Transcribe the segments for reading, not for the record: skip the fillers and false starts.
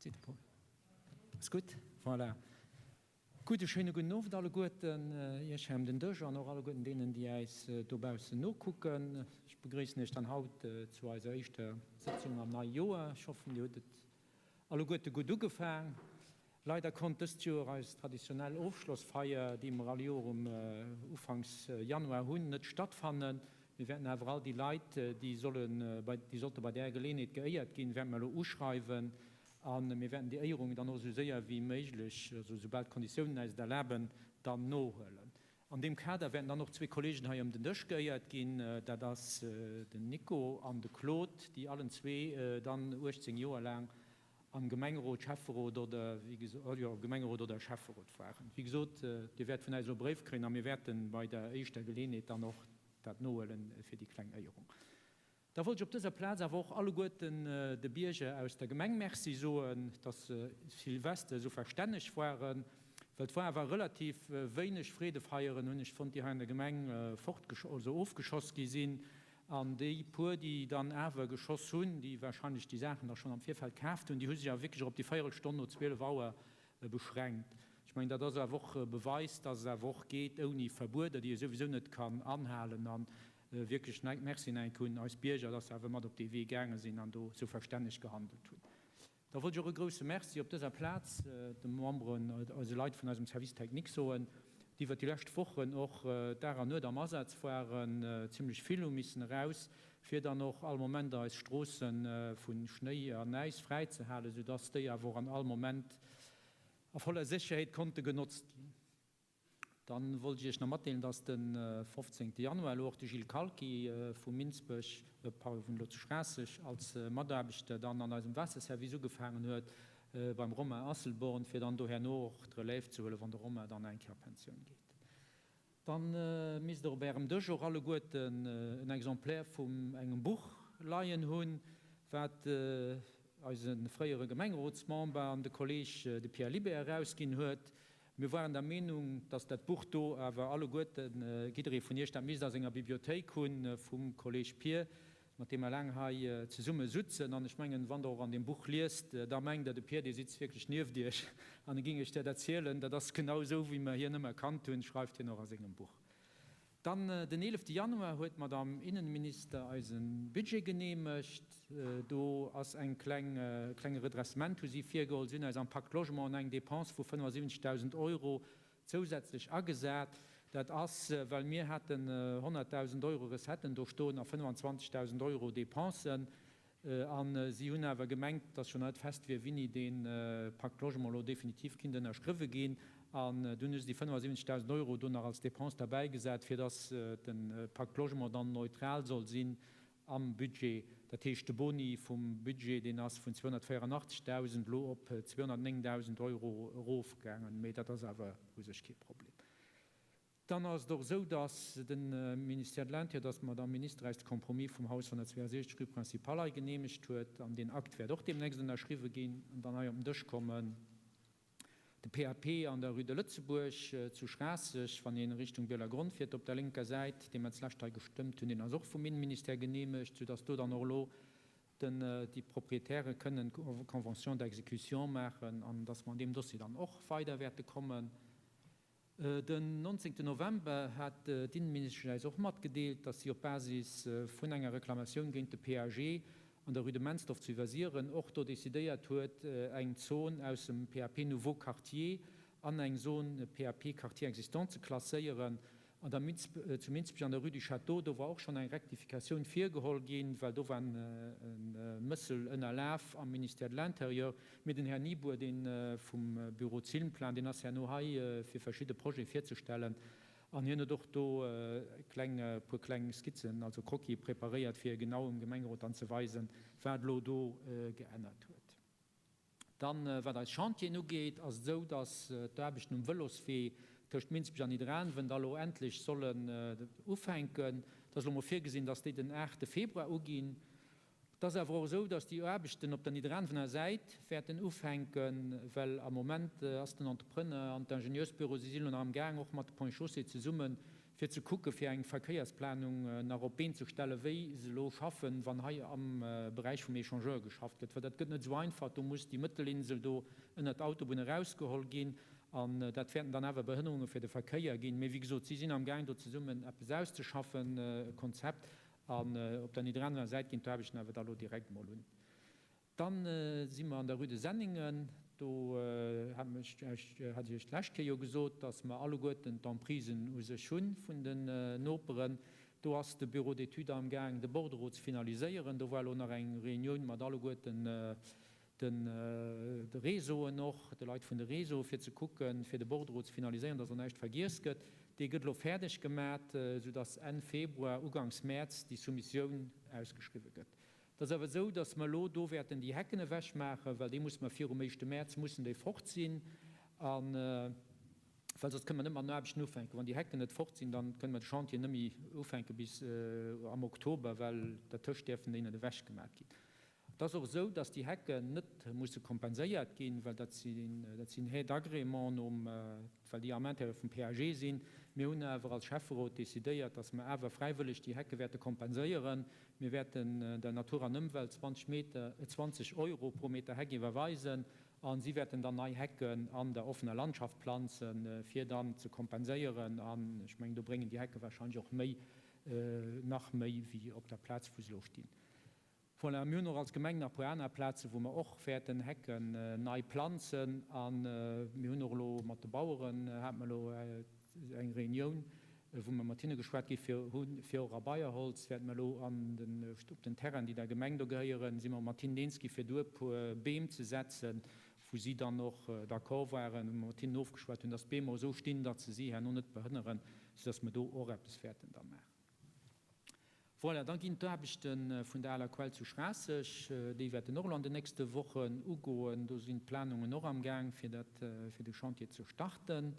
Seet de Paul. Ass gutt? Voilà. Gutt, e schéine gudden Owend alleguerten Iech hei ëm den Dësch an och alleguerten deenen, déi äis dobaussen nokucken. Ech begréissen Iech dann haut zu eiser éischter Sëtzung am neie Joer. Ech hoffen, Dir hutt et alleguerte gutt ugefaang. Leider konnt dëst Joer eis traditionell Ofschlossfeier, déi mer all Joer um Ufanks Januar hunn, net stattfannen. Mir wäerten awer all déi Leit, déi sollen bei, déi sollte bei där Geleeënheet geéiert ginn, wäerte mer elo uschreiwen a mir wäerten déi Éierungen dann och esou séier wéi méiglech, also soubal d'Konditiounen äis et erlaben, dann nohuelen. An deem Kader wäerten dann och zwee Kollegen hei ëm den Dësch geéiert ginn. Dat ass den Nico an de Claude, déi allen zwee dann 18 Joer laang am Gemengerot, Schäfferot oder, wéi gesot, jo, Gemengerot oder Schäfferot waren. Wéi gesot, Dir wäert vun äis elo e Bréif kréien a mir wäerte bei der éischter Geleeënheet dann och dat nohuelen fir déi kleng Éierung. Da wollt ech op dëser Plaz awer och alleguerten de Bierger aus der Gemeng Merci soen, dass se Silvester esou verstänneg waren, well et war awer relativ wéineg Freedefeieren, hunn ech fonnt, déi hei an der Gemeng fortgesch-, also ofgeschoss gi sinn. An déi puer, déi dann awer geschoss hunn, déi wahrscheinlech déi Saachen da schonn am Virfeld kaaft hunn, déi hu sech awer wierklech och op déi Véierelstonn no 12 Auer beschränkt. Ech mengen, dat ass awer och e Beweis, dass et awer och geet ouni Verbueder, déi ee souwisou net kann anhalen. A wierklech Merci nach eng Kéier un eis Bierger, dass se awer mat op dee Wee gaange sinn an do esou verstänneg gehandelt hunn. Da wollt ech och e grouse Merci op dëser Plaz de Memberen, eise Leit vun eisem Service technique soen, déi iwwert déi lescht Wochen och Dag an Nuet am Asaz waren, zimlech vill hu missen eraus, fir dann och all Moment eis Stroosse vu Schnéi an Äis fräi ze halen, soudass déi awer och an all Moment a voller Sécherheet konnte genotzt ginn. Dann wollt ech Iech nach matdeelen, dass de 15 Januar elo och de Gilles Kalki vu Minsbech, pardon, vun elo zu Schraasseg, als Mataarbechter dann an eisem Waasserservice ugefaangen huet beim Romain Asselborn, fir dann do herno och d'Relève ze huelen, wann de Romain dann eng Kéier a Pensioun geet. Dann misst Der op Ärem Dësch och alleguerten en Exemplaire vum engem Buch leien hunn, wat eise fréiere Gemengerotsmember an de Kolleg, de Pierre Libert, erausginn huet. Mir waren der Meenung, dass dat Buch do awer alleguerten, jidderee vun Iech dat misst a senger Bibliothéik hunn, vum Kolleg Pir, mat deem mer laang hei zesumme sutzen. An ech mengen, wann Der och an deem Buch liest, da mengt Der, de Pir, dee sitzt wierklech nieft Iech an e ging Iech dat erzielen. Dat ass genau esou, wéi mer hien ëmmer kannt hunn, schreift hien och a sengem Buch. Dann den 11 Januar huet d'Madame Innenminister eise Budget genehmegt. Do ass eng kleng, e klenge Redressement hu si virgeholl. Si hunn eis am Pacte Logement eng Dépense vu 75.000 Euro zousätzlech agesat. Dat ass, well mir haten 100.000 Euro Recetten do stoen a 25.000 Euro Dépensen. A si hunn awer gemengt, datt schonn net fest wier, wéini dee Pacte Logement elo definitiv kinnt ënnerschriwwe ginn. An dunn hu se déi 75.000 Euro do nach als Dépense derbäigesat, fir datt de Pacte Logement dann neutral soll sinn am Budget. Dat heescht, de Boni vum Budget, deen ass vun 284.000 elo op 209.000 Euro erofgaangen. Mee dat ass awer u sech kee Problem. Dann ass et och esou, dass de Ministère de l'Intérieur, dass d'Madame Minister eis de Compromis vum Haus 162 rue Principale hei genehmegt huet an deen Akt wäert och deemnächst ënnerschriwwe ginn an dann hei op den Dësch kommen. De PAP an der rue de Lëtzebuerg zu Schraasseg, wann een Richtung Bielergronn fiert op der lénker Säit, dee mer d'lescht hei gestëmmt hunn, deen ass och vum Innenministère genehmegt, soudass do dann och elo den, déi Proprietäre kënnen d'Convention d'exécution maachen an dass mer an deem Dossier dann och weider wäerte kommen. Den 19 November hat d'Inneministesch äis och matgedeelt, datt si op Basis vun enger Reklamatioun géint de PAG an der Rue de Mensdorf zu Iwwersiren och do decidéiert huet, eng Zon aus dem PAP Nouveau Quartier an eng Zone PAP Quartier existant ze klasséieren. An der zu Minsbech an der Rue du Château, do war och schonn eng Rectificatioun virgeholl ginn, well do war e Mëssel ënnerlaf am Ministère de l'Intérieur. Mee den Här Nieboer, dee vum Büro Zilmplan, deen ass herno hei fir verschidde Projete virzestellen an hien huet och do kleng, e puer kleng Skizzen, also Croquise preparéiert, fir genau um Gemengerot dann ze weisen, wat elo do geännert huet. Dann, wat eis Chantieren ugeet, ass et esou, dass d'Aarbechten um Vëloswee tëscht Minsbech an Nidderaanwen da lo endlech sollen ufänken. Et ass elo mol virgesinn, dass déi den 8 Februar uginn. Et ass awer och esou, dass déi Aarbechten op der Nidderaanwener Säit wäerten ufänken, well am Moment ass den Entrepreneur an d'Ingenieursbüro, si sinn elo nach am Gaang, och mat de Ponts et Chaussées zesummen, fir ze kucke fir eng Verkéiersplanung nach op d'Been ze stellen, wéi se elo schaffen, wann hei am Beräich vum Echangeur geschafft gëtt, well dat gëtt net esou einfach. Do muss déi Mëttelinsel do ënnert d'Autobunn erausgeholl ginn an dat wäerten dann awer Behënnerunge fir de Verkéier ginn. Mee wéi gesot, si sinn amgaang do zesummen eppes auszeschaffen, e Konzept, an op der Nidderaanwener Säit ginn d'Aarbechten awer da lo direkt mol un. Dann si mer an der Rue de Senningen. Do hat ech Iech d'lescht Kéier jo gesot, dass mer alleguerten d'Emprisen u sech hu vun den Noperen. Do ass de Bureau d'études amgaang, de Bordereau ze finaliséieren. Do war elo nach eng Reunioun mat alleguerten de Réseauen och, de Leit vun de Réseaue fir ze kucken, fir de Bordereau ze finaliséieren, dass och näischt vergiess gëtt. Dee gëtt elo fäerdeg gemat, soudass Enn Februar, Uganks Mäerz déi Soumissioun ausgeschriwwe gëtt. Et ass awer esou, dass mer elo do wäerten déi Hecken ewechmaachen, well déi musse mer virum éischte Mäerz mussen déi fort sinn. A well soss kënne mer net mat den Aarbechten ufänken. Wann déi Hecken net fort sinn, da kënne mer de Chantier net méi ufänke bis am Oktober, well dertëscht däerfen déi net ewechgemat ginn. Et ass och esou, dass déi Hecken net musse kompenséiert ginn, well dat sinn, dat sinn Haies d'agrément nom, well déi am Intérieur vum PAG sinn. Mir hunn awer als Schäfferot decidéiert, dass mer awer fräiwëlleg déi Hecke wäerte kompenséieren. Mir wäerten der Natur an Ëmwelt 20 Meter, 20 Euro pro Meter Heck iwwerweisen a si wäerten dann nei Hecken an der offener Landschaft planzen, fir dann ze kompenséieren. An ech mengen, do bréngen déi Hecke wahrscheinlech och méi, nach méi wéi op der Plaz, wou se elo stinn. Voilà, mir hunn och als Gemeng nach e puer aner Plazen, wou mer och wäerten Hecken nei planzen. A mir hunn och elo mat de Baueren, hate mer elo eng Reunioun, wou mer mat hinne geschwat gi fir hunn, fir och a Beierholz wäerte mer elo an den, op den Terrainen, déi der Gemeng do gehéieren, si mer mat hinnen eens gi fir do e puer Beem ze setzen, wou si dann och d'accord waren, wou mer mat hinnen ofgeschwat hunn, dass d'Beem och esou stinn, datt se si herno net behënneren, soudass mer do och eppes wäerten da maachen. Voilà, da ginn d'Aarbechte vun der aler Quell zu Schraasseg, déi wäerten och elo an den nächste Wochen ugoen. Do sinn d'Planungen och am Gaang, fir dat, fir de Chantier ze starten.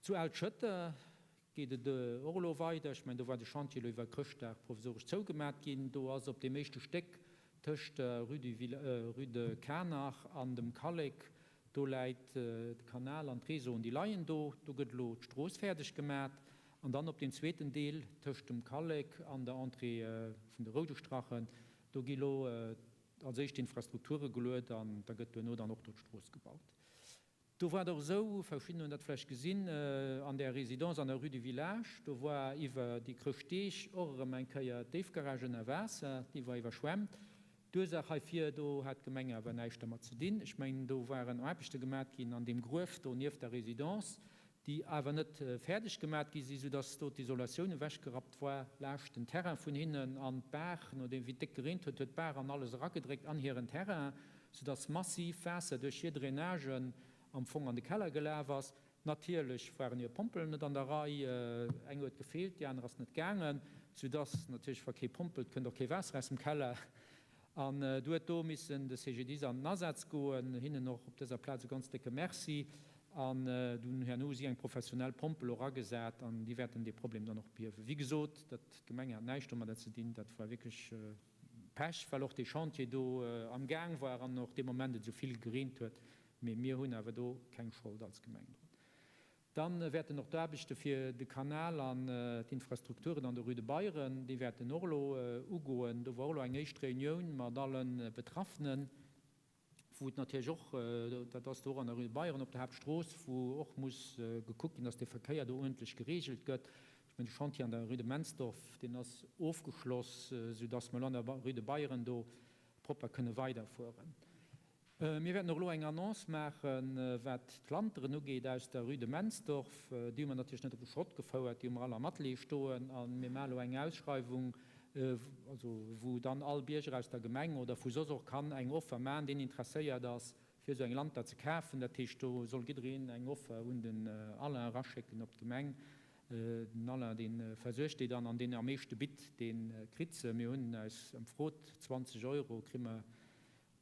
Zu Al-Schëtter geet et och elo weider. Ech mengen, do war de Chantier elo iwwer Chrëschtdag provisoresch zougemat ginn. Do ass op deem éischte Stéck tëscht der Rue du Rue de Kanach an dem Kallek, do läit de Kanal an d'Réseauen, déi leien do. Do gëtt elo d'Strooss fäerdeg gemat. An dann op deem zweeten Deel tëscht dem Kallek an der Entrée vun de Roudestrachen, do gi lo als éischt d'Infrastrukture geluet an da gëtt duerno dann och do d'Strooss gebaut. Do war et och esou, verschidden hunn dat vläicht gesinn, an där Résidence an der Rue du Village, do war iwwer déi Chrëschtdeeg och erëm eng Kéier d'Déifgarage ënner Waasser, déi war iwwerschwemmt. D'Ursaach heifir, do hat d'Gemeng awer näischt dermat ze dinn. Ech mengen, do waren Aarbechte gemat ginn an deem Gruef do nieft der Résidence, déi awer net fäerdeg gemat gi sinn, soudass do d'Isolatioun ewechgerappt war laascht den Terrain vun hinnen an d'Baach, nodeem wéi et déck gereent huet, huet d'Baach an alles eragedréckt an hiren Terrain, soudass massiv Waasser duerch hir Drainagen am Fong an de Keller gelaf ass. Natierlech waren hir Pompelen net an der Rei, eng huet gefeelt, déi aner ass net gaangen, soudass natierlech, wa kee pompelt, kënnt och kee Waasser aus dem Keller. An du huet do missen de CGDIS an den Asaz goen. Hinnen och op dëser Plaz e ganz décke Merci. An dunn herno hu si eng professionell Pompel och agesat an déi wäerten dee Problem dann och behiewen. Wéi gesot, dat, d'Gemeng hat näischt domadder ze dinn, dat war wierklech Pech, well och dee Chantier do am Gaang war an och dee Moment et esou vill gereent huet. Mee mir hunn awer do keng Schold als Gemeng drun. Dann wäerten och d'Aarbechte fir de Kanal an d'Infrastrukturen an der Rue de Beyren, déi wäerten och elo ugoen. Do war och elo eng éischt Reunioun mat alle Betraffenen, wou et natierlech och, dat ass do och an der Rue de Beyren op der Haaptstrooss, wou och muss gekuckt ginn, dass de Verkéier do uerdentlech geregelt gëtt. Ech mengen, de Chantier an der Rue de Mensdorf, deen ass ofgeschloss, soudass mer elo an der Rue de Beyren do propper kënne weiderfueren. Mir wäerten och elo eng Annonce maachen, wat d'Lanteren ugeet aus der Rue de Mensdorf. Déi hu mer natierlech net op de Schrott gefouert, déi hu mer all am Atelier stoen. A mir maachen elo eng Ausschreiwung, also wou dann all Bierger aus der Gemeng oder vu soss och kann eng Offer maachen, deen interesséiert ass, fir esou eng Lanter ze kafen. Dat heescht, do soll jiddereen eng Offer un den Alain eraschécken op d'Gemeng. Den Alain, dee versuergt déi dann, an deen am meeschte bitt, dee kritt se. Mir hunn eis ëmfrot, 20 Euro kri mer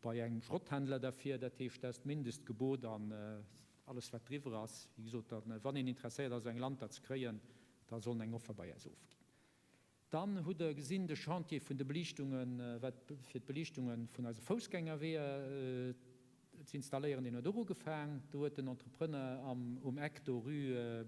bei engem Schrotthändler derfir, dat heescht, dat ass d'Mindestgebot an alles wat driwwer ass, wéi gesot, dann, wann een interesséiert ass esou eng Lanter ze kréien, da soll en eng Offer bei eis ofginn. Dann hutt Der gesinn, de Chantier vun de Beliichtungen, wat fir d'Beliichtunge vun eise Foussgängerweeër ze installéieren, deen huet och ugefaang. Do huet den Entrepreneur am, um Eck do Rue,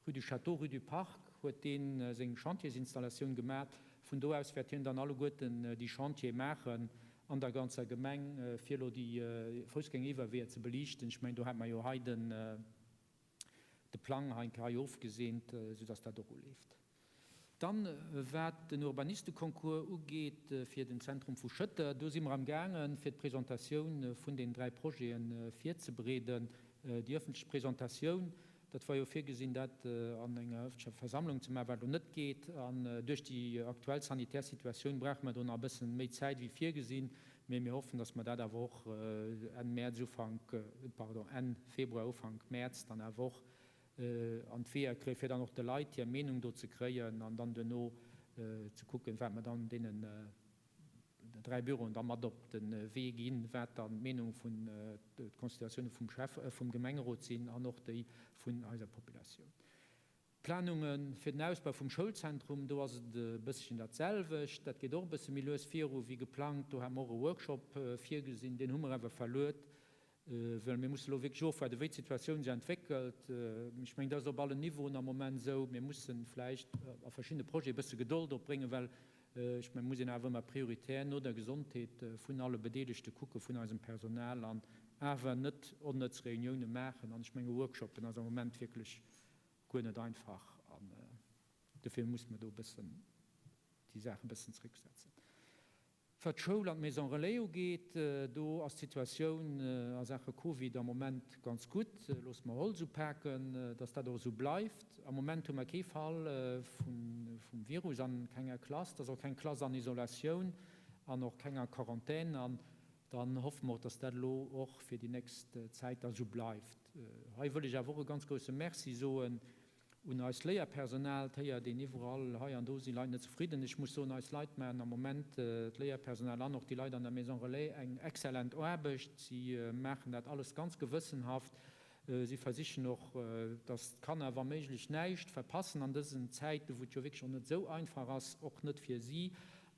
Rue du Château, Rue du Parc. huet dee seng Chantiersinstallatioun gemat. Vun do aus wäert hien dann alleguerten déi Chantiere maachen an der ganzer Gemeng, fir elo déi Foussgängeriwwerweeër ze beliichten. Ech mengen, do hat mer jo hei den de Plang hei hei ofgeseent, soudass dat och uleeft. Dann, wat den Urbanisteconcours ugeet fir den Zentrum vu Schëtter, do si mer am gaangen, fir d'Presentatioun vun den 3 Projete virzebereeden. Déi öffentlech Presentatioun, dat war jo virgesinn, dat an enger öffentlecher Versammlung ze maachen, wat elo net geet. An duerch déi aktuell sanitär Situatioun brauche mer do nach e bëssen méi Zäit wéi virgesinn. Mee mir hoffen, dass mer dat awer och Enn Mäerz, Ufank, pardon, Enn Februar, Ufank Mäerz dann awer och an d'Weeër kréien, fir dann och de Leit hir Meenung do ze kréien an dann duerno ze kucken, wat mer dann deenen 3 Büroen da mat op de Wee ginn, wat dann d'Meenung vun, d'Consideratioune vum Schäff, vum Gemengerot sinn an och déi vun eiser Populatioun. D'Planunge fir den Ausbau vum Schoulzentrum, do ass et e bësschen dat selwecht. Dat geet och e bësse méi lues viru wéi geplangt. Do hate mer och e Workshop virgesinn, deen hu mer awer verluet, well mir musse lo wierklech ofwaarden, wéi d'Situatioun sech entwéckelt. Ech mengen, dat ass op allen Niveauen am Moment esou. Mir musse vläicht a verschiddene Projete e bësse Gedold opbréngen, well ech mengen, et muss een awer ëmmer prioritär no der Gesondheet vun alle Bedeelegte kucken, vun eisem Personal, an awer net onnëtz Reunioune maachen. An ech menge Workshoppen ass am Moment wierklech guer net einfach an dofir musse mer do e bëssen déi Saach e bëssen zrécksetzen. Wat d'Schoul an d'Maison Relais ugeet, do ass d'Situatioun a Saache Covid am Moment ganz gutt. Loosse mer Holz upaken, dass dat och esou bleift. Am Moment hu mer kee Fall vum Virus an kenger Klass. Et ass och keng Klass an Isolatioun an och keng a Quarantän. An dann hoffe mer och, dass dat elo och fir déi nächst Zäit da esou bleift. Hei wëll ech awer och e ganz grousse Merci soen un eist Léierpersonal. Et héiert een iwwerall, hei an do si Leit net zefridden. Ech muss soen, eis Leit maachen am Moment, d'Léierpersonal an och déi Leit an der Maison Relais, eng exzellent Aarbecht. Si maachen dat alles ganz gewëssenhaft. Si versichen och, dass d'Kanner wa méiglech näischt verpassen an dësen Zäiten, wou et jo wierklech och net esou einfach ass, och net fir si.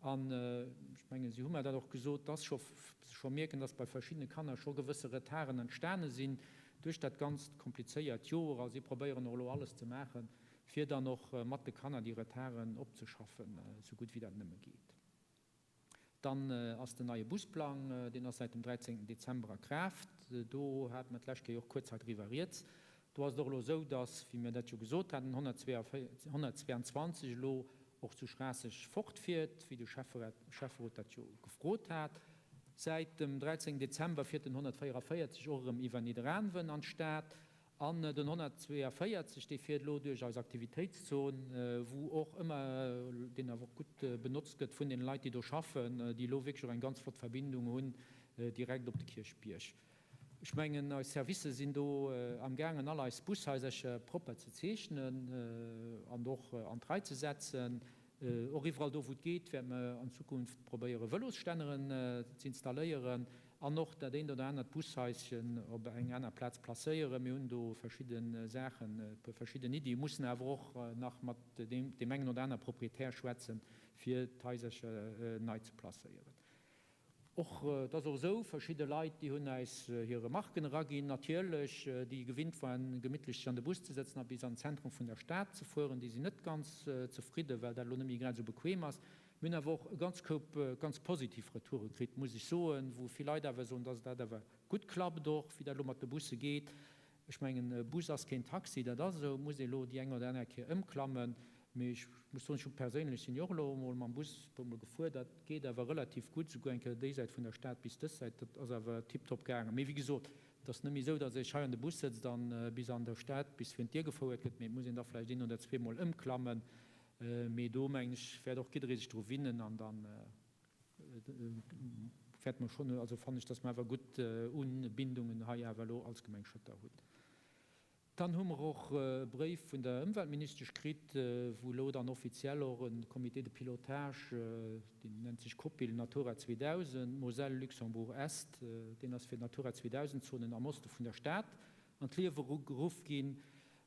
An ech mengen, si hu mer dat och gesot, dass scho se scho mierken, dass bei verschiddene Kanner scho gewësse Retarden entstane sinn duerch dat ganzt komplizéiert Joer. A si probéieren och elo alles ze maachen, fir dann och mat de Kanner déi Retarden opzeschaffen, esou gutt wéi dat nëmme geet. Dann ass den neie Busplang, deen ass säit dem 13 Dezember a Kraaft. Do hate mer d'lescht Kéier och kuerz hei driwwer rieds. Do ass et och elo esou, dass, wéi mir dat jo gesot haten, 122 elo och zu Schraasseg fortfiert, wéi de Schäfferot dat jo gefrot hat. Säit dem 13 Dezember fiert den 144 och erëm iwwer Nidderaanwen an d'Stad. An den 142, dee fiert elo duerch eis Aktivitéitszon, wou och ëmmer, deen awer och gutt benotzt gëtt vun deene Leit, déi do schaffen, déi elo wierklech och eng ganz flott Verbindung hunn direkt op de Kierchbierg. Ech mengen, eis Servicer sinn do amgaangen, all eis Bushaisercher propper ze zeechnen an och an d'Rei ze setzen. Och iwwerall do, wou et geet, wäerte mer an Zukunft probéieren, Vëlosstänneren ze installéieren an och dat eent oder anert Bushaischen op eng aner Plaz placéieren. Mir hunn do verschidde Saachen, e puer verschidden Iddien, mussen awer och nach mat deem engen oder aner Proprietär schwätzen, fir d'Haisercher nei ze placéieren. Och, et ass och esou, verschidde Leit, déi hunn äis hir Remarken eraginn, natierlech, déi gewinnt waren, gemittlech sech an de Bus ze sëtzen a bis an den Zentrum vun der Stad ze fueren, déi sinn net ganz zefridden, well dat elo net méi grad esou bequem ass. Mir hunn awer och e ganz Koup ganz positiv Retoure kritt, muss ech soen, wou vill Leit awer soen, dass dat awer gutt klappt och, wéi dat elo mat de Busse geet. Ech mengen, e Bus ass keen Taxi, dat ass esou, muss ee elo déi eng oder aner Kéier ëmklammen. Mee ech muss soen, ech hu perséinlech, sinn jo och elo emol mam Bus e puer Mol gefuer, dat geet awer relativ gutt, esouguer eng Kéier déi Säit vun der Stad bis dës Säit, dat ass awer tiptop gaangen. Mee wéi gesot, et ass net méi esou, datt ee sech hei an de Bus sëtzt an bis an der Stad bis virun d'Dier gefouert gëtt, mee et muss een da vläicht een oder zweemol ëmklammen. Mee do, mengen ech, wäert och jidderee sech dru winnen an dann wäerte mer schonn, also fannen ech, dass mer awer gutt Unbindungen hei awer elo als Gemeng Schëtter hunn. Dann hu mer och e Bréif vun der Ëmweltministesch kritt, wou elo dann offiziell och e Comité de pilotage, deen nennt sech COPIL Natura 2000, Moselle Luxembourg Est, deen ass fir d'Natura 2000 Zonen am Oste vun der Stad, an d'Liewe geruff ginn.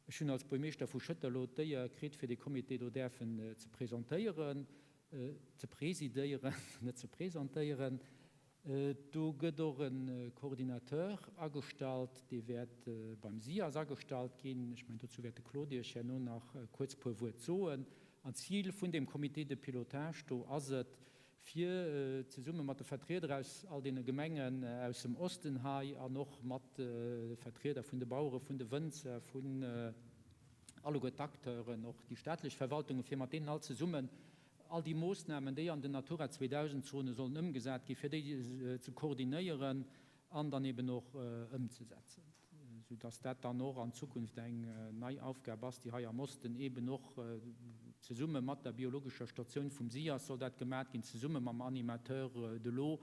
Ech hunn als Buermeeschter vu Schëtter elo d'Éier kritt, fir dee Comité do däerfen ze presentéieren. Ze presidéieren, net ze presentéieren. Do gëtt och e Coordinateur agestallt, dee wäert beim SIAS agestallt ginn. Ech mengen, dozou wäert de Claude Iech herno nach kuerz e puer Wuert soen. An d'Zil vun deem Comité de pilotage do ass et, fir zesumme mat de Vertrieder aus all deene Gemengen aus dem Osten hei an och mat de Vertrieder vun de Bauere, vun de Wënzer, vun alleguer d'Acteuren, och déi staatlech Verwaltungen, fir mat deenen all zesummen all déi Moossnamen, déi an den Natura 2000 Zone sollen ëmgesat ginn, fir déi ze koordinéieren an dann eben och ëmzesetzen, soudass dat dann och an Zukunft eng nei Aufgab ass, déi hei am Osten eben och zesumme mat der biologescher Statioun vum SIAS soll dat gemat ginn, zesumme mam Animateur de l'eau,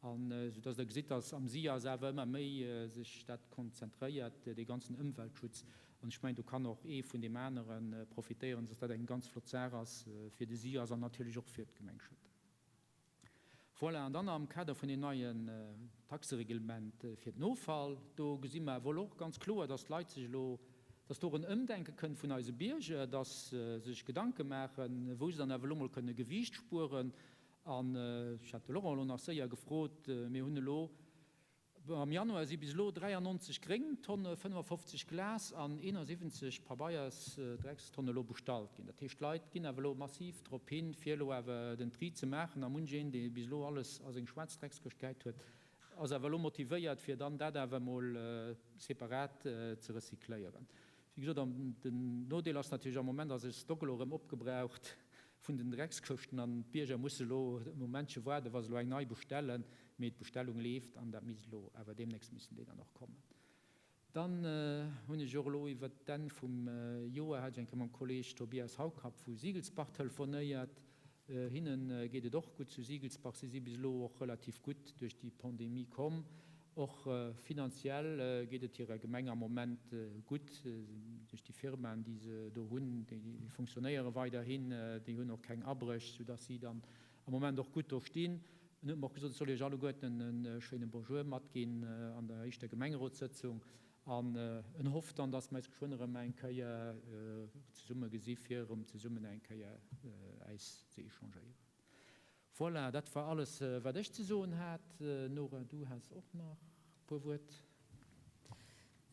an soudass Der gesitt, dass am SIAS awer ëmmer méi sech dat konzentréiert, dee ganzen Ëmweltschutz. An ech mengen, do kann och ee vun deem anere profitéieren, sodass dat eng ganz flott Saach ass fir de SIAS an natierlech och fir d'Gemeng Schëtter. Voilà, an dann am Kader vun deem neien Taxereglement fir den Offall, do gesi mer awer elo och ganz kloer, dass d'Leit sech elo, dass do och en Ëmdenke kënnt vun eise Bierger, dass se sech Gedanke maachen, wou se dann awer elo mol kënne Gewiicht spueren. An ech hat de Laurent elo nach séier gefrot, mir hunn elo, Am Januar si bis elo 93 gréng Tonne, 55 Glas an 71 Pabeiersdreckstonne elo bestallt ginn. Dat heescht, d'Leit ginn awer elo massiv drop hin, fir elo awer den Tri ze maachen. A munch een, dee bis elo alles a seng schwaarz Dreckskëscht gehäit huet, ass awer elo motivéiert, fir dann dat awer emol separat ze recycléieren. Wéi gesot, an den Nodeel ass natierlech, am Moment ass e Stock elo erëm opgebraucht vun den Dreckskëschten an d'Bierger musse elo e Momentche waarden, wa se elo eng nei bestellen. Mee d'Bestellung leeft an dat misst elo awer deemnächst missen déi dann och kommen. Dann hunn ech och elo iwwert d'Enn vum Joer, hat ech eng Kéier mam Kolleeg Tobias Haucap vu Siegelsbach telefonéiert. Hinne geet et och gutt zu Siegelsbach. Si si bis elo och relativ gutt duerch déi Pandemie komm. Och finanziell geet et hirer Gemeng am Moment gutt. Duerch déi Firmaen, déi se do hunn, déi funktionéiere weiderhin, déi hunn och keng Abréch, soudass si dann am Moment och gutt do stinn. En huet mer och gesot, ech soll Iech alleguerten e schéine Bonjour matginn an der éischter Gemengerotssëtzung. An en hofft dann, dass mer eis geschwënn erëm eng Kéier zesumme gesi fir erëm zesummen eng Kéier äis ze échangéieren. Voilà, dat war alles, wat ech ze soen hat. Nora, du has och nach e puer Wuert.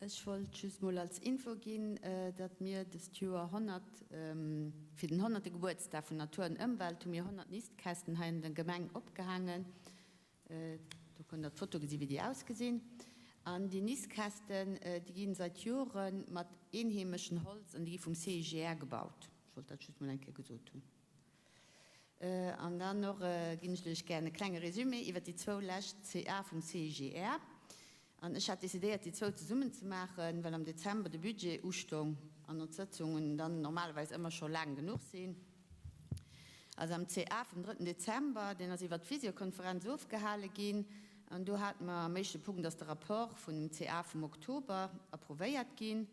Ech wollt just mol als Info ginn, datt mir dëst Joer 100, fir den honnerte Gebuertsdag vun Natur an Ëmwelt hu mir 100 Nistkästen hei an der Gemeng opgehaangen. Do kënnt der d'Foto gesi wéi déi ausgesinn. An déi Nistkästen, déi gi seit Jore mat eenheemeschen Holz an déi gi vum CIGR gebaut. Ech wollt dat just mol eng Kéier gesot hunn. An dann och ginn ech lech gären e klenge Résumé iwwert déi zwou lescht CA vum CIGR. An ech hat decidéiert, déi zwou zesummen ze maachen, well am Dezember de Budget ustong an ons Sëtzungen dann normalerweis ëmmer scho laang genuch sinn. Also am CA vum drëtten Dezember, deen ass iwwert d'Visiokonferenz ofgehale ginn, an do hate mer am éischte Punkt ass de Rapport vun dem CA vum Oktober approuvéiert ginn.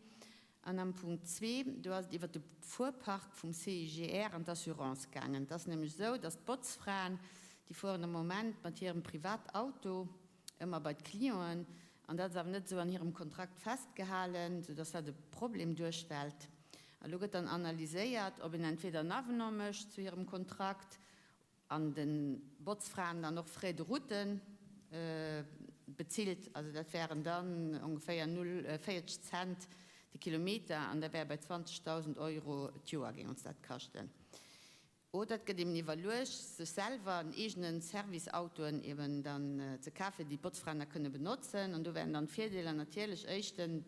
An am Punkt zwee, do ass et iwwert de Fuerpark vum CIGR an d'Assurance gaangen. Et ass nämlech esou, dass d'Botzfraen, déi fueren am Moment mat hirem Privatauto ëmmer bei d'Clienten, an dat ass awer net esou an hirem Kontrakt festgehalen, soudass dat e Problem duerstellt. A lo gëtt dann analyséiert, ob een entweder en Avenant mécht zu hirem Kontrakt An de Botzfraen dann och Frais de route bezilt, also dat wären dann ongeféier 0, 40 Cent de Kilometer an da wär bei 20.000 Euro d'Joer géing ons dat kaschten. Oder et gëtt eben iwwerluecht, sech selwer en eegene Service-Autoen eben dann ze kafen, déi d'Botzfraen da kënne benotzen. An do wären dann d'Virdeeler natierlech éischtens,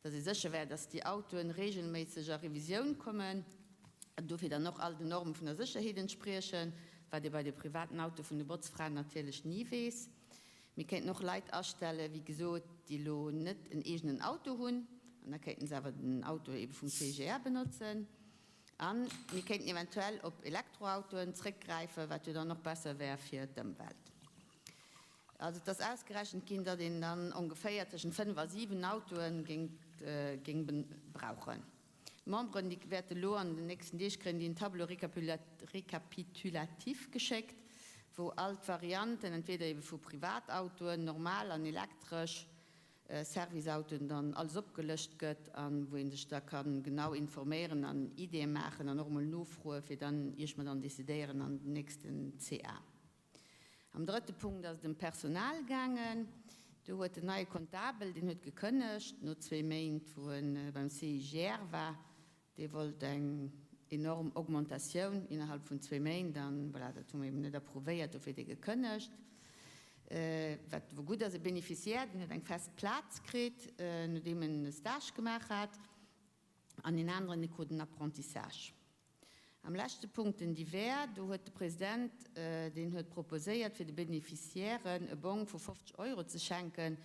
dass ee sécher wär, dass déi Autoen regelméisseg a Revisioun kommen an dofir dann och all den Normen vun der Sécherheet entspriechen, wat ee bei de privaten Autoe vun de Botzfraen natierlech ni weess. Mir kéinten och Leit astellen, wéi gesot, déi elo net en eegenen Auto hunn, an da kéinten se awer den Auto ebe vum CGR benotzen. A mir kéinten eventuell op Elektroautoen zréckgräifen, wat jo dann och besser wär fir d'Ëmwelt. Also et ass ausgerechent ginn, datt een dann ongeféier tëschent 5 a 7 Autoe géing brauchen. D'Memberen, déi wäerte lo an den nächsten Deeg kréien déi en Tableau récapitulatif geschéckt, wou all d'Varianten, entweder ebe vu Privatautoen, normal an elektresch, Serviceautoen, dann alles opgelëscht gëtt a wou ee sech da ka genau informéieren an Ideeë maachen an och emol nofroe fir dann, ier mer dann decidéieren an den nächsten CA. Am drëtte Punkt ass et ëm d'Personal gaangen. Do huet den neie Comptabel, deen huet gekënnegt no zwee Méint, wou e beim CIGR war, dee wollt eng enorm Augmentatioun innerhalb vun zwee Méint an voilà, dat hu mer eben net approuvéiert, dofir huet e gekënnegt. Wat awer gutt ass, e Bénéficiaire, deen huet eng fest Plaz kritt, nodeem en e Stage gemaach hat, an een aneren, dee krut en Apprentissage. Am leschte Punkt, den Divers, do huet de President, deen huet proposéiert, fir de Beneficiairen e Bong vu 50 Euro ze schenken,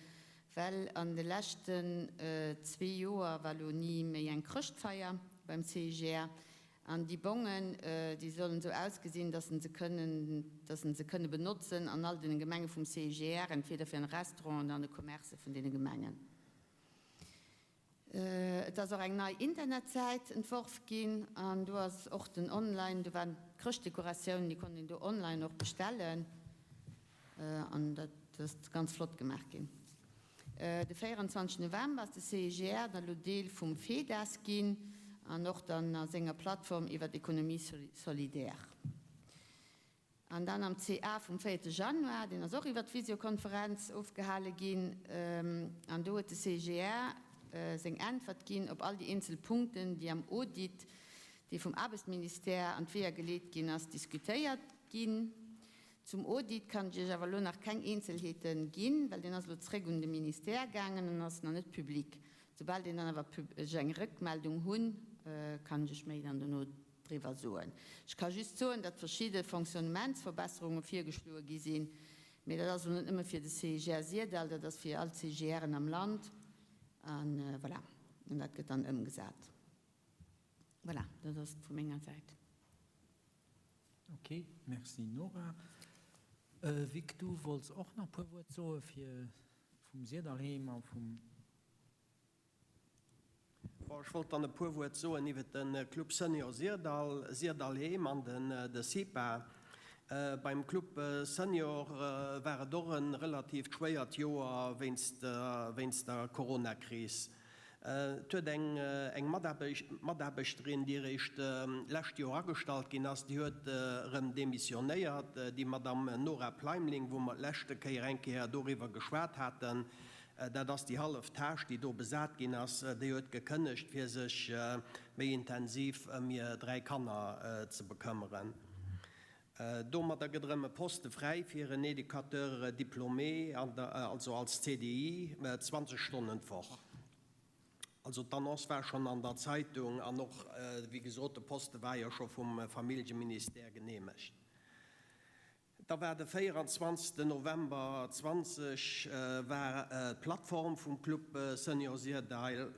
well an de leschten zwee Joer war lo ni méi eng Chrëschtfeier beim CIGR. An déi Bongen, déi sollen esou ausgesinn, dass se kënnen, dass se se kënne benotzen an all deene Gemenge vum CIGR, entweder fir an Restauranten oder an de Commercë vun deene Gemengen. Et ass och eng nei Internetsäit entworf ginn an do ass och den Online, do waren d'Chrëschtdekoratiounen, déi konnt een do online och bestellen an dat ass ganz flott gemaach ginn. De 24 November ass de CIGR dann elo Deel vum FEDAS ginn an och dann a senger Plattform iwwer d'Economie solidaire. An dann am CA vum véierte Januar, deen ass och iwwer d'Visiokonferenz ofgehale ginn, an do huet de CIGR seng Äntwert ginn op all déi eenzel Punkten, déi am Audit, dee vum Aarbechtsministère an d'Weeër geleet ginn ass, diskutéiert ginn. Zum Audit kann ech Iech awer elo nach keng Eenzelheete ginn, well deen ass elo zréck un de Ministère gaangen an ass nach net public. Soubal deen dann awer ech eng Rëckmeldung hunn, kann ech Iech méi dann dono driwwer soen. Ech ka just soen, datt verschidde Fonctionnementsverbesserunge virgeschloe gi sinn, mee dat ass elo net nëmme fir de CIGR Syrdall, dat ass fir all d'CIGRen am Land. A voilà, an dat gëtt dann ëmgesat. Voilà, dat ass et vu menger Säit. Ok, merci Nora. Vic, du wollts och nach e puer Wuert soe fir vum Syrdallheem a vum. Bon, ech wollt dann e puer Wuert soen iwwert de Club Senior Syrdall, Syrdall-Heem an den de CIPA. Beim Club Senior war et och e relatiivt schwéiert Joer wéinst wéinst der Coronakris. Et huet eng eng Mataarbechterin, déi eréischt lescht Joer agestallt ginn ass, déi huet erëm demissionéiert, déi Madamm Nora Pleimling, wou mer d'leschte Kéier eng Kéier doriwwer geschwat haten. Dat ass déi hallef Tâche, déi do besat ginn ass. Déi huet gekënnegt, fir sech méi intensiv ëm hir dräi Kanner ze bekëmmeren. Domadder gëtt erëm e Poste fräi fir en Educateur diplômé, also als CDI, 20 Stonnen d'Woch. Also d'Annonce war schonn an der Zeitung an och, wéi gesot, de Poste war jo scho vum Familljeministère geneemegt. Da war de 24 November 20 war d'Plattform vum Club Senior Syrdall.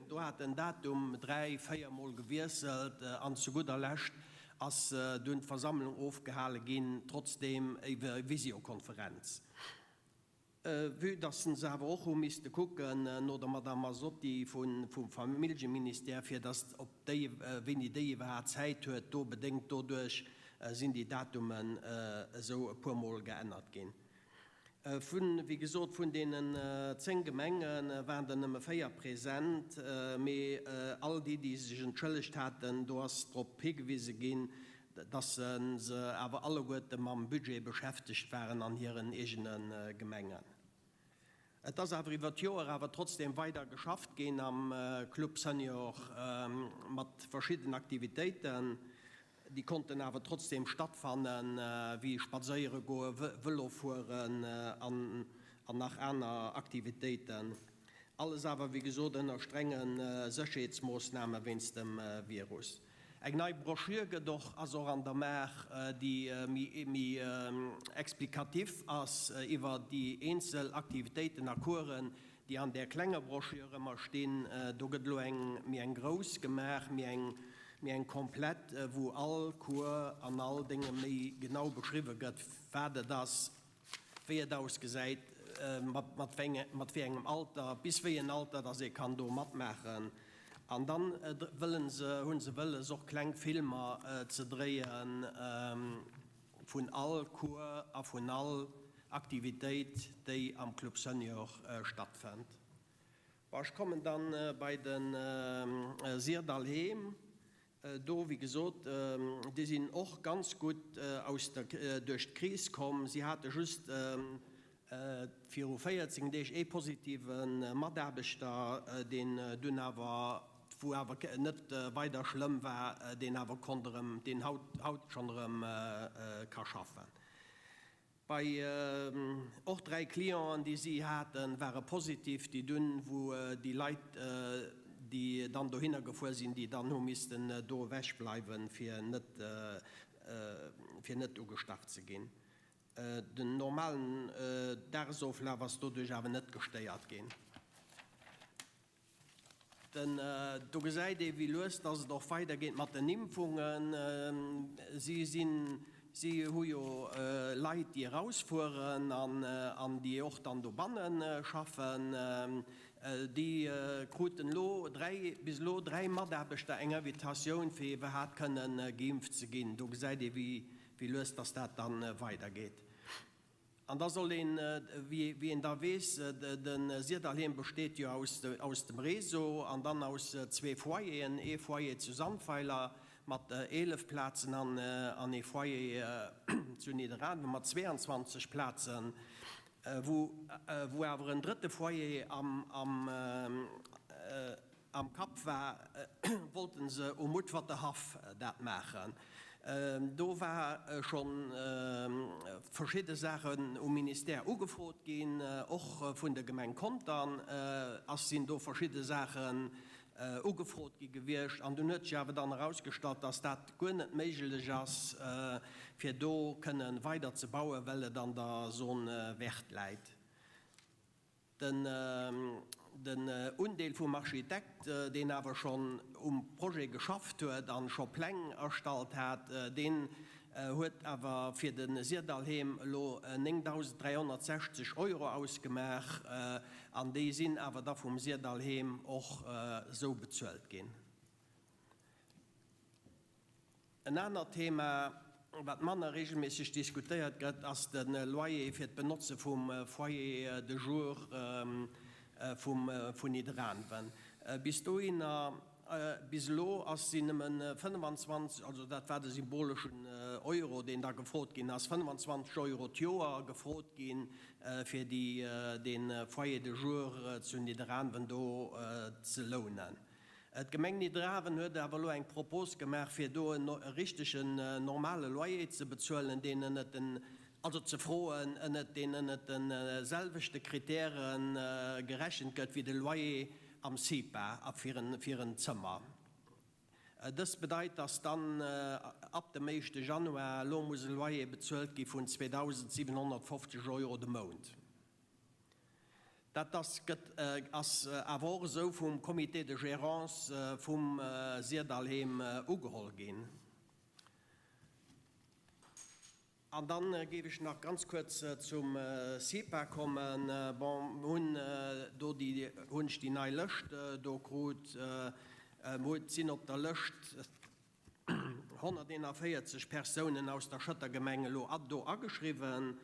Do hat den Datum 3, 4 mol gewiesselt an zu gudder Lescht ass dunn d'Versammlung ofgehale ginn, trotzdeem iwwer Visiokonferenz. Vue dass se awer och hu misste kucken, no der Madame Masotti vum Familljeministère, fir dass op déi, wéini déi iwwerhaapt Zäit huet, do bedéngt doduerch sinn déi Datumen esou e puermol geännert ginn. Vun, wéi gesot, vun deenen 10 Gemenge waren der nëmme 4 present, mee all déi, déi sech entschëllegt haten, do ass drop higewise ginn, dass se awer alleguerte mam Budget beschäftegt waren an hiren eegene Gemengen. Et ass awer iwwer d'Joer awer trotzdem weider geschafft ginn am Club Senior mat verschidden Aktivitéiten. Déi konnten awer trotzdem stattfannen, wéi spadséiere goen, Vëlo fueren an nach aner Aktivitéiten. Alles awer wéi gesot ënner strenge Sécherheetsmoossname wéinst dem Virus. Eng nei Broschür gëtt och, ass och an der Maach, déi méi explikatif ass iwwer déi eenzel Aktivitéiten a Coursen, déi an där klenger Broschür ëmmer stinn. Do gëtt elo eng méi eng grouss gemaach, méi eng méi eng komplett, wou all Cours an all Dénge méi genau beschriwwe gëtt, wat et ass, wéi et ausgesäit, mat wéi engem Alter, bis wéi en Alter dass ee kann do matmaachen. An dann wëllen se, hu se wëlles och kleng Filmer ze dréie vun all Cours a vun all Aktivitéit, déi am Club Senior stattfënnt. Bon, ech kommen dann bei de Syrdall Heem. Do, wéi gesot, déi sinn och ganz gutt aus der, duerch d'Kris komm. Si hate just viru 14 Deeg ee positive Mataarbechter, deen dunn awer, wou awer net weider schlëmm war, deen awer konnt erëm, deen haut, haut schonn erëm ka schaffen. Bei och 3 Clienten, déi si haten, ware positiv, déi dunn, wou déi Leit, déi dann dohinner gefuer sinn, déi dann hu missten do ewech bleiwen, fir net, fir net ugestach ze ginn. Den normalen Dagesoflaf ass doduerch awer net gestéiert ginn. Den, do gesäit ee wéi lues dass et och weidergeet mat den Impfungen. Si sinn, si hu jo Leit déi erausfueren an, an déi och dann dobanne schaffen. Déi kruten elo 3, bis elo 3 Mataarbechter eng Invitatioun fir iwwerhaapt kënnen geimpft ze ginn. Do gesäit ee wéi, wéi lues dass dat dann weidergeet. An da soll een, wéi een da weess, de Sirdalheem besteet jo aus dem Réseau an dann aus zwee Foyeren, ee Foyer zu Sandweiler mat 11 Plazen an ee Foyer zu Nidderaanwen mat 22 Plazen, wou awer en drëtte Foyer am Am Kapp war, wollten se um Mutferter Haff dat maachen. Do war scho verschidde Saachen um Ministère ugefrot ginn, och vun der Gemeng Contern ass sinn do verschidde Saachen ugefrot gi gewiescht. An dunn huet sech awer dann erausgestallt, dass dat guer net méiglech ass, fir do kënne weider ze bauen, well et an der Zone verte läit. Den Undeel vum Architekt, deen awer schonn um Projet geschafft huet an scho Pläng erstallt hat, deen huet awer fir de Sirdallheem elo 9.360 Euro ausgemaach an déi sinn awer da vum Sirdallheem och esou bezuelt ginn. En anert Thema, wat manner regelméisseg diskutéiert gëtt, ass de Loyer fir d'Benotze vum Foyer de jour vum vun Nidderaanwen. Bis dohinner, bis elo ass sinn nëmme 25, also dat war de symboleschen Euro, deen da gefrot ginn ass, 25 Euro d'Joer gefrot ginn, fir déi dee Foyer de jour zu Nidderaanwen do ze lounen. D'Gemeng Nidderaanwen huet awer elo eng Propos gemaach, fir do e richtegen normale Loyer ze bezuelen, deen ënnert den, also ze froen, ënnert deen ënnert de selwechte Kritäre gerechent gëtt wéi de Loyer am CIPA a fir en Zëmmer. Dëst bedeit, dass dann ab dem éischte Januar elo muss e Loyer bezuelt gi vun 2.750 Euro de Mount. Dat ass, gëtt, ass awer och esou vum Comité de gérance vum Sirdallheem ugeholl ginn. An da géif ech nach ganz kuerz zum CIPA kommen. Bon, mir hunn do déi, hunn ech déi nei Lëscht do krut. Mir sinn op der Lëscht 141 Persounen aus der Schëtter Gemeng elo do ageschriwwen.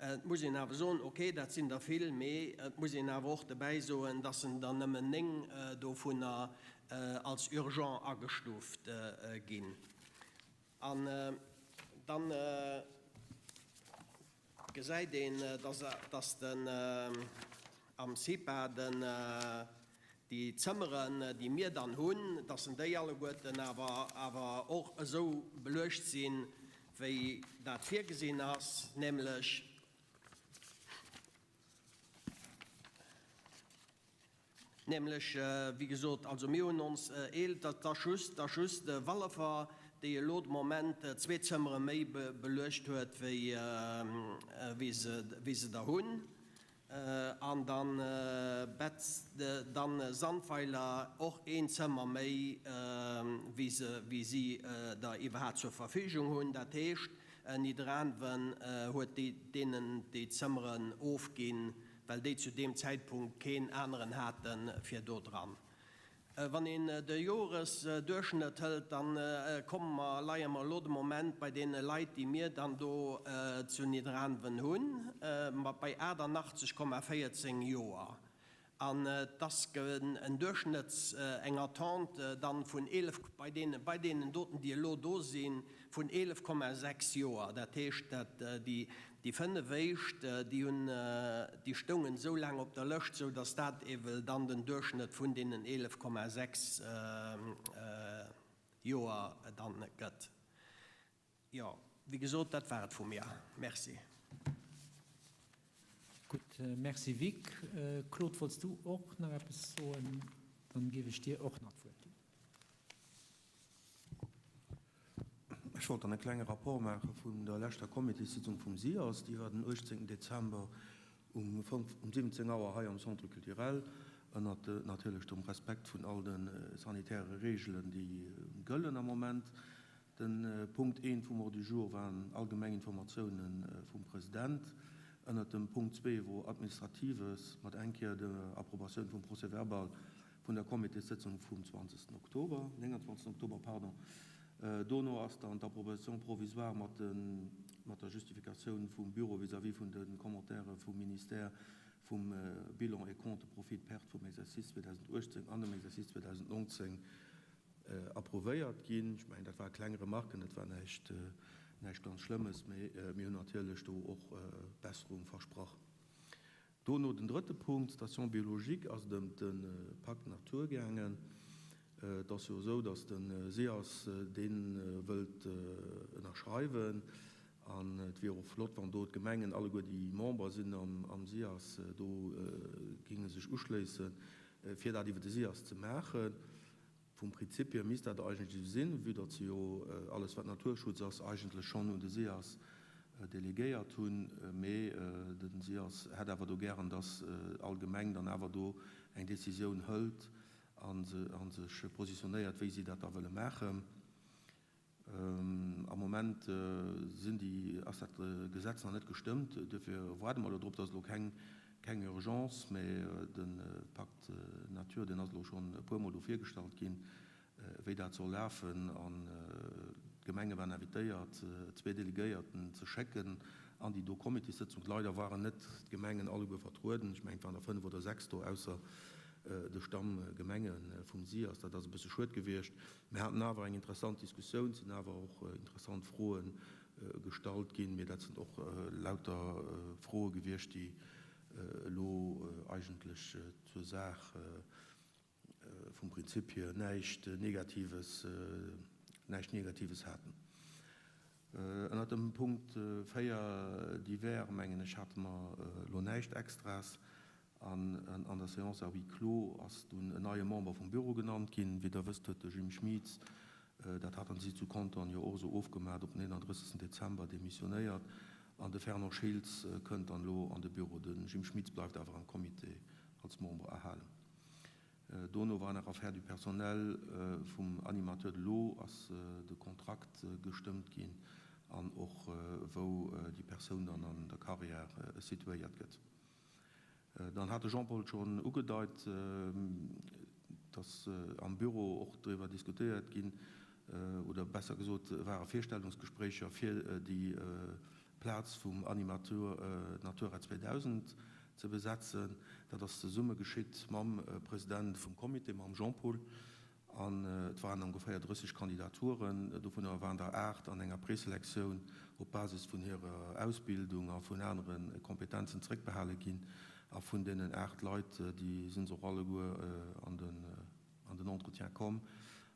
Et muss een awer soen, okay, dat sinn der vill, mee et muss een awer och dobäi soen, dass en der nëmmen 9 dovunner als urgent agestuuft ginn. An dann gesäit een, dass den am CIPA den, déi Zëmmeren, déi mir dann hunn, dass en déi alleguerten awer awer och esou beluecht sinn, wéi dat virgesinn ass, nämlech, nämlech, wéi gesot, also mir hunn ons eel, dat ass just, dat ass just Wallefer, déi elo de Moment zwee Zëmmere méi beluecht huet, wéi, wéi se, wéi se der hunn. An dann Betz, dann Sandweiler, och een Zëmmer méi, wéi se, wéi si der iwwerhaapt zur Verfügung hunn. Dat heescht, Nidderaanwen huet déi, deenen déi Zëmmeren ofginn, well déi zu deem Zäitpunkt keen aneren hate fir do dran. Wann een de Joresduerchschnëtt hëlt, da komme mer, leie mer elo de Moment bei deene Leit, déi mir dann do zu Nidderaanwen hunn, bei 88,14 Joer. An et ass en Duerchschnëtts, eng Attente dann vun 11, bei deenen, bei deenen doten, déi elo do sinn, vun 11,6 Joer. Dat heescht, dat déi, déi fënnef éischt, déi hunn, déi stoungen esou laang op der Lëscht, sou datt dat ewell dann den Duerchschnëtt vun deenen 11,6 Joer dann gëtt. Jo, wéi gesot, dat war et vu mir. Merci. Gutt, Merci Vic. Claude, wollts du och nach eppes soen? Dann géif ech dir och nach d'Wuert ginn. Ech wollt dann e klenge Rapport maache vun der leschter Comitéssitzung vum SIAS. Déi war den 18 Dezember um 17 Auer hei am Centre culturel, ënnert natierlech dem Respekt vun all de sanitäre Reegelen, déi gëllen am Moment. De Punkt eent vum Ordre du jour waren allgemeng Informatiounen vum President. Ënnert dem Punkt zwee wor Administratives mat eng Kéier der Approbatioun vum Procès-verbal vun der Comitéssëtzung vum 20 Oktober, 29 Oktober, pardon. Dono ass dann d'Approbation provisoire mat de mat der Justifikatioun vum Bureau vis-à-vis vun de Commentaire vum Ministère vum Bilan et comptes profit-perte vum Exercice 2018 an dem Exercice 2019 approuvéiert ginn. Ech mengen, dat ware kleng Remarken, dat war näischt, näischt ganz Schlëmmes, mee mir hunn natierlech do och Besserung versprach. Dono den drëtte Punkt, Station biologique, ass et ëm de Pacte Natur gaangen. Et ass jo esou, datt de SIAS dee wëllt ënnerschreiwen an et wier och flott, wann do d'Gemengen alleguer, déi Member sinn am SIAS, do géinge sech uschléissen, fir dat iwwer de SIAS ze maachen. Vum Prinzip hier misst dat eigentlech esou sinn, vue datt se jo alles wat Naturschutz ass eigentlech schonn un de SIAS delegéiert hunn. Mee de SIAS hätt awer do gären, datt all Gemeng dann awer do eng Décisioun hëlt a sech positionéiert, wéi si dat da wëlle maachen. Am Moment sinn déi, ass dat Gesetz nach net gestëmmt, duerfir waarde mer elo drop. Dat ass elo keng, keng Urgence, mä de Pacte nature, deen ass elo schonn e puermol do virgestallt ginn, wéi dat soll lafen. An d'Gemenge waren invitéiert, zwee Delegéierten ze schécken an déi do Comitéssëtzung. Leider waren net d'Gemengen alleguer vertrueden. Ech mengen, et waren der fënnef oder sechs do, ausser de Stammgemenge vum SIAS. Dat ass e bësse schued gewiescht. Mir haten awer eng interessant Diskussioun, et sinn awer och interessant Froe gestallt ginn, mee dat sinn och lauter Froe gewiescht, déi elo eigentlech zur Saach vum Prinzip hier näischt Negatives, näischt Negatives haten. Ënnert dem Punkt 4, Divers, mengen ech, hate mer elo näischt Extraes. An an der Séance à huis clos ass dunn en neie Member vum Büro genannt ginn. Wéi Der wësst, huet de Jim Schmieds, dat haten si zu Contern jo och esou ofgemaacht, op den 31. Dezember demissionéiert an de Fernand Schiltz kënnt dann elo an de Büro. De Jim Schmieds bleift awer am Comité als Member erhalen. Dono war nach Affaire du personnel vum Animateur de l'eau ass de Kontrakt gestëmmt ginn an och wou déi Persoun dann an der Carrière situéiert gëtt. Dann hat de Jean-Paul schonn ugedeit, dass am Büro och driwwer diskutéiert ginn, oder besser gesot ware Virstellungsgespréicher fir déi Plaz vum Animateur Natura 2000 ze besetzen. Dat ass zesumme geschitt mam President vum Comité, mam Jean-Paul. An et waren ongeféier 30 Kandidaturen, dovunner waren der 8 an enger Preselektioun op Basis vun hirer Ausbildung a vun anere Kompetenzen zréckbehale ginn. A vun deenen 8 Leit, déi si se och alleguer an den Entretien komm.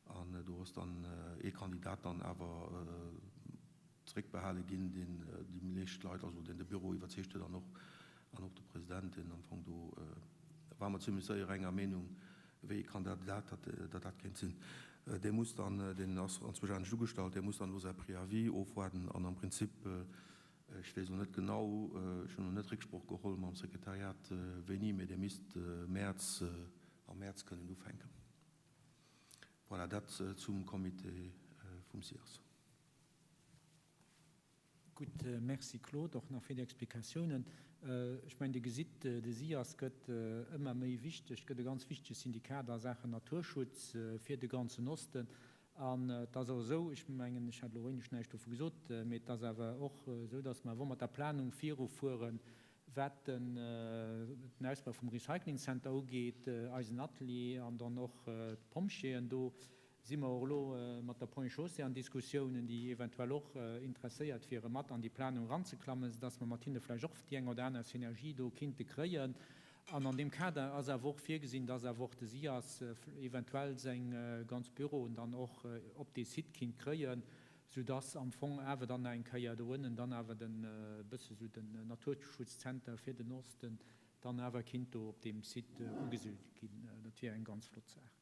An do ass dann ee Kandidat dann awer zréckbehale ginn, deen déi meescht Leit, also deen de Büro iwwerzeegt huet an och an och de President, deen am Fong do ware mer zimlech séier enger Meenung, wéi ee Kandidat dat dat kéint sinn. Dee muss dann, deen ass anzwousch anescht ugestallt, dee muss dann elo säi Préavis ofwaarden an am Prinzip, ech weess elo net genau, ech hunn elo net Récksproch geholl mam Sekretariat, wéini, mee dee misst Mäerz, am Mäerz kënnen ufänken. Voilà, dat zum Comité vum SIAS. Gutt, Merci Claude, och nach fir déi Explikatiounen. Ech mengen, Dir gesitt, de SIAS gëtt ëmmer méi wichteg, gëtt e ganz wichtege Syndikat a Saachen Naturschutz fir de ganzen Osten. An et ass och esou, ech mengen, ech hat elo éinescht näischt dovu gesot, mee et ass awer och esou, datt mer, wa mer mat der Planung virufueren. Wat den Ausbau vum Recycling Center ugeet, eisen Atelier an dann och d'Pompjeeën, do si mer och elo mat der Ponts et Chaussées an Diskussiounen, déi eventuell och interesséiert wiere mat an déi Planung eranzeklammen, soudass mer mat hinne vläicht och déi eng oder aner Synergie do kinnte kréien. An an deem Kader ass awer och virgesinn, dass awer och de SIAS eventuell seng ganz Büroen dann och op dee Site kinnt kréien, soudass am Fong awer dann nach eng Kéier do ënnen dann awer den e bësse sou den Naturschutzzenter fir den Osten dann awer kinnt do op deem Site ugesidelt ginn. Dat wier eng ganz flott Saach.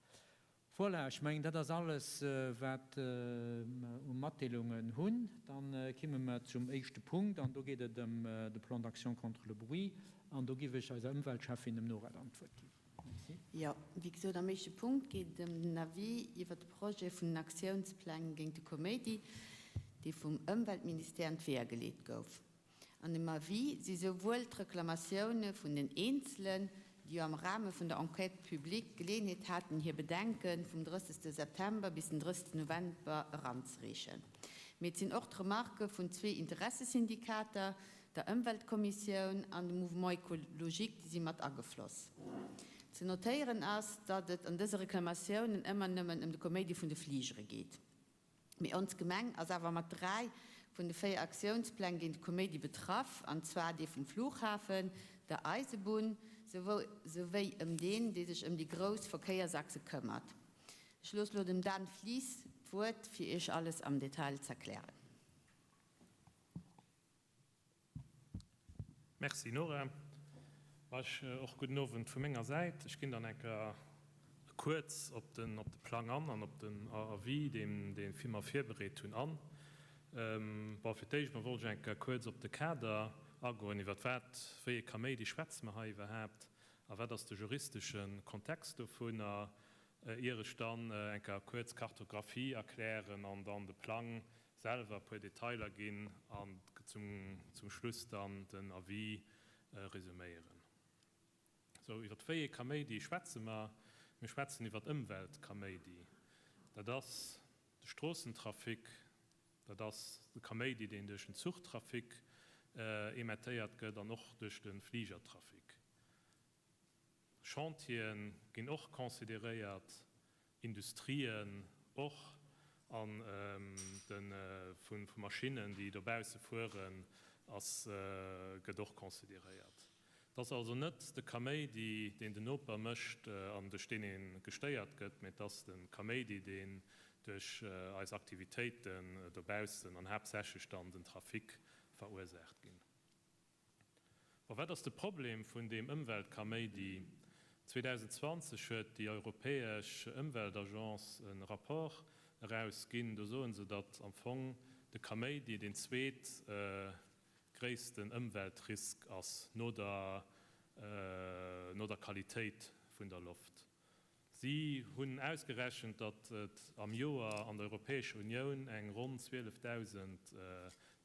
Voilà, ech mengen, dat ass alles, wat mer u Matdeelungen hunn. Dann kimme mer zum éischte Punkt an do geet et ëm de Plan d'action contre le bruit an do giff ech eiser Ëmweltschäffin, dem Nora, dann d'Wuert ginn. Merci. Jo, wéi gesot, am éischte Punkt geet et ëm den Avis iwwert de Projet vun den Aktiounspläng géint de Koméidi, dee vum Ëmweltministère an d'Weeër geleet gouf. An dem Avis si souwuel d'Reklamatioune vun den Eenzelen, déi jo am Rahme vun der Enquête publique d'Geleeënheet haten, hir Bedenke vum 30 September bis den 30 November eranzereechen, mee et sinn och d'Remarke vun zwee Interessesyndikater, der Ëmweltkommissioun an dem Mouvement Ecologique, déi si mat agefloss. Ze notéieren ass, datt et an dëse Reklamatiounen ëmmer nëmmen ëm de Koméidi vun de Fligere geet. Mee ons Gemeng ass awer mat 3 vun de 4 Aktiounspläng géint de Koméidi betraff, an zwar dee vum Flughafen, der Eisebunn, souwéi ëm deen, dee sech ëm déi grouss Verkéiersachse këmmert. Ech loosse lo dem Dan Flies d'Wuert, fir Iech alles am Detail z'erklären. Merci Nora. Ech och gudden Owend vu menger Säit. Ech ginn dann eng Kéier kuerz op den op de Plang an an op den Avis, deen dee mer virbereet hunn, an. Bon, fir d'éischt emol wollt ech eng Kéier kuerz op de Kader agoen, iwwert wat, wéi ee Kaméidi schwätze mer hei iwwerhaapt a wat ass de juristesche Kontext dovunner, ier ech dann eng Kéier kuerz d'Kartographie erklären an dann de Plang selwer e puer Detailer ginn an zum Schluss dann den Avis resuméieren. Sou, iwwer wéi ee Kaméidi schwätze mer? Mir schwätzen iwwer Ëmweltkaméidi. Dat ass de Stroossentrafic, dat ass de Kaméidi, deen duerch den Zuchtrafic emettéiert gëtt an och duerch de Fligertrafic. Chantiere ginn och consideréiert, Industrien och, an de vu Maschinnen, déi dobausse fueren, ass, gëtt och consideréiert. Et ass also net de Kaméidi, deen den Noper mécht an duerch deen ee gestéiert gëtt, mee et ass de Kaméidi, deen duerch eis Aktivitéiten dobaussen an haaptsächlech dann den Trafic verursaacht ginn. Bon, wat ass de Problem vun deem Ëmweltkaméidi? 2020 huet déi europäesch Ëmweltagence e Rapport erausginn. Do soe se, datt am Fong de Kaméidi deen zweet gréissten Ëmweltrisk ass no der no der Qualitéit vun der Loft. Si hunn ausgerechent, datt et am Joer an der Europäescher Unioun eng ronn 12.000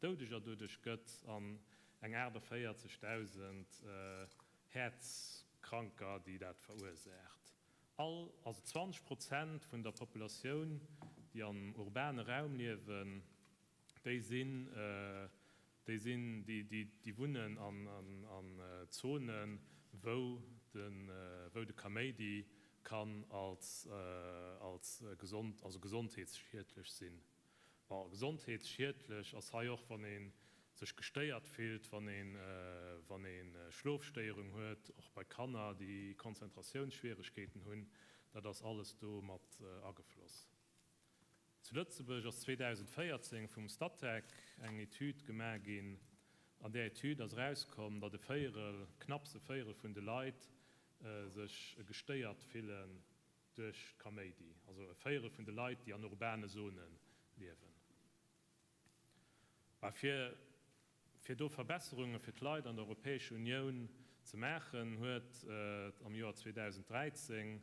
Doudeger doduerch gëtt an eng 48.000 Häerzkranker, déi dat verursaacht. All, also 20 Prozent vun der Populatioun, déi am urbane Raum liewen, déi sinn Déi sinn, déi, déi wunnen an, an Zonen, wou de, wou de Kaméidi kann als, als gesond, also gesondheetsschiedlech sinn. Bon, gesondheetsschiedlech ass hei och, wann ee sech gestéiert fillt, wann een, wann ee Schlofstéierung huet, och bei Kanner, déi Konzentratiounsschwieregkeeten hunn, dat ass alles do mat agefloss. Zu Lëtzebuerg ass 2014 vum Statec eng Etüd gemaach ginn. An där Etüd ass erauskomm, datt e Véierel, knapps e Véierel vun de Leit sech gestéiert fillen duerch Kaméidi. Also e Véierel vun de Leit, déi an urbane Zone liewen. Mä fir fir do Verbesserunge fir d'Leit an der Europäescher Unioun ze maachen, huet am Joer 2013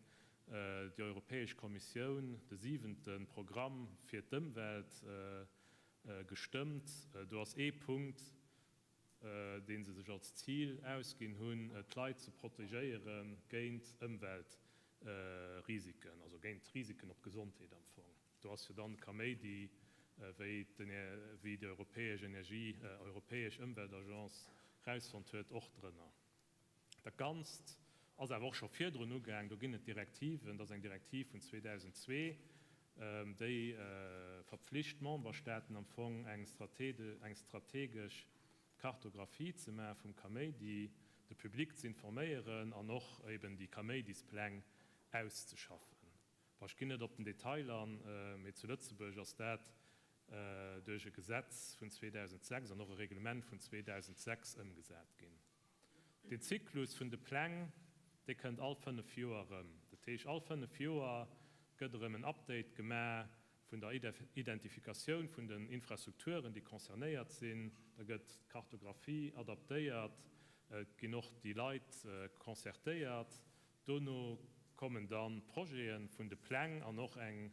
déi Europäesch Kommissioun de siwente Programm fir d'Ëmwelt gestëmmt. Do ass ee Punkt, dee se sech als Zil ausginn hunn, d'Leit ze protegéiere géint Ëmweltrisiken, also géint Risiken op d'Gesondheet am Fong. Do ass jo dann Kaméidi, wéi déi europäesch Energie, europäesch Ëmweltagence. Rausfonnt huet, och drënner. Dat Ganzt ass awer och scho virdrun ugaang. Do ginn et Direktiven, dat ass eng Direktiv vun 2002, déi verpflicht d'Memberstaaten am Fong eng strategesch Kartographie ze maache vum Kaméidi, de Public ze informéieren an och eben déi Kaméidispläng auszeschaffen. Bon, ech ginn net op den Detail an, mee zu Lëtzebuerg ass dat duerch e Gesetz vun 2006 an och e Reglement vun 2006 ëmgesat ginn. Deen Zyklus vun de Pläng, dee kënnt all fënnef Joer erëm. Dat heescht, all fënnef Joer gëtt erëm en Update gemaach vun der Identifikatioun vun den Infrastrukturen, déi concernéiert sinn. Da gëtt d'Kartographie adaptéiert, et ginn och déi Leit concertéiert. Dono kommen dann d'Projete vun de Pläng an och eng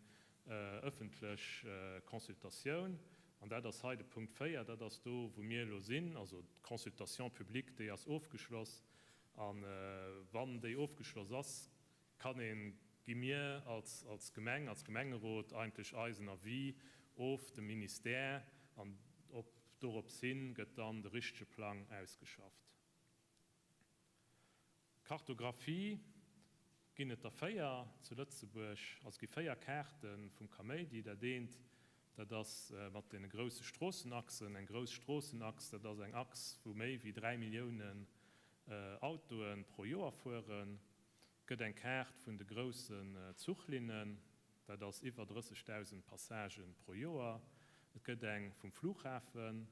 ëffentlech Consultatioun. An dat ass hei de Punkt 4, dat ass do, wou mir elo sinn. Also d'Consultation publique, déi ass ofgeschloss. A wann déi ofgeschloss ass, kann een, gi mir als als Gemeng, als Gemengerot eigentlech eisen Avis of dem Ministère an op dorops hin gëtt dann de richtege Plang ausgeschafft. Kartographie ginn et der 4 zu Lëtzebuerg. Also et gi 4 Kaarte vum Kaméidi. Dat eent, dat ass mat deene grousse Stroossenachsen, eng grouss Stroossenachs, dat ass eng Achs, wou méi wéi 3 Milliounen Autoe pro Joer fueren. Et gëtt eng Kaart vun de groussen Zuchlinnen, dat ass iwwer 30.000 Passagë pro Joer. Et gëtt eng vum Flughafen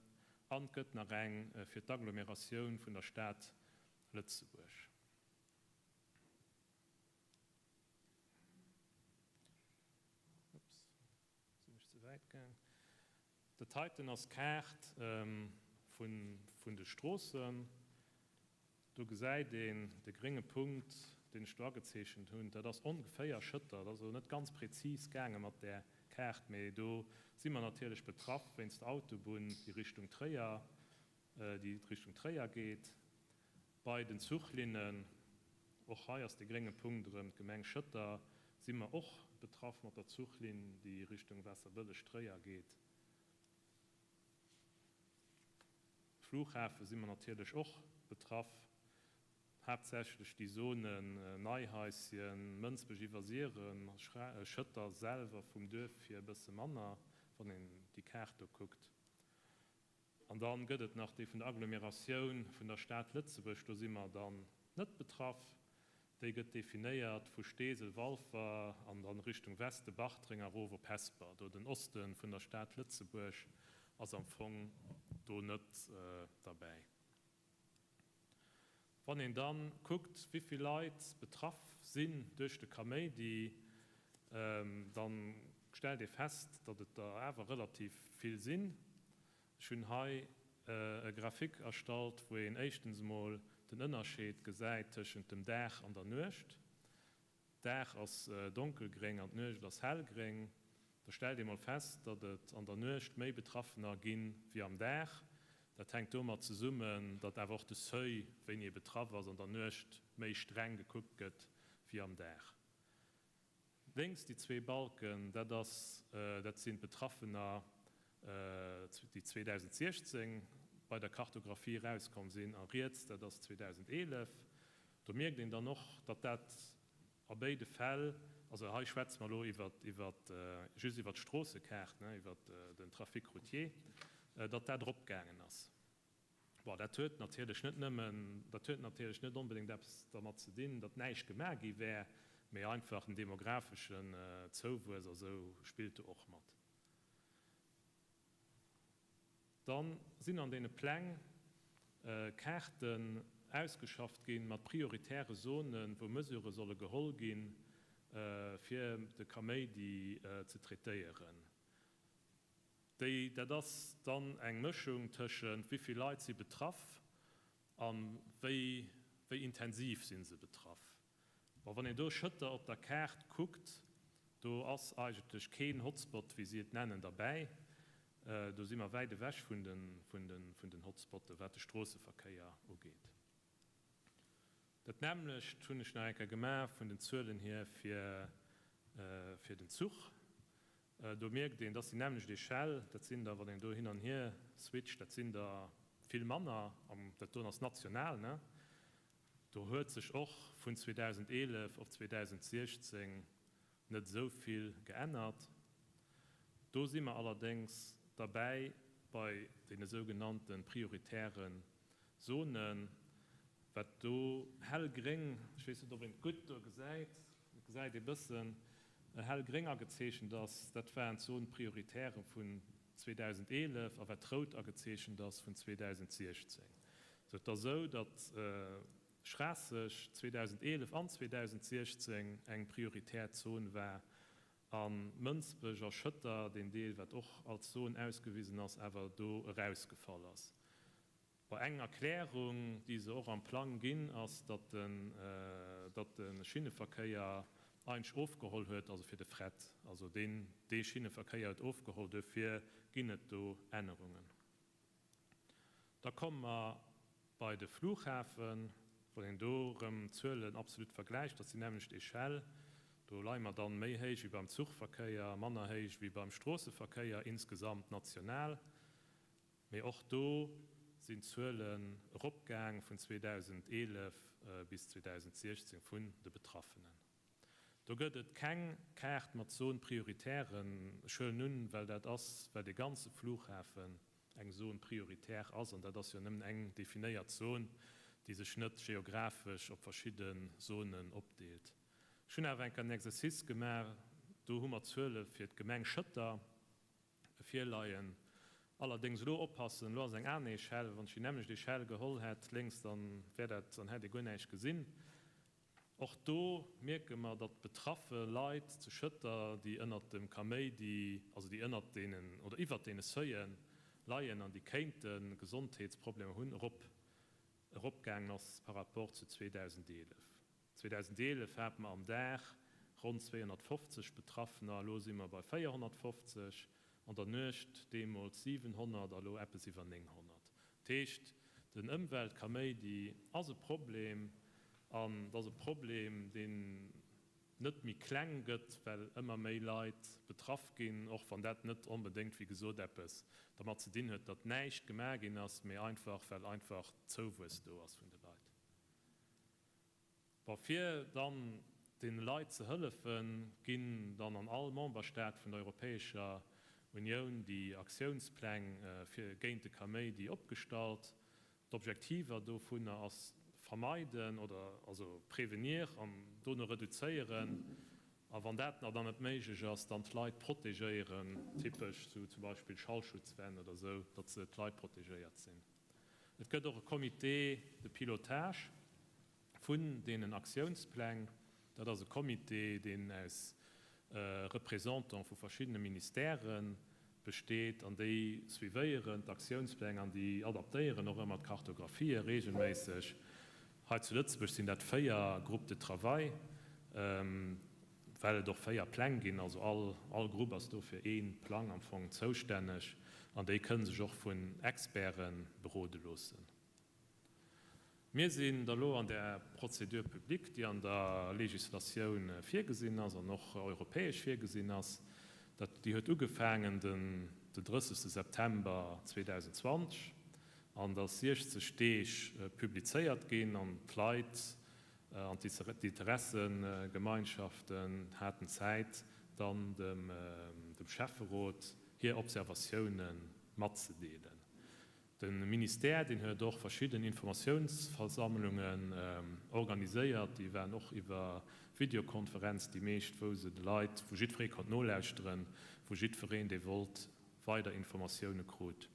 an et gëtt nach eng fir d'Agglomeratioun vun der Stad Lëtzebuerg. Ups, sinn ech ze wäit gaang. Dat heiten ass d'Kaart vun de Stroossen. Do gesäit een de grénge Punkt, deen ech do agezeechent hunn. Dat ass ongeféier Schëtter. Dat ass elo net ganz prezis gaange mat där Kaart, mee do si mer natierlech betraff wéinst der Autobunn, déi Richtung Tréier déi Richtung Tréier geet. Bei den Zuchlinnen, och hei ass de grénge Punkt erëm d'Gemeng Schëtter, si mer och betraff mat der Zuchlinn, déi Richtung Waasserbëlleg-Tréier geet. Flughafe si mer natierlech och betraff, haaptsächlech déi Zonen Neihaischen, Mënsbech iwwer Siren, Schëtter selwer vum Duerf hier e bësse manner, wann een déi Kaart do kuckt. An da gëtt et nach déi vun der Agglomeratioun vun der Stad Lëtzebuerg, do si mer dann net betraff. Déi gëtt definéiert vu Steesel, Walfer an dann Richtung Weste Bartreng a rof op Hesper. Do den Oste vun der Stad Lëtzebuerg ass am Fong do net derbäi. Wann een dann kuckt, wéivill Leit betraff sinn duerch de Kaméidi, dann stellt ee fest, datt et der awer relativ vill sinn. Ech hunn hei e Graphique erstallt, wou een éischtens emol den Ënnerscheed gesäit tëschent dem Dag an der Nuecht. Dag ass donkelgréng an d'Nuecht ass hellgréng. Da stellt ee mol fest, datt et an der Nuecht méi Betraffener ginn wéi am Dag. Dat hänkt domat zesummen, datt awer och de Seuil, wéini ee betraff ass, an der Nuecht méi streng gekuckt gëtt wéi am Dag. Lénks déi zwee Balken, dat ass, dat sinn d'Betraffener, déi 2016 bei der Kartographie erauskomm sinn, a riets, dat ass 2011. Do mierkt een dann och, datt dat a béide Fäll, also hei schwätze mer elo iwwer, iwwer, just iwwert d'Stroossekaart, ne, iwwert den Trafic routier, datt dat eropgaangen ass. Bon, dat huet natierlech net nëmmen, dat huet natierlech net onbedéngt eppes dermat ze dinn, datt näischt gemaach gi wär, mee einfach den demografeschen Zouwuess a sou spillt do och mat. Dann sinn an deene Pläng Kaarten ausgeschafft ginn mat prioritäre Zonen, wou Mesurë solle geholl ginn, fir de Kaméidi ze traitéieren. Déi, dat ass dann eng Mëschung tëschent wéi vill Leit si betraff a wéi, wéi intensiv si se betraff. Bon, wann een do Schëtter op der Kaart kuckt, do ass eigentlech keen Hotspot, wéi si et nennen, derbäi. Do si mer wäit ewech vun den Hotspotten, wat de Stroosseverkéier ugeet. Dat nämmlecht hunn ech nach eng Kéier gemaach vun den Zuelen hier fir den Zuch. Do mierkt een, dass déi nämmlecht Echelle, dat sinn der, wann een do hin an hier switcht, dat sinn der. vill manner, an dat doen ass national, ne? Do huet sech och vun 2011 op 2016 net esou vill geännert. Do si mer allerdéngs derbäi bei deene sougenannte prioritäre Zonen, wat do hellgréng, ech weess net, ob een et gutt do gesäit, et gesäit ee bëssen, hellgréng agezeechent ass, dat waren d'Zones prioritaires vun 2011 a wat rout agezeechent ass vun 2016. Sou, et ass esou, datt Schraasseg 2011 an 2016 eng prioritär Zon war a Mënsbech a Schëtter, deen Deel wat och als Zon ausgewisen ass, awer do erausgefall ass. Bon, eng Erklärung, déi se och am Plang ginn, ass, datt den, datt de Schinneverkéier eigentlech ofgeholl huet, also fir de Fret, also deen, dee Schinneverkéier huet ofgeholl, duerfir ginn et do Ännerungen. Da komme mer bei de Flughafen, wann een do erëm d'Zuelen absolut vergläicht, dat ass déi nämmlecht Echelle, do leie mer dann méi héich wéi beim Zuchverkéier, manner héich wéi beim Stroosseverkéier insgesamt national. Mee och do sinn d'Zuelen eropgaang vun 2011 bis 2016 vun de Betraffenen. Do gëtt et keng Kaart mat Zone prioritairen. Ech huelen un, well dat ass, well dee ganze Flughafen eng Zone prioritaire ass, an dat ass jo nëmmen eng definéiert Zon, déi sech net geographesch op verschidde Zonen opdeelt. Ech hunn awer eng Kéier en Exercice gemaach, do hu mer d'Zuele fir d'Gemeng Schëtter virleien. Allerdéngs elo oppassen, elo ass eng aner Echelle, wann ech déi nämmlecht Echelle geholl hätt lénks, dann wär dat, dann hätt ee guer näischt gesinn. Och do mierke mer, datt betraffe Leit zu Schëtter, déi ënnert dem Kaméidi, also déi ënnert deenen oder iwwert deene Seuile leien an déi kéinte Gesondheetsproblemer hunn, erop eropgaangen ass par rapport zu 2011. 2011 hate mer am Dag ronn 250 Betraffener, elo si mer bei 450, an der Nuecht deemools 700 a lo eppes iwwer 900. Dat heescht, den Ëmweltkaméidi ass e Problem an et ass e Problem, deen net méi kleng gëtt, well ëmmer méi Leit betraff ginn, och wann dat net onbedéngt, wéi gesot, eppes dermat ze dinn huet, datt näischt gemaach ginn ass, mee einfach, well einfach Zouwuess do ass vun de Leit. Bon, fir dann deene Leit ze hëllefen, ginn dann an all Memberstaat vun der Europäescher Unioun déi Aktiounspläng fir géint de Kaméidi opgestallt. D'Objektiver dovunner ass vermeiden oder also prévenir an dono reduzéieren a wann dat nach dann net méiglech ass, dann d'Leit protegéieren, typesch sou zum Beispill Schallschutzwänn oder sou, datt se d'Leit protegéiert sinn. Et gëtt och e Comité de pilotage vun deenen Aktiounspläng. Dat ass e Comité, deen aus Représentants vu verschiddene Ministèrë besteet an déi suivéieren d'Aktiounspläng an déi adaptéieren och ëmmer d'Kartografië regelméisseg. Hei zu Lëtzebuerg sinn dat 4 Groupes de travail, well et och 4 Pläng ginn. Also all, all Grupp ass do fir ee Plang am Fong zoustänneg an déi kënne sech och vun Experte berode loossen. Mir sinn da lo an där Procédure publique, déi an der Législatioun virgesinn ass an och europäesch virgesinn ass. Dat, déi huet ugefaangen den 30 September 2020 an ass 60 Deeg publizéiert ginn an d'Leit an d'Interessegemeinschaften haten Zäit, dann dem Schäfferot hir Observatioune matzedeelen. De Ministère, deen huet och verschidden Informatiounsversammlungen organiséiert, déi waren och iwwer Videokonferenz, déi meescht, wou se de Leit, wou jiddweree konnt nolauschteren, wou jiddwereen, dee wollt, weider Informatioune krut.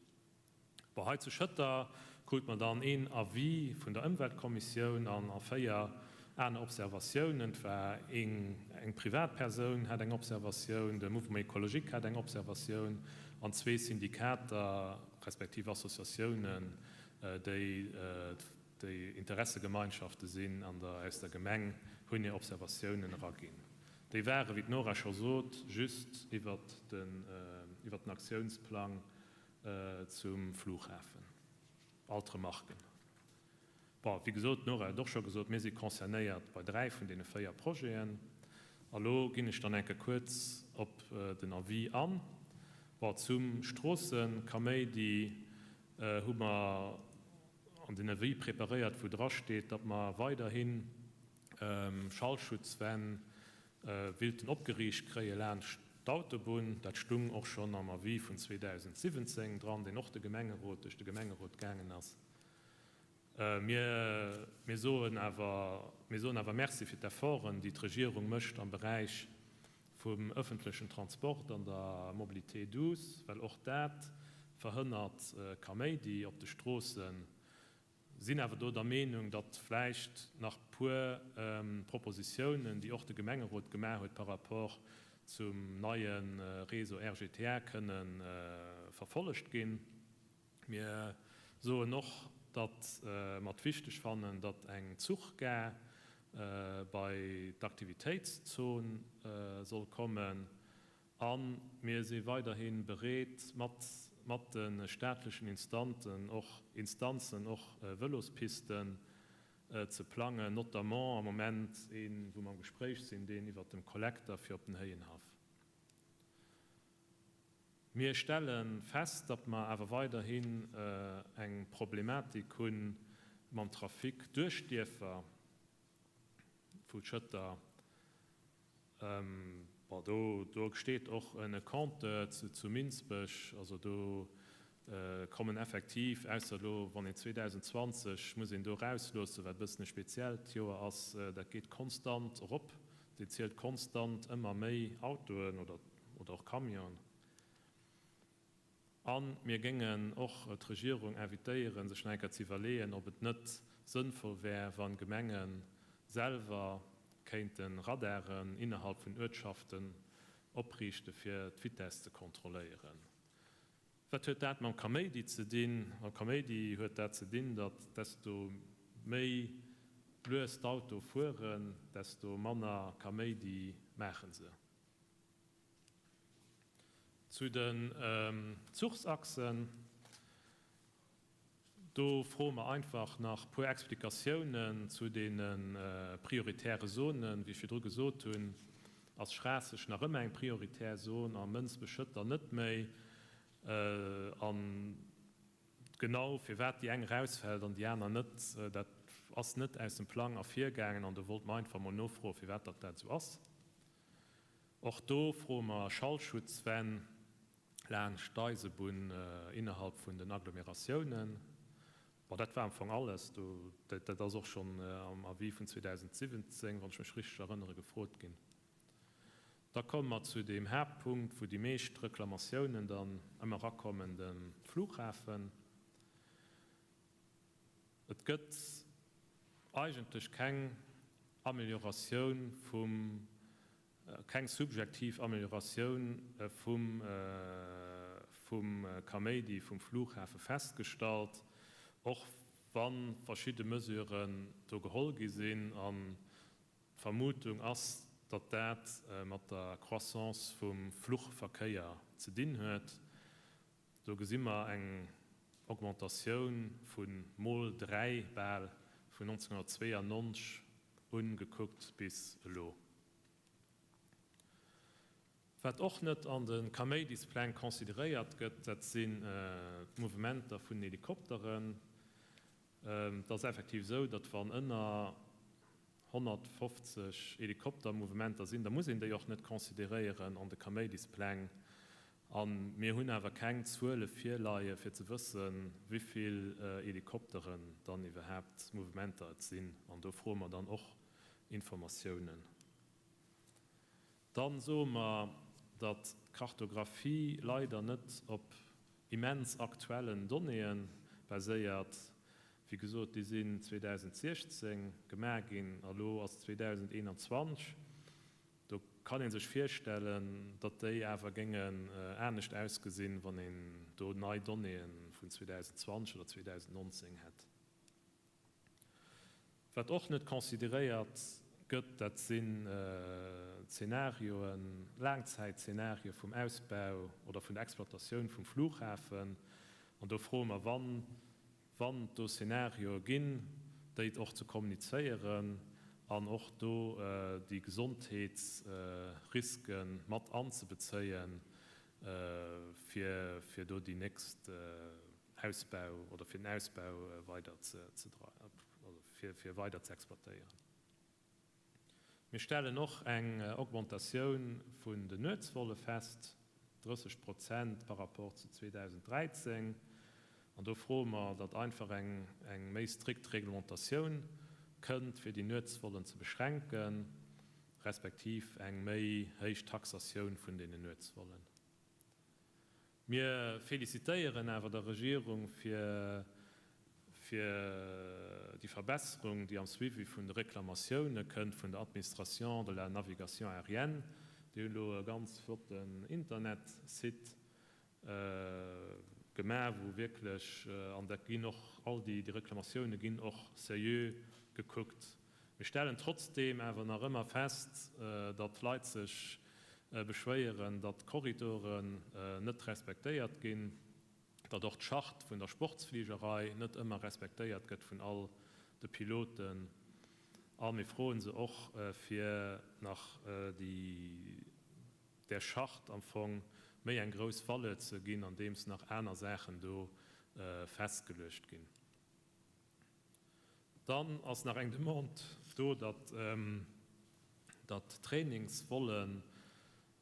Bon, hei zu Schëtter krut mer dann een Avis vun der Ëmweltkommissioun an a 4 aner Observatiounen. Et war een, eng Privatpersoun hat eng Observatioun, de Mouvement Écologique hat eng Observatioun an zwee Syndikater respektiv Associatiounen, déi déi Interessegemeinschafte sinn an der, aus der Gemeng, hunn hir Observatiounen eraginn. Déi ware, wéi d'Nora scho sot, just iwwert den, iwwert den Aktiounsplang Zum Flughafen. All d'Remarken. Bon, wéi gesot, d'Nora huet och scho gesot, mir si concernéiert bei 3 vun deene 4 Projeten. A lo ginn ech dann eng Kéier kuerz op den Avis an. Bon, zum Stroossenkaméidi. hu mer an den Avis preparéiert, wou drasteet, datt mer weiderhi Schallschutzwänn willten opgeriicht kréie laanscht d'Autobunn. Dat stung och schonn am Avis vun 2017 dran, deen och de Gemengerot, duerch de Gemengerot gaangen ass. Mir, mir soen awer, mir soen awer Merci fir d'Efforten, déi d'Regierung mécht am Beräich vum öffentlechen Transport an der Mobilité douce, well och dat verhënnert Kaméidi op de Stroossen. Sinn awer do der Meenung, datt vläicht nach puer Propositiounen, déi och de Gemengerot gemaach huet par rapport zum neie Réseau RGTA, kënne verfollegt ginn. Mir soen och, datt mer et wichteg fannen, datt eng Zuchgare bei d'Aktivitéitszon soll kommen. A mir si weiderhi bereet, mat mat de staatlechen Instanten och Instanzen och Vëlospisten ze plangen, notamment am Moment een, wou mer am Gespréich sinn, deen iwwert dem Kollekter fir op den Héienhaff. Mir stelle fest, datt mer awer weiderhin eng Problematik hu mam Trafic duerch d'Dierfer vu Schëtter. Bon, do do steet och e Compteur zu Minsbech. Also do kommen effektiv, ausser elo wann een 2020 muss een do erausloossen, wat e bëssen e speziellt Joer ass, dat geet konstant erop, deen zielt konstant ëmmer méi Autoen oder oder och Camionen. A mir géingen och d'Regierung invitéieren, sech nach eng Kéier ze iwwerleeën, ob et net sënnvoll wär, wa Gemenge selwer kéinte Radaren innerhalb vun Uertschaften opriichte fir d'Vitess ze kontrolléieren. Wat huet dat mam Kaméidi ze dinn? Mam Kaméidi huet dat ze dinn, datt desto méi lues d'Autoe fueren, desto manner Kaméidi maache se. Zu den Zuchsachsen, do froe mer einfach nach puer Explikatiounen zu deene prioritäre Zonen. Wéi ech virdru gesot hunn, ass Schraasseg nach ëmmer eng prioritär Zon a Mënsbech-Schëtter net méi. A genau firwat déi eng erausfält an déi aner net, dat ass net aus dem Plang ervirgaangen an do wollte mer einfach emol nofroen, firwat datt dat esou ass. Och do froe mer Schallschutzwänn laanscht d'Eisebunn innerhalb vun den Agglomeratiounen. Bon, dat war am Fong alles. Do, dat ass och schonn am Avis vun 2017, wann ech mech richteg erënnere, gefrot ginn. Da komme mer zu deem Haaptpunkt, wou déi meescht Reklamatiounen dann ëmmer erakommen, de Flughafen. Et gëtt eigentlech keng Amelioratioun vum, keng subjektiv Amelioratioun vum, vum Kaméidi vum Flughafe festgestallt, och wa verschidde Mesuren do geholl gi sinn. An d'Vermutung ass, datt dat mat der Croissance vum Fluchverkéier ze dinn huet. Do gesi mer eng Augmentatioun vu mol 3 bal vun 1992 un gekuckt bis elo. Wat och net an de Kaméidispläng consideréiert gëtt, dat sinn d'Mouvementer vun den Helikopteren. Et ass effektiv esou, datt wann ënner 150 Helikoptermouvementer sinn, da muss een déi och net consideréieren an de Kaméidispläng. A mir hunn awer keng Zuele virleie fir ze wëssen, wivill Helikopteren dann iwwerhaapt Mouvementer et sinn. An do froe mer dann och Informatiounen. Dann soe mer, datt d'Kartographie leider net op immens aktuellen Donnéeë baséiert. Wéi gesot, déi sinn 2016 gemaach ginn a lo ass 2021. Do kann ee sech virstellen, datt déi awer géingen anescht ausgesinn, wann een do nei Donnéeë vun 2020 oder 2019 hätt. Wat och net consideréiert gëtt, dat sinn Zenarioen, Laangzäitzenarie vum Ausbau oder vun der Exploitatioun vum Flughafen. An do froe mer, wann, wann et do Zenarioe ginn, déi och ze kommunizéieren an och do déi Gesondheetsriske mat anzebezéien, fir, fir do déi nächst. Ausbau oder fir den Ausbau weider ze, also fir weider ze exploitéieren. Mir stellen och eng Augmentatioun vun den Nuetsvolle fest, 30 Prozent par rapport zu 2013. An do froe mer, datt einfach eng méi strikt Reglementatioun kënnt, fir déi Nuetsvollen ze beschränken, respektiv eng méi héich Taxatioun vun deenen Nuetsvollen. Mir felicitéieren awer der Regierung fir fir déi Verbesserung, déi am Suivi vun de Reklamatioune kënnt vun der Administration de la navigation aérienne. Déi hunn elo e ganz flotten Internetsite gemaach, wou wierklech, an dat ginn och all déi Reklamatioune ginn och seriö gekuckt. Mir stellen trotzdeem awer nach ëmmer fest, datt Leit sech beschwéieren, datt d'Korridoren net respektéiert ginn, datt och d'Charte vun der Sportsfligerei net ëmmer respektéiert gëtt vun all de Piloten. A mir froe se och, fir nach déi där Charte am Fong méi eng grouss Valeur ze ginn, andeems nach aner Saachen do festgeluecht ginn. Dann ass nach eng Demande do, datt datt Trainingsvollen,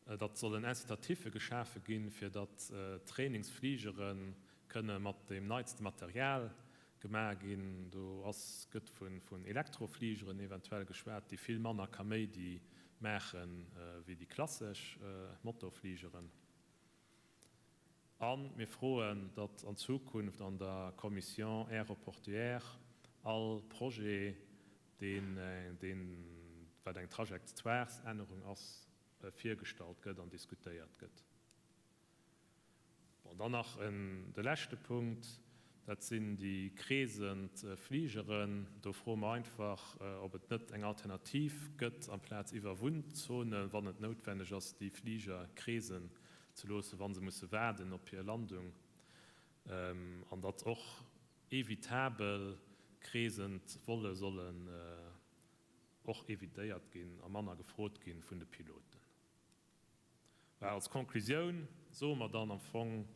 datt sollen Incitatiffe geschafe ginn, fir datt Trainingsfligere kënne mat deem neitste Material gemaach ginn. Do ass, gëtt vun Elektrofligeren eventuell geschwat, déi vill manner Kaméidi maache wéi déi klassesch Motorfligeren. A mir froen, datt an Zukunft an der Commission aéroportuaire all Projet, deen, deen, wat eng Trajectoiresännerung ass, virgestallt gëtt an diskutéiert gëtt. Bon, dann nach en, de leschte Punkt, dat sinn déi kreesend Fligeren. Do froe mer einfach, ob et net eng Alternativ gëtt amplaz iwwer Wunnzonen, wann et noutwenneg ass, déi Fliger kreesen ze loossen, wa se musse waarden op hir Landung, an datt och evitabel kreesend Volle sollen och evitéiert ginn a manner gefrot gi vun de Piloten. Mä als Conclusioun soe mer dann am Fong,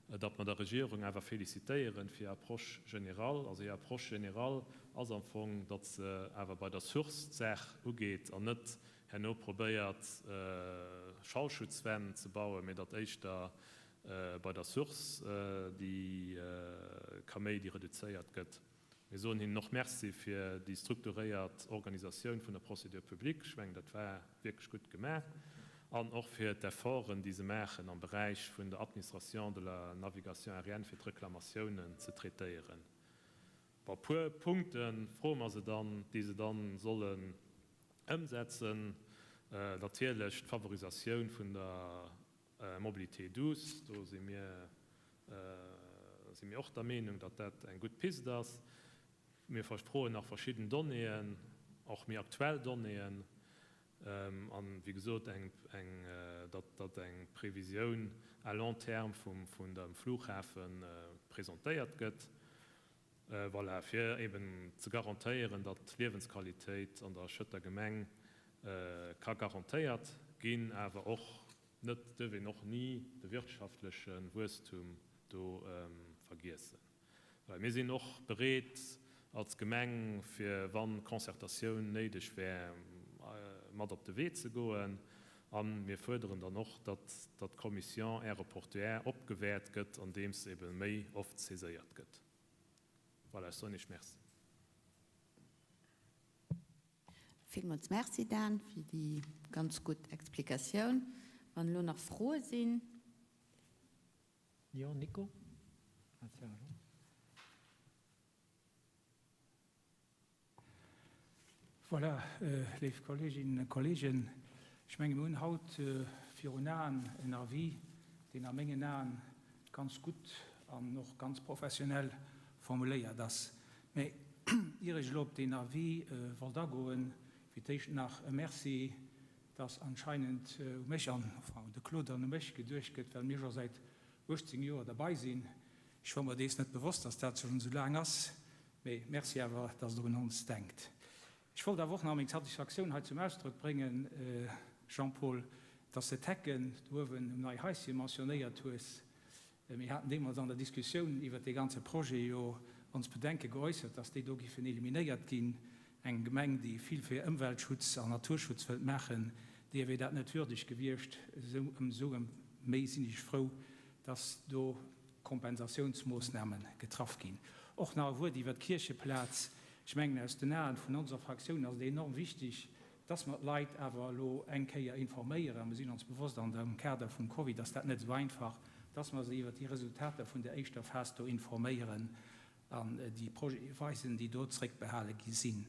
datt mer der Regierung awer félicitéieren fir hir Approche générale. Also hir Approche générale ass am Fong, datt se awer bei der Source d'Saach ugeet an net herno probéiert Schallschutzwänn ze bauen, mee datt éischter bei der Source déi Kaméidi reduzéiert gëtt. Mir soen hinnen och Merci fir déi strukturéiert Organisatioun vun der Procédure publique, ech mengen dat war wierklech gutt gemaach, an och fir d'Efforten déi se maachen am Beräich vun der Administration de la navigation aérienne fir d'Reklamatiounen ze traitéieren. Bon, e puer Punkte froe mer se dann, déi se dann sollen ëmsetzen. Natierlech d'Favorisatioun vun der Mobilité douce, do si mir, si mir och der Meenung, datt dat eng gutt Pist ass. Mir froen nach verschidden Donnéeën, och méi aktuell Donnéeën, an, wéi gesot, eng, eng, datt, datt eng Previsioun à long terme vum, vun dem Flughafe presentéiert gëtt. Voilà, fir eben ze garantéieren, datt d'Liewensqualitéit an der Schëtter Gemeng ka garantéiert ginn, awer och net, duerf een och ni de wirtschaftleche Wuesstum do vergiessen. Well mir sinn och bereet als Gemeng, fir wann Concertatioun néideg wär, mat op de Wee ze goen. A mir fuerderen dann och, datt d'Commission aéroportuaire opgewäert gëtt, andeems se ebe méi oft saiséiert gëtt. Voilà, ech soen Iech Merci. Villmools Merci, Dan, fir déi ganz gutt Explikatioun. Wann elo nach Froe sinn. Jo, Nico? Voilà, léif Kolleeginnen a Kolleegen, ech menge mir hunn haut virun Aen en Avis, deen a mengen Aen ganz gutt an och ganz professionell formuléiert ass. Mä ier ech elo op deen Avis wollt agoen, fir d'éischt nach e Merci, dass anscheinend u mech an, enfin un de Claude an u mech geduecht gëtt, well mir scho säit 18 Joer derbei sinn. Ech wor mer dees net bewosst, dass dat schonn esou laang ass. Mee Merci awer, dass Der un ons denkt. Ech wollt awer och nach meng Satisfaktioun hei zum Ausdrock bréngen, Jean-Paul, dass de d'Hecken do uewen um Neihaischen mentionnéiert hues. Mir haten deemools an der Diskussioun iwwert dee ganze Projet jo ons Bedenke geäussert, dass déi do giffen eliminéiert ginn. Eng Gemeng, déi vill fir Ëmweltschutz an Naturschutz wëllt maachen, deeër wier dat net würdeg gewiescht. Esou ëmsou méi sinn ech frou, dass do Kompensatiounsmoossname getraff ginn. Och nach e Wuert iwwert d'Kiercheplaz. Ech mengen, aus den Aen vun onser Fraktioun ass et enorm wichtig, dass mer d'Leit awer elo eng Kéier informéieren, a mir sinn ons bewosst, an dem Kader vum Covid ass dat net esou einfach, dass mer se iwwert déi Resultater vun der éischter Phas do informéieren an déi Projete weisen, déi do zréckbehale gi sinn.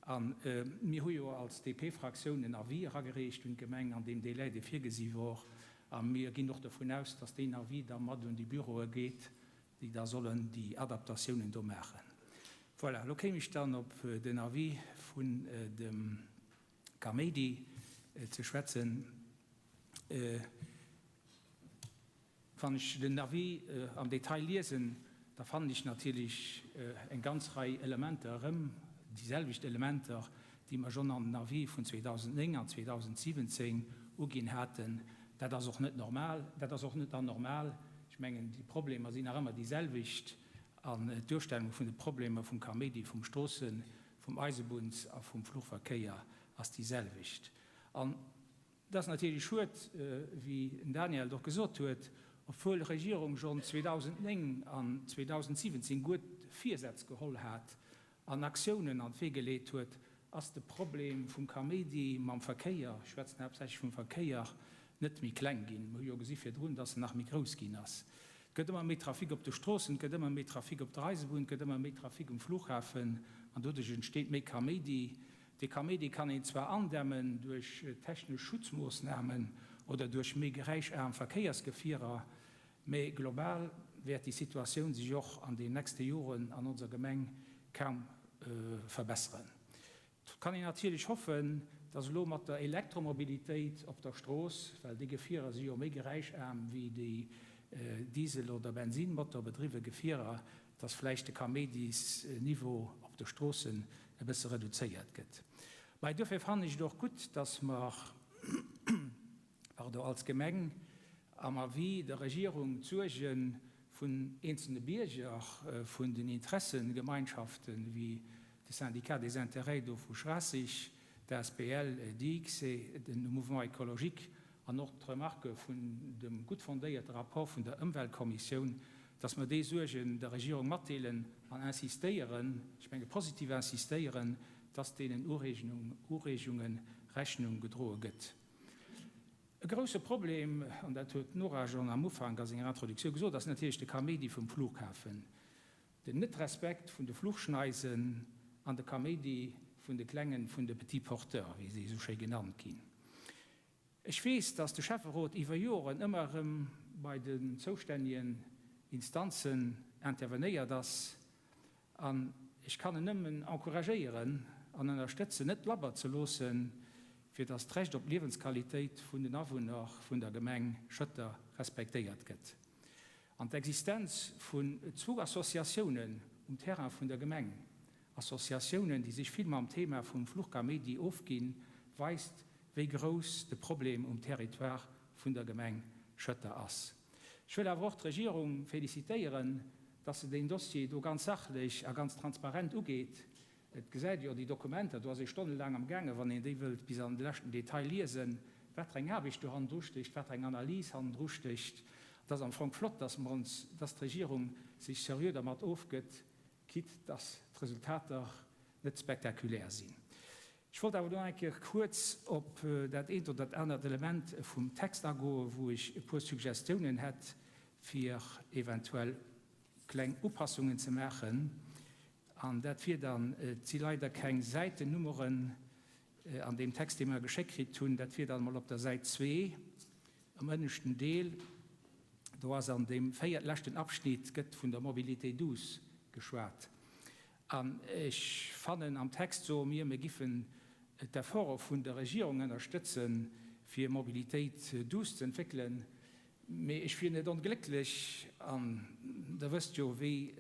A mir hu jo als DP-Fraktioun en Avis eragereecht un d'Gemeng an deem Délai, dee virgesi wor. A mir ginn och dovun aus, dass deen Avis da mat un déi Büroe geet, déi da sollen déi Adaptatiounen do maachen. Voilà, elo kéim ech dann op den Avis vun dem Kaméidi ze schwätzen. Wann ech den Avis am Detail liesen, da fannen ech natierlech eng ganz Rei Elementer erëm, déi selwecht Elementer, déi mer schonn an den Avis vun 2009 an 2017 uginn haten. Dat ass och net normal, dat ass och net anormal. Ech mengen, déi Problemer sinn nach ëmmer déi selwecht an d'Duerstellung vun de Problemer vum Kaméidi, vum Stroossen-, vum Eisebunns a vum Fluchverkéier ass déi selwecht. An Et ass natierlech schued, wéi den Daniel et och gesot huet, obwuel Regierung schonn 2009 an 2017 guet Virsätz geholl hat an Aktiounen an d'Wee geleet huet, ass de Problem vum Kaméidi mam Verkéier, ech schwätzen haaptsächlech vum Verkéier, net méi kleng ginn. Mir hu jo gesi virdrun, dass en nach méi grouss ginn ass. Et gëtt ëmmer méi Trafic op de Stroossen, et gëtt ëmmer méi Trafic op der Eisebunn, et gëtt ëmmer méi Trafic um Flughafen an doduerch entsteet méi Kaméidi. Dee Kaméidi kann een zwar andämmen duerch technesch Schutzmoossnamen oder duerch méi geräischaarm Verkéiersgefierer, mä global wäert déi Situatioun sech och an den nächste Joren an onser Gemeng kaum verbesseren. Et kann een natierlech hoffen, dass elo mat der Elektromobilitéit op der Strooss, well déi Gefierer si jo méi geräischaarm wéi déi Diesel oder Bensinmotorbedriwwe Gefierer, dass vläicht de Kaméidisniveau op de Stroossen e bësse reduzéiert gëtt. Mä duerfir fannen ech et och gutt, dass mer, pardon, als Gemeng am Avis der Regierung d'Suerge vun eenzelne Bierger, vun den Interessegemeinschaften, wéi de Syndicat des intérêts do vu Schraasseg, d'asbl DICE, de Mouvement écologique an och d'Remarque vun dem gutt fondéierte Rapport vun der Ëmweltkommissioun, dass mer déi Suergen der Regierung matdeelen an insistéieren, ech menge positiv insistéieren, dass deenen Ureegunge Rechnung gedroe gëtt. E grouse Problem, an dat huet d'Nora schonn am Ufank a senger Introduktioun gesot, ass natierlech de Kaméidi vum Flughafen. Den Net-Respekt vun de Fluchschneisen an de Kaméidi vun de klengen, vun de petits porteurs, wéi se esou schéi genannt ginn. Ech weess, dass de Schäfferot iwwer Joren ëmmer erëm bei den zoustännegen Instanzen intervenéiert ass an ech kann en nëmmen encouragéieren an ënnerstëtzen, net labber ze loossen, fir dass d'Recht op Liewensqualitéit vun den Awunner vun der Gemeng Schëtter respektéiert gëtt. An d'Existenz vun zwou Associatiounen um Terrain vun der Gemeng, Associatiounen, déi sech vill mam Thema vum Fluchkaméidi ofginn, weist, wéi grouss de Problem um Territoire vun der Gemeng Schëtter ass. Ech wëll awer och d'Regierung félicitéieren, dass se deen Dossier do ganz sachlech a ganz transparent ugeet. Et gesäit jo déi Dokumenter, do ass ee stonnelaang am gaangen, wann een déi wëllt bis an de leschten Detail liesen, wat fir eng Aarbecht do hannendru stécht, wat fir eng Analys hannendru stécht. Et ass am Fong flott, dass mer ons, dass d'Regierung sech seriö dermat ofgëtt, quitte dass d'Resultater net spektakulär sinn. Ech wollt awer elo nach eng Kéier kuerz op dat eent oder dat anert Element vum Text agoen, wou ech e puer Suggestiounen hätt, fir eventuell kleng Upassungen ze maachen. An dat wier dann, et si leider keng Säitennummeren an deem Text, dee mer geschéckt kritt hunn, dat wier dann emol op der Säit zwee am ënneschten Deel, do ass an deem véiertleschten Abschnitt gëtt vun der Mobilité douce geschwat. An ech fannen, am Text soe mir, mir giffen d'Efforte vun der Regierung ënnerstëtzen, fir Mobilitéit douce ze entwéckelen. Mee ech wier net onglécklech, an Der wësst jo, wéi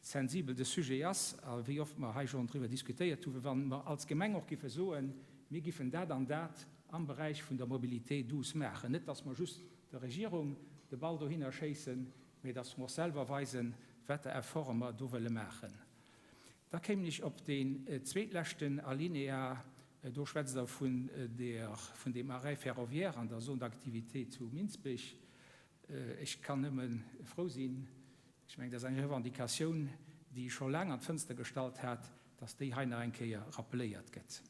sensibel de Sujet ass a wéi oft mer hei schonn driwwer diskutéiert hu, wa mer als Gemeng och giffe soen, mir giffen dat an dat am Beräich vun der Mobilité douce maachen. Net, dass mer just der Regierung. de Ball dohinner schéissen, mee dass mer och selwer weisen, wat der Efforte mer do wëlle maachen. Da kéim ech op deen zweetleschten Alinéa. Do schwätzt Der vun der, vun deem Arrêt ferroviaire an der Zone d'activité zu Minsbech. Ech kann nëmme frou sinn, ech mengen, dat ass eng Revendicatioun, déi ech scho laang an d'Fënster gestallt hat, dass déi hei nach eng Kéier rappeléiert gëtt.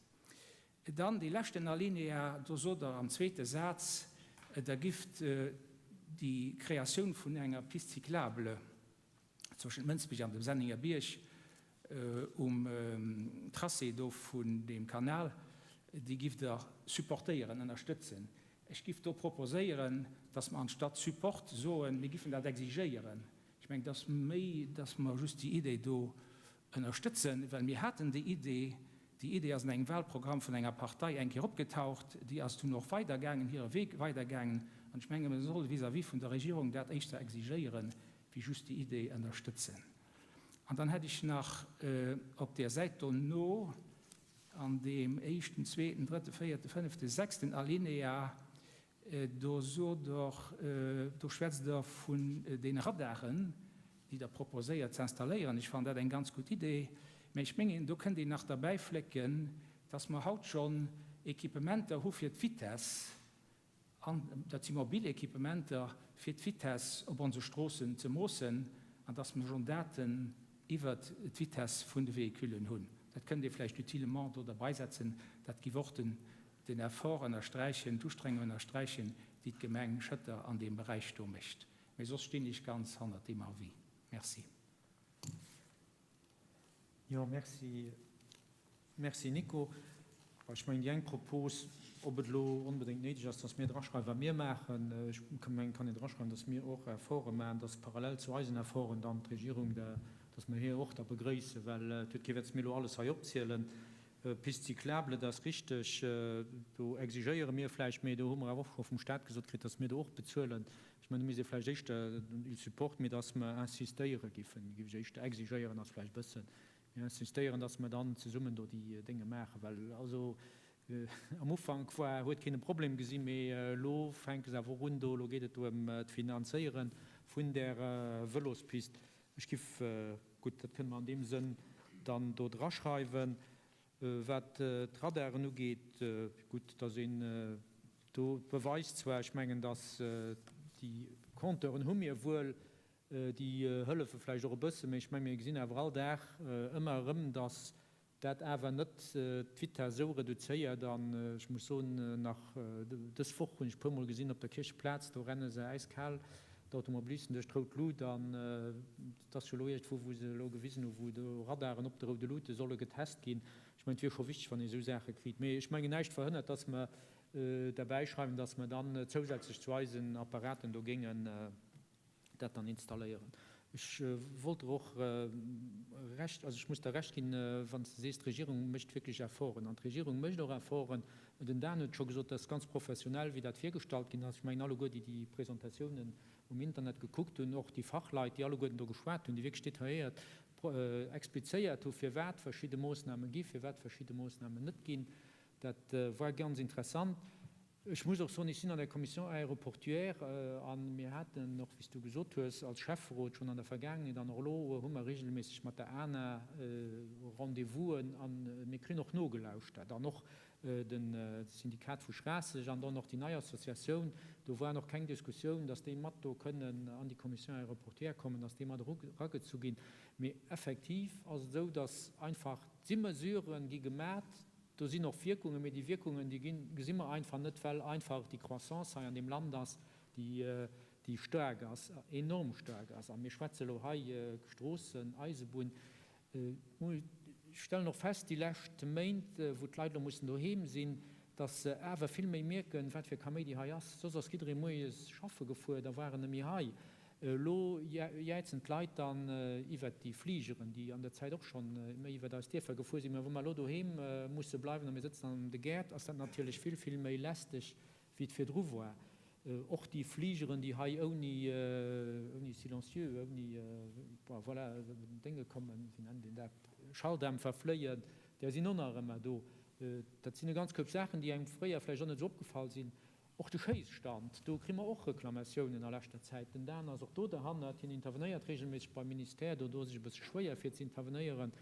Dann dee leschten Alinéa, do sot Der am zweete Saz, Der gifft déi Kreatioun vun enger Piste cyclable, zwëschent Mënsbech an dem Sennenger Bierg um Tracé do vun deem Kanal, déi giff Der supportéieren, ënnerstëtzen. Ech giff do proposéieren, dass mer anstatt Support soen, mir giffen dat exigéieren. Ech mengen, et ass méi, dass mer just déi Idee do ënnerstëtzen, well mir haten déi Idee, déi Idee ass an engem Wahlprogramm vun enger Partei eng Kéier opgetaucht, déi ass dunn och weidergaangen, hire Wee weidergaangen. An ech menge mer solle vis-à-vis vun der Regierung dat éischter exigéieren, wéi just déi Idee ënnerstëtzen. An dann hätt ech nach op där Säit dono an deem éischten, zweeten, drëtten, véierten, fënneften, sechsten Alinéa, do sot Der, do schwätzt Der vun deene Radaren, déi Der proposéiert ze installéieren. Ech fannen dat eng ganz gutt Idee, mä ech mengen, do kënnt een nach derbäiflécken, dass mer haut schonn Equipementer hu fir d'Vitess, An dat si mobil Equipementer, fir d'Vitess op onse Stroossen ze moossen an dass mer schonn Daten iwwert d'Vitess vun de Véhiculen hunn. Dat kënnt ee vläicht utilement do derbeisetzen. Dat giff och den den Effort ënnersträichen, d'Ustrengung ënnersträichen, déi d'Gemeng Schëtter an deem Beräich do mécht. Mee soss stinn ech ganz hannert deem Avis. Merci. Jo, merci. Merci Nico. Ech mengen déi eng Propos, ob et elo onbedéngt néideg ass, datt mir draschreiwen, wat mir maachen, ech mengen, et kann een draschreiwen, datt mir och Efforte maachen, datt parallel zu eisen Efforten dann d'Regierung, datt mer hir och da begrëissen, well et huet kee Wäert, datt mir elo alles hei opzielen. Piste cyclable, dat ass richteg, do exigéiere mir vläicht méi, do hu mer awer och scho vum Stat gesot kritt, datt mir do och bezuelen. Ech mengen, do misst ee vläicht éischter, il supporte, mee datt mer insistéiere giffen, géif ech éischter exigéieren ass vläicht e bëssen, Mir insistéieren, dass mer dann zesummen do déi Dénge maachen, well also am Ufank war, huet keen e Problem gesinn, mee elo fänke se awer och un do, elo geet et do ëm d'Finanzéiere vun där Vëlospist. Ech giff, gutt, dat kënne mer an deem Sënn dann do draschreiwen. Wat d'Radaren ugeet, gutt, dass een do beweist zwar, ech mengen, dass déi Compteuren hu mir wuel, Déi hëllefe vläicht och e bëssen, mä ech menge mir gesinn awer all Dag ëmmer erëm, datt dat awer net d'Vitess esou reduzéiert. An ech muss soen, nach dës Woch hunn ech e puermol gesinn op der Kiercheplaz, do renne se äiskal, d'Automobilisten, duerch d'rout Lut. An et ass jo elo iergendwou, wou se elo gewisen hu wou do Radaren op de roude Lute solle getest ginn. Ech mengen, et wier scho wichteg, wann ee esou Saache kritt. Mee ech mengen, näischt verhënnert, datt mer derbäi schreiwen, datt mer dann zousätzlech zu eisen Apparaten do géingen dat dann installéieren. Ech wollt der och Recht, also ech muss der Recht ginn, wann s de sees, d'Regierung mécht wierklech Efforten. An d'Regierung mécht och Efforten. Den Dan huet scho gesot, dat ass ganz professionell, wéi dat virgestallt ginn ass. Ech mengen, alleguer, déi déi Presentatiounen um Internet gekuckt hunn, och déi Fachleit, déi alleguerten do geschwat hunn, déi wierklech detailléiert explizéiert hu firwat verschidde Moossname gi, firwat verschidde Moossnamen net ginn, dat war ganz interessant. Ech muss och soen, ech sinn an der Commission aéroportuaire a mir haten och, wéi s du gesot hues, als Schäfferot schonn an der Vergaangenheet an och elo hu mer regelméisseg mat der ANA Rendez-vousen a mir kréien och nogelauschtert an och de Syndikat vu Schraasseg an dann och déi nei Associatioun, do war och keng Diskussioun, dass déi mat do kënnen an déi Commission aéroportuaire kommen, dass déi mat eragezu ginn. Mee effektiv ass et esou, dass einfach, et si Mesuren gi gemat, Do sinn och Wierkungen, mee déi Wierkungen, déi ginn, gesi mer einfach net, well einfach déi Croissance hei an deem Land ass, déi, déi staark ass, enorm staark ass. A mir schwätze elo hei Stroossen, Eisebunn. Ech stellen och fest, déi lescht Méint, wou d'Leit elo mussen doheem sinn, dass se awer vill méi mierken, wat fir Kaméidi hei ass. Soss ass jidderee moies schaffe gefuer, da war en net méi hei. Elo jäizen d'Leit dann iwwert déi Fligeren, déi an der Zäit och schonn méi iwwert eis Dierfer gefuer sinn. Mä wa mer elo doheem musse bleiwen a mir sëtzen an de Gäert, ass dat natierlech vill, vill méi lästeg, wéi et virdru war. Och déi Fligeren, déi hei ouni, ouni Silencieux, ouni, bon, voilà, Dénge kommen, wéi nennt een dat, Schalldämpfer fléien, där sinn och nach ëmmer do. Dat sinn e ganz Koup Saachen, déi engem fréier vläicht och net esou opgefall sinn. Och de Schéisstand, do kri mer och Reklamatiounen a leschter Zäit. Den Dan ass och do derhannert, hien intervenéiert regelméisseg beim Ministère, do doe sech e bësse schwéier fir ze intervenéieren.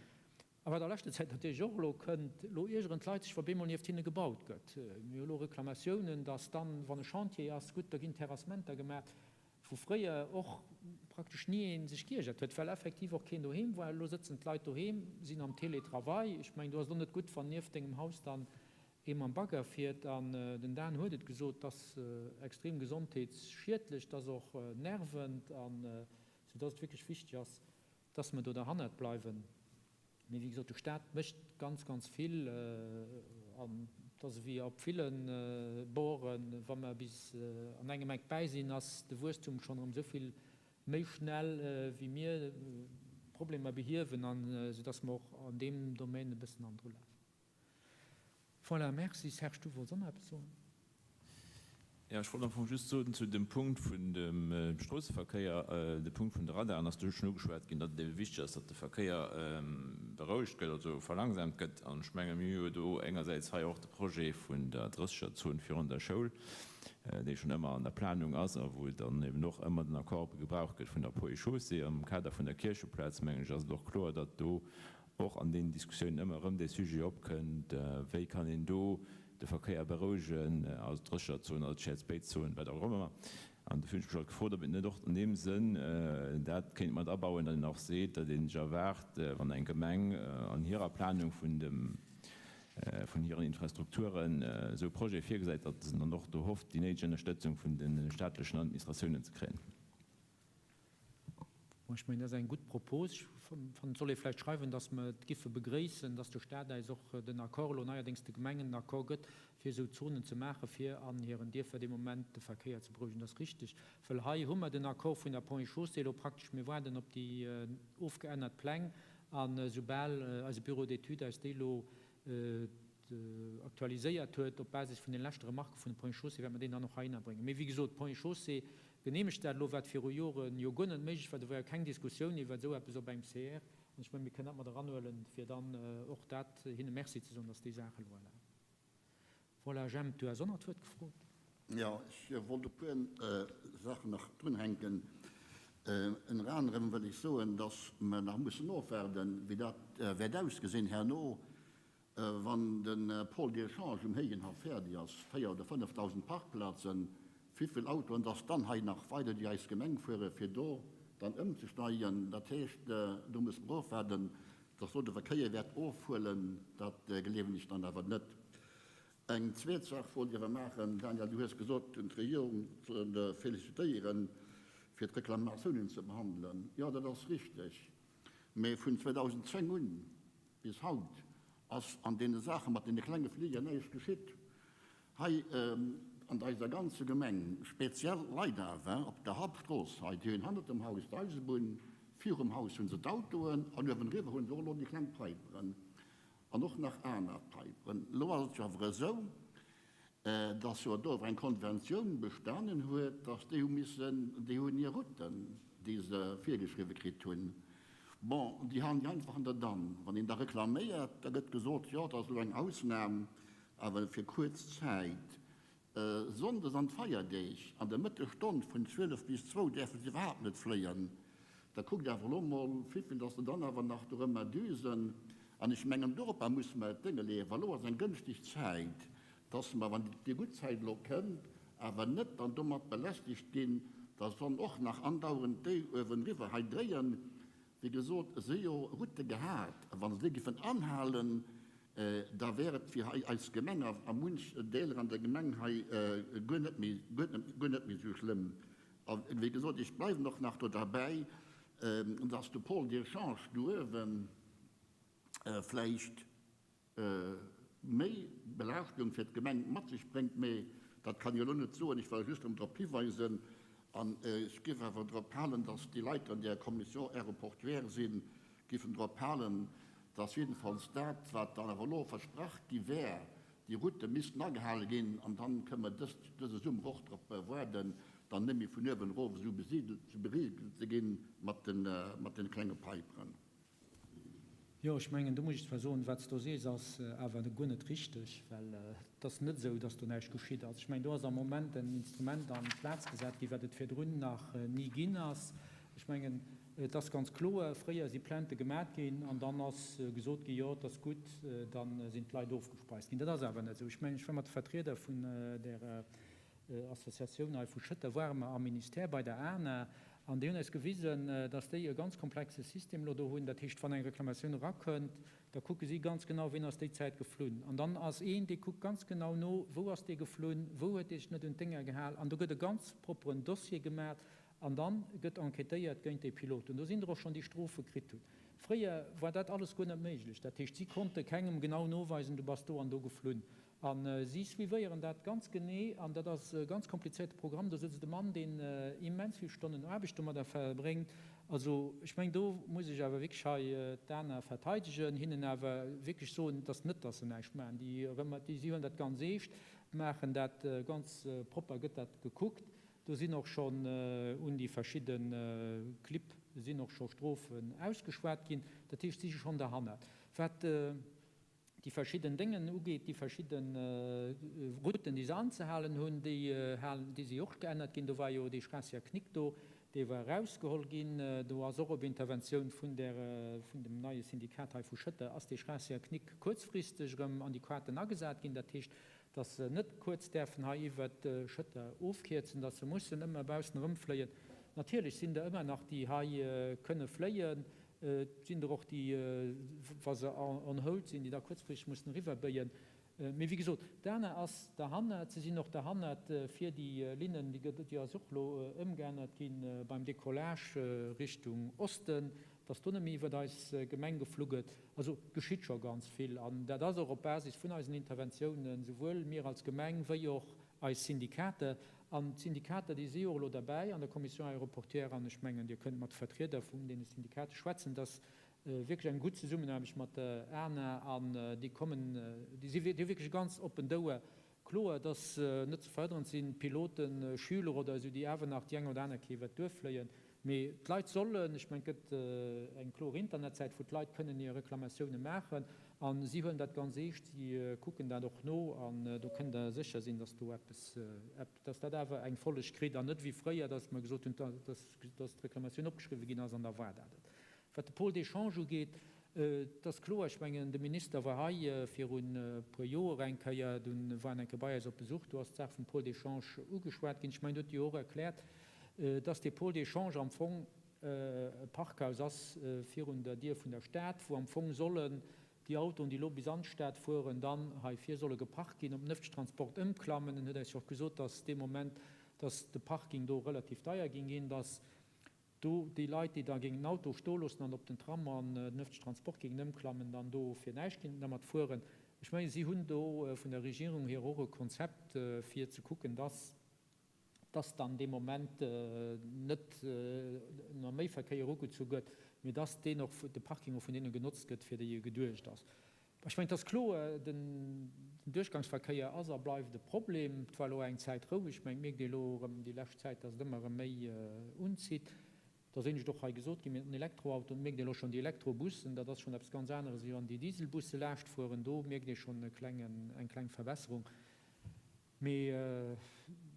A wat a leschter Zäit natierlech och elo kënnt, elo iergeren d'Leit sech, wa bemol nieft hinne gebaut gëtt. Mir hu elo Reklamatiounen, datt dann, wann e Chantier ass, gutt, da ginn Terrassementer gemaach, wou fréier och praktesch ni ee sech giergert huet, well effektiv och keen doheem war. Elo sëtzen d'Leit doheem, sinn am Télétravail. Ech mengen, do ass et och net gutt, wann nieft dengem Haus dann ee mam Bagger fiert. An den Dan huet et gesot, 't ass extrem gesondheetsschiedlech, 't ass och nervend, an soudass et wierklech wichteg ass, dass mer do derhannert bleiwen. Mee wéi gesot, de Stat mécht ganz, ganz vill an et ass ewéi op ville Boren, wa mer bis an engem Eck bäi sinn, ass de Wuesstum schonn erëm esou vill méi schnell, wéi mir d'Problemer behiewen, an soudass mer och an deem Domaine e bëssen hannendru lafen. Voilà, merci. Serge, du wollts och nach eppes soen? Jo, ech wollt am Fong just soen zu dem Punkt vun dem Stroosseverkéier, de Punkt vun de Radaren ass do schonn ugeschwat ginn, datt et ebe wichteg ass, datt de Verkéier berouegt gëtt, also verlangsamt gëtt. An ech menge mir hu jo do engersäits hei och de Projet vun der Drëssegerzon virun der Schoul, dee schonn ëmmer an der Planung ass a wou dann eben och ëmmer den Accord gebraucht gëtt vun der Ponts et Chaussées. Am Kader vun der Kiercheplaz, mengen ech, ass et och kloer, datt do och an deenen Diskussiounen ëmmer erëm dee Sujet opkënnt, wéi kann een do de Verkéier berouegen, also d'Drécherzon, also d'Shared-Space-Zon, wat och ëmmer. An dofir hunn ech mech alt gefrot, ob et net och an deem Sënn dat kéint mat abauen, datt een och seet, datt ee sech erwaart, wann eng Gemeng an hirer Planung vun dem, vun hiren Infrastrukturen esou e Projet virgesäit, datt se dann och do hofft, déi néideg Ënnerstëtzung vun de staatlechen Administratiounen ze kréien. Bon, ech mengen, dat ass eng gutt Propos. Ech fannen, et soll ee vläicht schreiwen, dass mer et giffe begréissen, dass de Stat äis och den Accord elo neierdéngs de Gemengen den Accord gëtt, fir esou Zonen ze maachen, fir an hiren Dierfer dee Moment de Verkéier ze berouegen. Dat ass richtig, well hei hu mer den Accord vun der Ponts et Chaussées elo praktesch. Mir waarden op déi ofgeännert Pläng an esoubal eise Bureau d'études eis déi elo aktualiséiert huet op Basis vun de leschte Remarquë vun de Ponts et Chaussées, wäerte mer deen dann och heihinner bréngen. Mee wéi gesot, d'Ponts et Chaussées geneemegt dat elo, wat viru Jore jo guer net méiglech war. Do war jo keng Diskussioun iwwer esou eppes op engem CR. An ech mengen, mir kënnen dat mat eranhuelen, fir dann och dat hinne Merci ze soen, dass déi Saach elo erlaabt. Voilà, Jemp, du has och nach d'Wuert gefrot. Jo, ech wollt e puer Saachen nach drunhänken. Ënner anerem wëll ech soen, dass mer nach mussen ofwaarden, wéi dat wäert ausgesinn herno, wann de Pôle d'échange um Héigenhaff fäerdeg ass, 4 oder 5.000 Parkplazen, wivill Autoen dass dann hei nach weider déi eis Gemeng fuere fir do dann ëmzesteigen. Dat heescht, do musse mer ofwaarden, dass do de Verkéier wäert ofhuelen. Dat gleewen ech dann awer net. Eng zweet Saach wollt ech awer maachen, Daniel, du hues gesot, d'Regierung ze félicitéieren, fir d'Reklamatiounen ze behandelen. Jo, dat ass richteg. Mee vun 2010 un bis haut ass an deene Saache mat deene klenge Fliger näischt geschitt. Hei an eiser ganzer Gemeng, speziell Leit awer op der Hauptstrooss hei, déi hunn hannert dem Haus d'Eisebunn, virum Haus hu se d'Autoen an uewenriwwer hu se och elo déi kleng Piperen an och nach aner Piperen. Elo ass et jo awer esou, dass jo do awer eng Konventioun bestanen huet, dass déi hu missen, déi hunn hir Routen, déi se virgeschriwwe kritt hunn, bon, déi halen déi einfach an der Dann. Wann een da reklaméiert, da gëtt gesot, jo, dat ass elo eng Ausnam, awer fir kuerz Zäit. Sonndes an d'Feierdeeg an der Mëttesstonn vun 12 bis zwou däerfe se iwwerhaapt net fléien. Da kuckt awer elo mol, wivill dass se dann awer nach dorëmmer düsen. An ech mengen, doropper musse mer et Dénge leeën, well elo ass eng gënschteg Zäit, dass mer, wann déi gutt Zäit elo kënnt, awer net dann domat belästegt ginn, dass dann och nach andauernd déi uewenriwwer hei dréien. Wéi gesot, se hu jo Route gehat, a wa se déi géifen anhalen, da wär et fir hei eis Gemeng a munch Deeler an der Gemeng hei guer net méi, guer net méi esou schlëmm. A wéi gesot, ech bleiwen och nach do derbäi, dass de Pôle d'échange do uewe vläicht méi Belaaschtung fir d'Gemeng mat sech bréngt, mee dat kann ech elo net soen. Ech wëll just erëm drop hiweisen an ech géif awer drop halen, dass déi Leit, déi an där Commission aéroportuaire sinn, géifen drop halen, dass jiddefalls dat, wat dann awer elo versprach gi wär, déi Route missten agehale ginn an dann kënne mer dëst, dëse Summer och drop waarden, dann net méi vun uewen erof esou besidelt, esou beriegelt ze ginn mat de, mat deene klenge Piperen. Jo, ech mengen, do muss ech zwar soen, wat s de do sees, ass awer guer net richteg, well et ass net esou, dass do näischt geschitt ass. Ech mengen, do ass am Moment en Instrument an d'Plaz gesat ginn, wat et virdrun nach ni ginn ass. Ech mengen, et ass ganz kloer, fréier si Plaintë gemat ginn an dann ass gesot ginn, jo, et ass gutt, da sinn d'Leit ofgespeist ginn. Dat ass awer net esou. Ech mengen, ech war mat de Vertrieder vun där Associatioun hei vu Schëtter ware mer am Ministère bei der ANA an déi hunn eis gewisen, dass déi e ganz komplexe System elo do hunn. Dat heescht, wann eng Reklamatioun erakënnt, da kucke si ganz genau, wien ass déi Zäit geflunn. An dann ass een, dee kuckt ganz genau no, wou ass dee geflunn, wou huet dee sech net un d'Dénger gehal. An do gëtt e ganz propperen Dossier gemat an da gëtt enquêtéiert géint déi Piloten. Do sinn der och schonn, déi Strofe kritt hunn. Fréier war dat alles guer net méiglech. Dat heescht, si konnte kengem genau noweisen, du bass do an do geflunn. A si suivéieren dat ganz genee an dat ass e ganz komplizéierte Programm. Do sëtzt e Mann, deen immens vill Stonnen Aarbecht domadder verbréngt. Also ech mengen, do muss ech awer wierklech hei d'ANA verteidegen, hinnen awer wierklech soen, et ass net, datt se näischt maachen. Déi, si huelen dat ganz eescht, maachen dat ganz propper, gëtt dat gekuckt. Do sinn och schonn un déi verschidde Clibb sinn och scho Strofen ausgeschwat ginn. Dat heescht, si si schonn derhannert. Wat déi verschidden Déngen ugeet, déi verschidde Routen, déi se anzehalen hunn, déi halen, déi si och geännert ginn. Do war jo dee Schraassiger Knick do, dee war erausgeholl ginn. Do ass och op Interventioun vun där, vun dem neie Syndikat hei vu Schëtter ass dee Schraassiger Knick kuerzfristeg erëm an déi Quaten agesat ginn. Dat heescht, dass se net kuerz däerfen hei iwwert Schëtter ofkierzen, dass se mussen ëmmer baussen erëmfléien. Natierlech sinn der ëmmer nach, déi hei kënne fléien. Et sinn der och, déi, wa se on hold sinn, déi da kuerzfristeg mussen eriwwerbéien. Mee wéi gesot, d'ANA ass derhannert. Se sinn och derhannert fir déi Linnen, déi gëtt, déi ass och elo ëmgeännert gi beim Décollage Richtung Osten, dass do net méi iwwert eis Gemeng geflu gëtt. Also et geschitt scho ganz vill. An dat ass och op Basis vun eisen Interventiounen, souwuel mir als Gemeng wéi och eis Syndikater. An d'Syndikater, déi si jo och elo derbäi an der Commission aéroportuaire, an ech mengen, Dir kënnt mat de Vertrieder vun deene Syndikater schwätzen, dass wierklech eng gutt Zesummenaarbecht mat der ANA, an déi kommen, déi si, déi hu wierklech e ganz oppent Ouer. Kloer, dass net ze verhënneren, et si Piloten, Schüler oder esou, déi awer nach déi eng oder aner Kéier iwwert d'Duerf fléien. Mee d'Leit sollen, ech mengen, et gëtt eng kloer Internetsäit, wou d'Leit kënnen hir Reklamatioune maachen. A si huelen dat ganz eescht, si kucken dat och no. An do kënnt Der sécher sinn, dass do eppes, dass dat awer eng Folleg kritt an net wéi fréier, dass mer gesot hunn, dass d'Reklamatioun opgeschriwwen ginn ass an da war dat et. Wat de Pôle d'échange ugeet, et ass kloer, ech mengen, de Minister war hei virun e puer Joer eng Kéier, dunn war en eng Kéier bei eis op Besuch, do ass d'Saach vum Pôle d'échange ugeschwat ginn. Ech mengen, do huet e jo och erkläert, dass dee Pôle d'échange am Fong e Parkhaus ass virun der Dier vun der Stad, wou am Fong sollen déi Autoen, déi elo bis an d'Stad fueren, dann hei vir solle geparkt ginn, op den ëffentlechen Transport ëmklammen. En huet eis jo och gesot, dass dee Moment, dass de Parking do relativ deier géing ginn, dass do déi Leit, déi da géingen den Auto stoe loossen an op den Tram an den ëffentlechen Transport géingen ëmklammen, dann do fir näischt kéinten dermat fueren. Ech mengen, si hunn do vun der Regierung hier och e Konzept, fir ze kucken, dass dass dann dee Moment net nach méi Verkéier ugezu gëtt, mee dass deen och, de Parking och vun deene genotzt gëtt, fir déi e geduecht ass. Ech mengen, et ass kloer, den Duerchgangsverkéier ass a bleift e Problem. Et war elo eng Zäit roueg, mä et mierkt ee elo erëm déi lescht Zäit, dass et ëmmer erëm méi unzitt. Et ass éinescht och hei gesot ginn, mit den Elektroautoen, et mierkt ee elo schonn déi Elektrobussen, dat ass schonn eppes ganz aneres, wéi wann déi Dieselbusse laascht fueren. Do mierkt ee schonn e klengen, eng kleng Verbesserung. Mee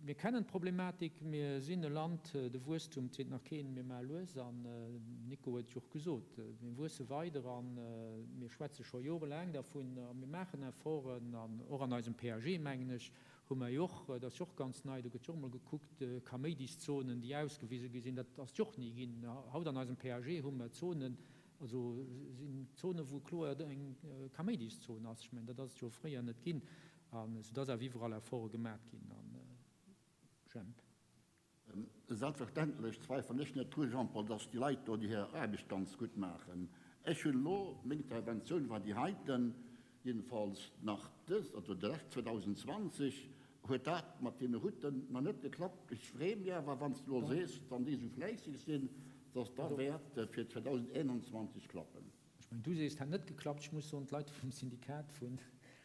mir kennen d'Problematik, mir sinn e Land, de Wuesstum, et seet nach keen, mir maache lues an den Nico huet et jo och gesot, mir wuesse weider a mir schwätze scho jorelaang dervun a mir maachen Efforten an och an eisem PAG, mengen ech, hu mer jo och, dat ass jo och ganz nei, do gëtt jo och emol gekuckt, Kaméidiszonen, déi ausgewise gi sinn, dat ass jo och ni ginn. Haut an eisem PAG hu mer Zonen, also sinn Zonen, wou kloer eng Kaméidiszon ass, ech mengen, dat ass et jo fréier net ginn. An esou dass awer iwwerall Efforte gemat ginn. An Jemp. Selbstverständlech zweifelen ech net dru, Jean-Paul, dass déi Leit do déi hir Aarbecht ganz gutt maachen. Ech hunn elo, meng Interventioun war déi heiten, jedenfalls nach dës, also de lescht 2020 huet dat mat deene Routen nach net geklappt. Ech freeë mir awer, wann s de elo sees, wann déi esou fläisseg sinn, dass da wäert fir 2021 klappen. Ech mengen, du sees, et hätt net geklappt. Ech muss soen, d'Leit vum Syndikat vu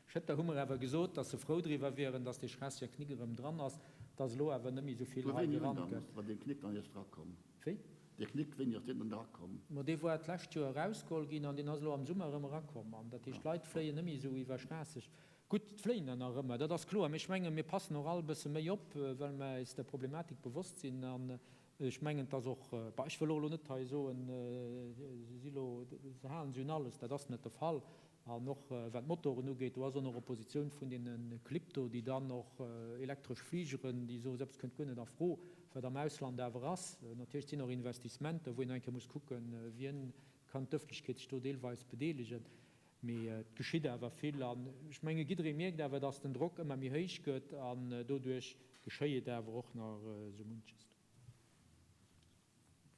Schëtter hu mer awer gesot, datt se frou driwwer wieren, datt dee Schraasseg Knick erëm dran ass, datt elo awer net méi esou vill hei gerannt gëtt. Wéi hunn dann, war dee Knick dann erst erakomm? Wéi? Technique, wéini ass deen dann erakomm? Ma dee war d'lescht Joer erausgeholl ginn an deen ass elo am Summer erëm erakomm. An dat heescht, d'Leit fléien net méi esou iwwer Schraasseg. Gutt, et fléien der nach ëmmer, dat ass kloer, mee ech menge mir passen och all e bësse méi op, well mer eis der Problematik bewosst sinn. An ech mengen, et ass och, bah, ech wëll och elo net hei soen, se si elo, se halen sech un alles, dat ass net de Fall. An och wat d'Motoren ugeet, do ass och nach Oppositioun vun deene Clibb do, déi dann och elektresch Fligeren, déi soen, esou eppes kënnt guer net a Fro, wat am Ausland awer ass. Natierlech sinn och Investissementer, wou een eng Kéier muss kucken, wien kann d'Ëffentlechkeet sech do deelweis bedeelegen. Mee et geschitt awer vill an ech menge jidderee mierkt awer, datt den Drock ëmmer méi héich gëtt an doduerch geschéiet awer och nach esou munches do.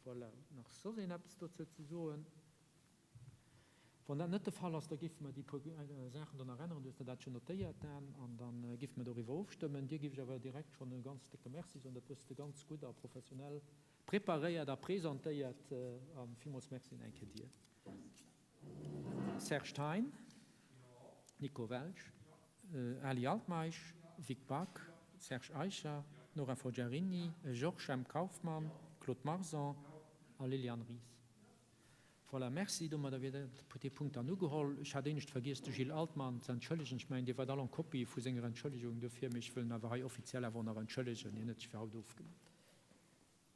Voilà, huet nach soss een eppes dozou ze soen? Wann dat net de Fall ass, da géife mer déi puer Saachen do nach änneren. Du hues der dat jo notéiert, Dan, an da géife mer doriwwer ofstëmmen. Dir géif ech awer direkt schonn e ganz décke Merci soen. Dat hues de ganz gutt a professionell preparéiert a presentéiert. A villmools Merci nach eng Kéier dir. Serge Thein, Nico Welsch, Ali Altmeisch, Vic Back, Serge Eicher, Nora Forgiarini, Georges M. Kauffmann, Claude Marson a Liliane Ries. Voilà, merci. Domadder wier dee Punkt dann ugeholl. Ech hat éinescht vergiess, de Gilles Altmann ze entschëllegen. Ech mengen, Dir waart all en copie vu senger Entschëllegung dofir, mee ech wëll en awer hei offiziell awer och nach entschëllegen. Hien huet sech fir haut ofgemellt.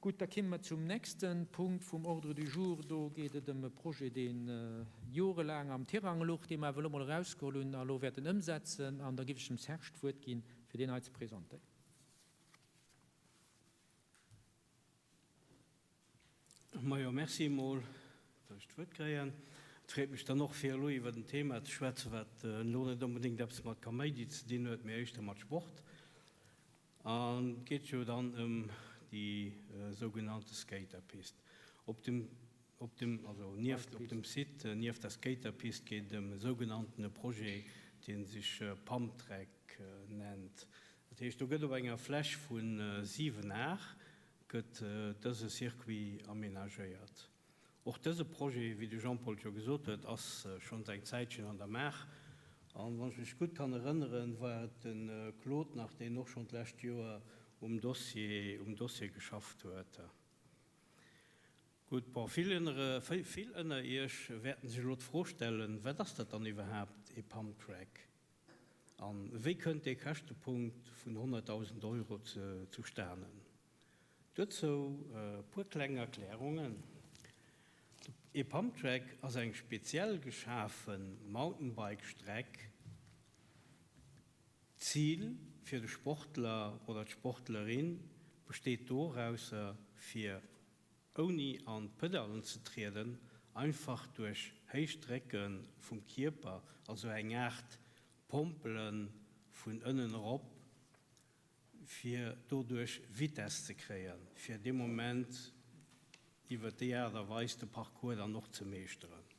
Gutt, da kimme mer zum nächste Punkt vum Ordre du jour. Do geet et ëm e Projet, dee jorelaang am Tirang luch, dee mer awer elo mol erausgeholl hunn a elo wäerten ëmsetzen. An da giff ech dem Serge d'Wuert ginn, fir deen hei ze presentéieren. Majo, merci emol, datt ech d'Wuert kréien. Et freet mech dann och, fir elo iwwert en Thema ze schwätzen, wat elo net onbedéngt eppes mat Kaméidi ze dinn huet, mee éischter mat Sport. An et geet jo dann ëm déi sougenannte Skaterpist. Op dem, op dem, also nieft, op dem Site nieft der Skaterpist geet et ëm e sougenanntene Projet, dee sech Pumptrack nennt. Dat heescht, do gëtt op enger Fläch vu 7 Ar gëtt dëse Circuit aménagéiert. Och dëse Projet, wéi de Jean-Paul et jo gesot huet, ass schonns eng Zäitchen an der Maach. An wann ech mech gutt kann erënneren, war et de Claude nach, deen och schonn d'lescht Joer um Dossier, um Dossier geschafft huet. Gutt, bon, vill ënner, vill ënner Iech wäerten sech elo d'Fro stellen, Wat ass dat dann iwwerhaapt, ee Pumptrack? A wéi kënnt dee Käschtepunkt vun 100.000 Euro zustanen? Duerzou e puer kleng Erklärungen. E Pumptrack ass eng speziell geschafe Mountainbike-Streck. D'Zil fir de Sportler oder d'Sportlerin besteet dorausser, fir ouni an d'Pedallen ze trieden, einfach duerch héicht Drécke vum Kierper, also eng Aart Pompele vun ënnen erop, fir doduerch Vitess ze kréien, fir dee Moment iwwer déi Aart a Weis de Parcours dann och ze meeschteren.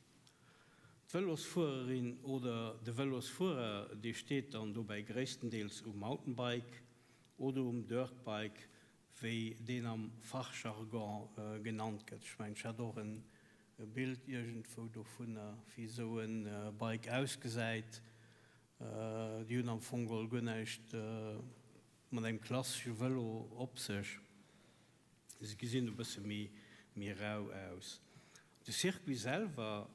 D'Vëlosfuererin oder de Vëlosfuerer, dee steet dann dobäi gréisstendeels um Mountainbike oder um Dirtbike, wéi deen am Fachjargon genannt gëtt. Ech mengen, ech hat och e Bild iergendwou dovunner, wéi esou e Bike ausgesäit. Déi hunn am Fong geholl guer näischt mat engem klassesche Vëlo op sech. Se gesinn e bësse méi rau aus. De Circuit selwer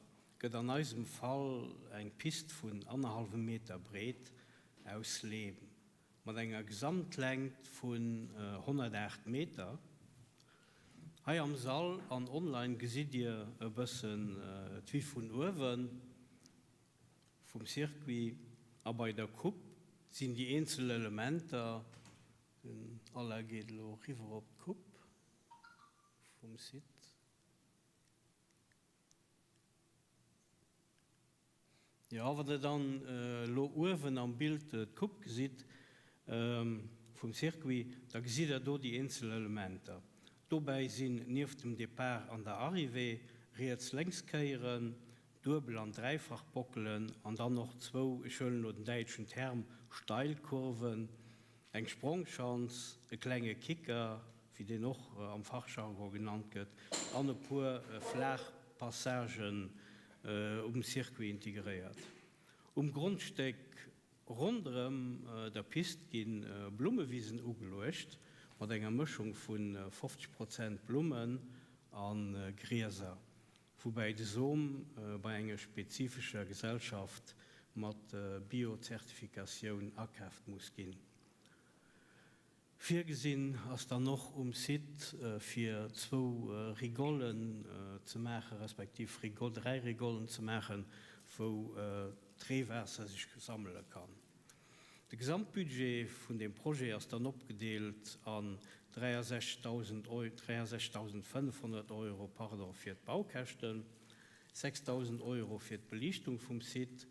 gëtt an eisem Fall eng Pist vun annerhallwem Meter breet aus Leem. Mat enger Gesamtlängt vun 108 Meter. Hei am Sall an online gesitt dir e bëssen d'Vue vun uewen vum Circuit a bei der Coupe sinn déi eenzel Elementer. Den Alain geet elo riwwer op d'Coupe vum Site. Jo, wann der dann elo uewen am Bild d'Coupe gesitt vum Circuit, da gesitt der do déi eenzel Elementer. Dobäi sinn nieft dem Depart an der Arrivée Riets-Lénks-Kéieren, Duebel an Dräifachbockelen an dann och zwou, ech huelen elo den däitschen Term, Steilkurven, eng Sprongschanz, e klenge Kicker, wéi deen och am Fachjargon genannt gëtt, an e puer flaach Passagen um Circuit integréiert. Um Grondstéck ronderëm der Pist gi Blummewisen ugeluecht, mat enger Mëschung vu 50 Prozent Blummen. a Grieser, woubäi de Som bei enger spezifescher Gesellschaft mat Bio-Zertifikatioun akaaft muss ginn. Virgesinn ass dann och um Site fir zwou Rigollen ze maachen, respektiv dräi Rigollen ze maachen, wou d'Reewaasser sech sammele kann. De Gesamtbudget vun deem Projet ass dann opgedeelt an 63.500 Euro pardon, fir d'Baukäschten, 6.000 Euro fir d'Beliichtung vum Site,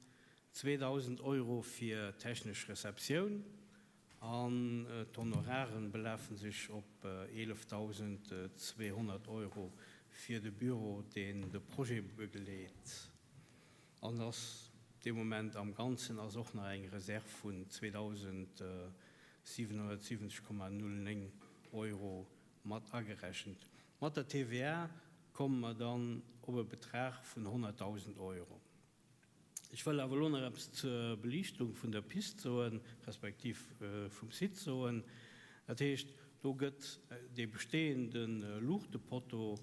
2.000 Euro fir d'technesch Receptioun an d'Honoraren belafen sech op 11.200 Euro fir de Büro, deen de Projet begleet. An ass dee Moment am Ganzen ass och nach eng Reserv vun 2.770,09 Euro mat agerechent. Mat der TVA komme mer dann op e Betrag vun 100.000 Euro. Ech wëll awer elo nach eppes zur Beliichtung vun der Pist soen, respektiv vum Site soen. Dat heescht, do gëtt dee bestehende Luuchtepotto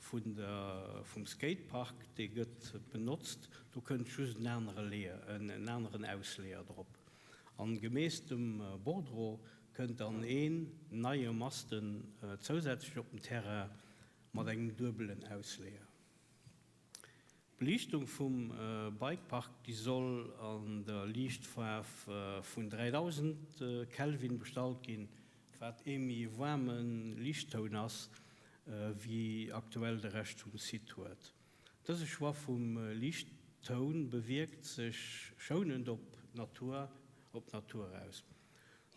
vun der, vum Skatepark, dee gëtt benotzt. Do kënnt just en anere Leeër, en aneren Ausleeër drop. An gemäss dem Bordereau kënnt dann een neie Masten zousätzlech op den Terrain mat engem duebelen Ausleeër. D'Beliichtung vum Bikepark, déi soll an der Liichtfaarf vun 3000 Kelvin bestallt ginn, wat ee méi waarme Liichttoun ass, wéi aktuell de Rescht vum Site huet. Dëse Choix vum Liichttoun bewierkt sech schounend op d'Natur op d'Natur aus.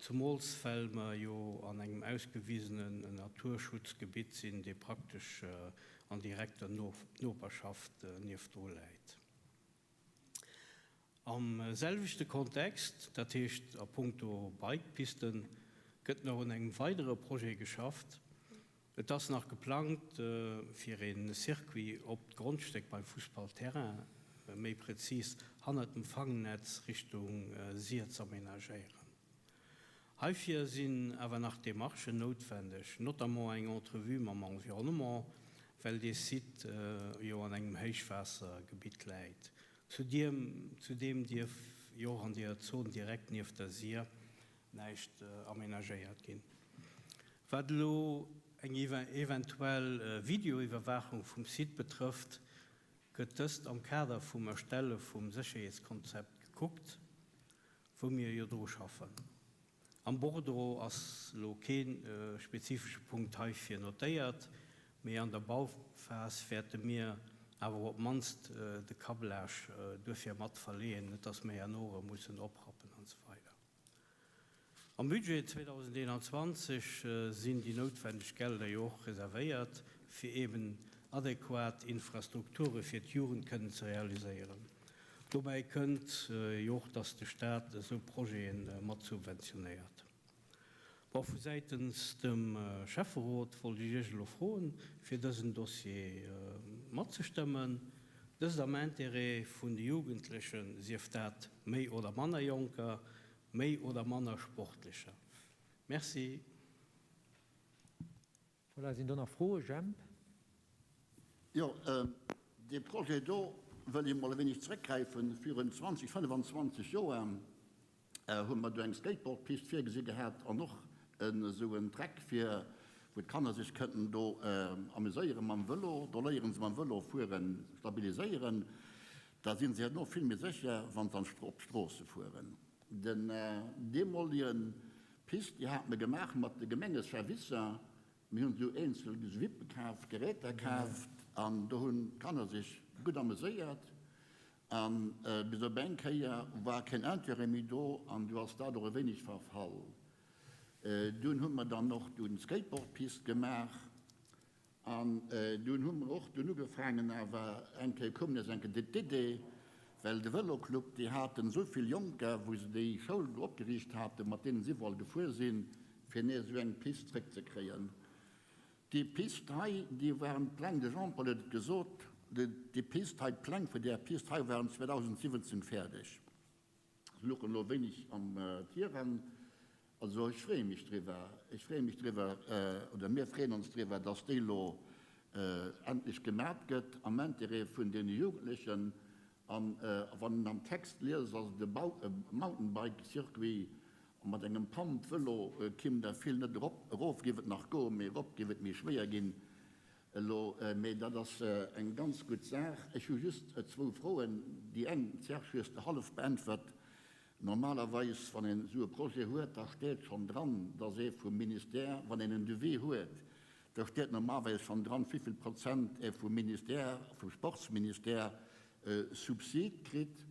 Zumools well mer jo an engem ausgewisenen Naturschutzgebitt sinn, dee praktesch an direkter Noperschaft nieft dru läit. Am selwechte Kontext, dat heescht a punkto Bikepisten, gëtt nach un engem weidere Projet geschafft. Et ass nach geplangt, fir ee Circuit op d'Grondstéck beim Fussballterrain, méi prezis hannert dem Fangnetz Richtung Sir z'aménagéieren. Heifir sinn awer nach Demarchen noutwendeg, notamment eng Entrevue mam Environnement, well dee Site jo an engem Héichwaassergebitt läit. Zudeem dierf jo och an deeër Zon direkt nieft der Sir näischt aménagéiert ginn. Wat elo eng eventuell Videoiwwerwaachung vum Site betrëfft, gëtt dëst am Kader vum Erstelle vum Sécherheetskonzept gekuckt, wou mir jo dru schaffen. Am Bordereau ass elo kee spezifesche Punkt heifir notéiert, mee an der Bauphas wäerte mir awer op d'mannst de Câblage duerfir mat verleeën, net dass mir herno erëm mussen oprappen an esou weider. Am Budget 2021 sinn déi noutwendeg Gelder jo och reservéiert, fir eben adequat Infrastrukture fir d'Jugend kënnen ze realiséieren. Dobäi kënnt jo och, dass de Stat esou Projete mat subventionéiert. Bon, vu säitens dem Schäfferot wollt ech Iech elo froen, fir dësen Dossier matzestëmmen. Dëst am Intérêt vun de Jugendlechen, sief dat méi oder manner Jonker, méi oder manner Sportlecher. Merci. Voilà, sinn do nach Froen? Jemp. Jo, dee Projet do wëll ech emol e wéineg zrëckgräifen. Virun 20, 25 Joer hu mer do eng Skateboardpist virgesi gehat an och esou en Track fir wou d'Kanner sech kënnten do ameséiere mam Vëlo. Do léiere se mam Vëlo fueren, stabiliséieren. Da si se herno vill méi sécher, wa se op d'Stroosse fueren. Den deemolegen Pist, déi hate mer gemaach mat de Gemengeservicer. Mir hunn esou eenzel Wippe kaf, Geräter kaaft an do hunn d'Kanner sech gutt ameséiert. A bis op eng Kéier war keen Intérêt méi do an du ass dat och e wéineg verfall. Dunn hu mer dann och dunn d'Skateboardpist gemaach. An dunn hu mer och dunn ugefaangen, awer eng Kéier koum nees eng Kéier d'Idee, well de Vëloclub, déi haten esou vill Jonker, wou se déi Schoul do opgeriicht haten, mat deenen se iwwerall gefuer sinn, fir nees esou eng Pist zréckzekréien. Déi Pist hei, déi waren d'Pläng, de Jean-Paul huet et gesot, déi Pist hei, d'Pläng vun där Pist hei waren 2017 fäerdeg. Se luchen elo wéineg am Tirang. Also ech freeë mech driwwer, ech freeë mech driwwer, oder mir freeën ons driwwer, dass déi elo. endlech gemat gëtt am Intérêt vun deene Jugendlechen. An wann een am Text liest, ass et e Mountainbike-Circuit a mat engem Pump-Vëlo kimm der vill net erop. Erof géif et nach goen, mee erop géif et méi schwéier ginn elo. Mee dat ass eng ganz gutt Saach. Ech hu just zwou Froen. Déi eng, Serge, hues de hallef beäntwert. Normalerweis, wann een esou e Projet huet, da steet schonn dran, dass ee vum Ministère, wann een en Devis huet, da steet normalerweis schonn dran, wéivill Prozent ee vum Ministère, vum Sportsministère Subsid kritt.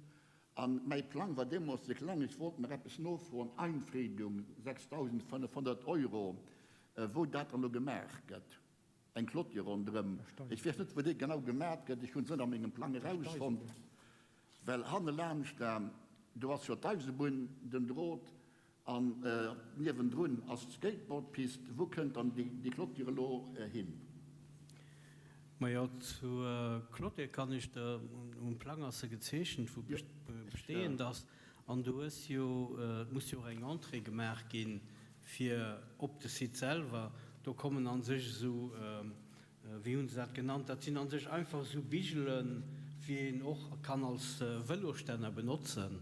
A mäi Plang war deemools ze kleng, ech wollt nach eppes nofroen, Einfriedung, 6.500 Euro, wou dat dann elo gemaach gëtt. Eng Clôture ronderëm. Ech weess net, wou déi genau gemaat gëtt, ech hunn se net a mengem Plang erausfonnt, well hannelaanscht, do ass jo d'Eisebunn, den Drot, An niewendrun ass d'Skateboardpist. Wou kënnt dann déi Clôture elo hin? Majo, zur Clôture kann ech der, um Plang ass se gezeechent, wou bestehend ass. An du hues jo, et muss jo och eng Entrée gemaach ginn fir op de Site selwer. Do kommen a sech esou, wéi hu se dat genannt, dat sinn a sech einfach esou Bigelen, wéi een och kann als Vëlosstänner benotzen.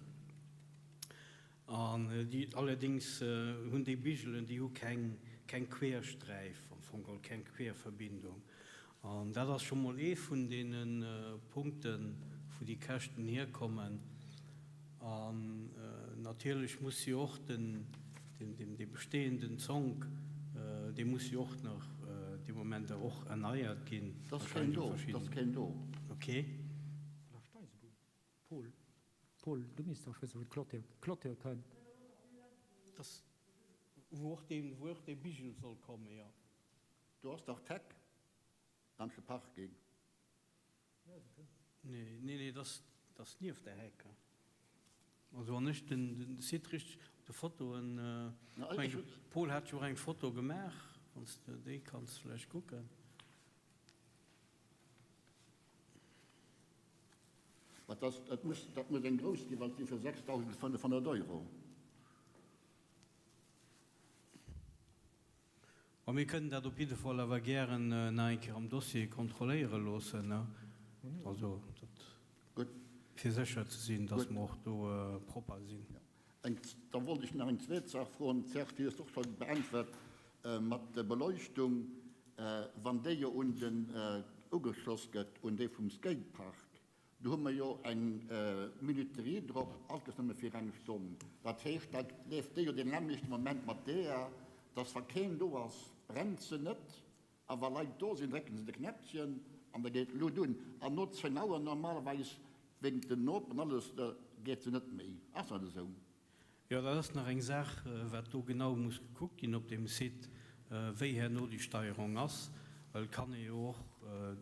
An déi allerdéngs hunn déi Bigelen, déi hu keng, keng Quersträif am Fong geholl, keng Querverbindung. An dat ass scho mol ee vun deene Punkten, wou déi Käschten hierkommen. An natierlech muss jo och den, den, dee bestehenden Zonk, dee muss jo och nach dee Moment och erneiert ginn. T'ass keen do, t'ass keen do. Okay. Paul, Paul, du misst dach wëssen, wou d'Clôture, Clôture kënnt. Dass, wou och dee, wou och dee Bigel soll kommen, jo. Do ass dach d'Heck laanscht de Parking. Nee, nee, nee, dass, dass nieft der Heck. Also wann ech den, den Site richteg op de Fotoen, ech mengen, de Paul hat jo och eng Foto gemaach, wann s de déi kanns vläicht kucken. Mä dat muss, dat muss eng grouss ginn, well et si fir 6.500 Euro. Mä mir kënnen dat op jidde Fall awer gären nach eng Kéier am Dossier kontrolléiere loossen, also dat, Gutt. fir sécher ze sinn, dass mer och do propper sinn. Eng, da wollt ech nach eng zweet Saach froen, d'Serge, déi hues de och scho beäntwert, mat der Beleuchtung, wann déi jo un den ugeschloss gëtt, un déi vum Skatepark, do hu mer jo eng Minuterie drop, alt nëmme fir eng Stonn. Dat heescht, da leeft déi jo deen nämmlechte Moment mat deeër, dass wa keen do ass, brennt se net, A wa Leit do sinn, drécken se de Knäppchen an da geet d'Lut un. An no 10 Auer normalerweis, wéinst den Nopen an alles, da geet se net méi. Ass dat esou? Jo, dat ass nach eng Saach, wat do genau muss gekuckt ginn op deem Site, wéi herno déi Steierung ass. Well et kann ee jo och,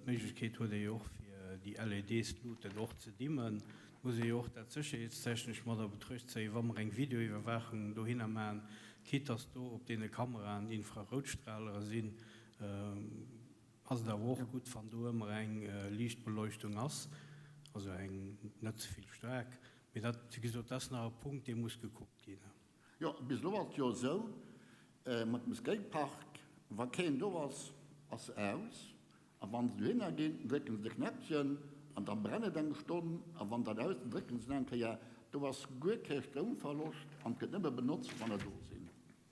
d'Méiglechkeet huet ee jo och, fir déi LEDs-Luten och ze dimmen. Et muss ee jo och dat sécherheetstechnesch mat a Betruecht zéien, wa mer eng Videoiwwerwaachung dohinner maachen, Quitte dass do op deene Kameraen Infraroutstralere sinn, ass et awer och gutt, wann do ëmmer eng Liichtbeleuchtung ass, also eng net ze vill staark. Mee dat, wéi gesot, dat ass nach e Punkt, dee muss gekuckt ginn. Jo, bis elo ass et jo esou mat dem Skatepark, wa keen do ass, ass se aus. A wann se dohinner ginn, drécken se de Knäppchen an da brennt et eng Stonn. A wann dat aus, dann drécken se nach eng Kéier. Do ass guer kee Stroumverloscht an et gëtt nëmme benotzt, wann der do sinn.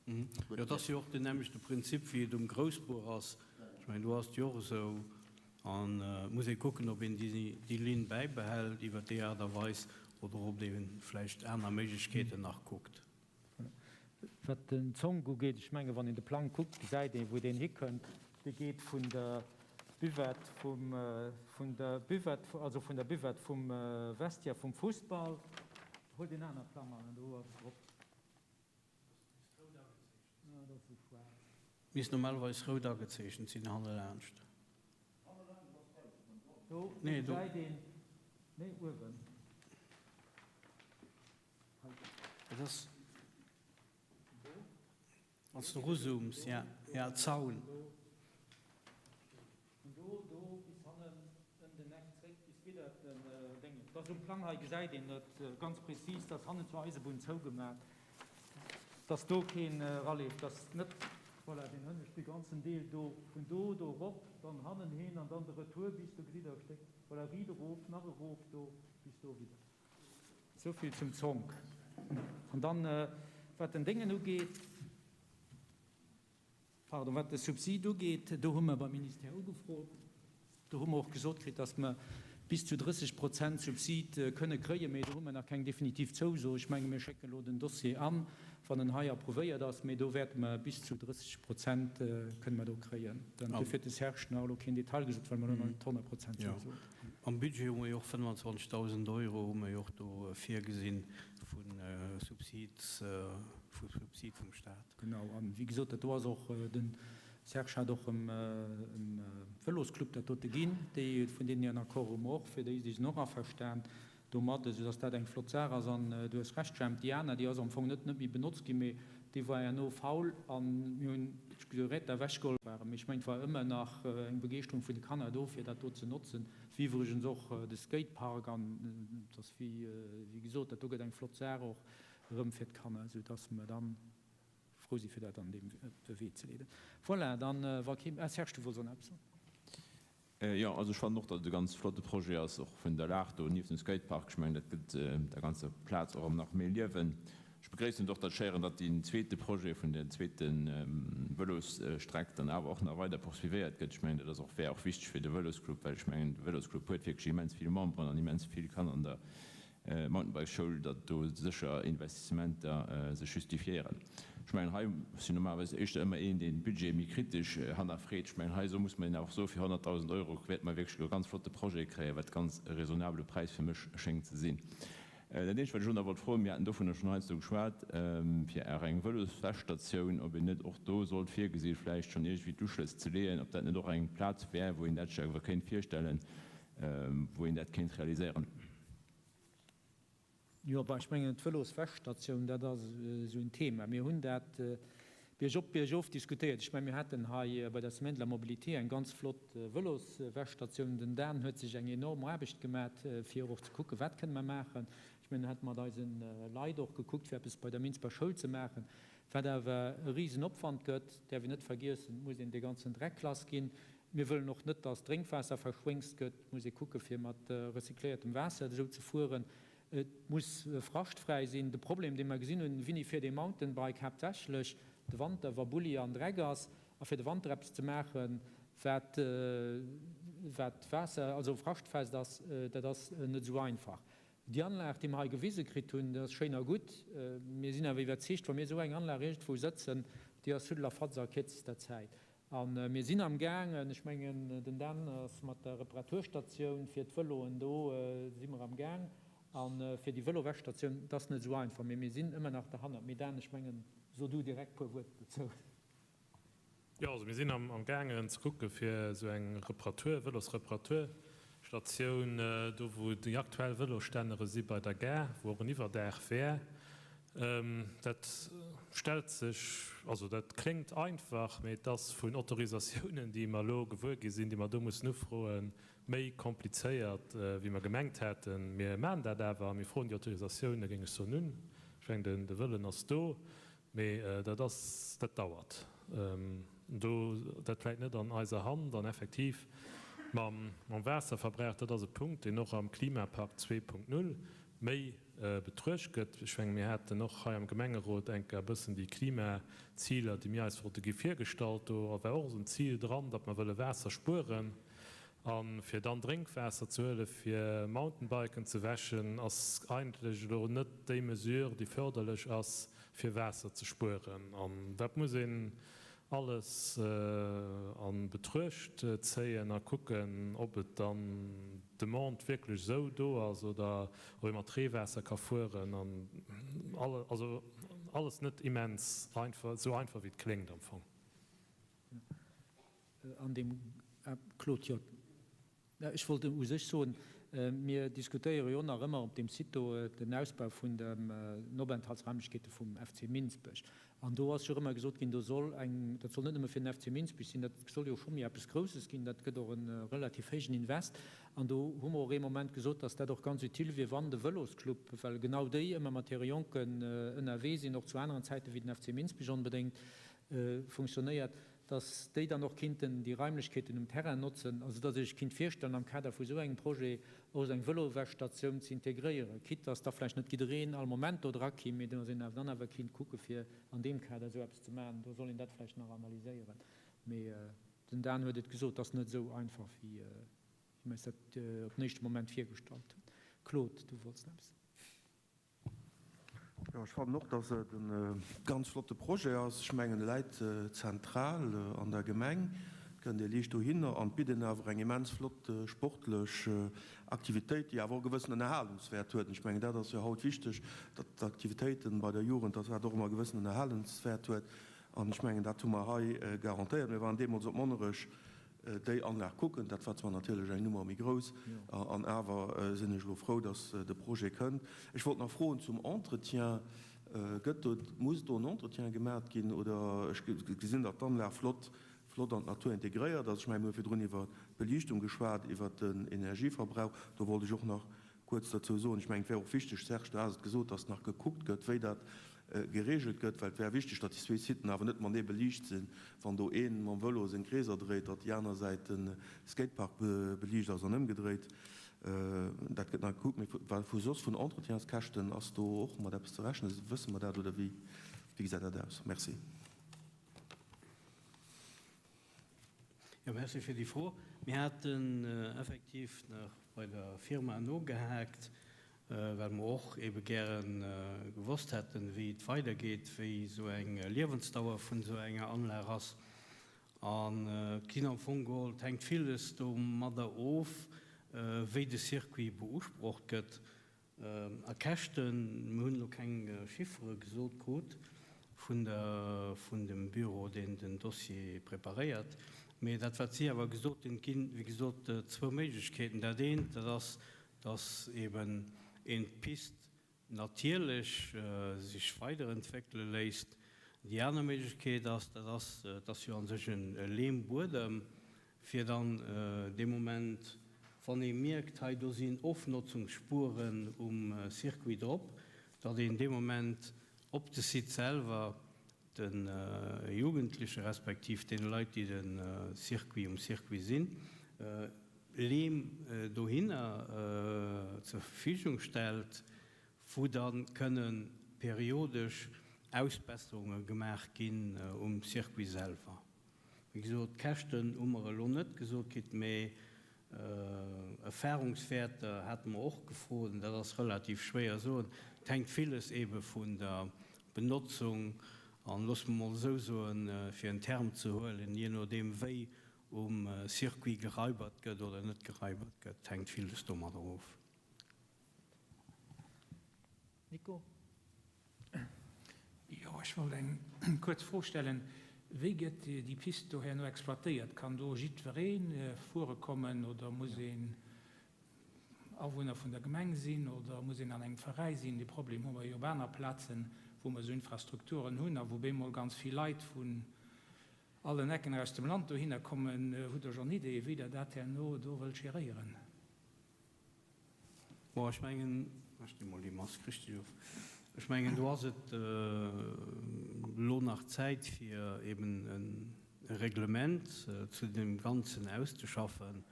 Jo, et ass jo och den nämmlechte Prinzip, wéi et um Groussbuer ass. Ech mengen, do ass et jo och esou. An et muss ee kucken, ob een déi Linn bäibehält iwwer déi Aart a Weis oder ob ee vläicht aner Méiglechkeeten nach kuckt. Wat den Zonk ugeet, ech menge wann een de Plang kuckt, gesäit een, wou deen hikënnt. Dee geet vun der Buvette vum, vun der Buvette, also vun der Buvette vum Vestiaire vum Fussball. Huelt een aner Plang an, do ass drop. Dat ass esou schwaarz. Misst normalerweis rout agezeechent sinn hannelaanscht. Do gesäit een, nee uewen. Et ass wann s de eruzooms, ja, ja, Zaun. Vun do, do bis hannen ëm den Eck zréck bis widder den Déngen. Et ass um Plang hei, gesäit een et ganz prezis, dass hannen zur Eisebunn zougemaach, dass do keen eraleeft, dass net. Voilà, deen hënneschte ganzen Deel do, vun do, do erop, dann hannen hin an dann de Retour bis do, gesitt Der e Stéck, voilà, riit erof, nach erof do, bis do wieder. Souvill zum Zonk. An dann, wat den Déngen ugeet, Pardon, wat de Subsid ugeet, do hu mer beim Ministère ugefrot. Do hu mer och gesot kritt, dass mer bis zu 30 Prozent Subsid kënne kréien, mee do hu mer nach keng definitiv Zouso. Ech menge mir schécken elo den Dossier an, wann en hei approuvéiert ass, mee do wäerte mer bis zu 30 Prozent kënne mer do kréien. Dann duerfir huet de Serge nach elo keen Detail gesot, well mer elo nach net 100 Prozent Zouso hunn. Am Budget hu mer jo och 25.000 Euro hu mer jo och do virgesinn vu Subsid, vu Subsid vum Stat. Genau, an wéi gesot, dat do ass och, de Serge hat och em Vëlosclub dat dote ginn, déi vun deenen hiren Accord hu mer och, fir déi, déi sinn och averstan domat, esou dass dat eng flott Saach ass. An du hues Recht, Jemp, déi aner, déi ass am Fong net net méi benotzt ginn, mee déi war herno faul a mir hunn d'Geräter ewechgeholl. Waren. Mee ech mengen, et war ëmmer nach eng Begeeschterung vun de Kanner do, fir dat do ze notzen, wéi iwwregens och de Skatepark. An et ass wéi gesot, dat do gëtt eng flott Saach och erëm fir d'Kanner, esou dass mer dann frou si fir dat an deem Wee ze leeden. Voilà, dann wa kee, ah Serge, du wollts och nach eppes soen. Jo, also ech fannen och, datt et e ganz flotte Projet ass, och vun der Lag do nieft dem Skatepark. Ech mengen, dat gëtt der ganzer Plaz och erëm nach méi Liewen. Ech begréissen et och, datt ech héieren, datt deen zweete Projet vun der zweete Vëlosstreck dann awer och nach weider poursuivéiert gëtt. Ech mengen, dat ass och, wär och wichteg fir de Vëlosclub, well ech mengen, de Vëlosclub huet wierklech immens vill Memberen an immens vill Kanner an der Mountainbike-Schoul, datt do sécher Investissementer sech justifiéieren. Ech mengen, hei sinn normalerweis éischter ëmmer een, deen d'Budgete méi kritesch hannerfreet. Ech mengen, hei esou muss mer een awer och soen, fir 100.000 Euro wäerte mer wierklech elo e ganz flotte Projet kréien, wat ganz e raisonnabele Präis fir mech schéngt ze sinn. Dat eenzegt, wat ech elo nach wollt froen, mir haten dovunner schonn heiansdo geschwat, fir och eng Vëloswäschstatioun, ob een net och do sollt virgesi vläicht schonn iergendwéi d'Uschlëss ze leeën, ob dat net och eng Plaz wär, wou een dat sech awer kéint virstellen, wou een dat kéint realiséieren. Jo, bah, ech mengen, d'Vëloswäschstatioun, dat ass esou en Thema. Mir hunn dat biergop, biergof diskutéiert. Ech mengen, mir haten hei bei der Semaine de la Mobilité eng ganz flott Vëloswäschstatioun. Den Dan huet sech eng enorm Aarbecht gemat, fir och ze kucken, wat kënne mer maachen. Ech mengen, en hat mat eise Leit och gekuckt, fir eppes bei der Minsber Schoul ze maachen, wat awer e Risenopwand gëtt, däerf een net vergiessen. Et muss een dee ganzen Dreck lassginn. Mir wëllen och net, dass Drénkwaasser verschwéngst gëtt. Et muss ee kucke fir mat recycléiertem Waasser esou ze fueren. Et muss fraschtfräi sinn. De Problem, dee mer gesinn hunn, Winnie fiert ee Mountainbike haaptsächlech de Wanter, wa Bulli an Dreck ass. A fir de Wanter eppes ze maachen, wat wat waasser-, also fraschtfest ass, dat ass net esou einfach. Déi Anlag, déi mer hei gewise kritt hunn, dat ass schéin a gutt. Mir sinn awer iwwerzeegt, wa mir esou eng Anlag iergendwou sëtzen, déi ass Huddel a Fatz a kierzester Zäit. A mir sinn am gaangen, ech mengen, den Dan ass mat der Reparaturstatioun fir d'Vëloen, do si mer am Gaang, a fir déi Vëlowäschstatioun, et ass net esou einfach, mee mir sinn ëmmer nach derhannert. Mee Dan, ech mengen, so du direkt e puer Wuert dozou. Jo, also mir sinn am gaangen ze kucke fir esou eng Reparatur, Vëlosreparaturstatioun, do wou déi aktuell Vëlosstännere si bei der Gare, wou och en Iwwerdaach wär. Dat stellt sech, also dat kléngt einfach, mee et ass vun Autorisatiounen, déi mer elo gewuer gi sinn, déi mer do mussen ufroen, méi komplizéiert, wéi mer gemengt haten. Mir maachen dat awer a mir froen déi Autorisatioune, géing ech soen, un. Ech mengen, de Wëllen ass do, mee dat ass, dat dauert. Do, dat läit net an eiser Hand. An effektiv, mam Waasserverbrauch, dat ass e Punkt, deen och am Klimapakt 2.0 méi betruecht gëtt. Ech menge mir haten och hei am Gemengerot eng Kéier e bëssen déi Klimaziler, déi mir eis wollte gi virgestallt. Do war och esou en Zil dran, datt mer wëlle Waasser spueren. A fir dann Drénkwaasser ze huele fir Mountainbiken ze wäschen, ass eigentlech elo net déi Mesure, déi förderlech ass, fir Waasser ze spueren. An dat muss een alles a Betruecht zéien a kucken, ob et dann d'Demande wierklech esou do ass oder ob ee mat Reewaasser ka fueren an also alles net immens einfach, esou einfach wéi et kléngt am Fong. An deem, Claude, jo. Ech wollt u sech soen, mir diskutéiere jo nach ëmmer op deem Site do den Ausbau vun den Openthaltsraimlechkeete vum FC Minsbech. An do ass jo och ëmmer gesot ginn, do soll eng, dat soll net nëmme fir den FC Minsbech sinn, dat soll jo scho méi eppes Grousses ginn, dat gëtt och e relativ héijen Invest. An do hu mer och ee Moment gesot, dass dat och ganz utile wier, wann de Vëlosclub, well genau déi ëmmer mat hire Jonken ënnerwee sinn, och zu aneren Zäite wéi den FC Minsbech onbedéngt. Funktionéiert, dass déi dann och kinnten déi Raimlechkeeten um Terrain notzen, also dass ee sech kinnt virstellen, am Kader vu esou engem Projet och esou eng Vëlowäschstatioun ze integréieren, quitte dass da vläicht net jiddereen all Moment do dra kimm, mee dass een awer dann awer kinnt kucke fir an deem Kader esou eppes ze maachen. Do soll een dat vläicht nach analyséieren. Mee den Dan huet et gesot, et ass net esou einfach wéi mir eis dat op den éischte Moment virgestallt hunn. Claude, du wollts nach eppes. Jo, ech fannen och, dass et e ganz flotte Projet ass. Ech mengen, e läit zentral an der Gemeng, et kënnt ee liicht dohinner an et bitt een awer eng immens flott sportlech Aktivitéit, déi awer och e gewëssen Ënnerhalungswäert huet. An ech mengen, dat ass jo haut wichteg, datt d'Aktivitéiten bei der Jugend, datt dat och ëmmer e gewëssen Ënnerhalungswäert huet. An ech mengen, dat hu mer hei garantéiert. Mir waren deemools op Monnerech déi Anlag kucken. Dat war zwar natierlech eng Nummer méi grouss, an awer sinn ech elo frou, dass de Projet kënnt. Ech wollt nach froen zum Entretien, Gëtt do, muss do en Entretien gemat ginn oder? Ech gesinn, datt d'Anlag flott, flott an d'Natur integréiert ass. Ech mengen, mir hu virdrun iwwer d'Beliichtung geschwat, iwwer den Energieverbrauch. Do wollt ech och nach Kuerz dozou soen, ech mengen, et wär och wichteg, Serge, du has et gesot, dass nach gekuckt gëtt, wéi dat geregelt gëtt, well et wär wichteg, datt déi zwee Siten awer net matenee beliicht sinn, wann do ee mam Vëlo seng Kreeser dréit, datt déi aner Säit de Skatepark beliicht ass an ëmgedréit. Dat gëtt nach gekuckt. Mee wa vu soss vun Entretienskäschten, ass do och mat eppes ze rechnen? Wësse mer dat oder wéi gesäit dat aus? Merci. Jo, merci fir déi Fro. Mir haten effektiv nach bei der Firma nogehaakt, well mer och ebe gäre gewosst hätten, wéi et weidergeet, wéi esou eng Liewensdauer vun esou enger Anlag ass. An et ginn am Fong geholl, et hänkt villes domadder of, wéi de Circuit beusprocht gëtt. A Käschten, mir hunn elo keng Chiffere gesot krut vun der, vun dem Büro, deen den Dossier preparéiert, mee dat wat si awer gesot hunn, et ginn, wéi gesot, zwou Méiglechkeeten. Dat eent, dat ass, dass eben een d'Pist natierlech sech weiderentwéckele léisst. Déi aner Méiglechkeet ass, dat ass, et ass jo a sech e Lehmbuedem, fir dann dee Moment, wann ee mierkt, hei do sinn Ofnotzungsspuren um Circuit drop, datt een dee Moment op de Site selwer de Jugendleche respektiv deene Leit, déi de Circuit um Circuit sinn, Leem dohinner zur Verfügung stellt, wou da kënne periodesch Ausbesserunge gemaach ginn um Circuit selwer. Wéi gesot, d'Käschten hu mer elo net gesot kritt, mee Erfahrungswäerter hate mer och gefrot, an dat ass relativ schwéier soen. Et hänkt villes eebe vun der Benotzung an, loosse mer mol esou soen, fir en Term ze huelen, jee nodeem wéi um Circuit geraibert gëtt oder net geraibert gëtt, hänkt villes domadder of. Nico? Jo, ech wollt eng kuerz Fro stellen. Wéi gëtt déi Pist do herno exploitéiert? Kann do jiddweree fuere kommen oder muss een Awunner vun der Gemeng sinn oder muss een an engem Veräi sinn? Dee Problem hu mer jo op aner Plazen, wou mer esou Infrastrukturen hunn a wou bemol ganz vill Leit vun allen Ecken aus dem Land dohinner kommen. Hutt Der schonn Ideeë wéi Der dat herno do wëllt geréieren? Bon, ech mengen, ech di mol déi Mask richteg of, ech mengen, do ass et elo nach Zäit, fir eben e Reglement zu deem Ganzen auszeschaffen,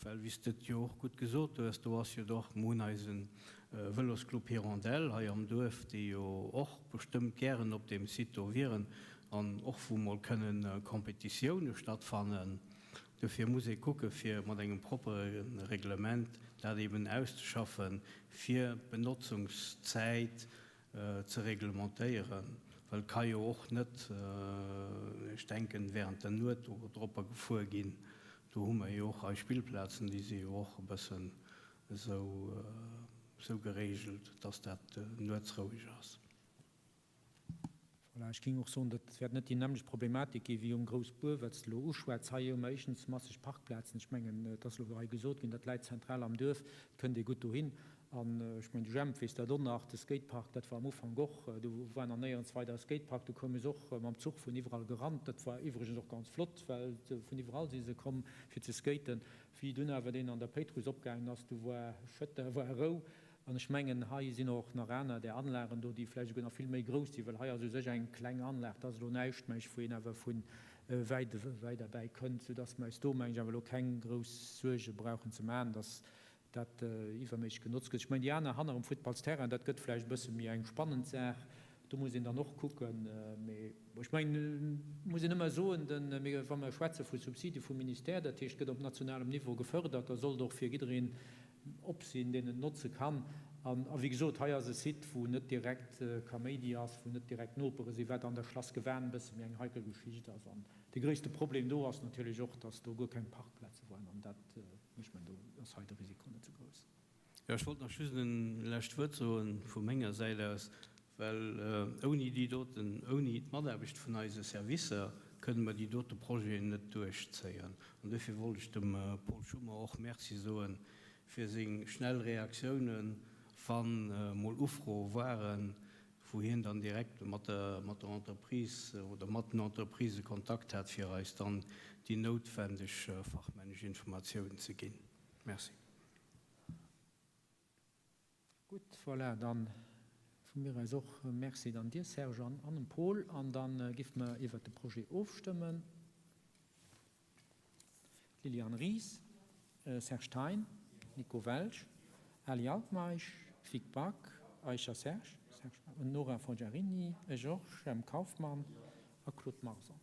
well, wéi s de et jo och gutt gesot hues, do ass jo doch, mir hunn eise Vëlosclub Hirondelle hei am Duerf, déi jo och bestëmmt gären op deem Site do wieren an och wou mol kënnen Competitioune stattfannen. Dofir muss ee kucke fir mat engem proppere Reglement dat eben auszeschaffen, fir d'Benotzungszäit ze reglementéieren, well et ka jo och net, ech denken, während der Nuet do dropper gefuer ginn. Do hu mer jo och eis Spillplazen, déi si jo och e bëssen esou geregelt, dass dat nuets roueg ass. Voilà, ech géing och soen, dat wäert net déi nämmlecht Problematik gi wéi um Groussbuer, wat s de elo uschwätz. Hei hu mer éischtens masseg Parkplazen. Ech mengen, et ass elo hei gesot ginn, dat läit zentral am Duerf, et kënnt ee gutt dohin. An ech mengen, de Jemp weess dat och nach, de Skatepark, dat war am Ufank och, do war nach néierens weider e Skatepark, do koume se och mam Zuch vun iwwerall gerannt. Dat war iwwregens och ganz flott, well vun iwwerall si se komm fir ze skaten. Wéi dunn awer deen an der Péitruss opgaangen ass, du war Schëtter, war Rou. An ech mengen, hei sinn och nach aner där Anlagen do, déi vläicht esouguer nach vill méi grouss sinn, well hei ass u sech eng kleng Anlag, dat ass elo näischt, meng ech, wou een awer vu wäit wäit erbäi kënnt, soudass mer eis do, meng ech, awer elo keng grouss Suerge brauchen ze maachen, dass dat iwwerméisseg genotzt gëtt. Ech mengen, déi aner hannerem Futtballsterrain, dat gëtt vläicht e bësse méi eng spannend Saach, do muss een dann och kucken. Mee ech mengen, et muss een ëmmer soen, de, wa mer schwätze vu Subside vum Ministère, dat heescht, gëtt op nationalem Niveau gefërdert, da sollt och fir jiddereen op sinn, deen et notze kann. An, a wéi gesot, hei ass e Site, wou net direkt Kaméidi ass, wou net direkt Nopere sinn, wat an der Schlass Gewan e bësse méi eng heikel Geschicht ass. An de gréisste Problem do ass natierlech och, dass do guer keng Parkplaze waren. An dat, ech mengen, do ass hei de Risiko net esou grouss. Jo, ech wollt nach just en lescht Wuert soen vu menger Säit aus, well ouni déi doten, ouni d'Mataarbecht vun eise Servicer kënne mer déi dote Projeten net duerchzéien. An duerfir wollt ech dem Paul Schummer och Merci soe fir seng schnell Reaktiounen, wa mol Ufroe waren, wou hien dann direkt mat der, mat der Entreprise oder mat den Entreprisë Kontakt hat, fir eis dann déi noutwendeg fachmännesch Informatiounen ze ginn. Merci. Gutt, voilà, dann vu mir aus och Merci dann dir, Serge, an an dem Paul. An da giffe mer iwwert de Projet ofstëmmen. D'Liliane Ries, Serge Thein, Nico Welsch, Ali Altmeisch, Vic Back, Eicher Serge, Nora Forgiarini, Georges M. Kauffmann a Claude Marson.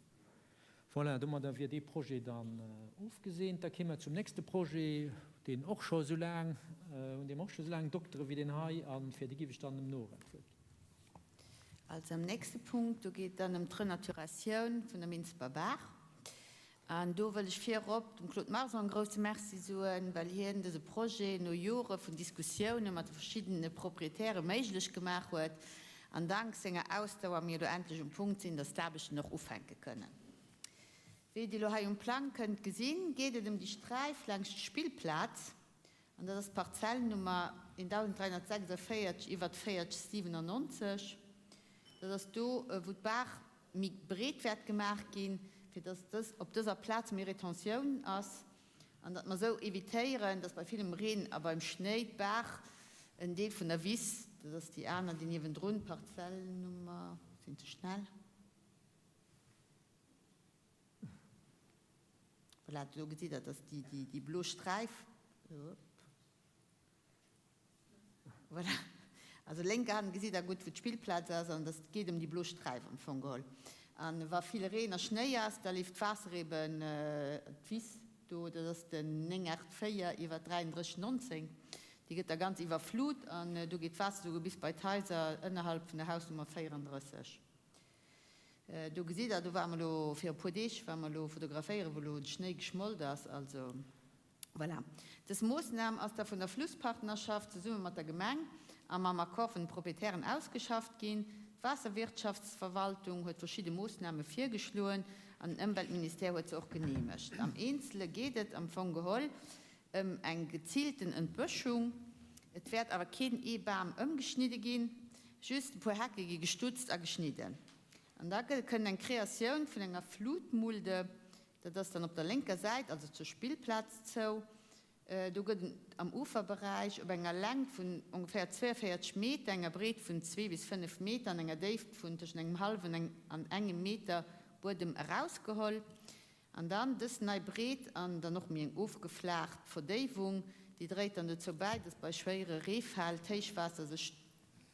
Voilà, domadder wier dee Projet dann ofgeseent. Da kéime mer zum nächste Projet, deen och scho esou laang, un deem och scho esou laang doktere wéi deen hei. A fir dee giff ech dann dem Nora d'Wuert ginn. Also am nächste Punkt, do geet et dann ëm d'Renaturatioun vun der Minsber Baach. An do wëll ech virop dem Claude Marson e grouse Merci soen, well hien dëse Projet no Jore vun Diskussioune mat de verschiddene Proprietäre méiglech gemaach huet an dank senger Ausdauer mir elo endlech um Punkt sinn, dass d'Aarbechten och ufänke kënnen. Wéi Dir elo hei um Plang kënnt gesinn, geet et ëm déi Sträif laangscht d'Spillplaz, an dat ass d'Parzell Nummer 1346 iwwert 4097. Dat ass do, wou d'Baach méi breet wäert gemaach ginn, fir dass dës op dëser Plaz méi Retentioun ass. An datt mer esou evitéieren, datt bei villem Reen a beim Schnéi d'Baach en Deel vun der Wiss, dat ass déi aner, déi niewendrun, Parzell Nummer, sinn ze schnell, voilà, do gesitt Der, dat ass déi blo Sträif. Voilà. Also lénker Hand gesitt der gutt, wou d'Spillplaz ass, an dass geet ëm déi blo Sträif am Fong geholl. An wa vill Reen a Schnéi ass, da leeft d'Waasser eben d'Wiss do, dat ass den 984 iwwer 33 19, déi gëtt da ganz iwwerflut an do geet d'Waasser souguer bis bei d'Haiser ënnerhalb vun der Hausnummer 34. Do gesitt der, do ware mer elo fir e puer Deeg ware mer elo fotograféieren, wou elo de Schnéi geschmolt ass. Also. Voilà. Dës Moossnam ass da vun der Flusspartnerschaft zesumme mat der Gemeng a mam Accord vun de Proprietären ausgeschafft ginn. D'Waasserwirtschaftsverwaltung huet verschidde Moossname virgeschloen an den Ëmweltministère huet se och geneemegt. Am Eenzele geet et am Fong geholl ëm eng geziilten Entbëschung. Et wäert awer keen ee Bam ëmgeschnidde ginn, just e puer Hecke gi gestutzt a geschnidden. An da kënnt eng Kreatioun vun enger Flutmulde Dat ass dann op der lénker Säit, also zur Spillplaz zou. Do gëtt et am Uferberäich op enger Längt vun ongeféier 42 Meter, enger Breet vun zwee bis fënnef Meter an enger Déift vun tëschent engem hallwen an engem Meter Buedem erausgeholl. An dann dës nei Breet an dann och méi eng ofgeflaacht Verdéiwung, déi dréit dann dozou bäi, dass bei schwéiere Reefäll d'Héichwaasser sech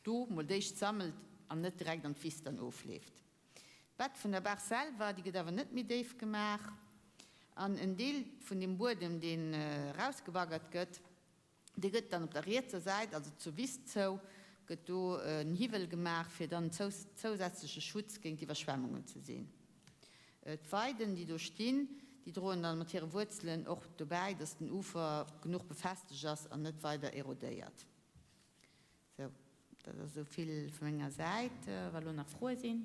do mol d'éischt sammelt an net direkt an d'Wiss dann ofleeft. D'Bett vun der Baach selwer, déi gëtt awer net méi déif gemaach. An en Deel vun deem Buedem, deen erausgebaggert gëtt, dee gëtt dann op der rietser Säit, also zur Wiss zou, gëtt do en Hiwwel gemaach, fir dann en zousätzleche Schutz géint Iwwerschwemmungen ze sinn. D'Weiden, déi do stinn, déi droen dann mat hire Wuerzelen och dobäi, dass den Ufer genuch befestegt ass an net weider erodéiert. Sou, dat ass esou vill vu menger Säit. Wa lo nach Froe sinn.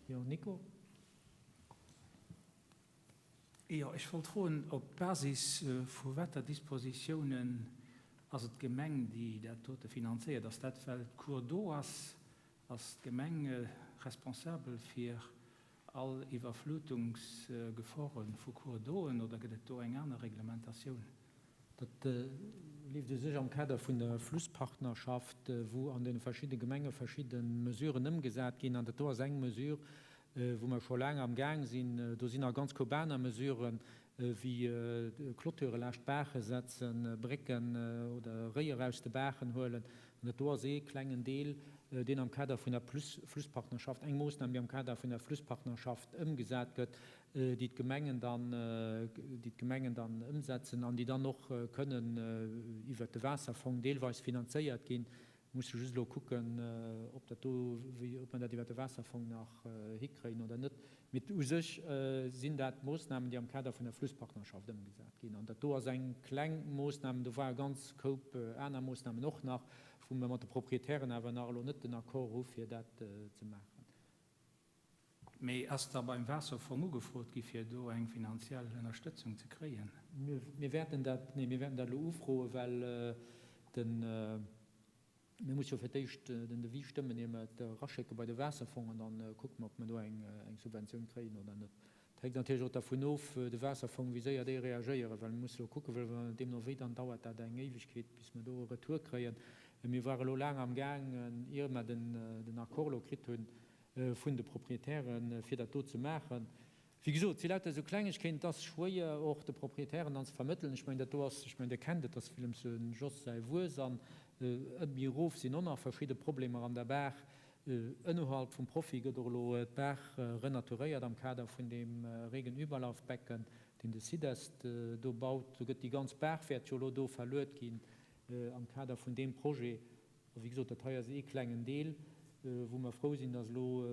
Jo, Nico? Jo, ech wollt froen, op Basis vu water Dispositiounen ass et d'Gemeng, déi dat dote finanzéiert? Ass dat, well d'Cours d'eau ass? Ass d'Gemeng responsabel fir all Iwwerflutungsgefore vu Cours d'eauen oder gëtt et do eng aner Reglementatioun? Dat. Leeft u sech am Kader vun der Flusspartnerschaft, wou an deene verschidde Gemenge verschidde Mesuren ëmgesat ginn. An dat do ass eng Mesure, wou mer scho laang am Gaang sinn. Do sinn nach ganz koup aner Mesuren, wéi Clôture laascht d'Baache setzen, Brécken oder Réier aus de Baachen huelen. An dat do ass ee klengen Deel, deen am Kader vun der Flusspartnerschaft, eng Moossnam, déi am Kader vun der Flusspartnerschaft ëmgesat gëtt, déi d'Gemengen dann, déi d'Gemengen dann ëmsetzen an déi dann och kënnen iwwert de Waasserfong deelweis finanzéiert ginn. Musse just elo kucken, ob dat do, wéi, ob mer dat iwwert de Waasserfong nach hikréien oder net. Mee u sech sinn dat Moossnamen, déi am Kader vun der Flusspartnerschaft ëmgesat ginn. An dat do ass eng kleng Moossnam. Do war e ganz Koup aner Moossnamen och nach, wou mer mat de Proprietären awer nach elo net den Accord hu fir dat ze maachen. Mee ass da beim Waasserfong ugefrot gi fir do eng finanziell Ënnerstëtzung ze kréien? Mir wäerten dat, nee, mir wäerten dat elo ufroen, well den, mir musse jo fir d'éischt den Devis stëmmen, ier mer et eraschécke bei de Waasserfong an da kucke mer, ob mer do eng Subventioun kréien oder net. Et hänkt natierlech och dervun of, de Waasserfong, wéi séier déi reagéieren, well mir musse elo kucken, well wann deemno wéi, dann dauert dat eng Éiwegkeet, bis mer do e Retour kréien. Mir ware elo laang amgaangen, ier mer den Accord elo kritt hunn, vun de Proprietären, fir dat do ze maachen. Wéi gesot, et si lauter esou Klengegkeeten, et ass schwéier och de Proprietären dann ze vermëttelen. Ech mengen, dat do ass, ech mengen, Dir kennt et, dat ass Willems dem Jos säi Wues an ëpp méi erof sinn och nach verschidde Problemer an der Baach. Ënnerhalb vum Profi gëtt och elo d'Baach renaturéiert am Kader vun deem Regenüberlaufbecken, deen de SIDEST do baut. Do gëtt déi ganz Baach wäert jo elo do verluet ginn am Kader vun deem Projet. A wéi gesot, dat hei ass ee klengen Deel, wou mer frou sinn, dass elo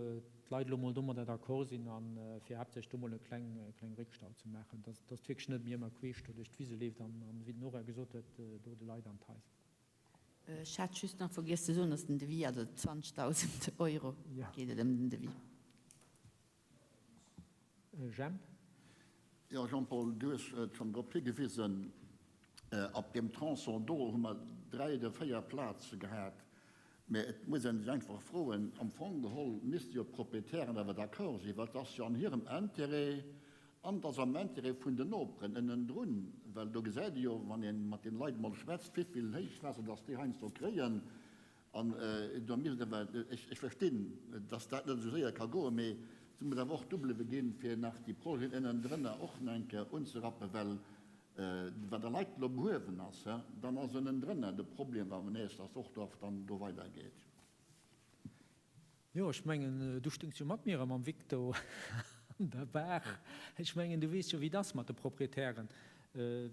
d'Leit elo mol domadder d'accord sinn a fir haaptsächlech do mol e kleng, kleng Réckstau ze maachen, dass, dass et wierklech net méi ëmmer queesch do duerch d'Wise leeft an, an wéi den Nora gesot huet, do de Leit an d'Haiser. Ech hat just nach vergiess ze soen, dass den Devis, also 20.000 Euro geet et ëm den Devis. Jemp. Jo, Jean-Paul, du hues schonn drop higewisen, op deem Tronçon do hu mer dräi oder véier Plaze gehat. Mä et muss ee sech einfach froen, am Fong geholl misste jo d'Proprietären awer d'accord sinn, well et ass jo an hirem Intérêt an et ass am Intérêt vun den Noperen ënnendrun, well do gesäit ee jo, wann ee mat den Leit emol schwätzt, wivill Héichwaasser dass déi heiansdo kréien. An do misst awer, ech verstinn, dass dat net esou séier ka goen, mee se muss awer och dubliwwe ginn, fir nach déi Projeten ënnendrënner och nach eng Kéier unzerappen, well wa der Leit elo behuewen ass, dann ass ënnendrënner de Problem, wa nees dass och do dann do weidergeet. Jo, ech mengen, du stungs jo mat mir a mam Victor an der Bar. Ech mengen, du weess jo, wéi et ass mat de Proprietären. Et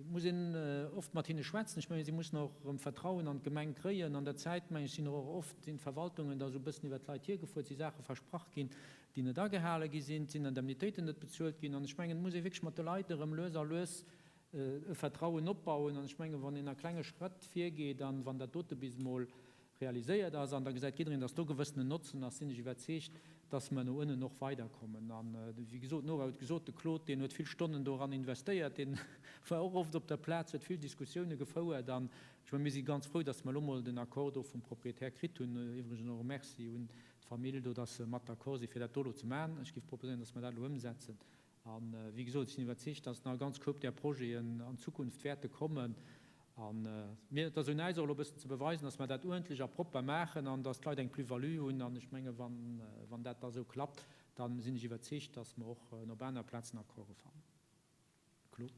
muss een oft mat hinne schwätzen. Ech mengen, si mussen och erëm Vertrauen an d'Gemeng kréien. An der Zäit, meng ech, sinn och oft sinn d'Verwaltungen da esou e bëssen iwwer d'Leit hiergefuer. Et si Saache versprach ginn, déi net agehale gi sinn. Et sinn Indemnitéiten net bezuelt ginn. An ech mengen, et muss ee wierklech mat de Leit erëm lues a lues e Vertrauen opbauen. An ech mengen, wann een a klenge Schrëtt virgeet an wann dat dote bis emol realiséiert ass an da gesäit jiddereen, dass do gewëssenen Notzen ass, sinn ech iwwerzeegt, dass mer no ënnen och weiderkommen. An, wéi gesot, d'Nora huet gesot, de Claude, deen huet vill Stonnen doran investéiert, dee war och oft op der Plaz, huet vill Diskussioune gefouert. An ech mengen, mir si ganz frou, dass mer elo mol den Accord do vum Proprietär kritt hunn. Iwwregens och e Merci un d'Famill do, dass se mat d'accord si fir dat do elo ze maachen. Ech géif proposéieren, dass mer dat elo ëmsetzen. A wéi gesot, ech sinn iwwerzeegt, dass nach e ganz Koup där Projeten an Zukunft wäerte kommen. A mir, et ass un äis och elo e bëssen ze beweisen, dass mer dat uerdentlech a propper maachen an dass d'Leit eng Plus-value hunn. An ech menge wann, wann dat da esou klappt, da sinn ech iwwerzeegt, dass mer och op aner Plazen Accorde fannen. Claude.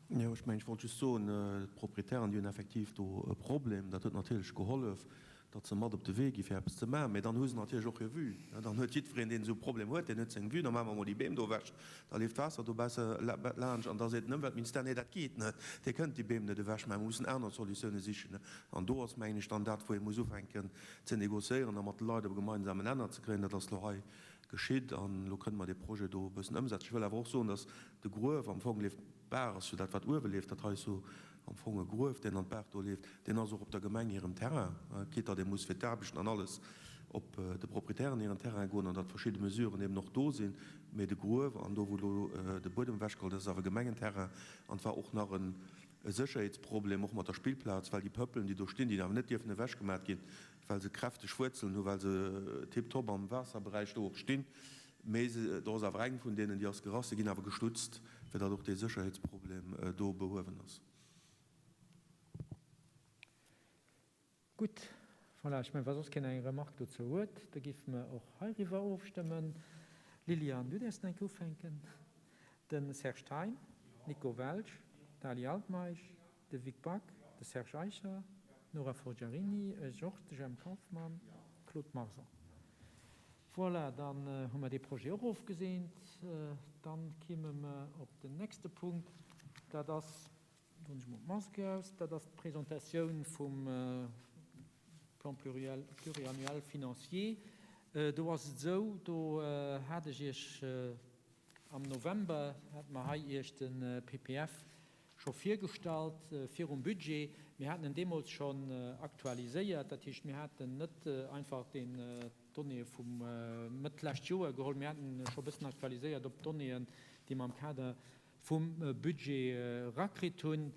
Jo, ech mengen, ech wollt just soen, d'Proprietären, déi hunn effektiv do e Problem. Dat huet natierlech gehollef, datt se mat op de Wee gi fir eppes ze maachen. Mä dann hu se natierlech och hir Vue. Dann huet jiddwereen, deen esou e Problem huet, deen huet seng Vue. Da maache mer emol déi Beem do ewech, da leeft d'Waasser do besser laanscht. An da seet den Ëmweltministère, Nee, dat geet net, Dir kënnt déi Beem net ewech maachen, mir mussen aner Solutioune sichen. An do ass, mengen ech, dann dat, wou ee muss ufänken ze négociéieren a mat de Leit op e gemeinsamen Nenner ze kréien. Dat ass elo hei geschitt an elo kënne mer dee Projet do e bëssen ëmsetzen. Ech wëll awer och soen, datt de Gruef am Fong leeft, d'Baach ass jo dat wat uewe leeft, dat hei ass jo am Fong e Gruef deen an d'Baach do leeft, deen ass och op der Gemeng hirem Terrain, quitte datt ee muss fir d'Aarbechten an alles op de Proprietären hiren Terrain goen an datt verschidde Mesuren eben och do sinn, mee de Gruef an do wou elo de Buedem ewechgeholl gëtt, dat ass awer Gemengenterrain an et war och nach e Sécherheetsproblem och mat der Spillplaz, well déi Pëppelen déi do stinn, déi awer net dierfen ewechgemat ginn, well se kräfteg Wuerzelen hunn, well se tiptop am Waasserberäich do och stinn. Mee se, do ass awer eng vun deenen, déi ass gerass, se ginn awer gestutzt, fir datt och dee Sécherheetsproblem do behuewen ass. Gutt, voilà, ech mengen, wa soss keen eng Remarque dozou huet, da géife mer och heiriwwer ofstëmmen. Liliane, du däerfs nach eng Kéier ufänken. De Serge Thein, Nico Welsch, d'Ali Altmeisch, de Vic Back, de Serge Eicher, d'Nora Forgiarini, ech och, de Jemp Kauffmann, Claude Marson. Voilà, dann hu mer dee Projet och ofgeseent. Dann kimme mer op den nächste Punkt, dat ass, Doen ech mol d'Mask aus. Dat ass d'Presentatioun vum Plan pluriannuel financier. Do ass et esou, do hat ech Iech am November, hate mer hei Iech de PPF scho virgestallt virum Budget. Mir haten en deemools schonn aktualiséiert. Dat heescht, mir haten net einfach den d'Donnéeë vum Mëtt d'lescht Joer geholl, mir haten e scho e bëssen aktualiséiert op d'Donnéeën, déi mer am Kader vum Budget erakritt hunn.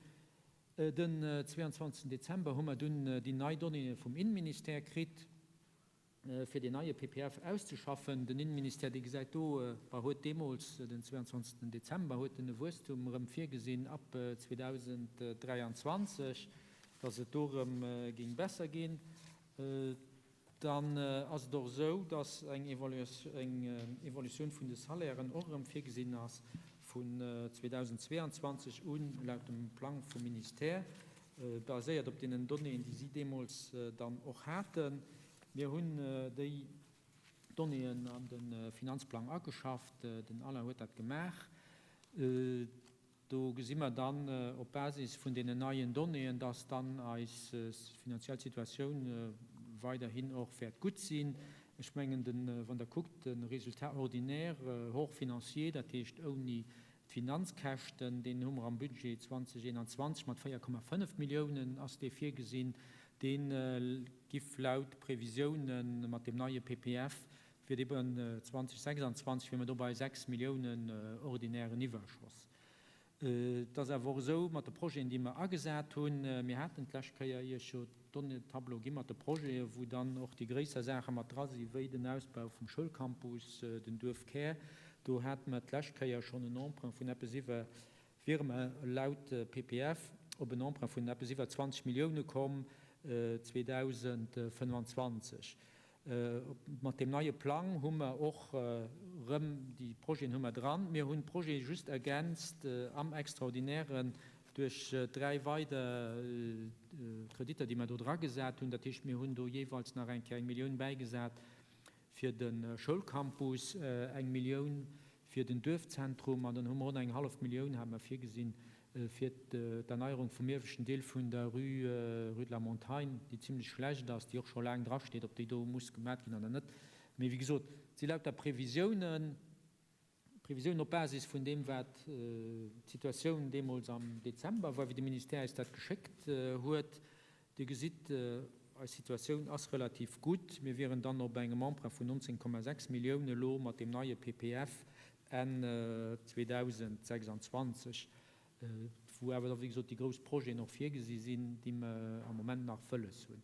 Den 22 Dezember hu mer dunn déi nei Donnéeë vum Innenministère kritt, fir deen neie PPF auszeschaffen. Den Innenministère, dee gesäit do, bah, huet deemools, den 22 Dezember, huet en e Wuesstum erëm virgesinn ab 2023, dass et do erëm géing besser ginn. Dann ass et och esou, dass eng Evolutioun vun de Salairen och erëm virgesinn ass vun 2022 un, laut dem Plang vum Ministère, baséiert op deenen Donnéeën, déi si deemools dann och haten. Mir hunn déi Donnéeën an de Finanzplang ageschafft, den Alain huet dat gemaach. Do gesi mer dann op Basis vun deenen neien Donnéeën, dass dann eis finanziell Situatioun weiderhin och wäert gutt sinn. Ech mengen, wann Der kuckt, de Résultat ordinaire hors financier, dat heescht ouni d'Finanzkäschten, deen hu mer am Budget 2021 mat 4,5 Milliounen ass dee virgesinn, dee giff laut Previsiounen mat deem neie PPF Fir eben 2026 wier mer do bei 6 Milliounen ordinären Iwwerschoss. Et ass awer och esou mat de Projeten, déi mer agesat hunn, mir haten d'lescht Kéier Iech jo d'Donnéetableau gi mat de Projeten, wou dann och déi gréisser Saache mat dra si wéi den Ausbau vum Schoulcampus, den Duerfkär. Do hate mer d'lescht Kéier schonn en Emprunt vun eppes iwwer, wiere mer laut PPF op en Emprunt vun eppes iwwer 20 Millioune komm 2025. Mat deem neie Plang hu mer och erëm déi Projeten hu mer dran. Mir hunn d'Projete just ergänzt am Extraordinären duerch 3 weider Kreditter, déi mer do dragesat hunn. Dat heescht, mir hunn do jeeweils nach eng Kéier eng Millioun bäigesat fir de Schoulcampus, eng Millioun fir den Duerfzentrum an dann hu mer och nach eng hallef Millioun hate mer virgesinn fir d'Erneierung vum ieweschten Deel vun der Rue, Rue de la Montagne, déi zimlech schlecht ass, déi och scho laang drasteet, ob déi do muss gemat ginn oder net. Mee wéi gesot, et si lauter Previsiounen, Previsiounen op Basis vun deem, wat d'Situatioun deemools am Dezember war, wéi de Ministère eis dat geschéckt huet. Dir gesitt, eis Situatioun ass relativ gutt. Mir wieren dann op engem Emprunt vun 19,6 Milliounen elo mat deem neie PPF Enn 2026, wou awer da wéi gesot déi grouss Projeten och virgesi sinn, déi mer am Moment nach wëlles hunn.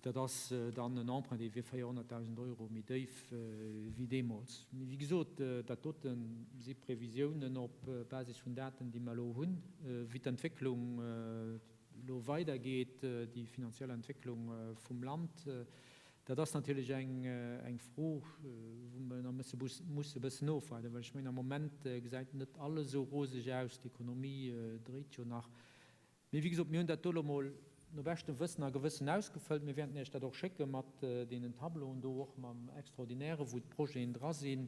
Dat ass dann en Emprunt, dee wier 400.000 Euro méi déif wéi deemools. Mee wéi gesot, dat dote si Previsiounen op Basis vun Daten, déi mer elo hunn, wéi d'Entwécklung elo weidergeet, déi finanziell Entwécklung vum Land. Dat ass natierlech eng Fro, wou mer nach musse e bëssen ofwaarden, well ech mengen, am Moment gesäit net alles esou roseg aus, d'Ekonomie dréit jo nach. Mee wéi gesot, mir hunn dat do elo mol no beschtem Wëssen a Gewëssen ausgefëllt. Mir wäerten Iech dat och schécke mat deenen Tableauen do, och mam Extraordinaire, wou d'Projeten dra sinn.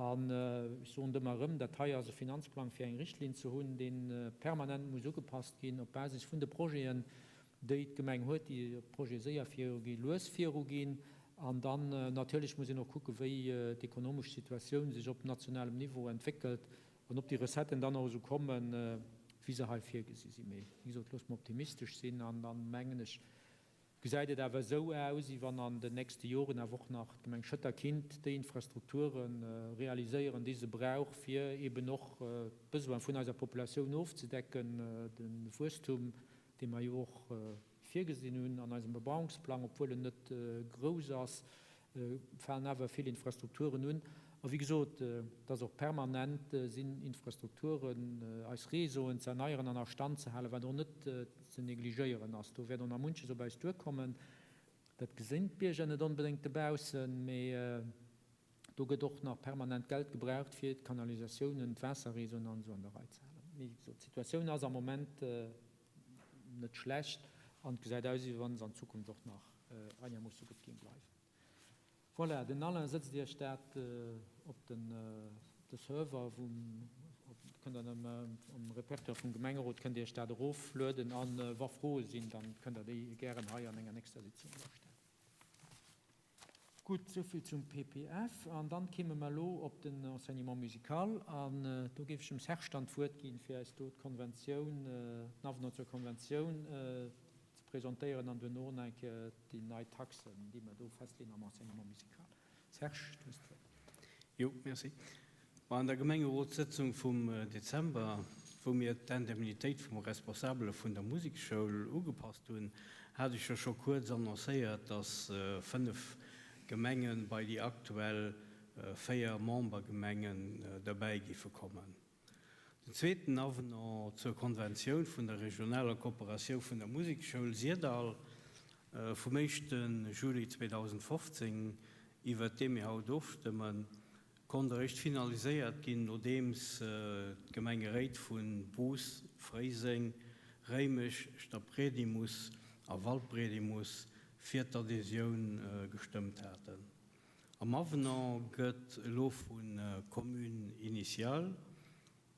An ech soen et ëmmer erëm, dat hei ass e Finanzplang, fir eng Richtlinn ze hunn, dee permanent muss ugepasst ginn op Basis vun de Projeten, déi d'Gemeng huet, déi Projete séier viruginn, lues viruginn. An dann natierlech muss een och kucken, wéi d'ekonomesch Situatioun sech op nationalem Niveau entwéckelt an ob déi Recetten dann och esou kommen, wéi se hei virgesi sinn. Mee wéi gesot, loosse mer optimistesch sinn an dann, mengen ech, gesäit et awer esou aus, wéi wann an den nächste Joren awer och nach d'Gemeng Schëtter kinnt déi Infrastrukture realiséieren, déi se brauch, fir eeben och d'Besoin vun eiser Populatioun ofzedecken, de Wuesstum, dee mer jo och virgesinn hunn an eisem Bebauungsplang, obwuel en net grouss ass, falen awer vill Infrastrukturen un. A wéi gesot, et ass och permanent sinn Infrastrukturen, eis Réseauen ze erneieren an a Stand ze halen, wat och net ze negligéieren ass. Do wäert och nach munches op eis duerkommen. Dat gesinn d'Bierger net onbedéngt dobaussen, mee do gëtt och nach permanent Geld gebraucht, fir d'Kanalisatiounen, d'Waasserréseauen an esou an der Rei ze halen. Mee wéi gesot, d'Situatioun ass am Moment net schlecht an et gesäit aus, wéi wa se an Zukunft och nach einermoosse gutt géing bleiwen. Voilà, den Alain sëtzt Iech dat op den de Server vum, kënnt der am Repertoire vum Gemengerot kënnt Dir Iech dat eroflueden an wa Froe sinn, dann kënnt der déi gären hei an enger nächster Sitzung da stellen. Gutt, souvill zum PPF an dann kéime mer elo op den Enseignement musical an do géif ech dem Serge dann d'Wuert ginn, fir eis do d'Konventioun, den Avenant zur Konventioun ze presentéieren an duerno nach eng Kéier déi nei Taxen, déi mer do festleeën am Enseignement musical. Serge, du hues d'Wuert. Jo, merci. Ma an der Gemengerotssëtzung vum Dezember, wou mir d'Indemnitéit vum Responsabele vun der Musekschoul ugepasst hunn, hat ech jo scho kuerz annoncéiert, dass 5 Gemenge bei déi aktuell 4 Membergemengen derbäi giffe kommen. Den zweeten Avenant zur Konventioun vun der regionaler Kooperatioun vun der Musekschoul Syrdall vum éischte Juli 2015, iwwert dee mir haut ofstëmmen, konnt eréischt finaliséiert ginn, nodeems d'Gemengeréit vu Bous, Fréiseng, Réimech, Stadbredimus a Waldbredimus fir d'Adhésioun gestëmmt haten. Am Avenant gëtt elo vu Commune initiale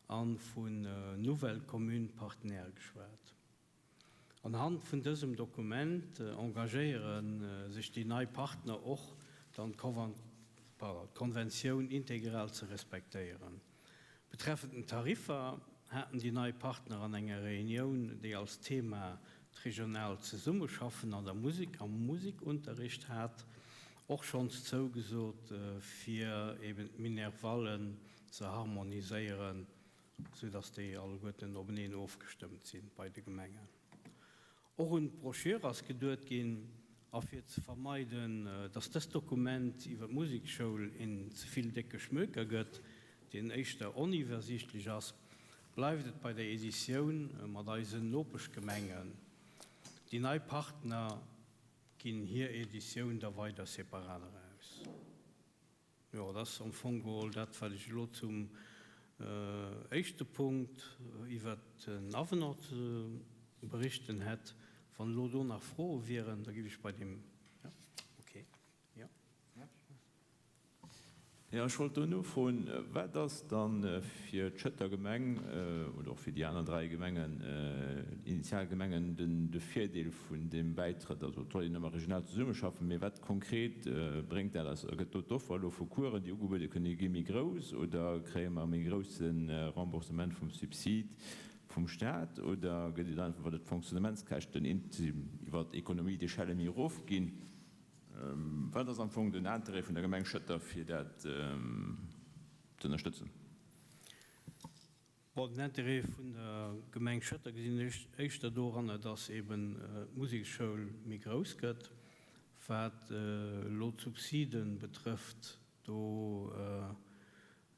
a vu Nouvelle commune partenaire geschwat. Anhand vun dësem Dokument engagéiere sech déi nei Partner och dann d'Konventioun integral ze respektéieren. Betreffend den Tariffer haten déi nei Partner an enger Reunioun, déi als Thema d'regionaalt Zesummeschaffen an der Musek am Musekunterricht hat, och schonns zougesot, fir eben d'Minervallen ze harmoniséieren, sou dass déi alleguerten openeen ofgestëmmt si bei de Gemengen. Och un d'Broschür ass geduet ginn, a fir ze vermeiden, dass dëst Dokument iwwer d'Musekschoul een ze vill décke Schmöker gëtt, deen éischter oniwwersiichtlech ass, bleift et bei der Editioun mat eisen Nopeschgemengen. Déi nei Partner ginn hir Editioun da weider separat eraus. Jo, dat ass am Fong geholl dat, wat ech elo zum éischte Punkt iwwert den Avenant ze berichten hätt. Wann elo do nach Froe wieren, da géif ech bei deem, jo, okay, jo. Jo, ech wollt do nofroen, Wat ass dann fir d'Schëtter Gemeng oder och fir déi aner 3 Gemengen, Initialgemengen, de Virdeel vun deem Bäitrëtt? Also et soll een ëmmer regional zesummeschaffen, mee wat konkret bréngt dat eis? Gëtt do d'Offer elo vu Coursen, déi ugebuede kënne gi, méi grouss oder kréie mer e méi grousse Remboursement vum Subsid vum Staat oder gëtt et einfach, well et d'Fonctionnementskäschten iwwer d'Économie d'échelle méi erofginn? Wat ass am Fong den Interêt vun der Gemeng Schëtter fir dat ze ënnerstëtzen? Bon, den Interêt vun der Gemeng Schëtter gesinn ech éischter doranner, dass eben d'Museksschoul méi grouss gëtt. Wat elo d'Subside betrëfft, do,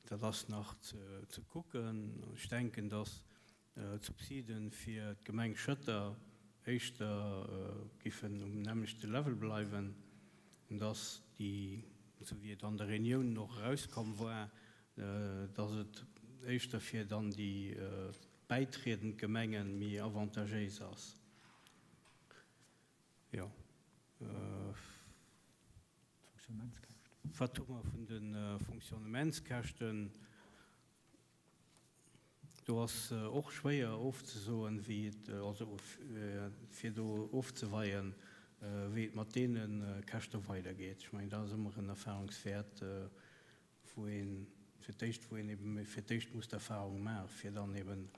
dat ass nach ze kucken. Ech denken, dass d'Subside fir d'Gemeng Schëtter éischter giffen um nämmlechte Level bleiwen, an dass déi, esou wéi et an der Reunioun och erauskomm war, dass et éischter fir dann déi bäitriedend Gemenge méi avantagéis ass. Jo. Wat hu mer vun de Fonctionnementskäschten? Do ass och schwéier ofzesoen, wéi et, also fir do ofzeweien, wéi et mat deene Käschte weidergeet. Ech mengen, dat ass ëmmer en Erfahrungswäert, wou ee fir d'éischt, wou een ebe fir d'éischt muss d'Erfahrung maachen, fir dann eben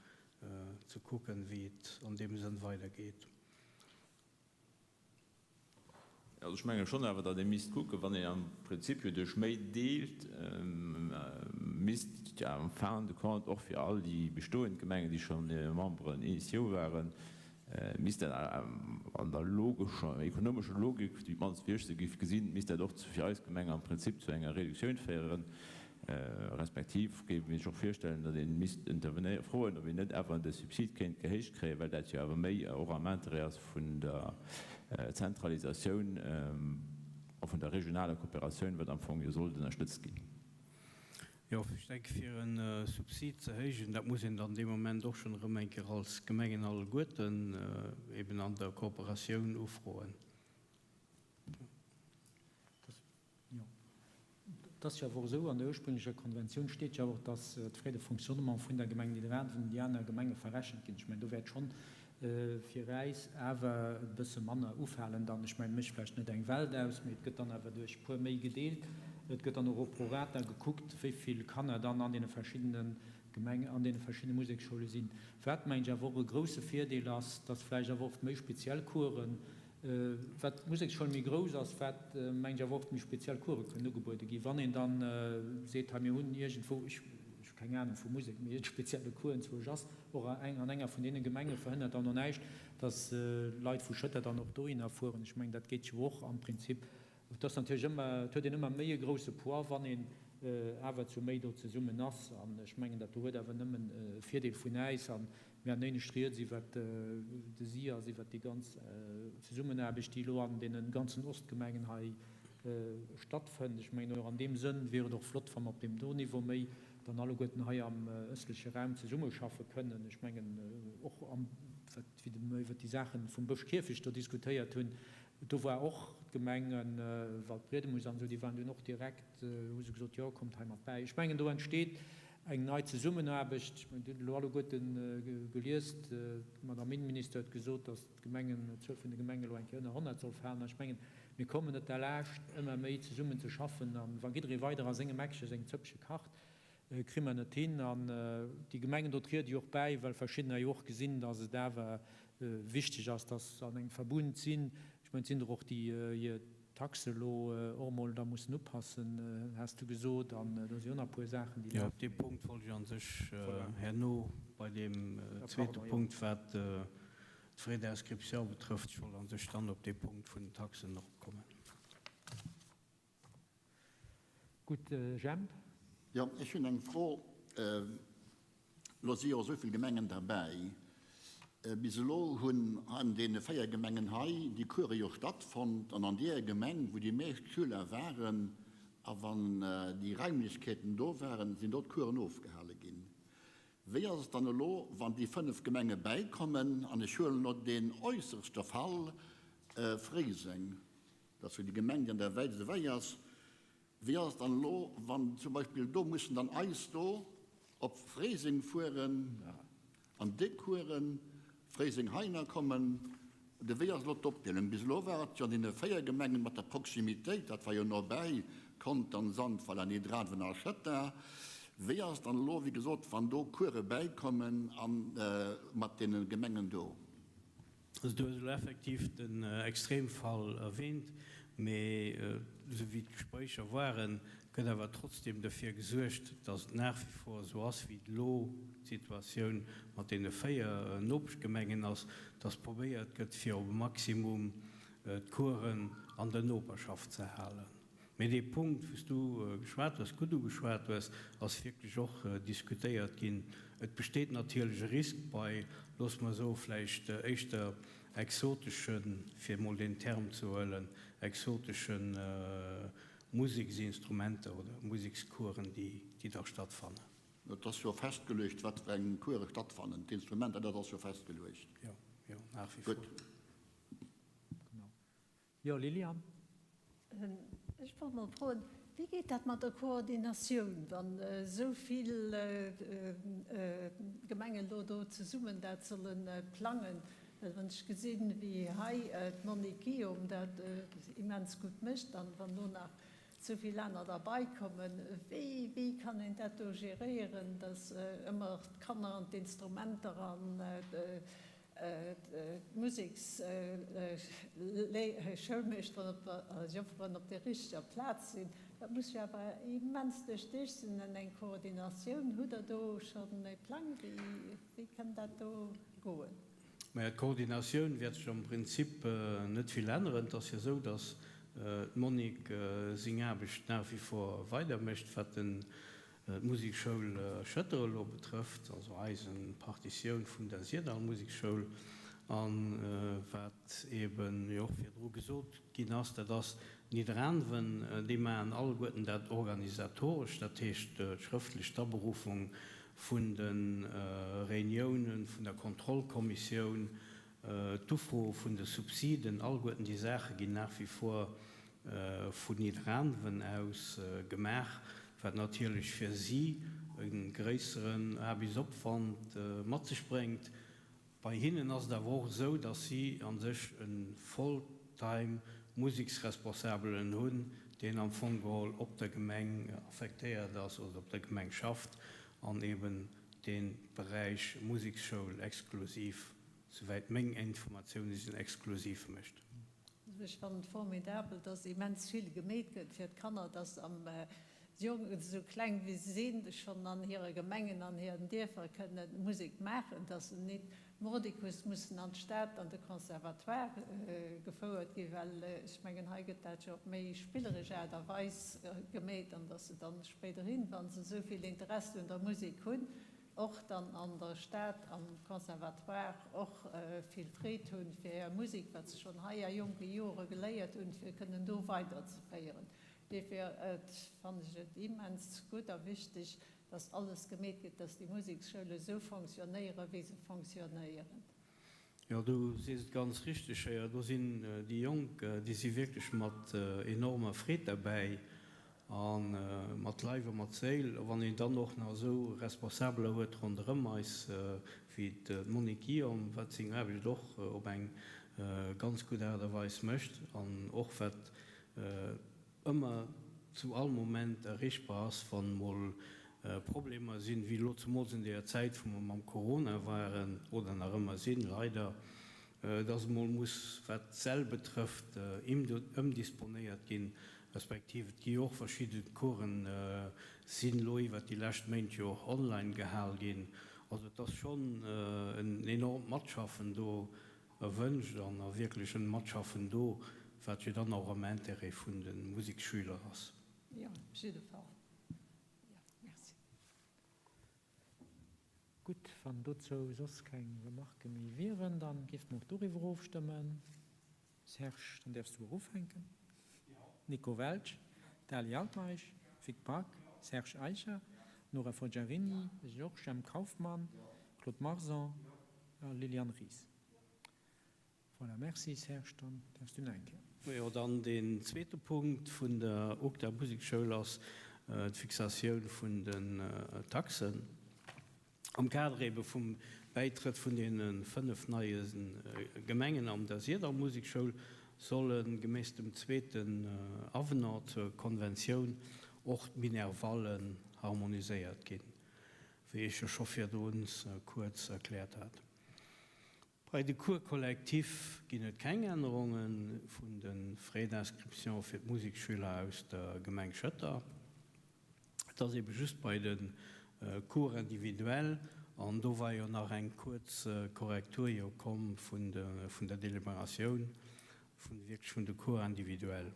ze kucken, wéi et an deem Sënn weidergeet. Also ech menge schonn awer, datt ee misst kucken, wann een am Prinzip jo duerch méi deelt, misst jo en fin de compte och fir all déi bestoend Gemengen, déi scho Memberen initiaux waren, misst dat an der logescher, ekonomescher Logik, déi d'mannst wéi ech se géif gesinn, misst dat och fir eis Gemeng am Prinzip zu enger Reduktioun féieren. Respektiv géif ee sech och virstellen, datt ee misst intervenéieren, froen, ob een net awer de Subsid kéint gehéicht kréien, well dat jo awer méi och am Intérêt ass vun der Zentralisatioun a vun der regionaler Kooperatioun, wat am Fong jo sollt ënnerstëtzt ginn. Jo, ech denke fir e Subsid ze héijen, dat muss een dann dee Moment och schonn erëm eng Kéier als Gemengen alleguerten eben an der Kooperatioun ufroen. Et ass jo awer och esou, an der ursprünglecher Konventioun steet jo awer och, dass d'Frais de fonctionnement vun der Gemeng Nidderaanwen un déi aner Gemenge verrechent ginn. Ech mengen, do wäert schonn fir äis awer e bësse manner ufalen dann. Ech mengen, mécht vläicht net eng Welt aus, mee et gëtt dann awer duerch puer méi gedeelt. Et gëtt dann och au prorata gekuckt, wéi vill Kanner dann an deene verschiddene Gemeng, an deene verschiddene Museksschoule sinn. Wat, mengen ech, awer och e grouse Virdeel ass, dass vläicht awer oft méi speziell Coursen, Wat d'Museksschoul méi grouss ass, wat, mengen ech, awer oft méi speziell Course kënnen ugebuede ginn. Wann een dann seet, hei mir hunn iergendwou, ech hu keng Anung vu Musek, mee e spezielle Cours enzwousch ass och an enger vun deene Gemenge, verhënnert dann och näischt, datt Leit vu Schëtter dann och dohinner fueren. Ech mengen, dat geet jo och am Prinzip. Et ass natierlech ëmmer, et huet een ëmmer méi e grouse Poids, wann een awer zu méi do zesummen ass. An ech mengen, dat do huet awer nëmmen e Virdeel vun äis. A mir haten éinescht rieds iwwert de SIAS, iwwert déi ganz Zesummenaarbecht, déi elo an deene ganzen Ostgemengen hei stattfënnt. Ech mengen, och an deem Sënn wier et och flott, wa mer op deem do Niveau méi dann alleguerten hei am ëstleche Raum zesummeschaffe kënnen. Ech mengen, och am, wat, wéi mer iwwert déi Saache vum Bësch-Kierfecht do diskutéiert hunn, Do war och d'Gemeng Waldbriedemus an esou, déi waren dunn och direkt, hu se gesot, jo kommt hei mat bäi. Ech mengen, do entsteet eng nei Zesummenaarbecht. Ech mengen, Dir hutt elo alleguerte gelies, d'Madame Innenminister huet gesot, datt d'Gemengen, d'Zuel vun de Gemengen elo eng Kéier ënner 100 soll falen. An ech mengen, mir kommen net derlaascht, ëmmer méi zesummen ze schaffen. A wa jidderee weider a sengem Eckche seng Zëppche kacht, Kri mer net hin. An déi Gemengen do triede jo och bäi, well verschiddener jo och gesinn, datt et awer wichteg ass, datt se an engem Verbund sinn. Ech mengen, et sinn der och, déi hir Taxe elo och emol da mussen upassen, has du gesot. An do si jo nach e puer Saachen, déi Jo, op dee Punkt wollt ech a sech herno bei deem zweete Punkt, wat d'Frais d'inscription betrëfft, ech wollt a sech dann op dee Punkt vun den Taxen eropkommen. Gutt, Jemp. Jo, ech hunn eng Fro. Elo si jo esou vill Gemengen derbäi. Bis elo hunn an deene 4 Gemengen hei déi Course jo stattfonnt an an deeër Gemeng, wou déi meescht Schüler waren a wann déi Raimlechkeeten do waren, sinn do d'Coursen ofgehale ginn. Wéi ass et dann elo, wann déi 5 Gemenge bäikommen, an ech huelen elo deen äusserste Fall, Fréiseng, Dat ass jo déi Gemeng, déi an der wäitst ewech ass. Wéi ass et dann elo, wann zum Beispill do mussen dann eis do op Fréiseng fueren an déi Coursen, Fréiseng heihinner kommen? Oder wéi ass elo d'Opdeelung? Bis elo war et jo an deene 4 Gemengen mat der Proximitéit, dat war jo nobäi, Contern, Sandweiler, Nidderaanwen a Schëtter. Wéi ass et dann elo, wéi gesot, wann do Course bäikommen a mat deene Gemengen do? Also du hues elo effektiv den Extremfall erwähnt, mee esou wéi d'Gespréicher waren, gëtt awer trotzdem derfir gesuergt, dass et nach wie vor esou ass, wéi et elo d'Situatioun mat deene 4 Nopeschgemengen ass, dass probéiert gëtt, fir op e Maximum d'Coursen an der Noperschaft ze halen. Mee dee Punkt, wou s du geschwat hues, gutt ugeschwat hues, ass wierklech och diskutéiert ginn. Et besteet natierlech e Risk bei, loosse mer soen, vläicht éischter exoteschen, fir emol deen Term ze huelen, exotesche Museksinstrumenter oder Musekscoursen, déi da stattfannen. Et ass jo festgeluecht, wat fir eng Course stattfannen, d'Instrumenter, dat ass jo festgeluecht. Jo, jo, nach wie vor. Gutt. Jo, Lilian? Ech wollt mol froen, wéi geet dat mat der Koordinatioun, wann esou vill Gemengen elo do zesummen dat solle plangen? Well wann ech gesinn, wéi hei d'Monique Guillaume dat immens gutt mécht, an wann elo nach esou vill aner derbeikommen, wéi, wéi kann een dat do geréieren, datt ëmmer d'Kanner an d'Instrumenter an D'Museksschoulmeeschteren a Jofferen op der richteger Plaz sinn. Dat muss jo awer immens duerchduecht sinn an eng Koordinatioun. Hutt Der do schonn e Plang, wéi kann dat do goen? Maja, d'Koordinatioun wäert sech am Prinzip net vill änneren. Et ass jo esou, datt. D'Monique seng Aarbecht nach wie vor weidermécht, wat den d'Musekschoul Schëtter elo betrëfft, also eise Partitioun vun der Syrdall Musekschoul. A wat eeben jo och virdru gesot ginn ass, dat ass Nidderaanwen, déi maachen alleguerten dat organisatoresch, dat heescht d'schrëftlech d'Aberuffung vun de Reuniounen vun der Kontrollkommissioun, D'Ufro vun de Subsiden, alleguerten déi Saache ginn nach wie vor vun Nidderaanwen aus gemaach, wat natierlech fir si e gréisseren Aarbechtsopwand mat sech bréngt. Bei hinnen ass et awer och esou, datt si a sech e Volltime Museksresponsabelen hunn, deen am Fong geholl op der Gemeng affektéiert ass oder op der Gemeng schafft an eben dee Beräich Museksschoul exklusiv, souwäit meng Informatioune sinn, exklusiv mécht. Also ech fannen et formidabel, dass immens vill gemeet gëtt fir d'Kanner, dass am Jonken, esou kleng wéi se sinn, schonn an hire Gemengen, an hiren Dierfer kënne Musek maachen, dass se nit mordicus mussen an d'Stad, an de Conservatoire gefouert ginn, well ech mengen, hei gëtt dat jo op méi spilleresch Aart a Weis gemeet, an dass se dann spéiderhin, wa se esou vill Interessi un der Musek hunn, och dann an der Stad am Conservatoire och vill Freed hunn, fir hir Musek, wat se schonn hei a jonke Jore geléiert hunn, fir kënnen do weiderzeféieren. Duerfir fannen ech et immens gutt a wichteg, dass alles gemeet gëtt, dass déi Museksschoule esou fonctionnéieren, wéi se fonctionnéieren. Jo, du sees et ganz richteg, Chéier. Do sinn déi Jonk, déi si wierklech mat enormer Freed derbäi a mat Leif a mat Séil. A wann een dann och nach esou Responsabeler huet ronderëm eis wéi d'Monique Guillaume, wat seng Aarbecht och op eng ganz gutt Aart a Weis mécht an och wat ëmmer zu all Moment erreechbar ass, wann mol Problemer sinn, wéi elo zemools an deeër Zäit, wou mer mam Corona waren oder nach ëmmer sinn, leider, dass emol muss, wat d'Säll betrëfft, ëmdisponéiert ginn, respektiv et gi jo och verschidde Coursen, sinn elo iwwert déi lescht Méint jo och online gehal ginn. Also et ass schonn en enormt Matschaffen do Erwënscht an a wierklech en Matschaffen do, wat jo dann och am Intérêt vun de Museksschüler ass. Jo, op jidde Fall. Jo, merci. Gutt, wann dozou soss keng Remarquë méi wieren, da géife mer och doriwwer ofstëmmen. Serge, dann däerfs du och ufänken. Nico Welsch, Dali Altmeisch, Vic Back, Serge Eicher, Nora Forgiarini, Georges Jemp Kauffmann, Claude Marson a Liliane Ries. Voilà, merci Serge, dann däerfs du nach eng Kéier. Jo, dann deen zweete Punkt vun der UGDA Musekschoul ass d'Fixatioun vun den Taxen. Am Kader ebe vum Bäitrëtt vun deene 5 neie Gemengen an der Sirdall Musekschoul solle gemäss dem zweeten Avenant zur Konventioun och d'Minervallen harmoniséiert ginn, wéi ech jo scho virdrun kuerz erkläert hat. Bei de Cours collectifs ginn et keng Ännerunge vun de Frais d'inscription fir d'Museksschüler aus der Gemeng Schëtter. Et ass ebe just bei de Cours individuels, an do war jo nach eng kuerz Korrektur jo komm vun der Deliberatioun vun wierklech vun de Cours individuels.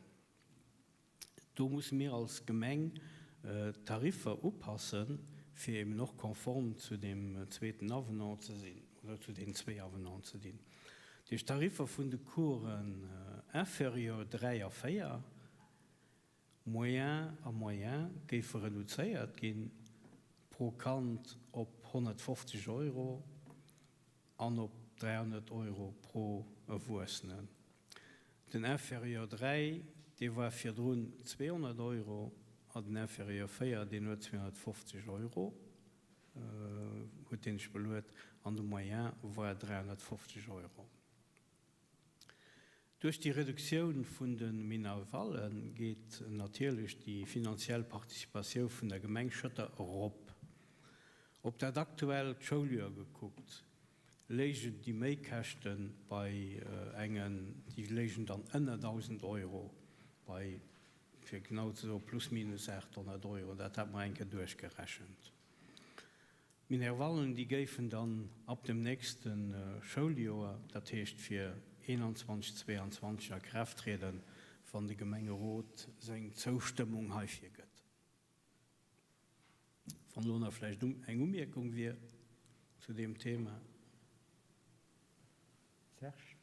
Do musse mir als Gemeng d'Tariffer upassen, fir eben och konform zu deem zweeten Avenant ze sinn, oder zu deenen zwéi Avenanten ze dinn. Dat heescht, d'Tariffer vun de Coursen inférieur 3 a 4, moyen a moyen géife reduzéiert ginn pro Kand op 150 Euro an op 300 Euro pro Erwuessenen. Den Inférieur 3, dee war virdrun 200 Euro, a den Inférieur 4, deen huet 250 Euro, huet deen sech beluet, an de Moyen war 350 Euro. Duerch déi Reduktioun vun de Minervalle geet natierlech déi finanziell Participatioun vun der Gemeng Schëtter erop. Op dat aktuellt Schouljoer gekuckt, léigen déi Méikäschte bei engen, déi léigen dann ënner 1.000 Euro, bei, fir genau ze soen, plus minus 800 Euro. Dat hat mer eng Kéier duerchgerechent. D'Minervallen, déi géifen dann ab dem nächste Schouljoer, dat heescht fir 21, 22 a Kraaft trieden. wann de Gemengerot seng Zoustëmmung heifir gëtt. Wann elo nach vläicht eng Umierkung wier zu deem Thema. Serge.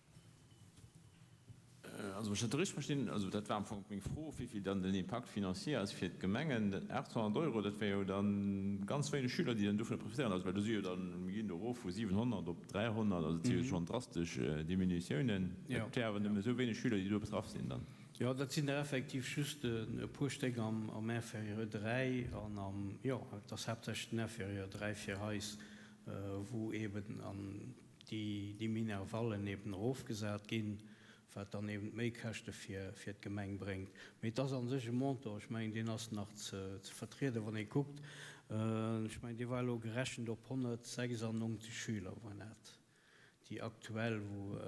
Also wann ech dat richteg verstinn, also dat war am Fong meng Fro, wéivill dann den Impact financier ass fir d'Gemengen. 800 Euro, dat wär jo dann ganz wéineg Schüler, déi dann dovunner profitéieren. Also well do si jo dann, mir ginn do erof vu 700 op 300, also et si jo schonn drastesch Diminuitiounen. Et wär awer nëmme esou wéineg Schüler, déi do betraff sinn dann. Jo, dat sinn der effektiv just e puer Stéck am Inférieur 3 an am, jo, et ass haaptsächlech den Inférieur 3 fir eis, wou eben an déi Minervallen eben erofgesat ginn, wat dann eben d'Méikäschte fir d'Gemeng bréngt. Mee et ass a sech e Montant, ech mengen, deen ass nach ze vertrieden, wann ee kuckt, ech mengen, dee war elo gerechent op 196 Schüler, waren dat déi aktuell, wou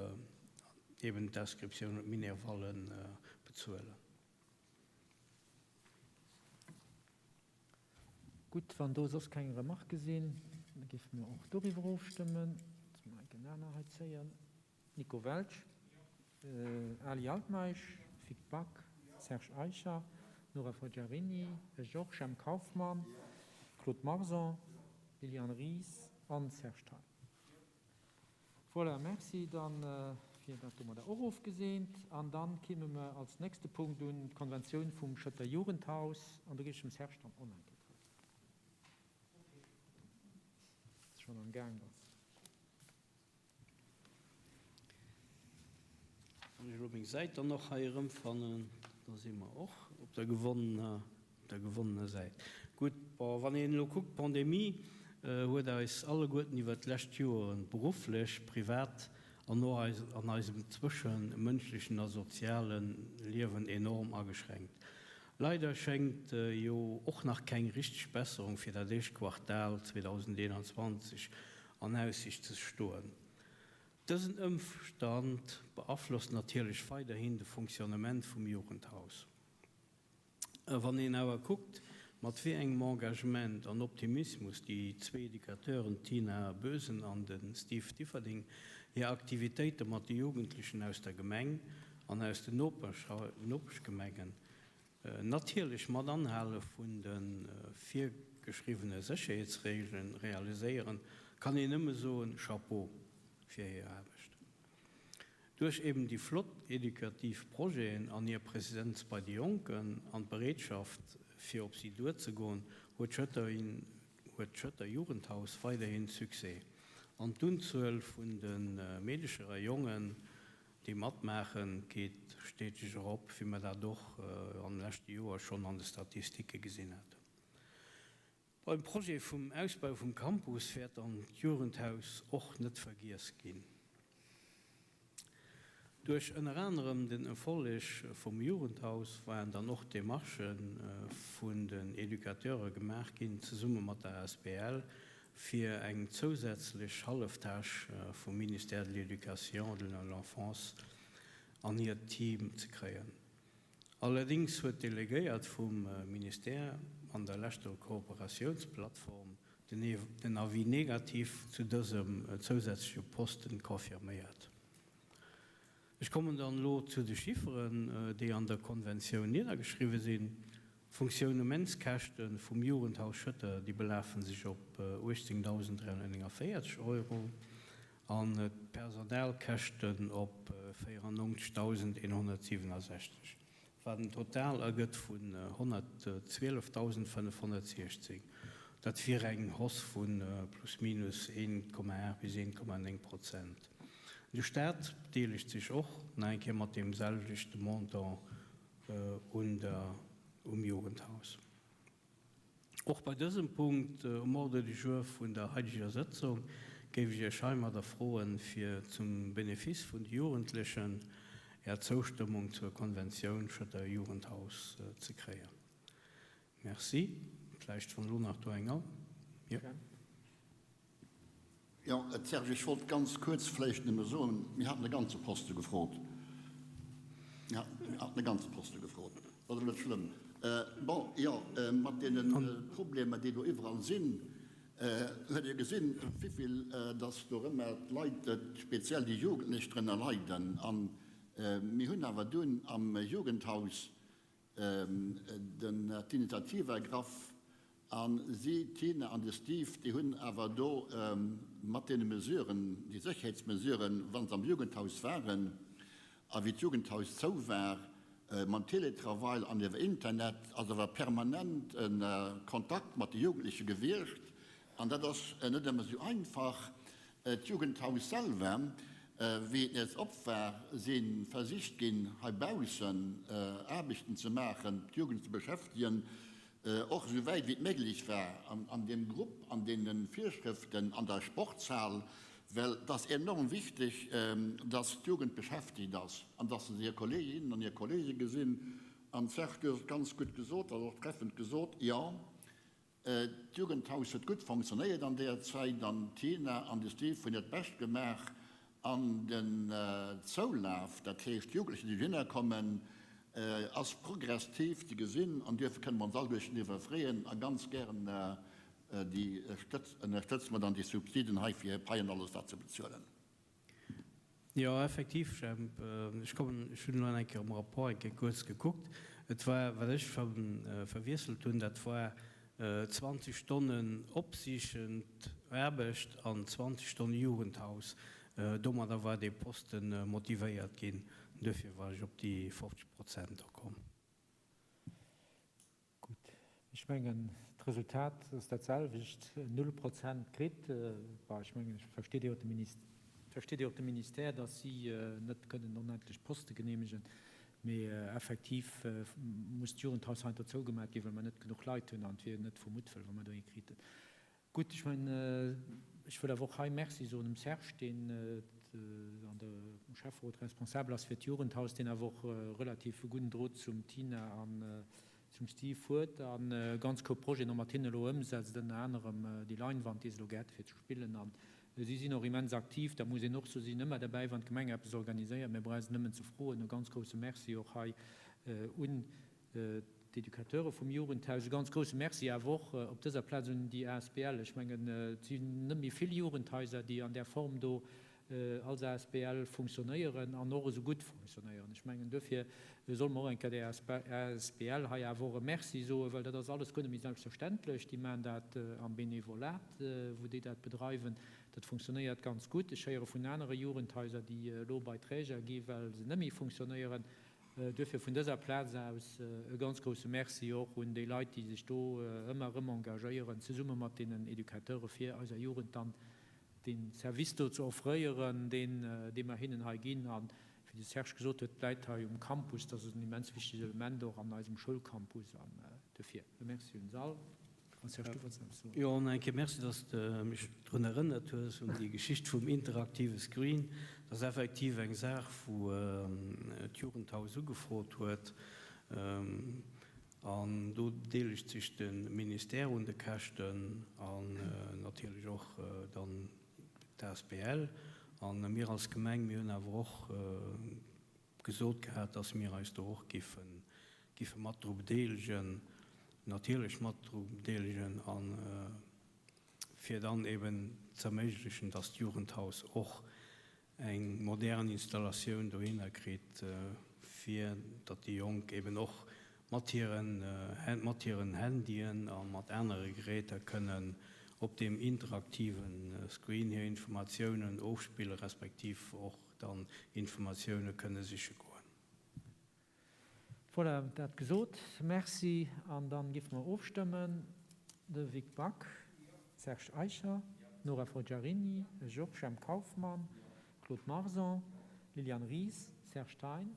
eben d'Inscriptioun un d'Minervalle bezuelen. Gutt, wann do soss keng Remarquë sinn, da géife mer och doriwwer ofstëmmen. Loosse mer enk en aner hei zéien. Nico Welsch, Ali Altmeisch, Vic Back, Serge Eicher, Nora Forgiarini, Georges M. Kauffmann, Claude Marson, Liliane Ries an Serge Thein. Voilà, merci. Dann wier dat domadder och ofgeseent. An dann kéime mer als nächste Punkt un d'Konventioun vum Schëtter Jugendhaus. An do géif ech dem Serge dann och nach eng Kéier d'Wuert ginn, dee schonn am Gaang ass. Wann ech elo meng Säit dann och hei erëmfannen, da si mer och op der gewonnener, op der gewonnener Säit. Gutt, bon, wann een elo kuckt, d'Pandemie huet eis alleguerten iwwert d'lescht Joren berufflech, privat an och an eisem zwëschemënschlechen a soziale Liewen enorm ageschränkt. Leider schéngt jo och nach keng richteg Besserung fir dat éischt Quartal 2021 an Aussicht ze stoen. Dësen Ëmstand beaflosst natierlech weiderhin de Fonctionnement vum Jugendhaus. Wann een awer kuckt, mat wéi engem Engagement an Optimismus déi zwee Educateuren Tina Boesen an de Steve Differding hir Aktivitéite mat de Jugendlechen aus der Gemeng an aus den Nopeschgemengen Natierlech mat Anhale vun de virgeschriwwene Sécherheetsreegelen realiséieren, kann een nëmme soen, Chapeau fir hir Aarbecht. Duerch eben déi flott edukativ Projeten an hir Presenz bei de Jonken an d'Bereetschaft fir op si duerzegoen, huet d'Schëtter Jugendhaus weiderhin Succès an d'Unzuel vun de Meedecher a Jongen Déi matmaachen, geet steteg erop, wéi mer dat och an de leschte Joer schonn an de Statistike gesinn haten. Beim Projet vum Ausbau vum Campus wäert dann d'Jugendhaus och net vergiess ginn. Duerch ënner anerem den Erfolleg vum Jugendhaus waren dann och Demarchë vun den Educateure gemaach ginn, zesumme mat der asbl, fir eng zousätzlech Hallef-Tâche vum Ministère de l'Éducation et de l'Enfance an hiert Team ze kréien. Allerdéngs huet d'Delegéiert vum Ministère an der leschter Kooperatiounsplattform den Avis négatif zu dësem zousätzleche Posten confirméiert. Ech kommen dann elo zu de Chifferen, déi an der Konventioun niddergeschriwwen sinn. D'Fonctionnementskäschte vum Jugendhaus Schëtter, déi belafen sech op 18.349 Euro an d'Personalkäschten op 94.167, wat en Total ergëtt vun 112.516. Dat wier eng Hausse vu plus minus 1,8 bis 1,9 Prozent. De Staat bedeelegt sech och nach eng Kéier mat deem selwechte Montant un der um Jugendhaus. Och bei dësem Punkt um Ordre du jour vun der haideger Sëtzung géif ech Iech heimadder froen, fir zum Benefice vun de Jugendlechen Är Zoustëmmung zur Konventioun Schëtter Jugendhaus ze kréien. Merci. Vläicht wann elo nach do eng. Jo. Jo, Serge, ech wollt ganz kuerz vläicht nëmme soen, mir haten e ganze Poste gefrot. Mir haten e ganze Poste gefrot. Dat ass awer net schlëmm. Bon, jo, mat deene Problemer, déi do iwwerall sinn, huet ee gesinn, wivill dass dorëmmer d'Leit, speziell déi Jugendlech, drënner leiden. An. Mir hunn awer dunn am Jugendhaus d'Initiative ergraff a si, d'Tina an de Steve, déi hunn awer do mat deene Mesuren, déi Sécherheetsmesuren, wa se am Jugendhaus waren a wéi d'Jugendhaus zou war, mam Teletravail an iwwer Internet ass awer permanent e Kontakt mat de Jugendleche gewiescht. An dat ass net ëmmer esou einfach. D'Jugendhaus selwer, wéi et nees op war, si versicht ginn, heibaussen Aarbechten ze maachen, d'Jugend ze beschäftegen, och esou wäit wéi et méiglech war an deem Grupp, an deene Virschrëften an der Sportshal, well et ass enorm wichteg, dass d'Jugend beschäftegt ass an dass se hir Kolleeginnen an hir Kolleege gesinn. An Serge, du hues et ganz gutt gesot, also och treffend gesot, jo, D'Jugendhaus huet gutt fonctionnéiert an deeër Zäit an d'Tina an de Steve hunn hiert Bescht gemaach an den Zoulaf, dat heescht d'Jugendlecher déi dohinner kommen, ass progressiv ze gesinn an duerfir kënne mer ons alleguerten driwwer freeën a ganz gären déi ënnerstëtze mer dann déi Subsiden hei fir hir Paien alles dat ze bezuelen. Jo, effektiv, Jemp. Ech kommen, ech hunn elo eng Kéier am Rapport eng Kéier kuerz gekuckt. Et war, wat ech verwiesselt hunn, dat war 20 Stonnen opsichend Aarbecht an 20 Stonne Jugendhaus. Domadder war dee Poste motivéiert ginn. Duerfir war ech op déi 50 Prozent do komm. Gutt, ech mengen, d'Resultat ass dat selwecht, null Prozent kritt. Bon, ech mengen, et versteet jo versteet jo och de Ministère, datt si net kënnen onendlech Poste geneemegen. Mee effektiv muss d'Jugendhaus heiansdo zougemat ginn, well mer net genuch Leit hunn an et wier net vu Muttwëll, wa mer do ee kriten. Gutt, ech mengen, ech wëll awer och hei Merci soen dem Serge, deen an der, um Schäfferot responsabel ass fir d'Jugendhaus, deen awer och relativ e gudden Drot zum Tina an zum Steve huet a ganz grouss Projeten och mat hinnen elo ëmsetzt, ënner anerem déi Leinwand, déi se elo gehätte fir ze spillen. A si sinn och immens aktiv, dat muss een och soen, si sinn ëmmer derbäi, wann d'Gemeng eppes organiséiert. Mir brauche se nëmmen ze froen. E ganz grousse Merci och hei un d'Educateure vum Jugendhaus. E ganz grousse Merci awer och op dëser Plaz un déi asbl. Ech mengen, et sinn net méi vill Jugendhaiser, déi an där Form do als asbl funktionéieren an och esou gutt funktionéieren. Ech mengen, duerfir solle mer och eng Kéier där asbl hei awer och e Merci soen, well dat ass alles guer net méi selbstverständlech. Déi maachen dat am Benevolat, wou déi dat bedreiwen. Dat funktionéiert ganz gutt. Ech héiere vun anere Jugendhaiser, déi elo bei Träger gi well se net méi funktionéieren. Duerfir vun dëser Plaz aus e ganz grousse Merci och un déi Leit, déi sech do ëmmer erëm engagéieren, zesumme mat deenen Educateure fir eiser Jugend dann dee Service do ze offréieren, deen, dee mer hinnen hei ginn. A wéi de Serge gesot huet, d'Leit hei um Campus, dat ass en immens wichtegt Element och an eisem Schoulcampus. An duerfir e Merci un se all. Jo, an eng Kéier Merci, dass s de mech drun erënnert hues, un déi Geschicht vum interaktive Screen. Dat ass effektiv eng Saach, wou d'Jugendhaus ugefrot huet. An do deelegt sech de Ministère un de Käschten an natierlech och dann d'ASBL. A mir als Gemeng, mir hunn awer och gesot gehat, dass mir eis do och géife géife mat dru bedeelegen, natierlech mat dru bedeelegen, a fir dann eben z'erméiglechen, dass d'Jugendhaus och eng modern Installatioun dohinner kritt, fir datt déi Jonk eben och mat hiren mat hiren Handyen a mat anere Geräter kënnen op deem interaktive Screen hir Informatiounen ofspille respektiv och dann Informatioune kënne siche goen. Voilà, dat gesot. Merci. An dann giffe mer ofstëmmen. De Vic Back, Serge Eicher, Nora Forgiarini, Georges Jemp Kauffmann, Claude Marson, Liliane Ries, Serge Thein,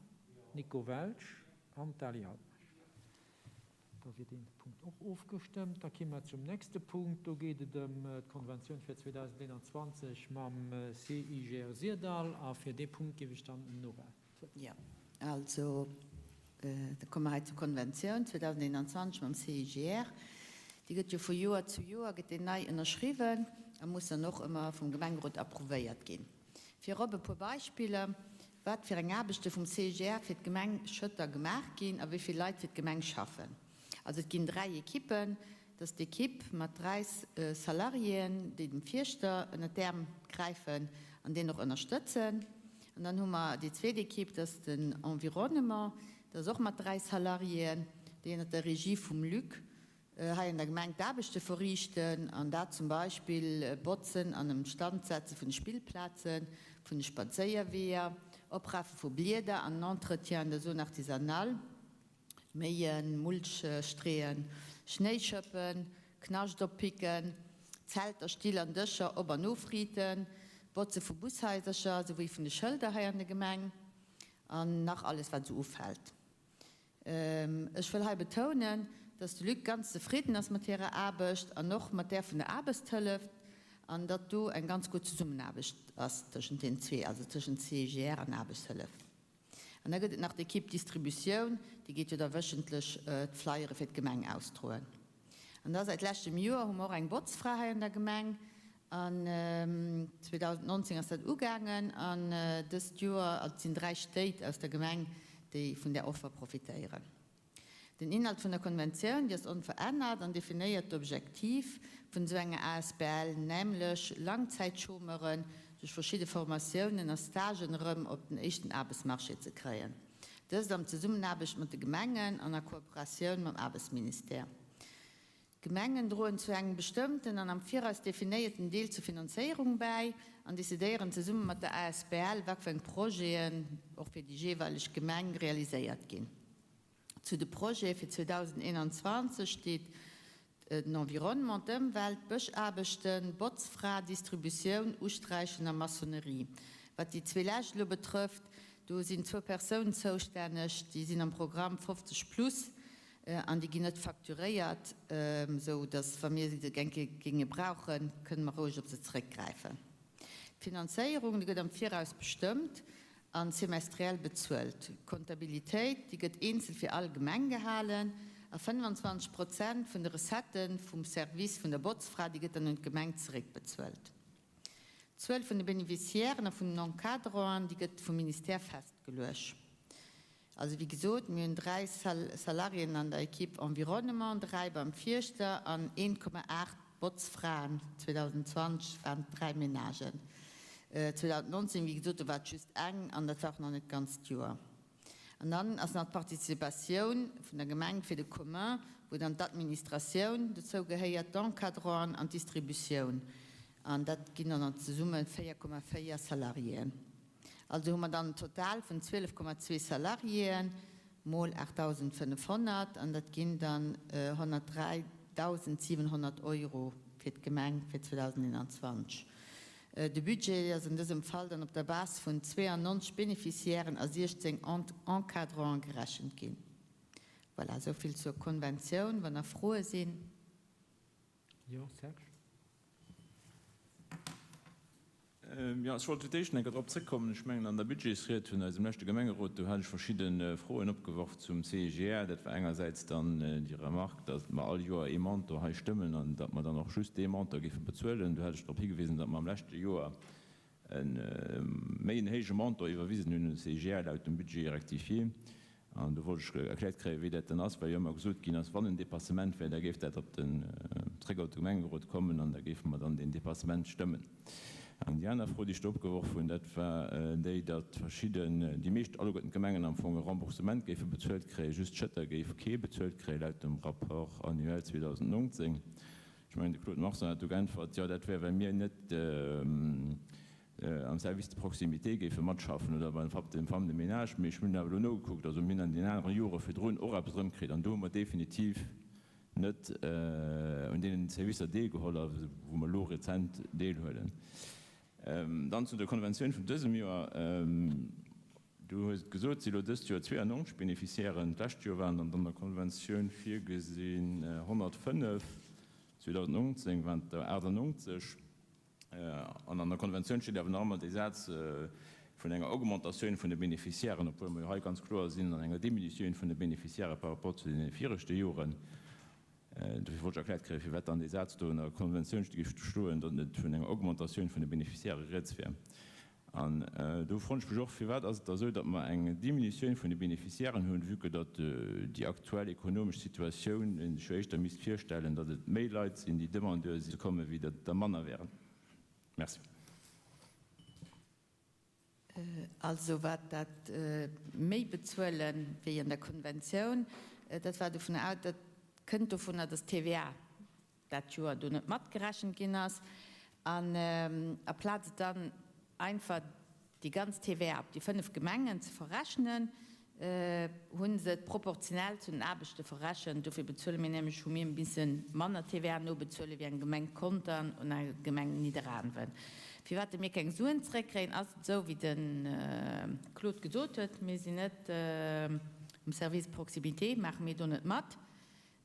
Nico Welsch an d'Ali Altmesch. Da wier deen Punkt och ofgestëmmt. Da ki mer zum nächste Punkt. Do geet et ëm d'Konventioun fir 2021 mam CIGR Syrdall. A fir dee Punkt géif ech dann dem Nora d'Wuert ginn. Jo, also da komme mer hei zur Konventioun 2021 mam CIGR. Déi gëtt jo vu Joer zu Joer gëtt déi nei ënnerschriwwen a muss dann och ëmmer vum Gemengerot approuvéiert ginn. Virop e puer Beispiller, wat fir eng Aarbechte vum CIGR fir d'Gemeng Schëtter gemaach ginn a wéi vill Leit fir d'Gemeng schaffen. Also et ginn 3 Ekippen. Dat ass d'Ekipp mat 3 Salariéen, déi dem Fierschter ënnert d'Äerm gräifen an deen och ënnerstëtzen. An dann hu mer déi zweet Ekipp, dat ass den Environnement, dat ass och mat 3 Salariéen, déi ënnert der Regie vum Luc hei an der Gemeng d'Aarbechte verriichten, an dat zum Beispill Botzen an Emstandsetze vun de Spillplazen, vun de Spadséierweeër, Oprafe vu Blieder an den Entretien an der Zone artisanale. Méien, Mulch streeën, Schnéi schëppen, Knascht oppicken, Zelter, Still an Dëscher op an ofriiten, Botze vu Bushaisercher souwéi vun de Schëlder hei an der Gemeng an nach alles wat esou ufält. Ech wëll hei betounen, dass de Luc ganz zefridden ass mat hirer Aarbecht an och mat där vun der Aarbechtshëllef an datt do eng ganz gutt Zesummenaarbecht ass tëschent deenen zwee, also tëschent CIGR an Aarbechtshëllef. An da gëtt et nach d'Equipe Distributioun, déi geet jo da wéchentlech d'Flyere fir d'Gemeng ausdroen. An da säit leschtem Joer hu mer och eng Botzfra hei an der Gemeng. An 2019 ass dat ugaangen an dëst Joer, also et sinn 3 Stéit aus der Gemeng, déi vun där Offer profitéieren. Den Inhalt vun der Konventioun, déi ass onverännert an definéiert d'Objektiv vun esou enger asbl, nämlech Langzäitchômeuren duerch verschidde Formatiounen a Stagen erëm op den éischten Aarbechtsmarché ze kréien. Dëst am Zesummenaarbecht mat de Gemengen an a Kooperatioun mam Aarbechtsministère. D'Gemengen droen zu engem bestëmmten an am Viraus definéierten Deel zur Finanzéierung bäi an decidéieren zesumme mat der asbl, wat fir eng Projeten och fir déi jeeweileg Gemeng realiséiert ginn. Zu de Projete fir 2021 steet den Environnement, d'Ëmwelt, d'Bëschaarbechten, Botzfra, Distributioun, Usträichen a Maçonnerie. Wat déi zwee lescht elo betrëfft, do sinn zwou Persounen zoustänneg, déi sinn am Programm 50 plus. An déi ginn net facturéiert, esou datt wa mir se eng Kéier géinge brauchen, kënne mer roueg op se zeréckgräifen. D'Finanzéierung, déi gëtt am Viraus bestëmmt a semestriell bezuelt. D'Kontabilitéit, déi gëtt eenzel fir all Gemeng gehalen a 25 Prozent vun de Recettë vum Service vun der Botzfra, déi gëtt dann un d'Gemeng zeréckbezuelt. D'Zuel vun de Beneficiairen a vun den Encadranten, déi gëtt vum Ministère festgeluecht. Also wéi gesot, mir hunn 3 Salariéen an der Equipe Environnement, 3 beim Fierschter an 1,8 Botzfraen. 2020 waren et 3 Menagen. 2019, wéi gesot, do war et just eng an dat war och nach net d'ganzt Joer. An dann ass nach d'Participatioun vun der Gemeng fir de Commun, wou dann d'Administratioun dozou gehéiert, d'Encadranten an d'Distributioun. An dat ginn dann an zesumme 4,4 Salariéen. Also hu mer dann en Total vun 12,2 Salariéen mol 8.500 an dat ginn dann 103.700 Euro fir d'Gemeng fir 2021. De Budget ass an dësem Fall dann op der Base vun 92 Bénéficiairen a 16 Encadranten gerechent ginn. Voilà, esou vill zur Konventioun. Wann nach Froe sinn. Jo, Serge? Jo, ech wollt fir d'éischt nach eng Kéier drop zrëckkommen. Ech mengen, an der Budgetsried vun eisem leschte Gemengerot, do hat ech verschidde Froen opgeworf zum CIGR. Dat war engersäits dann déi Remarque, datt mer all Joer ee Montant hei stëmmen an datt mer dann och just dee Montant géife bezuelen. Do hat ech drop higewisen, datt mer am leschte Joer e méi en héije Montant iwwerwisen hunn un de CIGR laut dem Budget rectifié. An do wollt ech erkläert kréien, wéi dat dann ass, well jo ëmmer gesot ginn ass, wann en Dépassement wär, da géif dat op den, zréck op de Gemengerot kommen an da géife mer dann deen Dépassement stëmmen. An déi aner Fro, déi ech do opgeworf hunn, dat war déi, datt verschidden, déi meescht, alleguerten d'Gemengen am Fong e Remboursement géife bezuelt kréien, just Schëtter géif kee bezuelt kréien, laut dem Rapport annuel 2019. Ech mengen, de Claude Marson hat do geäntwert, jo, dat wär, well mir net, am Service de proximité géife matschaffen oder beim Femme de ménage, mee ech hunn awer elo nogekuckt, also mir hunn an deenen anere Jore virdrun och eppes erëmkritt an do hu mer definitiv net un deenen Servicer deelgeholl, a wou mer elo rezent deelhuelen. Dann zu der Konventioun vun dësem Joer, Du hues et gesot, et si elo dëst Joer 92 Beneficiairen, d'lescht Joer waren dann an der Konventioun virgesinn 105, 2019 waren et der 98. An an der Konventioun steet awer nach ëmmer dee Saz vun enger Augmentatioun vun de Beneficiairen, obwuel mer jo hei ganz kloer sinn an enger Diminutioun vun de Beneficiairë par rapport zu deene viregte Joren. Dofir wollt ech erkläert kréien, firwat dann dee Saz do an der Konventioun géif stoen, datt net vun enger Augmentatioun vun de Beneficiairë rieds wär. An do froen ech mech och, Firwat ass et da esou, datt mer eng Diminutioun vun de Beneficiairen hunn, vue que datt déi aktuell ekonomesch Situatioun ee sech jo éischter misst virstellen, datt et méi Leit sinn, déi Demandeur si kommen, wéi datt et der manner wären? Merci. Also wat dat méi bezuelen wéi an der Konventioun, dat war dovun aus, dat kënnt dovunner, dass d'TVA dat Joer do net matgerechent ginn ass an aplaz et dann einfach déi ganz TVA op déi 5 Gemengen ze verrechnen, hu se et proportionell zu den Aarbechte verrechent. Dofir bezuele mir nämlech, hu mir misse manner TVA nobezuele wéi eng Gemeng Contern oder eng Gemeng Nidderaanwen. Firwat mir keng Suen zeréckkréien, ass et esou wéi de Claude gesot huet, mir sinn net am Service Proximité, maache mir do net mat.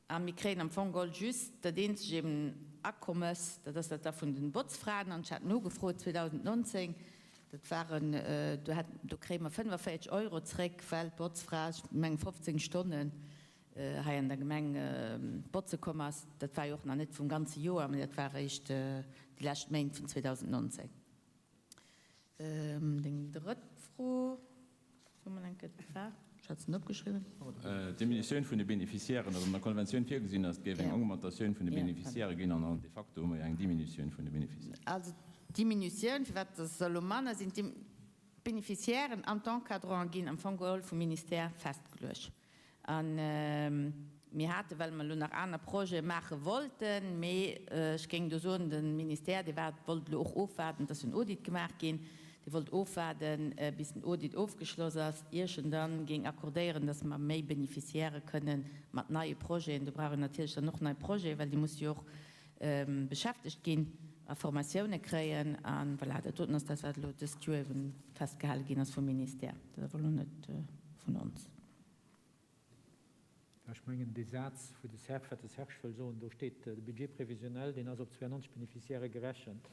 A mir kréien am Fong geholl just dat eenzeg eben Akommes, dat ass dat da vun den Botzfraen. An ech hat nogefrot, 2019, dat waren, do hat, do kréie mer 45 Euro zréck, well d'Botzfra, ech mengen 15 Stonnen hei an der Gemeng botze komm ass. Dat war jo och nach net vum ganze Joer, mä dat war eréischt déi lescht Méint vun 2019. Deng drëtt Fro, so mol eng Kéier, war, ech hat se net opgeschriwwen. D'Diminutioun vun de Beneficiairen, also an der Konventioun virgesinn ass, et géif eng Augmentatioun vun de Beneficiairë ginn an de facto hu mer jo eng Diminutioun vun de Beneficiairen. Also d'Diminutioun, firwat dass et elo manner sinn, d'Beneficiairen an d'Encadrants ginn am Fong geholl vum Ministère festgeluecht. A mir haten, well mer elo nach aner Projete maache wollten, mee ech géing do soen, de Ministère, dee war, wollt elo och ofwaarden, et ass jo en Audit gemaach ginn, dee wollt ofwaarden, bis den Audit ofgeschloss ass, ier en da géing accordéieren, datt mer méi Beneficiairë kënnen mat neie Projeten, do brauch een natierlech dann och nei Projeten, well déi musse jo och beschäftegt ginn a Formatioune kréien. A voilà, dat doten ass dat, wat elo dëst Joer eben festgehale ginn ass vum Ministère. Dat ass awer elo net vun ons. Ech mengen, dee Saz, wou de Serge, wat de Serge wëll soen, do steet, de Budget prévisionnel, deen ass op 92 Bénéficiairë gerechent.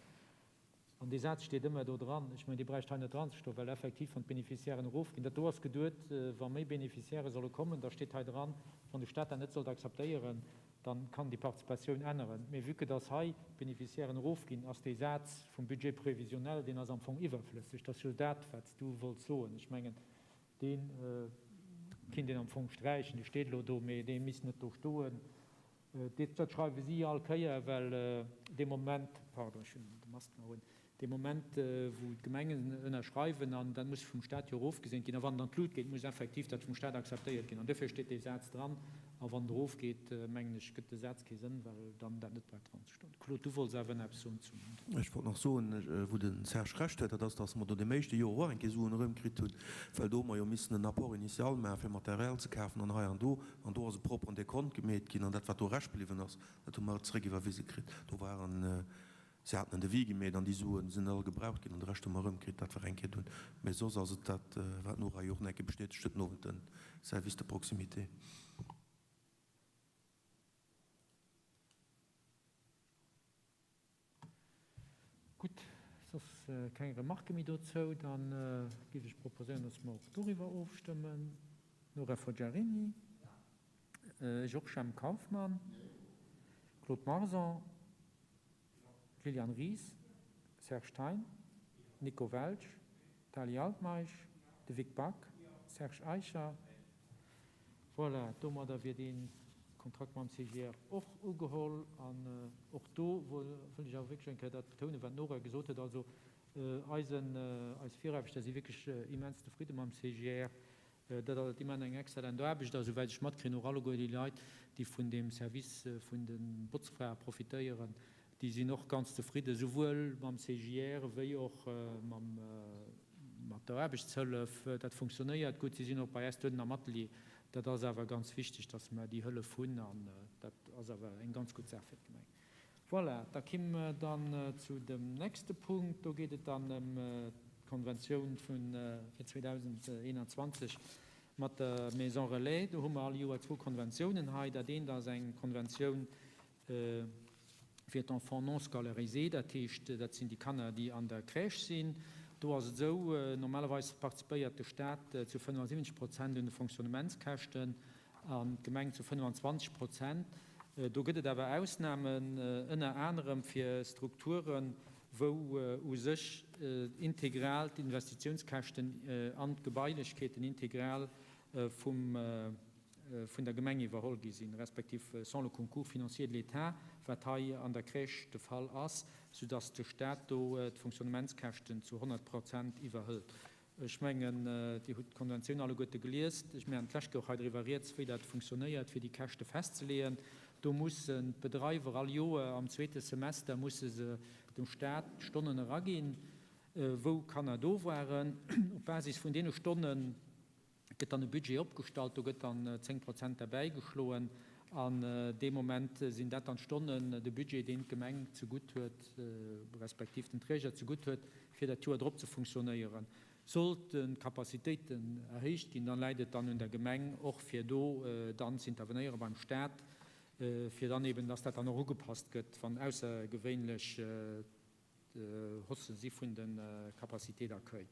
An dee Saz steet ëmmer do dran. Ech mengen, dee bräicht hei net dran ze stoen, well effektiv, wann d'Bénéficiairen erofginn, dat do ass geduet, wa méi Bénéficiairë solle kommen, da steet hei dran, wann de Stat dat net sollt akzeptéieren, da kann déi Participatioun änneren. Mee vue que dass hei d'Bénéficiairen erofginn, ass dee Saz vum Budget prévisionnel, deen ass am Fong iwwerflësseg. Dat ass just dat, wat s du wollts soen. Ech mengen, Dee kinnt een am Fong sträichen, dee steet elo do, mee dee misst net do stoen. Dat schreiwe si all Kéier, well dee Moment, pardon, ech hunn de Mask nach un, dee Moment, wou d'Gemengen ënnerschreiwen, an dat muss vum Stat jo erofgeseent ginn, a wann et an d'Lut geet, muss effektiv dat vum Stat akzeptéiert ginn. An duerfir steet dee Saz dran. A wann et erofgeet, mengen ech, gëtt de Saz kee Sënn, well dann dat net brauch dran ze stoen. Claude, du wollts awer eppes soen zum. Ech wollt nach soen, wou de Serge Recht huet, dat ass, datt mer do deem éischte Joer och eng Kéier Suen erëmkritt hunn, well do hu mer jo missen en Apport initial maachen, fir Material ze kafen an hei an do. An do ass e properen Dekont gemeet ginn an dat, wat do Rescht bliwwen ass, dat hu mer zeréck iwwerwise kritt. Do waren, si haten en Devis gemeet an déi Suen sinn all gebraucht ginn an de Rescht hu mer erëmkritt. Dat war eng Kéier dunn. Mä soss ass et dat, wat d'Nora jo och nach eng Kéier bestätegt huet den Owend, de Service de proximité. Gutt, soss keng Remarquë méi dozou. Da géif ech proposéieren, dass mer och doriwwer ofstëmmen. Nora Forgiarini? Ech och. Jhemp Kauffmann? Claude Marson? Liliane Ries? Serge Thein? Nico Welsch? Tali Altmeisch? De Vic Back? Serge Eicher? Voilà, domadder wier dee Kontrakt mam CGR och ugeholl. An och do wëll ech awer wierklech eng Kéier dat betounen, wat d'Nora gesot huet. Also eisen, eis Viraarbechter si wierklech immens zefridde mam CGR. Dat ass, déi maachen eng exzellent Aarbecht a souwäit ech matkritt, och alleguer déi Leit, déi vun deem Service vun de Botzfrae profitéieren, Déi sinn och ganz zefridden, souwuel mam CJR wéi och mam, mat der Aarbechtshëllef. Dat funktionéiert gutt. Si sinn och bei eis duerno am Atelier. Dat ass awer ganz wichteg, dass mer déi Hëllef hunn an dat ass awer eng ganz gutt Saach fir d'Gemeng. Voilà, da kimm mer dann zu dem nächste Punkt. Do geet et dann ëm d'Konventioun vu fir 2021 mat der Maison Relais. Do hu mer all Joer zwou Konventiounen hei. Dat eent ass eng Konventioun fir d'Enfants non scolarisés, dat heescht, dat sinn déi Kanner, déi an der Crèche sinn. Do ass et esou, normalerweis participéiert de Stat zu 75 Prozent un de Fonctionnementskäschten an d'Gemeng zu 25 Prozent. Do gëtt et awer Ausnamen, ënner anerem fir Strukturen, wou u sech integral d'Investitiounskäschten an d'Gebailechkeeten integral vum vun der Gemeng iwwerholl gi sinn, respektiv sans le concours financier de l'État, wat hei an der Crèche de Fall ass, soudass de Stat do d'Fonctionnementskäschten zu 100 Prozent iwwerhëlt. Ech mengen, Dir hutt d'Konventioun alleguerte gelies. Ech, mir haten d'lescht Kéier och hei driwwer rieds, wéi dat funktionéiert, fir déi Käschte festzeleeën. Do mussen d'Bedreiwer all Joer am zweete Semester musse se dem Stat d'Stonnen eraginn, wou Kanner do waren. Op Basis vun deene Stonne gëtt dann e Budget opgestallt, do gëtt dann 10 Prozent derbäigeschloen an dee Moment sinn dat dann d'Stonnen, de Budget, deen d'Gemeng zegutt huet, respektiv den Träger zegutt huet, fir dat Joer drop ze funktionéieren. Sollten d'Capacitéiten erhéicht ginn, dann läit et dann un der Gemeng och fir do dann z'intervenéiere beim Stat, fir dann eben, dass dat dann och ugepasst gëtt, wann aussergewéinlech Haussë si vun de Capacités d'accueil.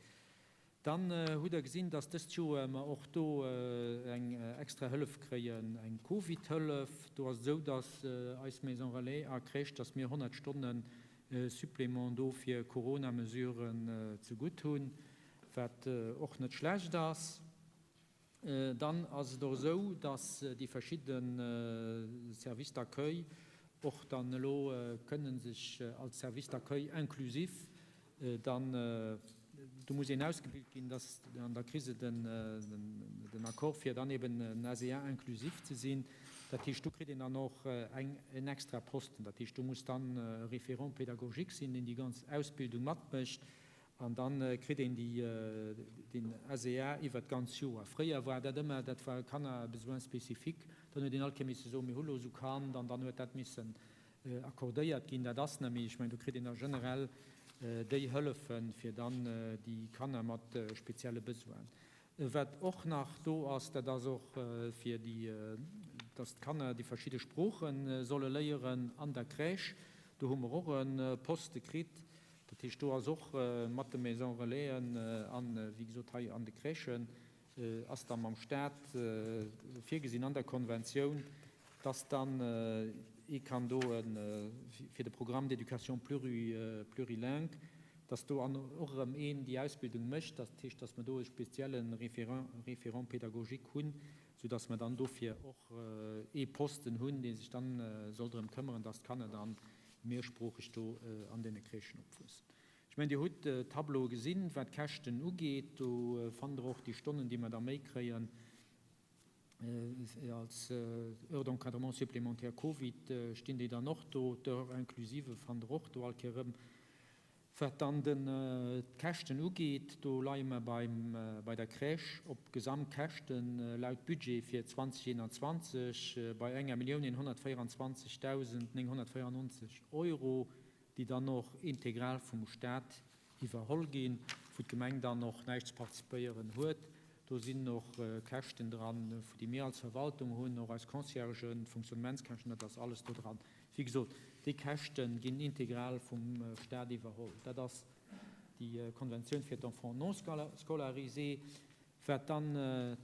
Dann hutt Der gesinn, dass dëst Joer mer och do eng extra Hëllef kréien, eng Covid-Hëllef. Do ass et esou, dass eis Maison Relais a Crèche, dass mir 100 Stonne Supplément do fir Corona-Mesuren zegutt hunn, wat och net schlecht ass. Dann ass et och esou, dass déi verschidde Services d'accueil och dann elo kënne sech als Service d'accueil inclusif dann, do muss een ausgebilt ginn, dass an da kri se den Accord fir dann eben en SEA inclusif ze sinn. Dat heescht, do kritt een dann och eng en extra Posten. Dat heescht, do muss dann e Référent pédagogique sinn, deen déi ganz Ausbildung matmécht an dann kritt een déi den SEA iwwert d'ganz Joer. Fréier war dat ëmmer, dat ware Kanner à besoins spécifiques, dann huet een all Kéier misse soen, mir hu lo esou Kand an dann huet dat missen accordéiert ginn. Dat ass net méi. Ech mengen, do kritt een da generell déi Hëllefe fir dann déi Kanner mat spezielle Besoinen. Wat och nach do ass, dat ass och fir déi, dass d'Kanner déi verschidde Sprooche solle léieren an der Crèche. Do hu mer och e Poste kritt. Dat heescht, do ass och mat de Maisons Relaisen an, wéi gesot, hei an de Crèchen ass da mam Stat virgesinn an der Konventioun, dass dann ee kann do fir de Programme d'éducation plurilingue, dass do an och erëm een déi Ausbildung mécht, dat heescht, dass mer do e spezielle Référent pédagogique hunn, soudass mer dann dofir och ee Posten hunn, dee sech dann soll drëm këmmeren, dass d'Kanner dann mehrsproocheg do an deene Crèchen opwuessen. Ech mengen, Dir hutt d'Tableaue gesinn, wat d'Käschten ugeet. Do fannt Der och déi Stonnen, déi mer da méi kréien. Als Heures d'encadrement supplémentaire Covid stinn déi dann och do. D'Heures inclusives fannt Der och do all Kéier erëm. Wat dann d'Käschten ugeet, do leie mer beim, bei der Crèche op Gesamtkäschten laut Budget fir 2021 bei enger 1.124.994 Euro, déi dann och integral vum Stat iwwerholl ginn, wou d'Gemeng dann och näischt ze participéieren huet. Do sinn och Käschten dran, déi mir als Verwaltung hunn, och eis Conciergen, d'Fonctionnementskäschten, dat ass alles do dran. Wéi gesot, déi Käschte ginn integral vum Stat iwwerholl. Dat ass déi Konventioun fir d'Enfants non scolarisés. Wat dann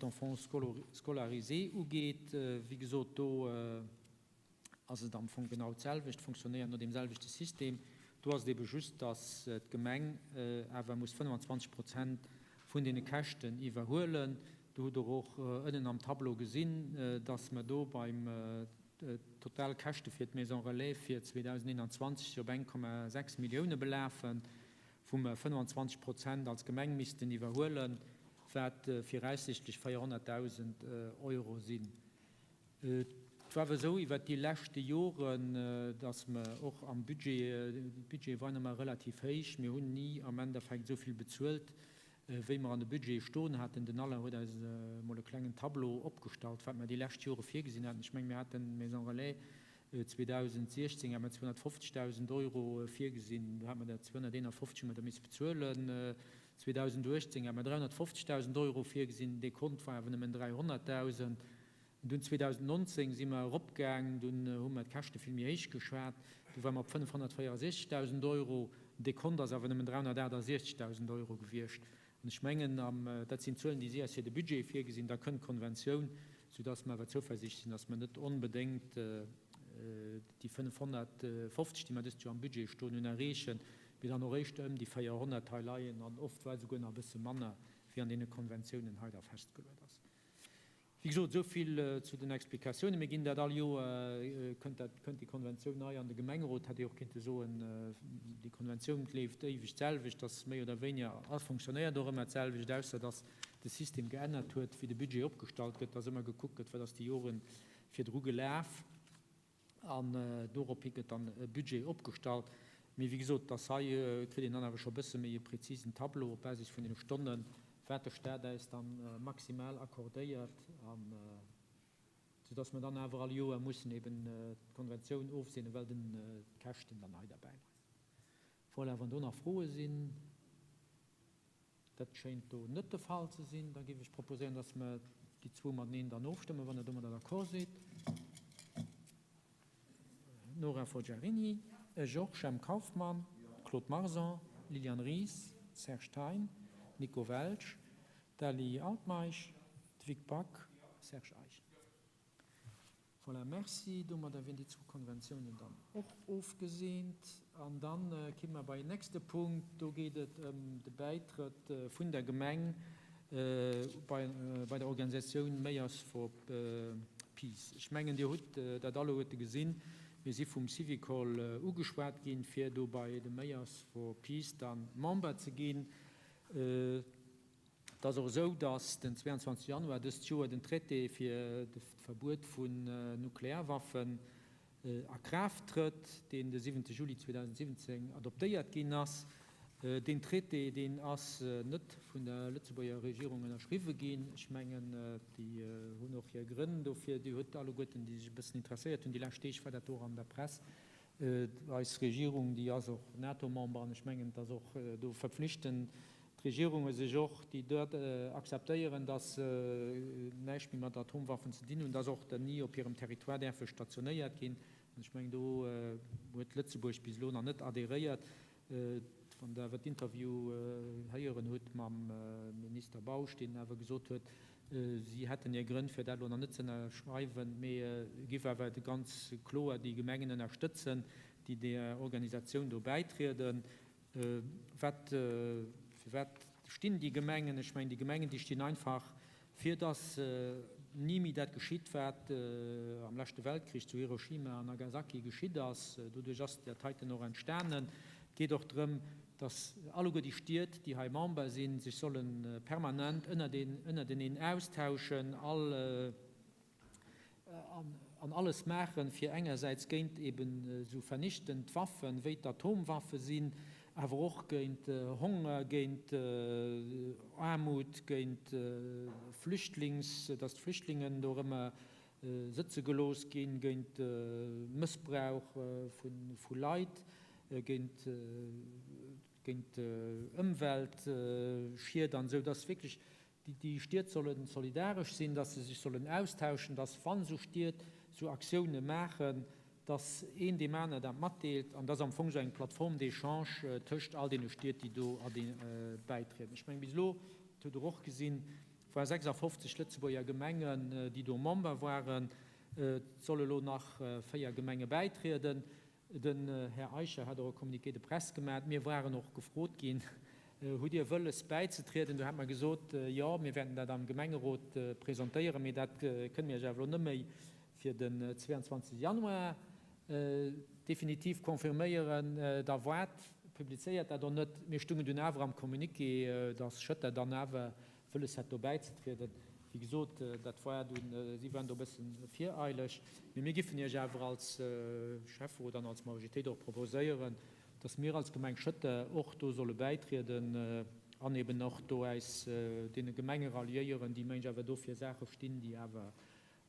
d'Enfants scolarisés ugeet, wéi gesot, do ass et am Fong genau d'selwecht, fonctionnéiert no deem selwechte System. Do ass et ebe just, dass d'Gemeng awer muss 25 Prozent vun deene Käschten iwwerhuelen. Do hutt Der och ënnen am Tableau gesinn, dass mer do beim total Käschte fir d'Maison Relais fir 2021 sech op 1,6 Millioune belafen, wou mer 25 Prozent als Gemeng missten iwwerhuelen, wat viraussichtlech 400.000 Euro sinn. Et war awer esou iwwert déi leschte Joren, datt mer och am Budget, de Budget war ëmmer relativ héich, mir hunn ni am Endeffekt esou vill bezuelt, wéi mer an de Budgete stoen haten. Den Alain huet eis emol e klengen Tableau opgestallt, wat mer déi lescht Jore virgesinn haten. Ech mengen, mir haten Maison Relais 2016 hate mer 250.000 Euro virgesinn, do hate mer der 251 hu mer der misse bezuelen. 2018 hate mer 350.000 Euro virgesinn, dee Kont war awer nëmmen 300.000. Dunn 2019 si mer eropgaang, dunn hu mer d'Käschte vill méi héich geschat, du ware mer op 564.000 Euro, de Kont ass awer nëmmen 368.000 Euro gewiescht. An ech mengen, dat sinn d'Zuelen, déi si eis fir de Budget virgesinn, da kënnt d'Konventioun, soudass mer awer zouversiichtlech sinn, dass mer net onbedéngt déi 550, déi mer dëst Joer am Budget stoen hunn, erreechen, mee dann och éischter ëm déi 400 hei leien an oft vläicht esouguer nach e bësse manner, wéi an deene Konventiounen hei da festgeluet ass. Wéi gesot, esou vill zu den Explikatiounen. Mir ginn dat all Joer, kënnt dat, kënnt déi Konventioun nei an de Gemengerot, hätt ee och kinnte soen, déi Konventioun leeft éiweg d'selwecht, ass méi oder wéiniger, a fonctionnéiert och ëmmer d'selwecht, ausser datt de System geännert huet, wéi de Budget opgestallt gëtt, datt ëmmer gekuckt gëtt, wat ass déi Jore virdru gelaf. An dorop hi gëtt dann e Budget opgestallt. Mee wéi gesot, dass hei kritt een dann awer scho e bësse méi e prezisen Tableau op Basis vun deene Stonnen, wat de Stat äis dann maximal accordéiert, an soudass mer dann awer all Joer mussen eben d'Konventioun ofseenen, well den d'Käschten dann hei derbäi leien. Voilà, wann do nach Froe sinn. Dat schéint do net de Fall ze sinn. Da géif ech proposéieren, dass mer déi zwou mateneen dann ofstëmmen, wann Der domadder d'accord sidd. Nora Forgiarini, Georges M. Kauffmann, Claude Marson, Liliane Ries, Serge Thein, Nico Welsch, Dali Altmeisch, Vic Back, Serge Eischen. Voilà, merci. Domadder wieren déi zwou Konventiounen dann och ofgeseent. An da kimme mer bei en nächste Punkt. Do geet et ëm de Bäitrëtt vun der Gemeng bei der Organisatioun Mayors for Peace. Ech mengen, Dir hutt dat alleguerte gesinn. Mir si vum Syvicol ugeschwat ginn, fir do bei de Mayors for Peace da Member ze ginn. Et ass och esou, datt den 22 Januar dëst Joer den Traité fir de Verbuet vun Nuklearwaffen a Kraaft trëtt, deen de 7 Juli 2017 adoptéiert ginn ass. Deen Traité, deen ass net vun der Lëtzebuerger Regierung ënnerschriwwe ginn. Ech mengen, déi hunn och hir Grënn dofir. Dir hutt alleguerten, déi sech e bëssen interesséiert hunn, déi lescht Deeg war dat och an der Press, Eis Regierung, déi ass och NATO-Member, an ech mengen, et ass och do verpflichten d'Regierunge sech och, déi dat akzeptéieren, datt se näischt méi mat Atomwaffen ze dinn hunn, datt och der ni op hirem Territoire däerfe stationéiert ginn. An ech mengen, do huet Lëtzebuerg bis elo nach net adhéréiert. Wann Der awer d'Interview héieren hutt mam Minister Bausch, deen awer gesot huet, si hätten hir Grënn, fir dat elo nach net ze ënnerschreiwen, mee e giff awer ganz kloer déi Gemengen ënnerstëtzen, déi där Organisatioun do bäitrieden. Wat, firwat stinn déi Gemengen? Ech mengen, déi Gemengen, déi stinn einfach Fir dass ni méi dat geschitt, wat am leschte Weltkrich zu Hiroshima an Nagasaki geschitt ass. Doduerch ass dat heiten och entstanen. Et geet och drëm, dass alleguer déi Stied, déi hei Member sinn, sech solle permanent ënnerteneen austauschen, all an alles maachen, fir engersäits géint eben esou vernichtend Waffen, wéi d'Atomwaffe sinn, awer och géint Honger, géint Aarmut, géint Flüchtlings, dass d'Flüchtlingen do erëm sëtze gelooss ginn, géint Mëssbrauch vu Leit, géint géint Ëmweltschied an esou, dass wierklech Déi Stied solle solidaresch sinn, dass se sech sollen austauschen, dass wann esou Stied esou Aktioune maachen, dass een deem aner dat matdeelt an dass am Fong esou eng Plateforme d'échange tëscht all deene Stied, déi do bäitrieden. Ech mengen, bis elo, dat hutt Der och gesinn, war 56 Lëtzebuerger Gemengen, déi do Member waren. Et solle elo nach 4 Gemenge bäitrieden. Den Här Eicher hat och e Communiqué de presse gemat. Mir waren och gefrot ginn, Hutt Dir wëlles bäizetrieden? Do hat mer gesot, Jo, mir wäerten dat am Gemengerot presentéieren, mee dat kënne mir Iech awer elo net méi fir den 22 Januar definitiv confirméieren. Da waart, publizéiert dat och net. Mir stungen dunn awer am Communiqué, dass Schëtter dann awer wëlles hätt do bäizetrieden. Wéi gesot, dat war dunn, si waren do e bësse vireileg, mee mir giffen Iech awer als Schäfferot an als Majoritéit och proposéieren, dass mir als Gemeng Schëtter och do solle bäitrieden an eben och do äis deene Gemenge ralliéieren, déi mengen ech awer do fir Saache stinn, déi awer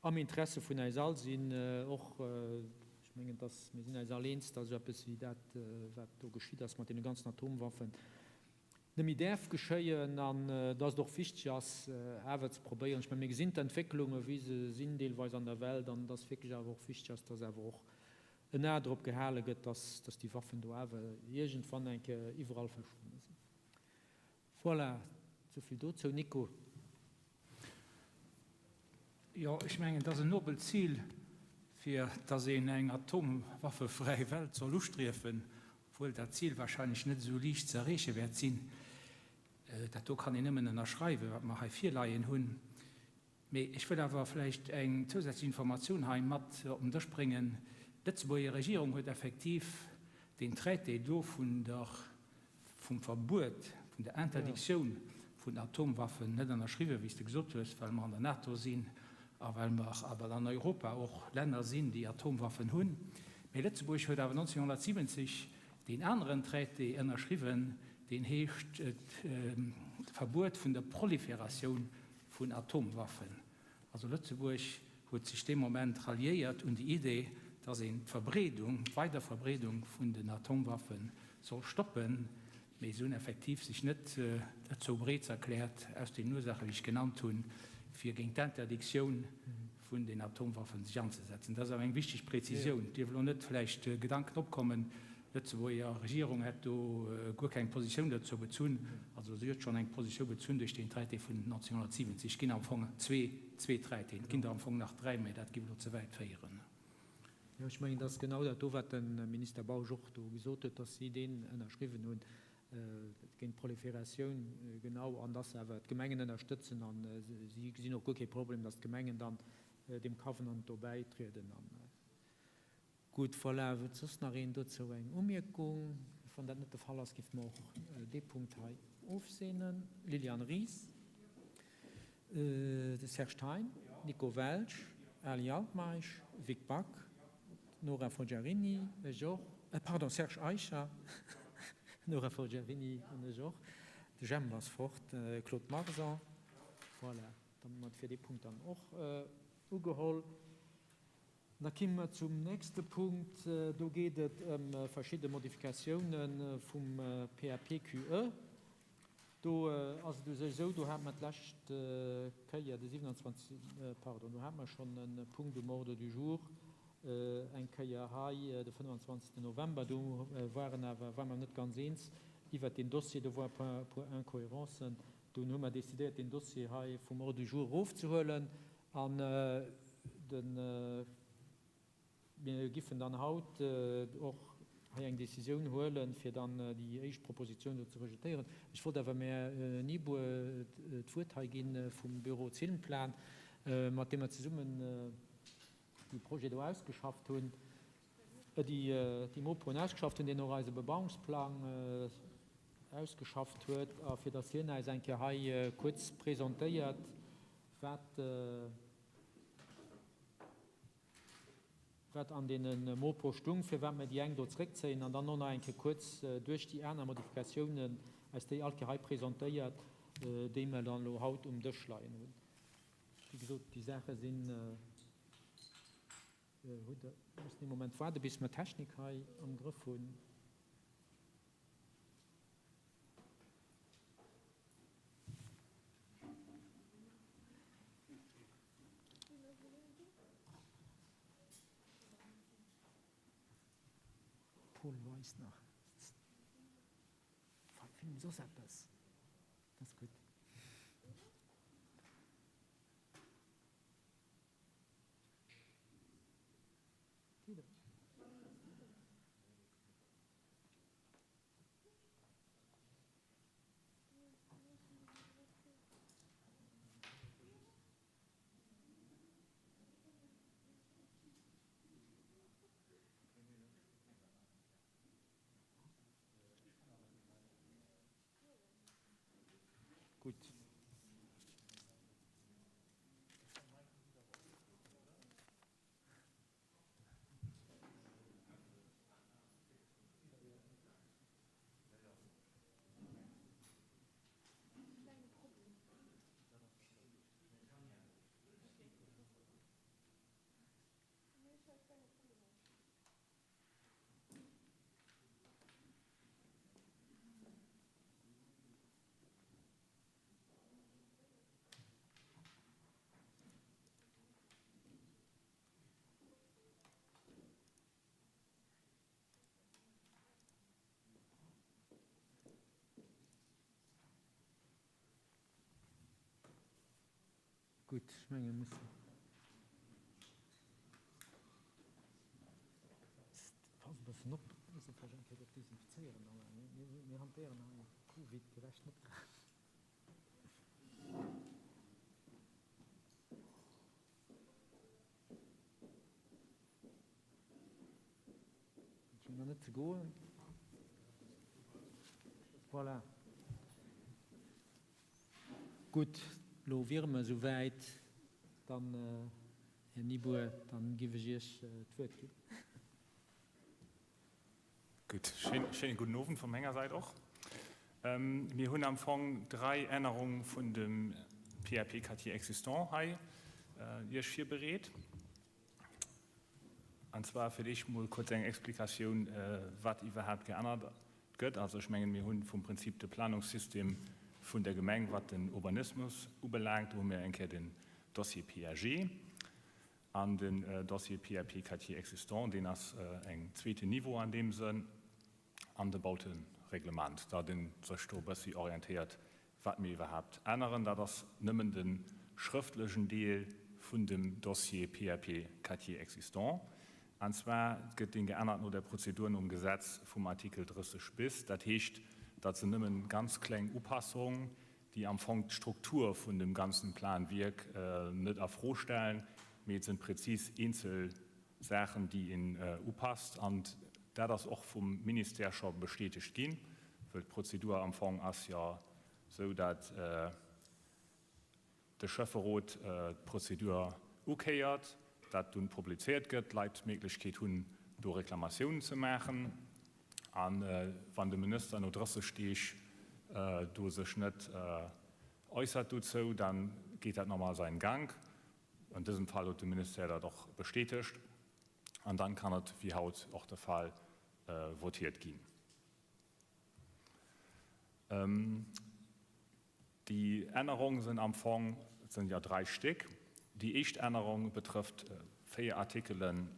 am Interesse vun äis all sinn. Och, ech mengen, dass mir sinn äis all eens, dass esou eppes wéi dat, wat do geschitt ass mat deene ganzen Atomwaffen, net méi däerf geschéien an dass et och wichteg ass, awer ze probéieren, ech mengen, mir gesinn d'Entwécklungen, wéi se sinn deelweis an der Welt, an dass wierklech awer och wichteg ass, dass awer och en A drop gehale gëtt, dass, dass déi Waffen do awer iergendwann eng Kéier iwwerall verschwonne sinn. Voilà, souvill dozou. Nico. Jo, ech mengen, et ass en nobelt Zil, fir dass een eng atomwaffefräi Welt soll ustriefen, obwuel dat Zil wahrscheinlech net esou liicht ze erreeche wäert sinn. Dat do kann een nëmmen ënnerschreiwen, wat mer hei virleien hunn. Mee ech wëll awer vläicht eng zousätzlech Informatioun hei mat op den Dësch bréngen. D'Lëtzebuerger Regierung huet effektiv deen Traité do vun der, vum Verbuet, vun der Interdictioun vun Atomwaffen net ënnerschriwwen, wéi s de gesot hues, well mer an der NATO sinn a well mer a well an Europa och Länner sinn, déi Atomwaffen hunn. Mee Lëtzebuerg huet awer 1970 deen aneren Traité ënnerschriwwen, deen heescht d'Verbuet vun der Proliferatioun vun Atomwaffen. Also Lëtzebuerg huet sech dee Moment ralliéiert un déi Idee, dass een d'Verbreedung, d'Weiderverbreedung vun den Atomwaffe soll stoppen, mee se hunn effektiv sech net dozou bereet erkläert, aus deenen Ursaache wéi ech genannt hunn, fir géint d'Interdictioun vun den Atomwaffen sech anzesetzen. Dat ass awer eng wichteg Präzisioun. Et dierf elo net vläicht Gedanken opkommen, d'Lëtzebuerger Regierung hätt do guer keng Positioun dozou bezunn. Also si huet schonn eng Positioun bezunn duerch deen Traité vun 1970. Et ginn am Fong zwee, zwee Traitéen. Et ginn der am Fong nach dräi, mä dat géif elo ze wäit féieren. Jo, ech mengen, dat ass genau dat do, wat de Minister Bausch och do gesot huet, dass si deen ënnerschriwwen hunn géint d'Proliferatioun, genau, an dass se awer d'Gemengen ënnerstëtzen. A si gesinn och guer kee Problem, dass d'Gemengen dann deem Covenant do bäitrieden. Gutt, voilà. Huet soss nach een dozou eng Umierkung? Wann dat net de Fall ass, géife mer och dee Punkt hei ofseenen. Liliane Ries, de Serge Thein, Nico Welsch, Ali Altmeisch, Vic Back, Nora Forgiarini, ech och, pardon, Serge Eicher, Nora Forgiarini an ech och, de Jemp ass fort, Claude Marson. Voilà, dann hu mer et fir dee Punkt dann och ugeholl. Da kimme mer zum nächste Punkt. Do geet et ëm verschidde Modifikatiounen vum PAPQE. Do ass et u sech esou, do hate mer d'lescht Kéier de 27, pardon, do hate mer schonn e Punkt um Ordre du jour eng Kéier hei de 25. November. Do waren awer, ware mer net ganz eens iwwert deen Dossier, do ware e puer Incohérencen. Dunn hu mer decidéiert, deen Dossier hei vum Ordre du jour erofzehuelen an de, Mir giffen dann haut och hei eng Décisioun huelen, fir dann déi éischt Proposition do ze rejetéieren. Ech wollt awer dem Här Niebour d'Wuert hei gi vum Büro Zillenplan, mat deem mer zesummen dee Projet do ausgeschafft hunn, déi Mopoen ausgeschafft hunn, deen och eise Bebauungsplang ausgeschafft huet, a fir datt hien äis eng Kéier hei kuerz presentéiert, wat wat an deene Mopo stung, firwat mir déi eng do zréckzéien an dann och nach eng Kéier kuerz duerch déi aner Modifikatiounen eis déi all Kéier hei presentéiert, déi mer dann elo haut um Dësch leien hunn. Wéi gesot, déi Saache sinn, hutt Der, mussen ee Moment waarde bis mer d'Technik hei am Grëff hunn. Paul weist nach. Film soss eppes. Dat ass gutt. Gutt. Gutt, ech menge mir mussen. Pass e bëssen op, mir musse vläicht eng Kéier dat desinfizéieren. Mir hantéieren hei Covid-gerecht net grad. nach net ze goen. Voilà. Gutt, elo wiere mer esou wäit. Dann, Här Nieboer, dann giff ech Iech d'Wuert ginn. Gutt, schéine gudden Owend vu menger Säit och. Mir hunn am Fong drai Ännerung vun dem PAP Quartier existant hei Iech virbereet. An zwar fir d'éischt mol kuerz eng Explikatioun, wat iwwerhaapt geännert gëtt. Also ech mengen, mir hu vum Prinzip de Planungssystem vun der Gemeng, wat den Urbanismus ubelaangt. Do hu mir eng Kéier den Dossier PAG an den Dossier PAP Quartier existant, deen ass eng zweeten Niveau an deem Sënn, an de Bautereglement, dat ee sech do e bëssi orientéiert, wat mir iwwerhaapt änneren. Dat ass nëmmen de schrëftlechen Deel vun dem Dossier PAP Quartier existant. An zwar gëtt dee geännert no der Prozedur nom Gesetz vum Artikel 30 bis. Dat heescht, dat sinn nëmmen ganz kleng Upassungen, déi am Fong d'Struktur vun dem ganzen Planwierk net a Fro stellen, mee et sinn prezis eenzel Saachen, déi een upasst. An dat ass och vum Ministère scho bestätegt ginn, wëll d'Prozedur am Fong ass jo esou, dat de Schäfferot d'Prozedur ukéiert, dat dunn publizéiert gëtt, d'Leit d'Méiglechkeet hunn, do Reklamatiounen ze maachen. A wann de Minister no 30 Deeg do sech net äussert dozou, da geet dat normal säin Gank. An dësem Fall huet de Ministère dat och bestätegt. An dann kann et, wéi haut och de Fall, votiert ginn. Déi Ännerunge sinn am Fong, et sinn jo drai Stéck. Déi éischt Ännerung betrëfft véier Artikelen,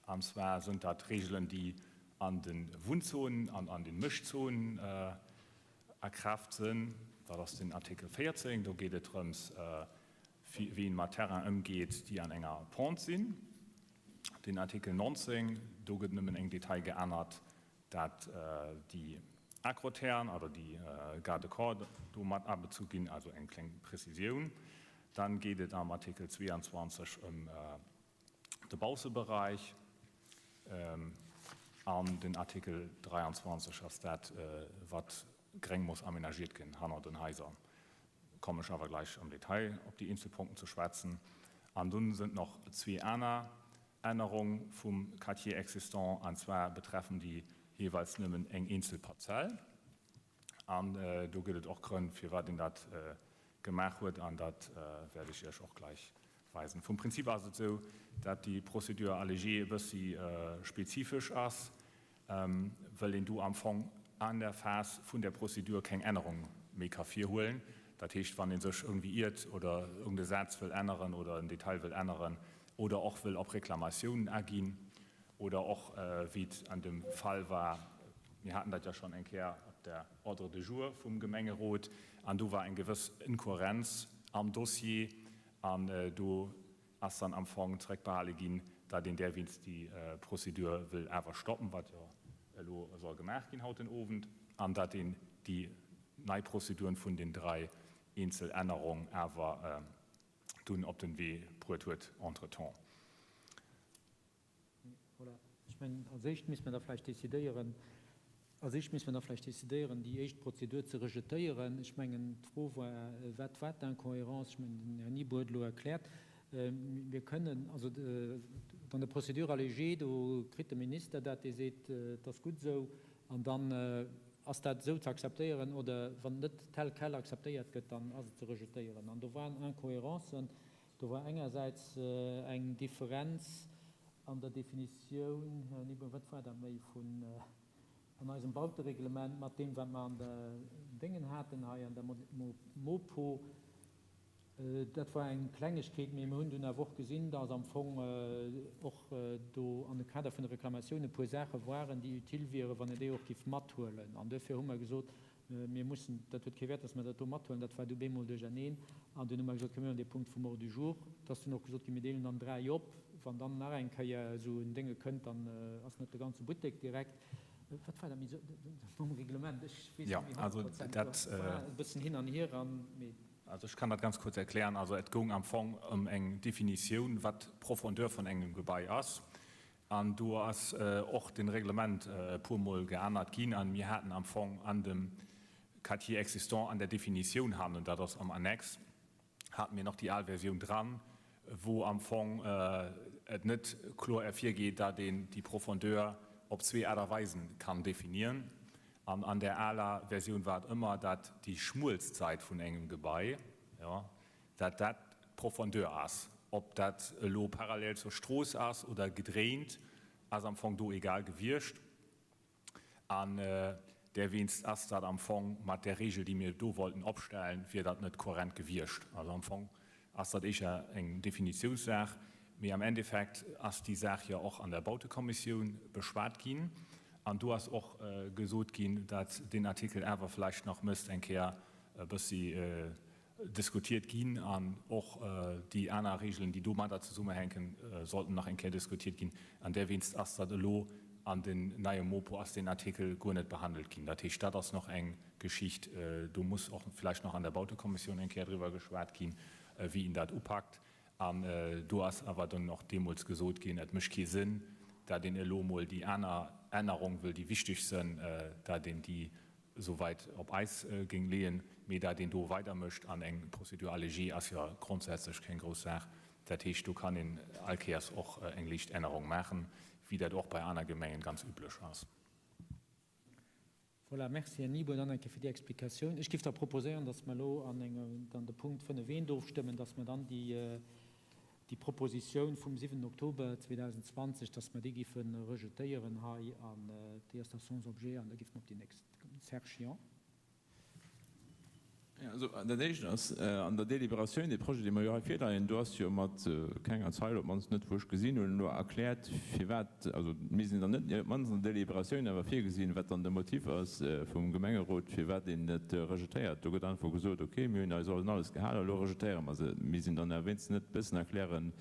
an zwar sinn dat Regeln, déi an de Wunnzonen an an de Mëschzonen a Kraaft sinn. Dat ass den Artikel 14, do geet et drëms, wéi een mat Terrainen ëmgeet, déi an enger Pente sinn. Den Artikel 19, do gëtt nëmmen eng Detail geännert, dat déi Acroteren oder déi Garde-corps do mat abezu ginn, also eng kleng Prezisioun. Dann geet et am Artikel 22 ëm de Baussebereich an den Artikel 23 ass dat, wat gréng muss aménagiert ginn hanner den Haiser. Kommen ech awer gleich am Detail op déi eenzel Punkten ze schwätzen. An dunn sënn nach zwee aner Ännerung vum Quartier existant, an zwar betreffen déi jeeweils nëmmen eng eenzel Parzell. An do gëtt et och Grënn, firwat een dat gemaach huet, an dat wäert ech Iech och gleich weisen. Vum Prinzip ass et esou, dat déi Procédure allégée e bëssi spezifesch ass, wëll een do am Fong an der Phas vun der Prozedur keng Ännerung méi ka virhuelen. Dat heescht, wann ee sech irgendwie iert oder irgende Saz wëll änneren oder en Detail wëll änneren oder och wëll op Reklamatiounen aginn oder och, wéi et an dem Fall war, mir haten dat jo schonn eng Kéier op der Ordre de jour vum Gemengerot, an do war eng gewëss Inkohärenz am Dossier an do ass dann am Fong zeréckbehale ginn, datt een därwéinst déi Prozedur wëll awer stoppen, wat jo elo soll gemaach ginn haut den Owend, an datt een déi nei Prozeduren vun den drai eenzel Ännerung awer dunn op den Wee bruet huet entretemps. Voilà. Ech mengen, als éischt misst mer da vläicht decidéieren, als éischt misst mer da vläicht decidéieren, déi éischt Prozedur ze rejetéieren. Ech mengen, d'Fro war, Wat war d'Incohérence? Ech mengen, den Här Nieboer huet elo erkläert. Mir kënnen also an der Procédure allégée, do kritt de Minister dat, dee seet, et ass gutt esou, an dann ass dat esou ze akzeptéieren, oder wann et net tel quel akzeptéiert gëtt, dann ass et ze rejetéieren. An do waren Incohérencen. Do war engersäits eng Differenz an der Definitioun, Här Nieboer, wat war dat méi, vun an eisem Bautereglement mat deem, wat mer an der Déngen haten hei an der Mopo. Dat war eng Klengegkeet, mee mir hunn dunn awer och gesinn, dass am Fong och do an dem Kader vun de Reklamatiounen e puer Saache waren, déi utile wieren, wann een déi och géif mathuelen. An duerfir hu mer gesot, Mir mussen, dat huet kee Wäert, dass mer dat do mathuelen, dat war du bemol duercherneen. An dunn hu mer gesot, komm mir huelen dee Punkt vum Ordre du jour. Et ass dunn och gesot ginn, mir deelen dann dräi op. Wann dann nach eng Kéier esou en Dénge kënnt, dann ass net de ganze Buttek direkt. Wat war dat méi esou nom Reglement? Ech weess net méi honnertprozent. Dat war e bëssen hin an hier an, mee. Also ech kann dat ganz kuerz erklären. Also et goung am Fong ëm eng Definitioun, wat d'Profondeur vun engem Gebai ass. An do ass och de Reglement e puermol geännert ginn. A mir haten am Fong an dem Quartier existant an der Definitioun hannen, dat ass am Annex, hate mir nach déi al Versioun dran, wou am Fong et net kloer ervirgeet, datt een déi Profondeur op zwee Aart a Weisen kann definieren. An an där aler Versioun war et ëmmer, datt déi schmuelst Säit vun engem Gebai, jo, datt dat d'Profondeur ass. Ob dat elo parallel zur Strooss ass oder gedréint, ass am Fong do egal gewiescht. An derwéinst ass dat am Fong mat där Regel, déi mir do wollten opstellen, wier dat net kohärent gewiescht. Also am Fong ass dat éischer eng Definitiounssaach. Mee am Endeffekt ass déi Saach jo och an der Bautekommissioun beschwat ginn. An do ass och gesot ginn, datt deen Artikel awer vläicht nach mësst eng Kéier e bëssi diskutiert ginn an och déi aner Regeln, déi domadder zesummehänken, sollten nach eng Kéier diskutiert ginn. An derwéinst ass dat elo an den neie MoPo ass deen Artikel guer net behandelt ginn. Dat heescht, dat ass nach eng Geschicht, do muss och vläicht nach an der Bautekommissioun eng Kéier driwwer geschwat ginn, wéi een dat upakt. An do ass awer dann och deemools gesot ginn, et mécht kee Sënn, dat een elo emol déi aner Ännerung, wëll déi wichteg sënn, dat een déi souwäit op Eis géing leeën, mee dat een do weidermécht an eng Procédure allégée ass jo grondsätzlech keng grouss Saach. Dat heescht, do kann een allkéiers och eng liicht Ännerung maachen, wéi dat och bei aner Gemengen ganz üblech ass. Voilà, merci Här Nieboer dann eng Kéier fir déi Explikatioun. Ech géif da proposéieren, dass mer elo an engem dann de Punkt 5 eent ofstëmmen, dass mer dann déi déi Propositioun vum 7 Oktober 2020, dass mer déi géife rejetéieren hei an déi ass da sans objet an da géife mer op déi nächst kommen. Serge Jean. Jo, also dat Éischt ass, an der Deliberatioun, dee Projet, dee mer jo hei virleien, do ass jo mat kenger Zeil, op d'mannst net wou ech gesinn hunn, elo erkläert firwat, also mir sinn dann net, op d'mannst an der Deliberatioun awer virgesinn, wat dann de Motiv ass vum Gemengerot, firwat een et rejetéiert. Do gëtt einfach gesot, okay, mir hunn eis un alles gehalen, elo rejetéiere mer se. Mir sinn dann awer wéinstens net bëssen erklären,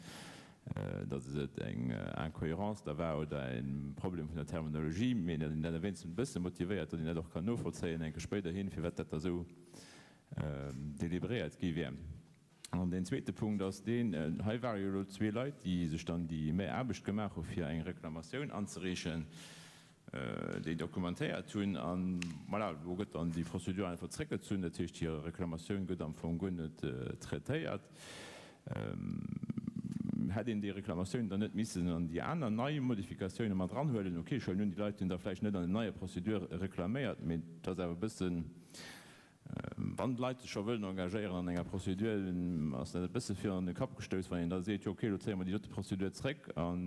datt et eng Incohérence da war oder e Problem vun der Terminologie, mee datt een dat e wéinstens e bësse motivéiert, datt een dat och kann novollzéien enke spéiderhin, firwat dat da esou deliberéiert gi wär. An deen zweete Punkt ass deen, hei ware jo elo zwee Leit, déi sech dann déi Méi Aarbecht gemaach hu fir eng Reklamatioun anzereechen, déi dokumentéiert hunn an voilà, elo gëtt dann déi Procédure einfach zréckgezunn, dat heescht hir Reklamatioun gëtt am Fong guer net traitéiert. Hätt een déi Reklamatioun dann net missen an déi aner nei Modifikatioune mat eranhuelen? Ok, ech huelen un, déi Leit hunn da vläicht net an den neie Procédure reklaméiert, mee et ass awer e bëssen, Wann d'Leit sech scho wëllen engagéieren an enger Procédure, ass dat e bësse vir an de Kapp gestouss, wann een da seet, jo okay, elo zéie mer déi dote Procédure zréck an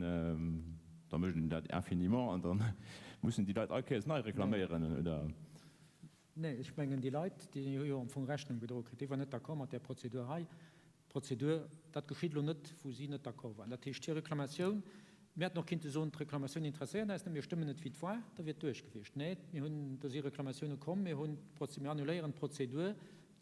da mécht een dat infiniment an da mussen déi Leit all Kéiers nei reklaméieren, oder? Nee, ech mengen déi Leit, déi hu jo am Fong Rechnung gedroe kritt, déi waren net d'accord mat där Prozedur hei. D'Prozedur, dat geschitt elo net, wou si net d'accord waren. Dat heescht, hir Reklamatioun, mir hätten och kinnte soen, d'Reklamatioun interesséiert eis net, mir stëmmen et wéi et war, da wier et duerch gewiescht. Nee, mir hunn, do si Reklamatioune komm, mir hunn d'Proze, mir annuléieren d'Prozedur,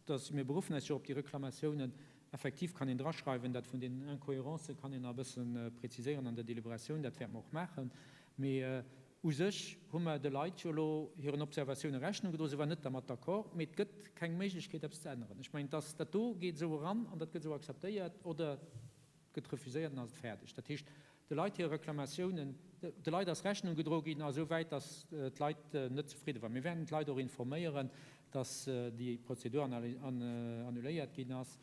dass, mir beruffen eis jo op déi Reklamatiounen. Effektiv kann een draschreiwen, dat vun den Incohérencë kann een nach e bësse preziséieren an der Deliberatioun, dat wäerte mer och maachen. Mee U sech hu mer de Leit jo elo hiren Observatioune Rechnung gedroen. Se waren net dermat d'accord, mee et gëtt keng Méiglechkeet, eppes ze änneren. Ech mengen, dass dat do geet esou eran an dat gëtt esou akzeptéiert oder et gëtt refuséiert an ass et fäerdeg. Dat heescht, de Leit hir Reklamatiounen, de Leit ass Rechnung gedroe ginn a sou wäit, dass d'Leit net zefridde waren. Mir wäerten d'Leit och informéieren, dass déi Prozedur annuléiert ginn ass.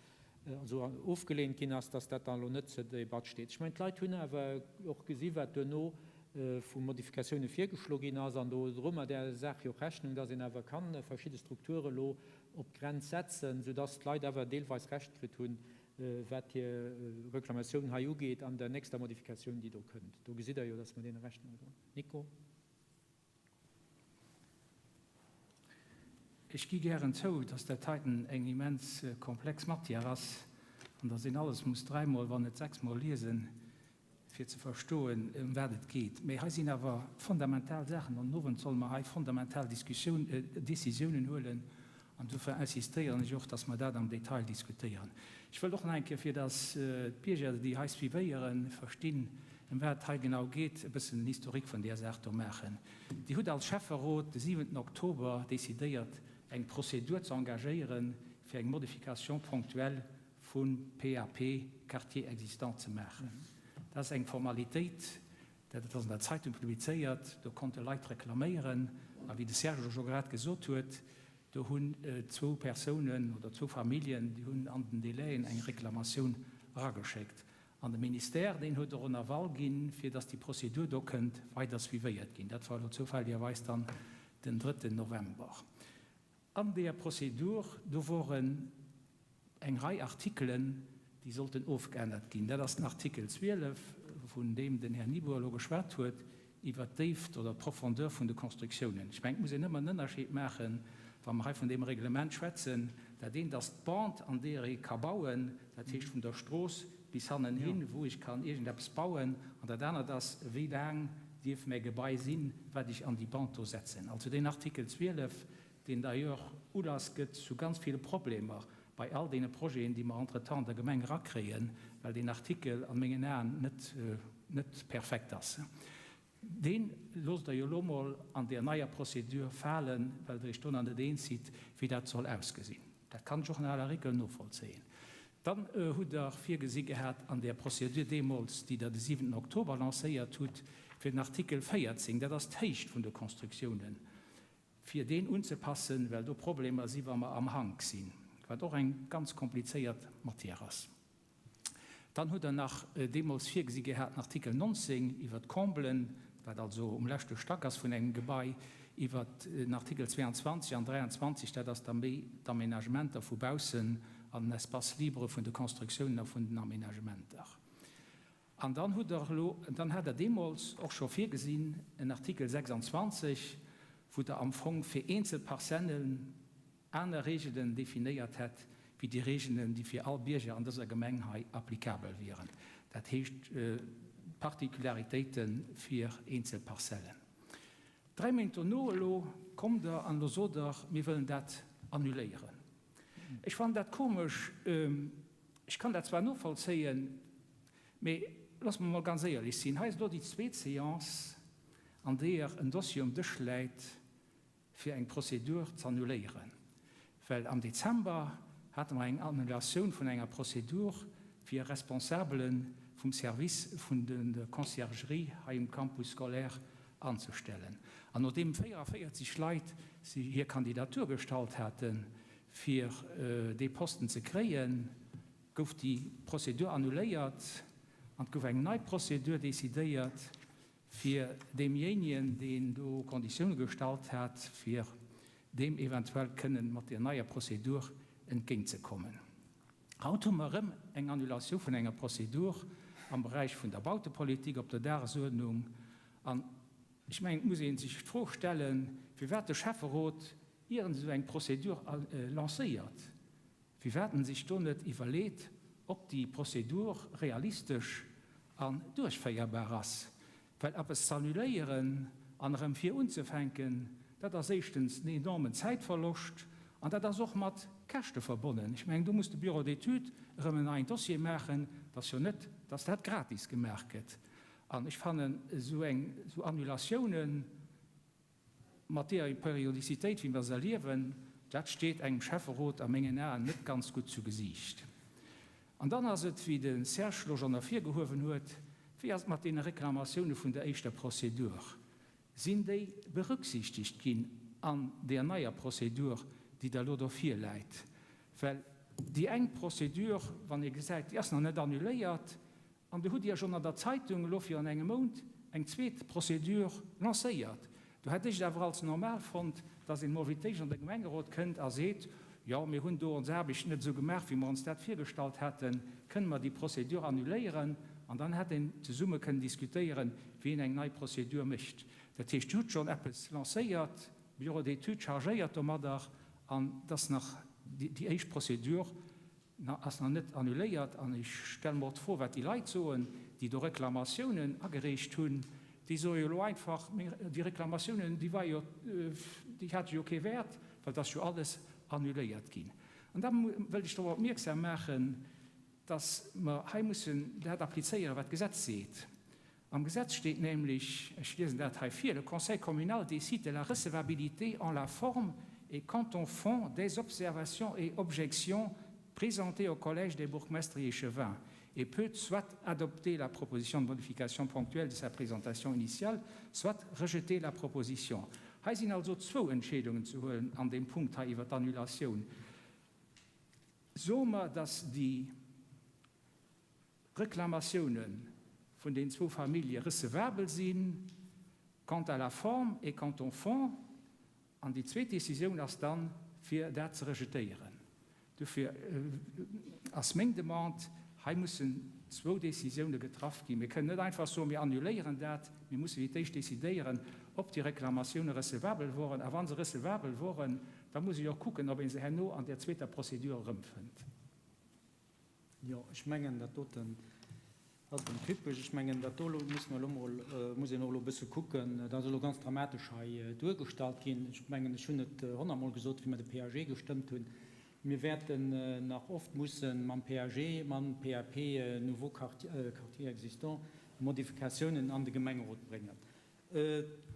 also ofgelehnt ginn ass, dass dat dann elo net zur Debatt steet. Ech mengen, d'Leit hunn awer och gesi wat duerno vu Modifikatioune virgeschlo ginn ass, an do droe mer där Saach jo och Rechnung, dass een awer ka verschidde Strukture elo op d'Grenz setzen, soudass d'Leit awer deelweis Recht kritt hunn, wat hir Reklamatioun hei ugeet an der nächster Modifikatioun, déi do kënnt. Do gesitt Der jo, dass mer deene Rechnung droen. Nico. Ech gi gären zou, dass dat heiten eng immens komplex Matière ass an dass een alles muss dräimol, wann net sechsmol liesen, fir ze verstoen, ëm wat et geet. Mä hei sinn awer fundamental Saachen an den Owend solle mer hei fundamental Diskussioun, Décisiounen huelen An dofir insistéieren ech och, dass mer dat am Detail diskutéieren. Ech wëllt och nach eng Kéier, fir dass d'Bierger, déi hei suivéieren, verstinn, ëm wat et hei genau geet, e bëssen den Historique vun där Saach do maachen. Dir hutt als Schäfferot de siwenten Oktober decidéiert, eng Prozedur ze engagéieren, fir eng Modification ponctuelle vum PAP Quartier existant ze maachen. Dat ass eng Formalitéit. Dat ass an der Zeitung publizéiert, do konnte Leit reklaméieren. A wéi de Serge elo scho grad gesot huet, do hunn zwou Persounen oder zwou Familljen, déi hunn an den Délaiën eng Reklamatioun erageschéckt. An de Ministère, deen huet och en Aval ginn, fir datt déi Prozedur do kënnt weider suivéiert ginn. Dat war elo zoufälligerweis dann den drëtten November. An deeër Prozedur, do woren eng Rei Artikelen, déi sollten ofgeännert ginn. Dat ass den Artikel 12, vun deem den Här Nibour elo geschwat huet, iwwert d'Déift oder d'Profondeur vun de Constructiounen. Ech mengen, et muss een ëmmer en Ënnerscheed maachen, wa mer hei vun deem Reglement schwätzen. Dat eent ass d'Bande, an deeër ee ka bauen, dat heescht vun der Strooss bis hannenhin, wou ech kann iergendeppes bauen. An dat anert ass, wéi laang dierf mäi Gebai sinn, wat ech an déi Bande do setzen. Also deen Artikel 12, deen d'ailleurs Ulass gëtt zu ganz ville Problemer bei all deene Projeten, déi mer entretemps an der Gemeng erakréien, well deen Artikel an mengen Aen net, net perfekt ass. Dee loosst Der jo elo mol an där neier Procédure falen, well Der Iech do nach net eens sidd, wéi dat soll ausgesinn. Dat kann ech och à la rigueur novollzéien. Dann hutt Der virgesi gehat an där Procédure deemools, déi Der de siwenten Oktober lancéiert hutt, fir den Artikel 14, dat ass d'Héicht vun de Constructiounen, fir deen unzepassen, well do Problemer si wa mer am Hank sinn, wat och eng ganz komplizéiert Matière ass. Dann hutt Der nach deemools virgesi gehat den Artikel 19 iwwert d'Comblen, wat also um leschte Stack ass vun engem Gebai, iwwert den Artikel 22 an 23, dat ass da méi d'Aménagementer vu baussen an den Espace libre vun de Constructiounen a vun den Aménagementer. An dann hutt Der elo, dann hat Der deemools och scho virgesinn en Artikel 26, wou Der am Fong fir eenzel Parzellen aner Reegelen definéiert hätt wéi déi Reegelen, déi fir all Bierger an dëser Gemeng hei applicabel wieren, dat heescht d'Particularitéite fir eenzel Parzellen. Dräi Méint dono elo kommt Der an elo sot Der, mir wëllen dat annuléieren. Ech fannen dat komesch. Ech kann dat zwar novollzéien, mee loosse mer mol ganz éierlech sinn, Hei ass elo déi zweet Seance, an deeër en Dossier um Dësch läit, fir eng Prozedur z'annuléieren, well am Dezember hate mer eng Annulatioun vun enger Prozedur, fir e Responsabele vum Service vun der Conciergerie hei um Campus scolaire anzestellen. An nodeem 44 Leit hir Kandidatur gestallt haten, fir dee Posten ze kréien, gouf déi Prozedur annuléiert an et gouf eng nei Prozedur decidéiert, fir deemjéinien, deen do Konditioune gestallt hat, fir deem eventuell kënnen mat där neier Prozedur entgéintzekommen. Haut hu mer erëm eng Annulatioun vun enger Prozedur am Beräich vun der Bautepolitik op der Dagesuerdnung. An ech mengen, et muss ee sech d'Fro stellen, firwat de Schäfferot ieren esou eng Prozedur lancéiert. Firwat en sech do net iwwerleet, ob déi Prozedur realistesch an duerchféierbar ass. Well eppes z'annuléieren an erëm vir unzefänken, dat ass éischtens en enormen Zäitverloscht an dat ass och mat Käschte verbonnen. Ech mengen, do muss de Bureau d'études erëm en neien Dossier maachen. Et ass jo net, dass dat gratis gemaach gëtt. An ech fannen esou eng, esou Annulatiounen, Mat deeër Periodicitéit, wéi mer se erliewen, dat steet engem Schäfferot a mengen Aen net ganz gutt zu Gesiicht. An dann ass et, wéi de Serge elo schonn ervirgehuewen huet, Wéi ass et mat deene Reklamatioune vun der éischter Prozedur? Sinn déi berücksichtegt ginn an deer neier Prozedur, déi da elo do virläit? Well déi eng Prozedur, wann ee gesäit, déi ass nach net annuléiert, An do hutt Dir schonn an der Zeitung elo virun engem Mount eng zweet Procédure lancéiert. Do hätt ech et awer als normal fonnt, dass een emol fir d'éischt an de Gemengerot kënnt a seet, Jo, mir hunn do ons Aarbecht net esou gemaach, wéi mer ons dat virgestallt haten, kënne mer déi Procédure annuléieren? An dann hätt een zesumme kënnen diskutéieren, wéi een eng nei Procédure mécht. Dat heescht, Dir hutt schonn eppes lancéiert, Bureau d'études chargéiert domadder, an et ass nach déi éischt Procédure, ass nach net annuléiert an ech stelle mer och d'Fro, wat déi Leit soen, déi do Reklamatiounen agereecht hunn. Déi soe jo elo einfach, Mee déi Reklamatiounen, déi war jo, déi hate jo kee Wäert, well et ass jo alles annuléiert ginn. An da wëllt ech drop opmierksam maachen, dass mer hei mussen dat applizéieren, wat d'Gesetz seet. Am Gesetz steet nämlech, ech liesen dat hei vir, Le Conseil communal décide de la recevabilité en la forme et quant au fond des observations et objections présentées au Collège des bourgmestres et échevins. Et peut soit adopter la proposition de modification ponctuelle de sa présentation initiale, soit rejeter la proposition. Hei sinn also zwou Entscheedungen ze huelen an deem Punkt hei iwwert d'Annulatioun. Soe mer, dass déi Reklamatiounen vun den zwou Famillje recevabel sinn, quant à la forme et quant au fond, an déi zweet Décisioun ass dann, fir dat ze rejetéieren. Dofir ass meng Demande, hei mussen zwou Décisioune getraff ginn. Mir kënnen net einfach soen, mir annuléieren dat. Mir musse fir d'éischt décidéieren, ob déi Reklamatioune recevabel woren. A wa se recevabel woren, da muss ee jo och kucken, ob ee se herno an där zweeter Procédure erëmfënnt. Jo, ech mengen, dat doten ass erëm typesch. Ech mengen, dat do elo muss mer elo mol, muss een och elo e bësse kucken, dat ass elo ganz dramatesch hei duergestallt ginn. Ech mengen, ech hunn et honnertmol gesot, wéi mer de PAG gestëmmt hunn, Mir wäerten nach oft musse mam PAG, mam PAP nouveau quartier existant Modifikatiounen an de Gemengerot bréngen.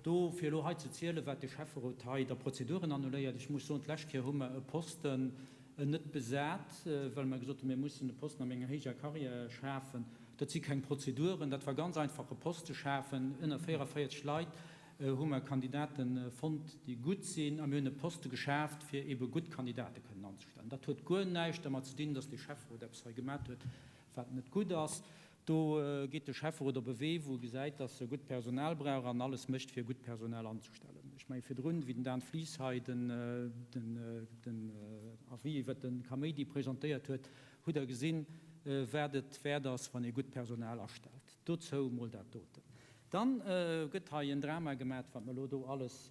Do, fir elo hei ze zielen, wat de Schäfferot hei da Prozeduren annuléiert, ech muss soen, d'lescht Kéier hu mer e Posten net besat, well mer gesot hunn, mir mussen e Posten a menger héijer Carrière schafen. Dat si keng Prozeduren, dat war ganz einfach e Poste schafen. Ënner 44 Leit hu mer Kandidate fonnt, déi gutt sinn, a mir hunn e Poste geschaaft, fir eebe gutt Kandidate kënnen anzestellen. Dat huet guer näischt dermat ze dinn, datt de Schäfferot eppes hei gemat huet, wat net gutt ass. Do geet de Schäfferot op e Wee, wou e gesäit, dass e gutt Personal brauch an alles mécht, fir gutt Personal anzustellen. Ech menge virdrun, wéi den Dan Flies hei den Avis iwwert de Kaméidi presentéiert huet, hutt Der gesinn, wat et wäert ass, wann ee gutt Personal astellt. Dozou mol dat doten. Dann gëtt hei en Drama gemat, wat mer elo do alles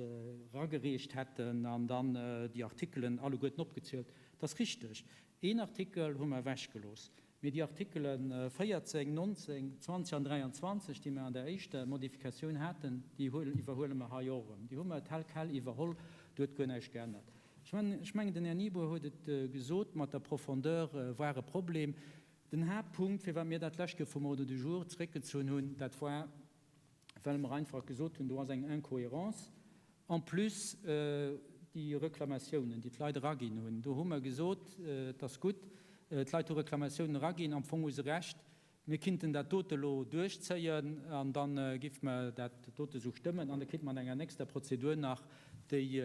eragereecht hätten an dann déi Artikelen alleguerten opgezielt. Dat ass richteg. Een Artikel hu mer ewechgelooss. Mee déi Artikele 14, 19, 20 an 23, déi mer an der éischter Modifikatioun haten, déi iwwerhuele mer hei och erëm. Déi hu mer tel quel iwwerholl, do huet guer näischt geännert. Ech mengen, den Här Nieboer huet et gesot, mat der Profondeur war e Problem. Den Haaptpunkt, firwat mir dat d'lescht Kéier vum Ordre du jour zréckgezunn hunn, dat war, well mer einfach gesot hunn, do ass eng Incohérence. En plus déi Reklamatiounen, déi d'Leit eraginn hunn, do hu mer gesot, et ass gutt, d'Leit hu Reklamatiounen eraginn, am Fong hu se Recht, mir kinnten dat dote elo duerchzéien an da géife mer dat dote esou stëmmen an da kéinte mer an enger nächster Prozedur nach déi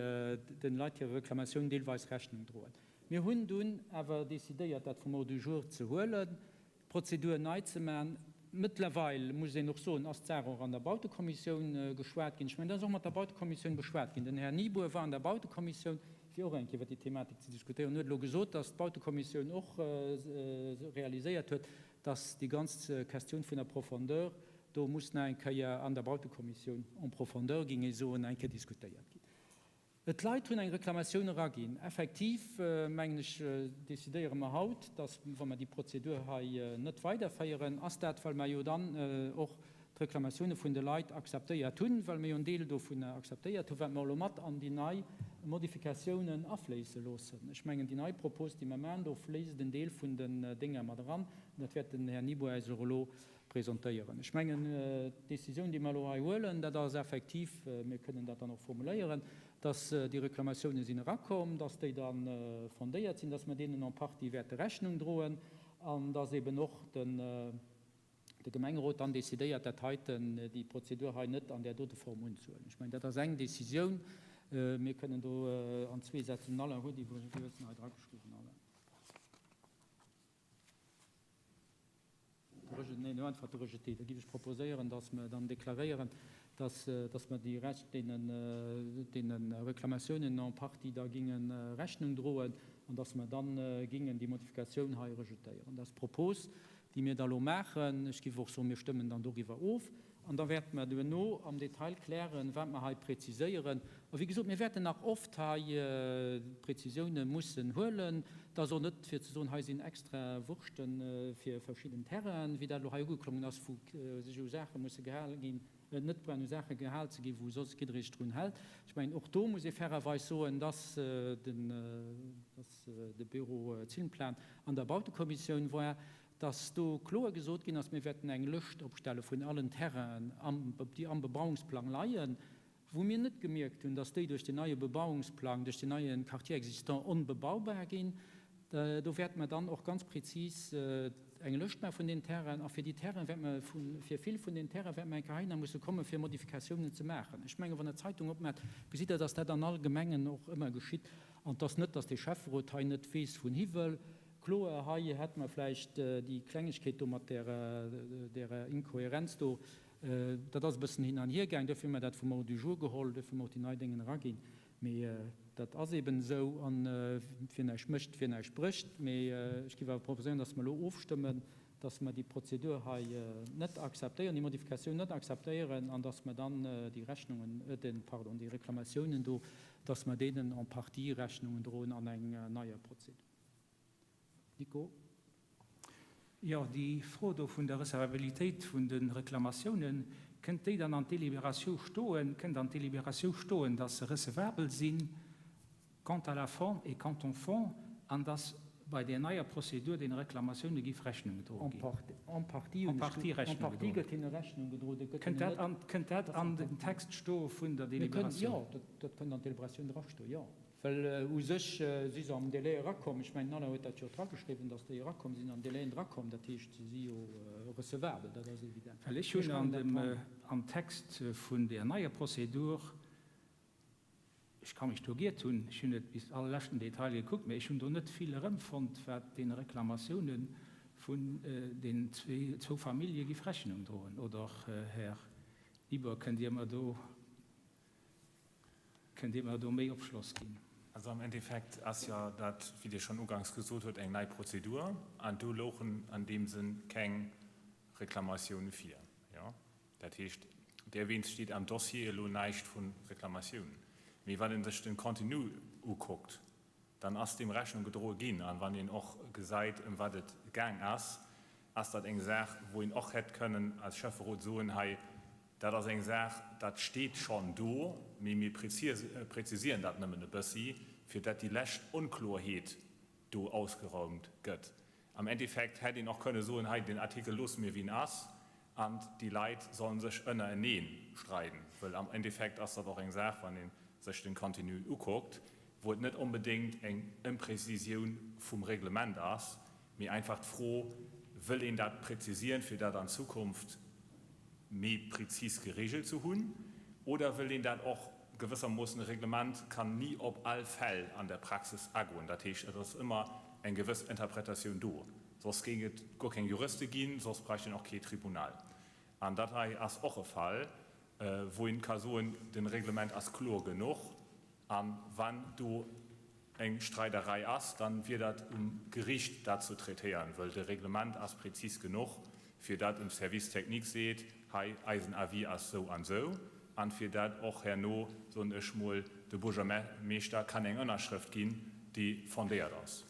den Leit hir Reklamatioun deelweis Rechnung droen. Mir hunn dunn awer decidéiert, dat vum Ordre du jour ze huelen. D'Prozedur nei ze maachen. Mëttlerweil, muss een och soen, ass d'Saach och an der Bautekommissioun geschwat ginn. Ech mengen, dat ass och mat der Bautekommissioun beschwat ginn. Den Här Nieboer war an der Bautekommissioun, fir och eng Kéier iwwer déi Thematik ze diskutéieren, huet elo gesot, dass d'Bautekommissioun och realiséiert huet, dass déi ganz Questioun vun der Profondeur do muss nach eng Kéier an der Bautekommissioun en profondeur, géing ee soen, eng Kéier diskutéiert ginn. D'Leit hunn eng Reklamatioun eraginn. Effektiv, mengen ech, decidéiere mer haut, dass, wa mer déi Prozedur hei net weiderféieren, ass dat, well mer jo dann och d'Reklamatioune vun de Leit akzeptéiert hunn, well mer jo en Deel dovunner akzeptéiert hunn, wat mer elo mat an déi nei Modifikatiounen afléisse loossen. Ech mengen, déi nei Propos, déi mer maachen, do fléisst en Deel vun den Dénger mat eran. An dat wäert den Här Nibour äis och elo presentéieren. Ech mengen, d'Décisioun, déi mer elo hei huelen, dat ass effektiv, mir kënnen dat dann och formuléieren, dass déi Reklamatiounen sinn erakomm, dass déi da fondéiert sinn, dass mer deenen en partie wäerte Rechnung droen an dass eben och de Gemengerot dann décidéiert, dat heiten, déi Prozedur hei net an där dote Form unzehuelen. Ech mengen, dat ass eng Décisioun. Mir kënnen do an zwee Sätz, den Alain huet iwwregens, du hues en hei drageschriwwen, Alain. Neen, einfach de Rejeté. Da géif ech proposéieren, dass mer dann deklaréieren, dass, dass mer déi Recht, deenen, deene Reklamatiounen en partie da géinge Rechnung droen an dass mer da géingen déi Modifikatioun hei rejetéieren. Dat ass d'Propos, déi mir da elo maachen. Ech géif och soen, mir stëmmen dann doriwwer of. An da wäerte mer duerno am Detail klären, wat mer hei präziséieren. A wéi gesot, mir wäerten nach oft hei Präzisioune mussen huelen. Et ass och net fir ze soen, hei sinn extra Wurschte fir verschidden Terrainen, wéi dat elo hei ugeklongen ass, wou sech u Saache musse gehale ginn, net brauchen u Saache gehal ze ginn, wou soss jidderee sech drun hält. Ech mengen, och do muss ee fairerweis soen, dass de Büro Zillenplan an der Bautekommissioun war, dass do kloer gesot ginn ass, mir wäerten eng Lëscht opstelle vun allen Terrainen, déi am Bebauungsplang leien, wou mir net gemierkt hunn, dass déi duerch den neie Bebauungsplang, duerch den neie Quartier existant onbebaubar ginn. Do wäerte mer dann och ganz prezis. Eng Lëscht maache vun den Terrainen a fir déi Terrainen wäerte mer, fir vill vun den Terrainen wäerte mer eng Kéier heihinner musse kommen, fir Modifikatiounen ze maachen. Ech mengen, wann Der d'Zeitung opmaacht, gesitt Der, dass dat an all Gemengen och ëmmer geschitt an et ass net, dass de Schäfferot hei net weess, wou en hi wëll. Kloer, hei hätte mer vläicht déi Klengegkeet do mat där Inkohärenz do, dat ass e bëssen hin an hier gaang, duerfir hu mer dat vum Ordre du jour geholl, duerfir hu mer och déi nei Déngen eraginn. Mee dat ass eben esou, a wien näischt mécht, wien näischt brécht. Mee ech géif awer proposéieren, dass mer elo ofstëmmen, dass mer déi Prozedur hei net akzeptéieren, déi Modifikatioun net akzeptéieren, an dass mer dann déi Rechnungen, pardon, déi Reklamatiounen do, dass mer deenen en partie Rechnungen droen an eng neier Prozedur. Nico. Jo, déi Fro do vun der Recevabilitéit vun de Reklamatiounen, kënnt déi dann an d'Délibération stoen? Kënnt an d'Délibération stoen, dass se recevabel sinn quant à la forme et quant au fond an dass bei där neier Prozedur deene Reklamatioune giff Rechnung gedroe ginn? En partie, en partie gëtt hinne Rechnung gedroen. Kënnt dat an, kënnt dat an den Text stoe vun der Délibératioun? Jo, dat kënnt an d'Délibératioun drastoen, jo. Well u sech si se am Délai erakomm. Ech mengen, den Alain huet dat jo drageschriwwen, datt déi erakomm sinn, am Délai erakomm. Dat heescht, se si jo recevabel, dat ass evident. Well ech hunn an dem, am Text vun där neier Prozedur, ech ka mech do giert hunn, ech hunn net bis all leschten Detail gekuckt, mä ech hunn do net vill erëmfonnt, wat deene Reklamatiounen vun den zwou Famillje giff Rechnung droen. Oder, Här Nieboer, kënnt Dir mer do. Kënnt Dir mer do méi Opschloss ginn? Also am Endeffekt ass jo dat, wéi Dir schonn uganks gesot hutt, eng nei Prozedur an do louchen an deem Sënn keng Reklamatioune vir. Jo, dat heescht, derwéinst steet am Dossier elo näischt vu Reklamatiounen. Mee wann ee sech den Contenu ukuckt, dann ass deem Rechnung gedroe ginn. An wann een och gesäit, ëm wat et gaang ass, ass dat eng Saach, wou een och hätt kënnen als Schäfferot soen, hei, dat ass eng Saach, dat steet schonn do, mee mir prezisieren dat nëmmen e bëssi, fir dat déi lescht Onkloerheet do ausgeraumt gëtt. Am Endeffekt hätt een och kënne soen, hei, den Artikel loosse mir wéi en ass an déi Leit solle sech ënnerenee streiden, wëll am Endeffekt ass dat och eng Saach, wann ee sech den Contenu ukuckt, wou et net onbedéngt eng Impräzisioun vum Reglement ass, mee einfach d'Fro, wëll een dat präzisieren, fir dat an Zukunft méi prezis geregelt ze hunn, oder wëll een dat och gewëssermoossen, e Reglement kann ni op all Fäll an der Praxis agoen, dat heescht, et ass ëmmer eng gewëss Interpretatioun do, soss géing et guer keng Juriste ginn, soss bräicht een och kee Tribunal. An dat hei ass och e Fall, wou een ka soen, den Reglement ass kloer genuch, a wann do eng Streiderei ass, dann wier dat um Gericht dat ze traitéieren, wëll de Reglement ass prezis genuch, fir dat um Service technique seet, hei eisen Avis ass sou an sou, an fir dat och herno, soen ech mol, de Buergermeeschter kann eng Ënnerschrëft ginn, déi fondéiert ass.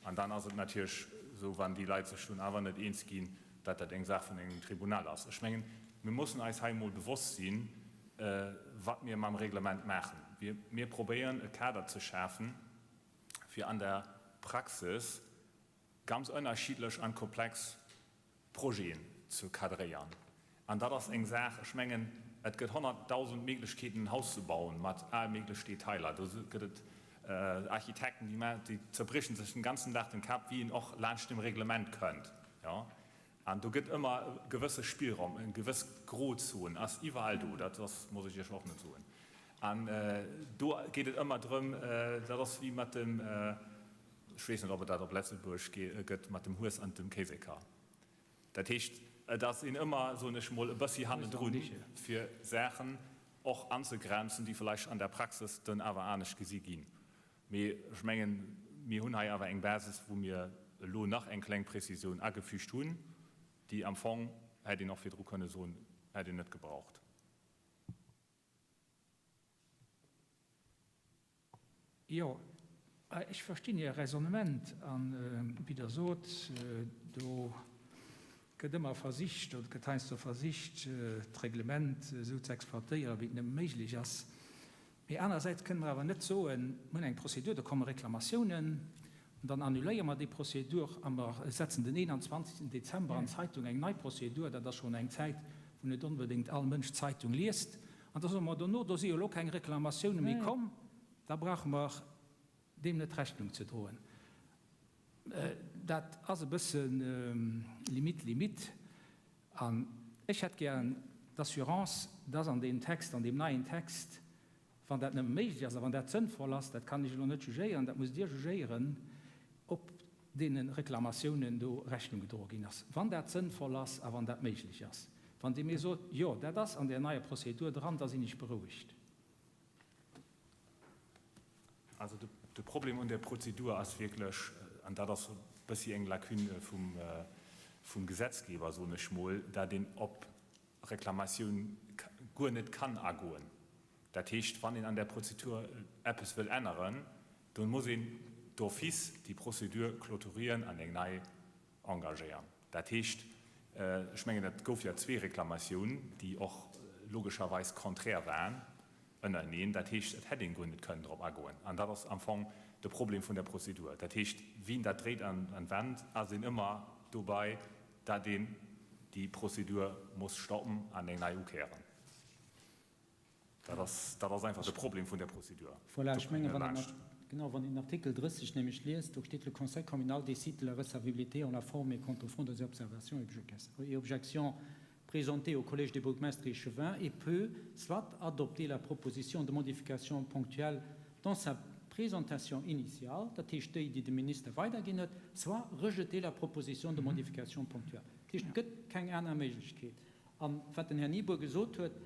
An dann ass et natierlech esou, wann déi Leit sech dunn awer net eens ginn, datt dat eng Saach vun engem Tribunal ass. Ech mengen, mir mussen eis hei emol bewosst sinn, wat mir mam Reglement maachen. Mir probéieren e Kader ze schafen, fir an der Praxis ganz ënnerschiddlech an komplex Projeten ze cadréieren. An dat ass eng Saach, ech mengen, et gëtt 100.000 Méiglechkeeten, en Haus ze bauen, mat all méiglech Detailer. Do gëtt et Architekten, déi déi zerbrieche sech den ganzen Dag den Kapp, wéi een och laanscht dem Reglement kënnt. Jo. An do gëtt ëmmer e gewësse Spillraum, eng gewëss Grozon ass iwwerall do, dat ass, muss ech Iech och net soen. An do geet et ëmmer drëm, dat ass wéi mat dem, ech weess net, ob et dat op Letzebuerg gëtt, mat dem Hues an dem Kéiseker. Dat heescht, et ass een ëmmer, soen ech mol, e bëssi hannendrun, fir Saachen och anzegrenzen, déi vläicht an der Praxis dann awer anescht gesi ginn. Mee ech mengen, mir hunn hei awer eng Basis, wou mir elo nach eng kleng Prezisioun agefügt hunn, déi am Fong, hätt een och virdru kënne soen, hätt een net gebraucht. Jo, ech verstinn Är Raisonnement. A wéi Der sot, do gëtt ëmmer versicht, oder et gëtt heiansdo versicht, d'Reglement esou ze exploitéieren, wéi et nëmme méiglech ass. Mee anerersäits kënne mer awer net soen, mir hunn eng Prozedur, do komme Reklamatiounen, an dann annuléiere mer déi Prozedur a mer setzen den 21. Dezember an d'Zeitung eng nei Prozedur. Dat ass schonn eng Zäit, wou net onbedéngt all Mënsch d'Zeitung liest. An da soe mer dono, do si jo elo keng Reklamatioune méi komm, da brauche mer deem net Rechnung ze droen. Dat ass e bësse limite, limite. An ech hätt gären d'Assurance, dass an deem Text, an deem neien Text, wann dat nëmme méiglech ass a wann dat sënnvoll ass, dat kann ech elo net jugéieren, dat musst Dir jugéieren, ob deene Reklamatiounen do Rechnung gedroe ginn ass, wann dat sënnvoll ass a wann dat méiglech ass. Wann Dir mir sot, jo, dat ass an där neier Prozedur dran, da sinn ech berouegt. Also de Problem un där Prozedur ass wierklech, an dat ass e bëssi eng Lacune vum Gesetzgeber, soen ech mol, dat een op Reklamatioun guer net kann agoen. Dat heescht, wann een an där Prozedur eppes wëll änneren, do muss een d'office déi Prozedur clôturieren an eng nei engagéieren. Dat heescht, ech mengen, et gouf jo zwee Reklamatioun, déi och logescherweis konträr waren ënnereneen. Dat heescht, et hätt een guer net kënnen drop agoen. An dat ass am Fong de Problem vun der Prozedur. Dat heescht, wien dat dréit an wennt, ass een ëmmer dobei, dat een déi Prozedur muss stoppen an eng nei ukéieren. Dat ass, dat ass einfach de Problem vun der Prozedur. Voilà, ech mengen, wann een, genau, wann een den Artikel 30 nämlech liest, do steet, Le Conseil communal décide de la recevabilité en la forme et quant au fond des observations et objections présentées au Collège des bourgmestres et échevins et peut soit adopter la proposition de modification ponctuelle dans sa présentation initiale, dat heescht déi, déi de Minister weiderginn huet, soit rejeter la proposition de modification ponctuelle. Dat heescht, et gëtt keng aner Méiglechkeet. A wat den Här Nieboer gesot huet,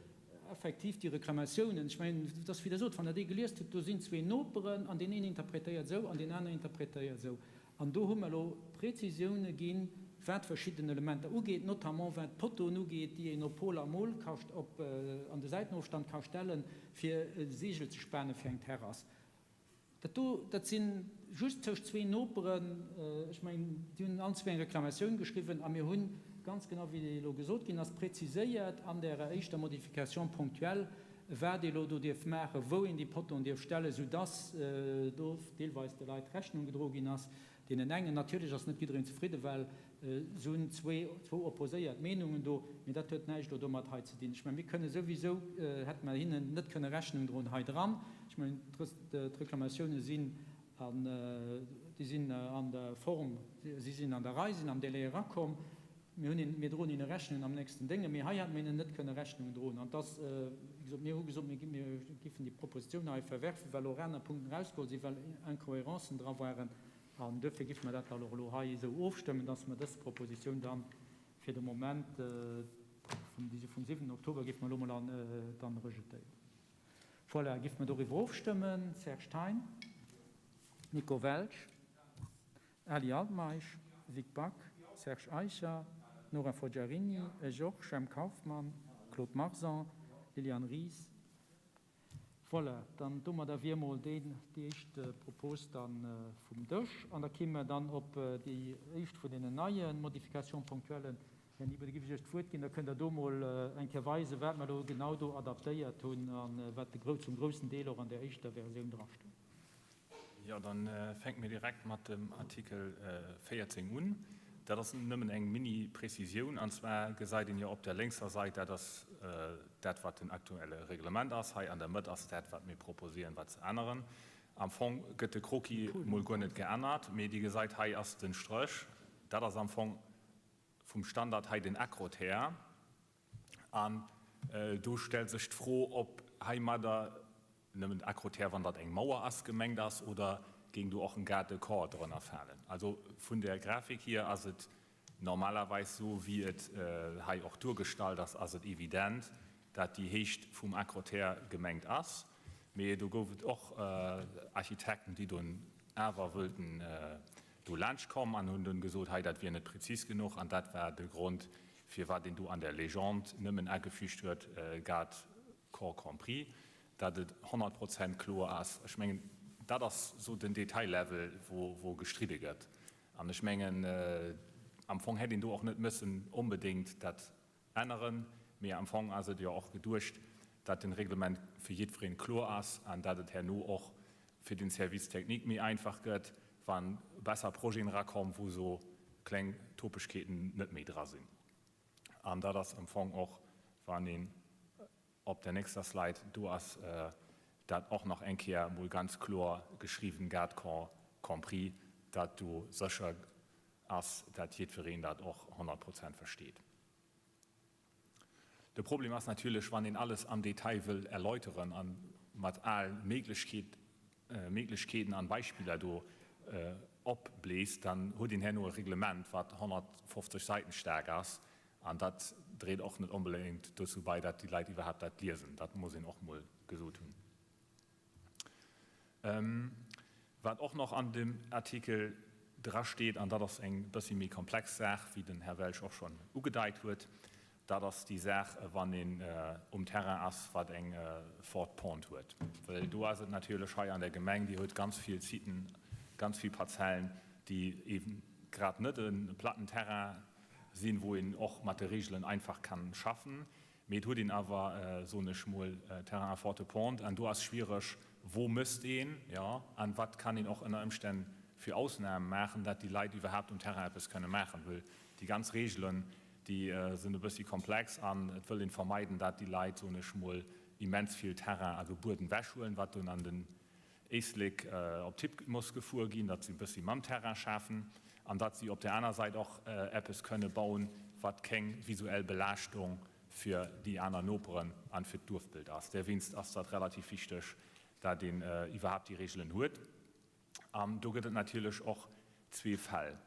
effektiv déi Reklamatiounen, ech mengen, et ass wéi Der sot, wann Der déi geliest hutt, do sinn zwee Noperen an deen een interpretéiert esou an deen aneren interpretéiert esou. An do hu mer elo Prezisioune ginn, wat verschidden Elementer ugeet, notamment wat d'Poteauen ugeet, déi een op Pol a Mol ka op an de Säitenofstand ka stellen, fir e Segel ze spane fir eng Terrass. Dat do, dat si just tëscht zwee Noperen, ech mengen, déi hunn allen zwee eng Reklamatioun geschriwwen a mir hunn, ganz genau wéi elo gesot ginn ass, preziséiert an därer éischter Modification ponctuelle, wat ee elo do dierf maachen, wou een déi Poteauen dierf stellen, soudass do deelweis de Leit Rechnung gedroe ginn ass. Deenen engen, natierlech ass net jiddereen zefridden, well se hunn zwee, zwou opposéiert Meenungen do, mee dat huet näischt elo domat hei ze dinn. Ech mengen, mir kënne souwisou, hätte mer hinnen net kënne Rechnung droen hei dran. Ech mengen, d'Reklamatiounen sinn an, déi sinn an der Form, si sinn an der Rei, sinn am Délai erakomm. Mir hunn hinnen, mir droen hinne Rechnung am nächsten Dénge, mee hei hätte mir hinnen net kënne Rechnung droen. An et ass, wéi gesot, mir hu gesot, mir géifen déi Propositioun hei verwerfen, well och aner Punkten erausgeholl sinn, well Incohérencen dra waren. An duerfir géife mer dat dann och elo hei esou ofstëmmen, dass mer dës Propositioun dann fir de Moment vum, déi vum 7 Oktober géife mer elo emol dann rejetéieren. Voilà, géife mer doriwwer ofstëmmen. Serge Thein? Nico Welsch? Ali Altmeisch, Vic Back, Serge Eicher, Nora Forgiarini, ech och, Jemp Kauffmann, Claude Marson, Liliane Ries. Voilà, dann domadder wier emol déi éischt Propos da vum Dësch. An da kéime mer dann op déi éischt vun deenen neie Modifications ponctuelles. Här Niebel, da géif ech Iech d'Wuert ginn, da kënnt Der do emol eng Kéier weisen, wat mer elo genau do adaptéiert hunn a wat zum groussen Deel och an där éischter Versioun drastoung. Jo, dann fänke mir direkt mat dem Artikel 14 un. Dat ass nëmmen eng Mini-Prezisioun. An zwar gesäit een jo op der lénkser Sait, dat ass dat, wat den aktuelle Reglement ass. Hei an der Mëtt ass dat, wat mir proposieren, wat ze änneren. Am Fong gëtt de Croquis mol guer net geännert, mee Dir gesäit, hei ass den Stréch. Dat ass am Fong vum Standard hei den Acrotère. An do stellt sech d'Fro, ob heimadder nëmmen den Acrotère, wann dat eng Mauer ass, gemengt ass oder géing do och en Garde-corps drënner falen. Also vun der Grafik hier ass et normalerweis esou, wéi et hei och duergestallt ass, ass et evident, dat déi Héicht vum Acrotère gemengt ass. Mee do gouf et och Architekten, déi dunn awer wëllten do laanscht komm an hunn dunn gesot, hei dat wier net präzis genuch. An dat war de Grond, firwat een do an der Legende nëmmen agefügt huet, garde corps compris, dat et 100 Prozent kloer ass. Ech mengen, dat ass esou den Detaillevel, wou gestridde gëtt. An ech mengen, am Fong hätt een do och net mëssen onbedéngt dat änneren, mee am Fong ass et jo och geduecht, dat den Reglement fir jiddwereen kloer ass an dat et herno och fir den Service technique méi einfach gëtt, wa besser Projeten erakommen, wou esou kleng Topegkeeten net méi dra sinn. An dat ass am Fong och, wann een op der nächster Slide, do ass dat och nach eng Kéier emol ganz kloer geschriwwen, garde corps compris, dat do sécher. ass, dat jiddwereen dat och 100 Prozent versteet. De Problem ass natierlech, wann een alles am Detail wëll erläuteren a mat al Méiglechkeet, Méiglechkeeten an Beispiller do opbléist, dann huet een herno e Reglement, wat 150 Säiten staark ass, an dat dréit och net onbedéngt dozou bei, dat déi Leit iwwerhaapt dat liesen. Dat muss een och mol gesot hunn. Wat och nach an dem Artikel drasteet, an dat ass eng bëssi méi komplex Saach, wéi den Här Welsch och schonn ugedeit huet, dat ass déi Saach, wann een um Terrain ass, wat eng forte Pente huet. Well do ass et natierlech hei an der Gemeng, Dir hutt ganz vill Siten, ganz vill Parzellen, déi eeben grad net e platten Terrain sinn, wou een och mat de Regeln einfach kann schaffen. Mee et huet een awer, soen ech mol, Terrain à forte pente, an do ass schwiereg, wou mësst een, jo, an wat kann een och ënner Ëmstänn fir Ausnahmen maachen, dat déi Leit iwwerhaapt um Terrain eppes kënne maachen, wëll déi ganz Regelen, déi sinn e bëssi komplex an et wëll een vermeiden, dat déi Leit, soen ech mol, immens vill Terrain a Gebueden wechhuelen, wat dunn an den Éislek op d'Hipp muss gefuer ginn, datt si e bëssi mam Terrain schafen an datt si op där aner Säit och eppes kënne bauen, wat keng visuell Belaaschtung fir déi aner Noperen an fir d'Duerfbild ass. Derwéinst ass dat relativ wichteg, dat een iwwerhaapt déi Regelen huet. An do gëtt et natierlech och zwee Fäll.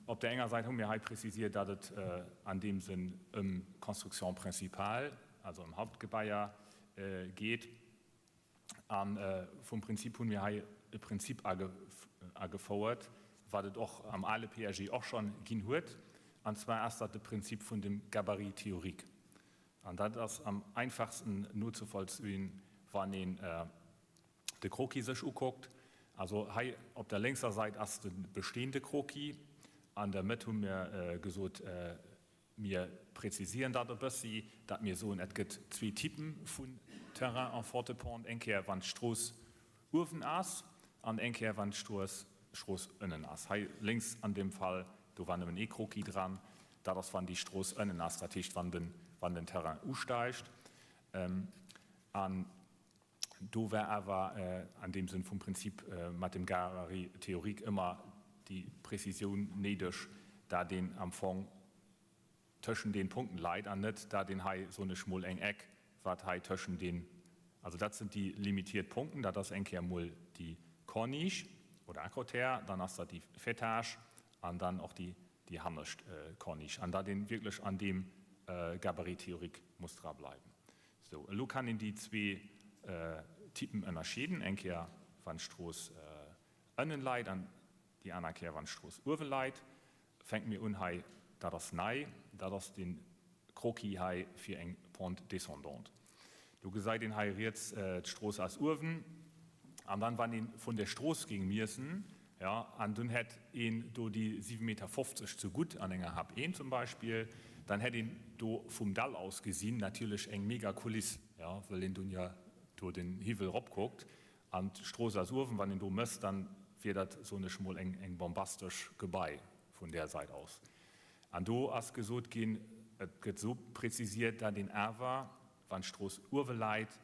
Op där enger Säit hu mir hei prezisiert, datt et an deem Sënn ëm d'Construction principale, also ëm Hauptgebaier geet. A vum Prinzip hunn mir hei e Prinzip agefouert, wat et och am ale PAG och schonn ginn huet, an zwar ass dat de Prinzip vun dem Gabarit théorique. An dat ass am einfachsten nozevollzéien, wann een de Croquis sech ukuckt. Also hei op der lénkser Sait ass de bestehende Croquis. An der Mëtt hu mir gesot, Mir prezisieren dat e bëssi, dat mir soen, et gëtt zwee Typen vun Terrain en forte pente, eng Kéier wann d'Strooss uewen ass an eng Kéier wann d'Strooss Strooss ënnen ass. Hei lénks an deem Fall, do war nëmmen ee Croquis dran, dat ass wann déi Strooss ënnen ass, dat heescht wann den wann den Terrain usteigt. An do war awer an deem Sënn vum Prinzip mat dem Gabarit théorique ëmmer déi Prezisioun néideg, dat een am Fong tëschent den Punkten leit an net, dat een hei, soen ech mol, eng Eck, wat hei tëschent den, also dat sinn déi limitiert Punkten, dat ass eng Kéier mol déi Corniche oder Acrotère, dann ass dat déi Faîtage an dann och déi déi hannescht Corniche, an dat een wierklech an deem Gabarit théorique muss dra bleiwen. Sou, elo kann een déi zwee Typen ënnerscheeden, eng Kéier wann d'Strooss ënnen leit an déi aner Kéier wann d'Strooss uewe leit. Fänke mir un hei, dat ass nei, dat ass de Croquis hei fir eng Pente descendante. Do gesäit een hei riets, d'Strooss ass uewen an dann wann ee vun der Strooss géing miessen, Jo, an dunn hätt een do déi 7 Meter 50 ze gutt an enger Hap 1 zum Beispill, dann hätt een do vum Dall aus gesinn natierlech eng mega Kuliss, jo, wëll een dunn jo do den Hiwwel eropkuckt an d'Strooss ass uewen. Wann een do mësst, dann wier dat, soen ech mol, eng eng bombastesch Gebai vun där Sait aus. An do ass gesot ginn, et gëtt esou prezisiert, dat een awer, wann d'Strooss uewe läit,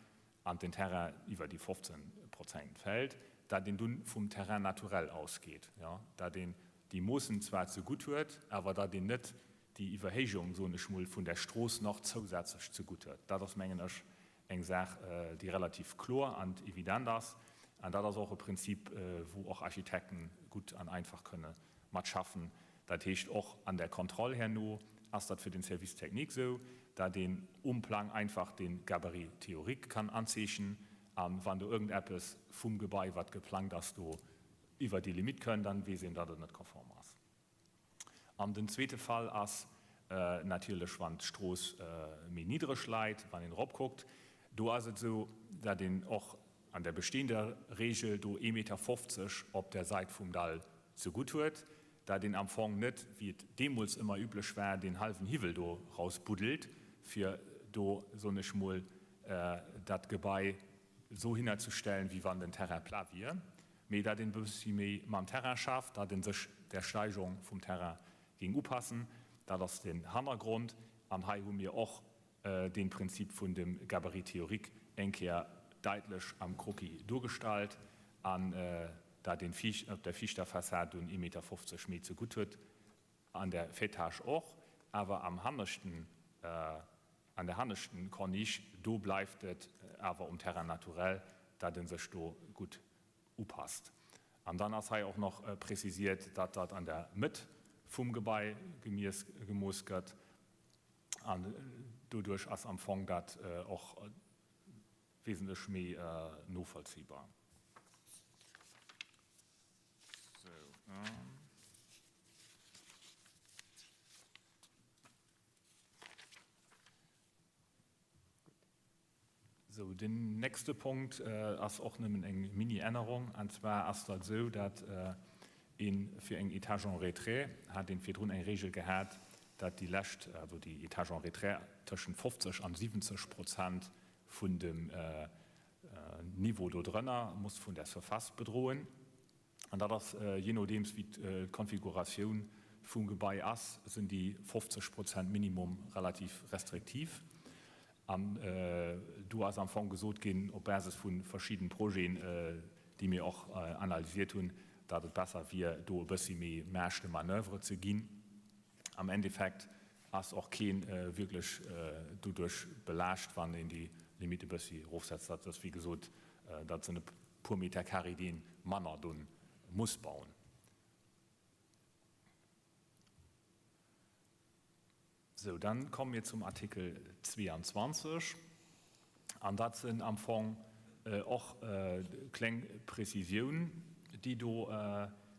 an den Terrain iwwer déi 15 Prozent fält, dat een dunn vum Terrain naturel ausgeet, jo, dat een déi Moossen zwar zegutt huet, awer dat een net déi Iwwerhéijung, soen ech mol, vun der Strooss nach zousätzlech zegutt huet. Dat ass, mengen ech, eng Saach, déi relativ kloer an evident ass. An dat ass och e Prinzip, wou och Architekten gutt an einfach kënne mat schaffen. Dat heescht, och an der Kontroll herno ass dat fir den Service technique esou, dat een um Plang einfach de Gabarit théorique kann anzeechen a wann do iergendeppes vum Gebai, wat geplangt ass, do iwwer déi Limite kënn, dann weess een, datt et net konform ass. An den zweete Fall ass natierlech, wann d'Strooss méi niddreg läit, wann een eropkuckt. Do ass et esou, datt een och an der bestehender Regel do ee Meter 50 op der Sait vum Dall zegutt huet, dat een am Fong net, wéi et deemools ëmmer üblech war, deen hallwen Hiwwel do rausbuddelt, fir do, soen ech mol, dat Gebai esou hinnerzestellen, wéi wann den Terrain plat wier, mee dat een e bëssi méi mam Terrain schafft, dat ee sech der Steigerung vum Terrain géing upassen. Dat ass den Hannergrond. An hei hu mir och dee Prinzip vun dem Gabarit théorique eng Kéier daitlech am Croquis duergestallt. An. dat een op der viischter Fassad dunn ee Meter 50 méi zegutt huet, an der Faîtage och, awer am hanneschten, an der hanneschten Corniche, do bleift et awer um Terrain naturel, dat e sech do gutt upasst. An dann ass hei och nach prezisiert, datt dat an der Mëtt vum Gebai gemiess, gemooss gëtt an doduerch ass am Fong dat och wesentlech méi novollziehbar. Sou, den nächste Punkt ass och nëmmen eng Mini-Ännerung. An zwar ass dat esou, dat ee fir eng Étage en retrait hat ee virdrun eng Regel gehat, dat déi lescht, also déi Étage en retrait tëschent 50 an 70 Prozent vun dem Niveau do drënner muss vun der Surface bedroen. An dat ass, jee nodeems wéi d'Konfiguratioun vum Gebai ass, sinn déi 50 Prozent Minimum relativ restriktiv. An do ass am Fong gesot ginn, op Basis vu verschidden Projeten, déi mir och analysiert hunn, datt et besser wier, do e bëssi méi Marge de manoeuvre ze ginn. Am Endeffekt ass och kee wierklech doduerch belaascht, wann een déi Limitt e bëssi erofsetzt. Dat ass, wéi gesot, dat sinn e puer Meter carré, déi een manner do muss bauen. Sou, dann komme mir zum Artikel 22. An dat sinn am Fong och kleng Prezisioun, déi do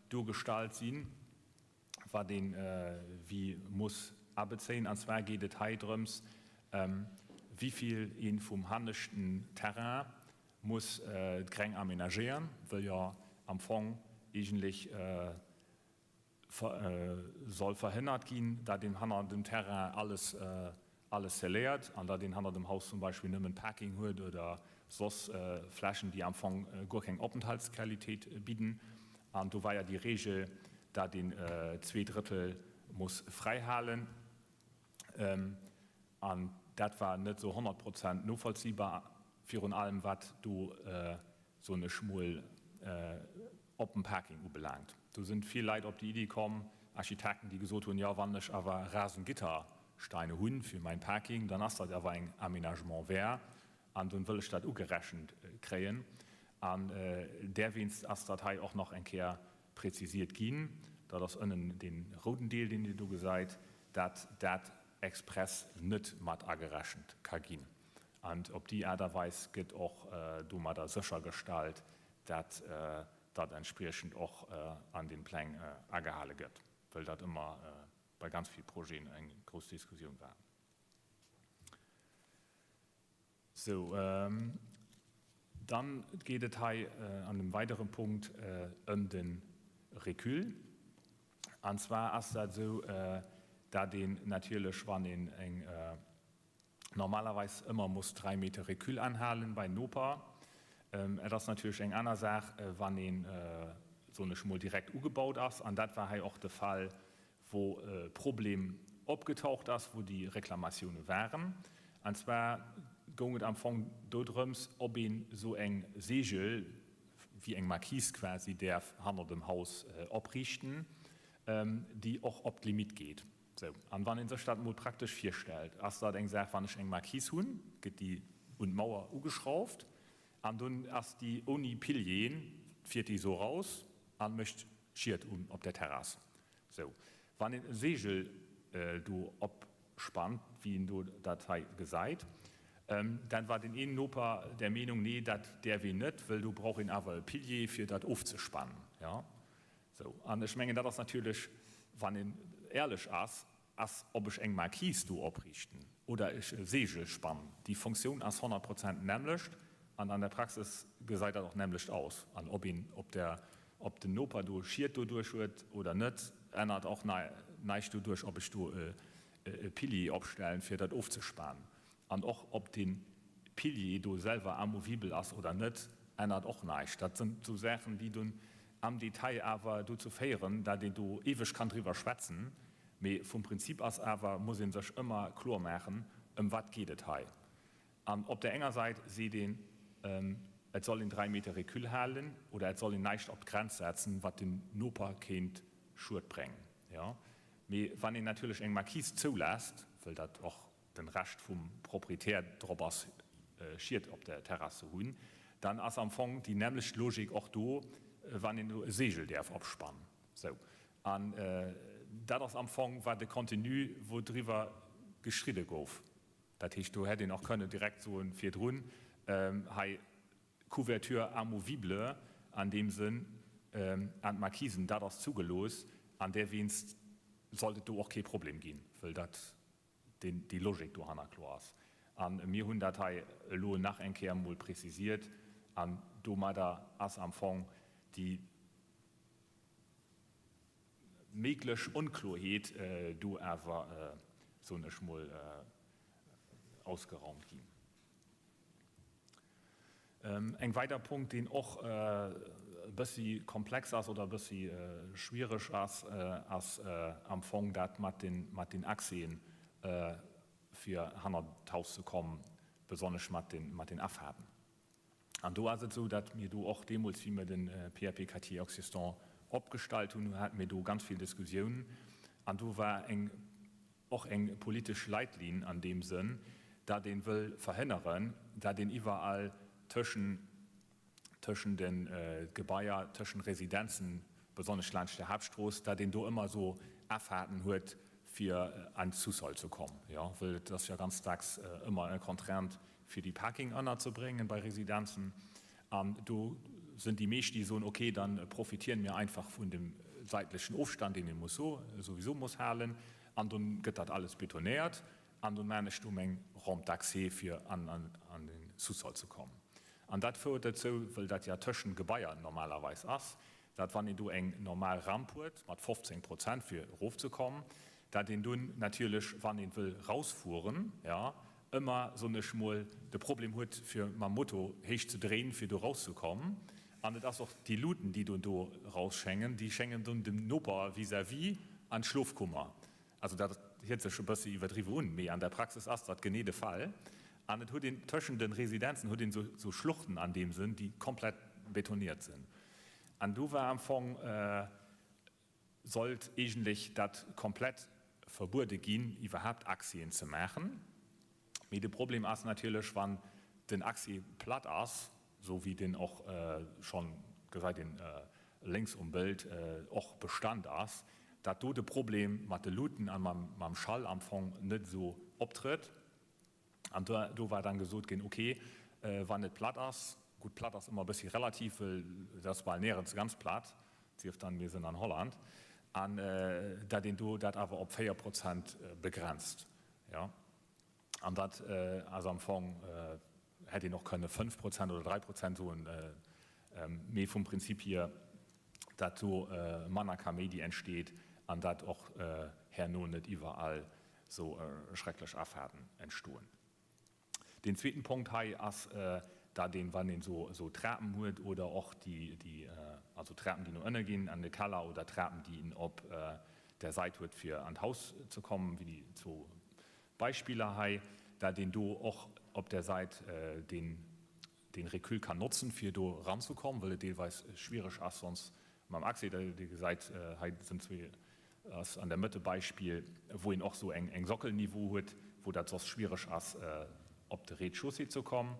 duergestallt sinn, wat ee wéi muss abezéien. An zwar geet et hei drëms, wéi vill ee vum hanneschten Terrain muss d'Greng aménagéieren, wëll jo am Fong eegentlech soll verhënnert ginn, dat een hanner dem Terrain alles alles scelléiert an dat een hanner dem Haus zum Beispill nëmmen Parking huet oder soss Flächen, déi am Fong guer keng Openthaltsqualitéit bidden. An do war ja déi Regel, dat een zweedrëttel muss fräihalen. An dat war net esou 100 Prozent novollziehbar, virun allem wat do, soen ech mol, op dem Parking ubelaangt. Do sinn vill Leit op déi Iddi komm, Architekten, déi gesot hunn, jo wann ech awer Rasengittersteine hunn fir mäin Parking, dann ass dat awer eng Aménagement vert an dunn wëll ech dat ugerechent kréien. An därwéinst ass dat hei och nach eng Kéier prezisiert ginn, dat ass ënnen dee rouden Deel, deen Dir do gesäit, dat dat express net mat agerechent ka ginn. An op déi Aart a Weis gëtt och domadder séchergestallt, dat dat entspriechend och an den Pläng agehale gëtt, wëll dat ëmmer bei ganz vill Projeten eng grouss Diskussioun war. Sou, dann geet et hei an dem weidere Punkt ëm de Recul. An zwar ass dat esou, dat een natierlech, wann een eng normalerweis ëmmer muss 3 Meter Recul anhalen bei Noper. Et ass natierlech eng aner Saach, wann een, soen ech mol, direkt ugebaut ass. An dat war hei och de Fall, wou e Problem opgetaucht ass, wou déi Reklamatioune waren. An zwar goung et am Fong dodrëms, ob een esou eng Segel, wéi eng Marquise quasi, däerf hanner dem Haus opriichten, déi och op d'Limitt geet. Sou, an wann ee sech dat emol praktesch virstellt, ass dat eng Saach, wann ech eng Marquise hunn, gëtt déi un d'Mauer ugeschrauft an dunn ass déi ouni Pilieren, fiert déi esou raus an mécht Schied un op der Terrass. Sou, wann een e Segel do opspannt, wéi een do dat hei gesäit, dann war deen een Noper der Meenung, nee, dat däerf een net, wëll do brauch een awer e Pilier fir dat ofzespannen, jo. Sou, an ech mengen, dat ass natierlech, wann een éierlech ass, ass, ob ech eng Marquise do opriichten oder ech e Segel spannen, déi Fonctioun ass 100 Prozent d'nämmlecht an an der Praxis gesäit dat och d'nämmlecht aus. An ob een op der, ob den Noper do Schied doduerch huet oder net, ännert och näischt doduerch, ob ech do e Pilier opstellen, fir dat ofzespanen. An och ob dee Pilier do selwer amovibel ass oder net, ännert och näischt. Dat sinn esou Saachen, déi dunn am Detail awer dozou féieren, dat een do eweg kann driwwer schwätzen. Mee vum Prinzip ass awer, muss ee sech ëmmer kloer maachen, ëm wat geet et hei. An op där enger Säit seet een, et. Et soll een 3 Meter Recul halen oder et soll een näischt op d'Grenz setzen, wat dem Noper kéint Schued bréngen. Jo, mee wann een natierlech eng Marquise zoulässt, wëll dat och den Recht vum Proprietär drop ass, Schied op der Terrass ze hunn, dann ass am Fong déi nämmlecht Logik och do, wann een do e Segel däerf opspannen. Sou. An dat ass am Fong war de Contenu, wou driwwer gestridde gouf. Dat heescht, do hätt een och kënnen direkt soen virdrun, hei Couverture amovible an deem Sënn an d'Marquisen, dat ass zugelooss an derwéinst sollt et do och kee Problem ginn, wëll dat déi Logik dohanner kloer ass. A mir hunn dat hei elo nach eng Kéier emol prezisiert an domadder ass am Fong déi méiglech Onkloerheet do awer, soen ech mol, ausgeraumt ginn. Eng weider Punkt, deen och e bëssi komplex ass oder e bëssi schwiereg ass, ass am Fong dat mat den Accèsen, fir hannert d'Haus ze kommen, besonnesch mat den Afahrten. An do ass et esou, datt mir do och deemools, wéi mir de PAP Quartier existant opgestallt hunn, hate mir do ganz vill Diskussiounen an do war eng och eng politesch Leitlinn an deem Sënn, datt ee wëll verhënneren, datt een iwwerall tëschen tëschen de Gebaier, tëschen Residenzen, besonnesch laanscht der Haaptstrooss, datt een do ëmmer esou Afahrten huet, fir an d'Sous-sol ze kommen, jo, wëll et ass jo ganz dacks ëmmer eng Contrainte, fir déi Parking ënnerzebréngen bei Residenzen. An do sënn déi meescht, déi soen, okay, da profitieren mir einfach vun dem seitlechen Ofstand, deen ee muss souwisou muss halen, an dunn gëtt dat alles betonéiert an dunn maan ech do meng Rampe d'accès fir an den Sous-sol ze kommen. An dat fouert dozou, wëll dat ja tëschent Gebaier normalerweis ass, dat wann een do eng normal Ramp huet mat 15 Prozent fir erofzekommen, dat een dunn natierlech, wann een wëll rausfueren, jo, ëmmer, soen ech mol, de Problem huet fir mam Moto héich ze dréinen, fir do rauszekommen. An et ass och déi Luuten, déi dunn do rausschéngen, déi schéngen dunn dem Noper vis-à-vis an d'Schlofkummer. Also dat hiert sech e bëssi iwwerdriwwe un, mee an der Praxis ass dat genee de Fall. An et huet een tëschent de Residenzen huet een esou Schluchten an deem Sënn, déi komplett betoniert sinn. An do war am Fong, sollt eegentlech dat komplett verbuede ginn, iwwerhaapt Accèsen ze maachen. Mee de Problem ass natierlech, wann den Accès platt ass, esou wéi deen och schonn, gesäit een lénks um Bild, och Bestand ass, dat do de Problem mat de Luuten a mam Schall am Fong net esou optrëtt. An do war dann gesot ginn, ok, wann et platt ass, gutt, platt ass ëmmer e bëssi relativ, wëll et ass bal nierens ganz platt, sief dann mir sinn an Holland, an dat een do dat awer op 4 Prozent begrenzt. Jo, an dat ass am Fong, hätt een och kënne 5 Prozent oder 3 Prozent soen, mee vum Prinzip hier, dat do manner Kaméidi entsteet an dat och herno net iwwerall sou schrecklech Afahrten entstoen. Deen zweeten Punkt hei ass dat een, wann een sou Trapen huet oder och déi, also Trapen déi no ënne ginn an de Keller oder Trapen déi een op der Sait huet fir an d'Haus ze kommen, wéi déi zwou Beispiller hei, dat een do och op der Sait deen deen Recul kann notzen fir do eranzekommen, wëll et deelweis schwiereg ass sonst mam Accès. Dir gesäit hei sinn zwee, ass an der Mëtt e Beispill wou een och sou eng eng Sockelniveau huet, wou dat soss schwiereg ass op de Rez-de-chaussée ze kommen,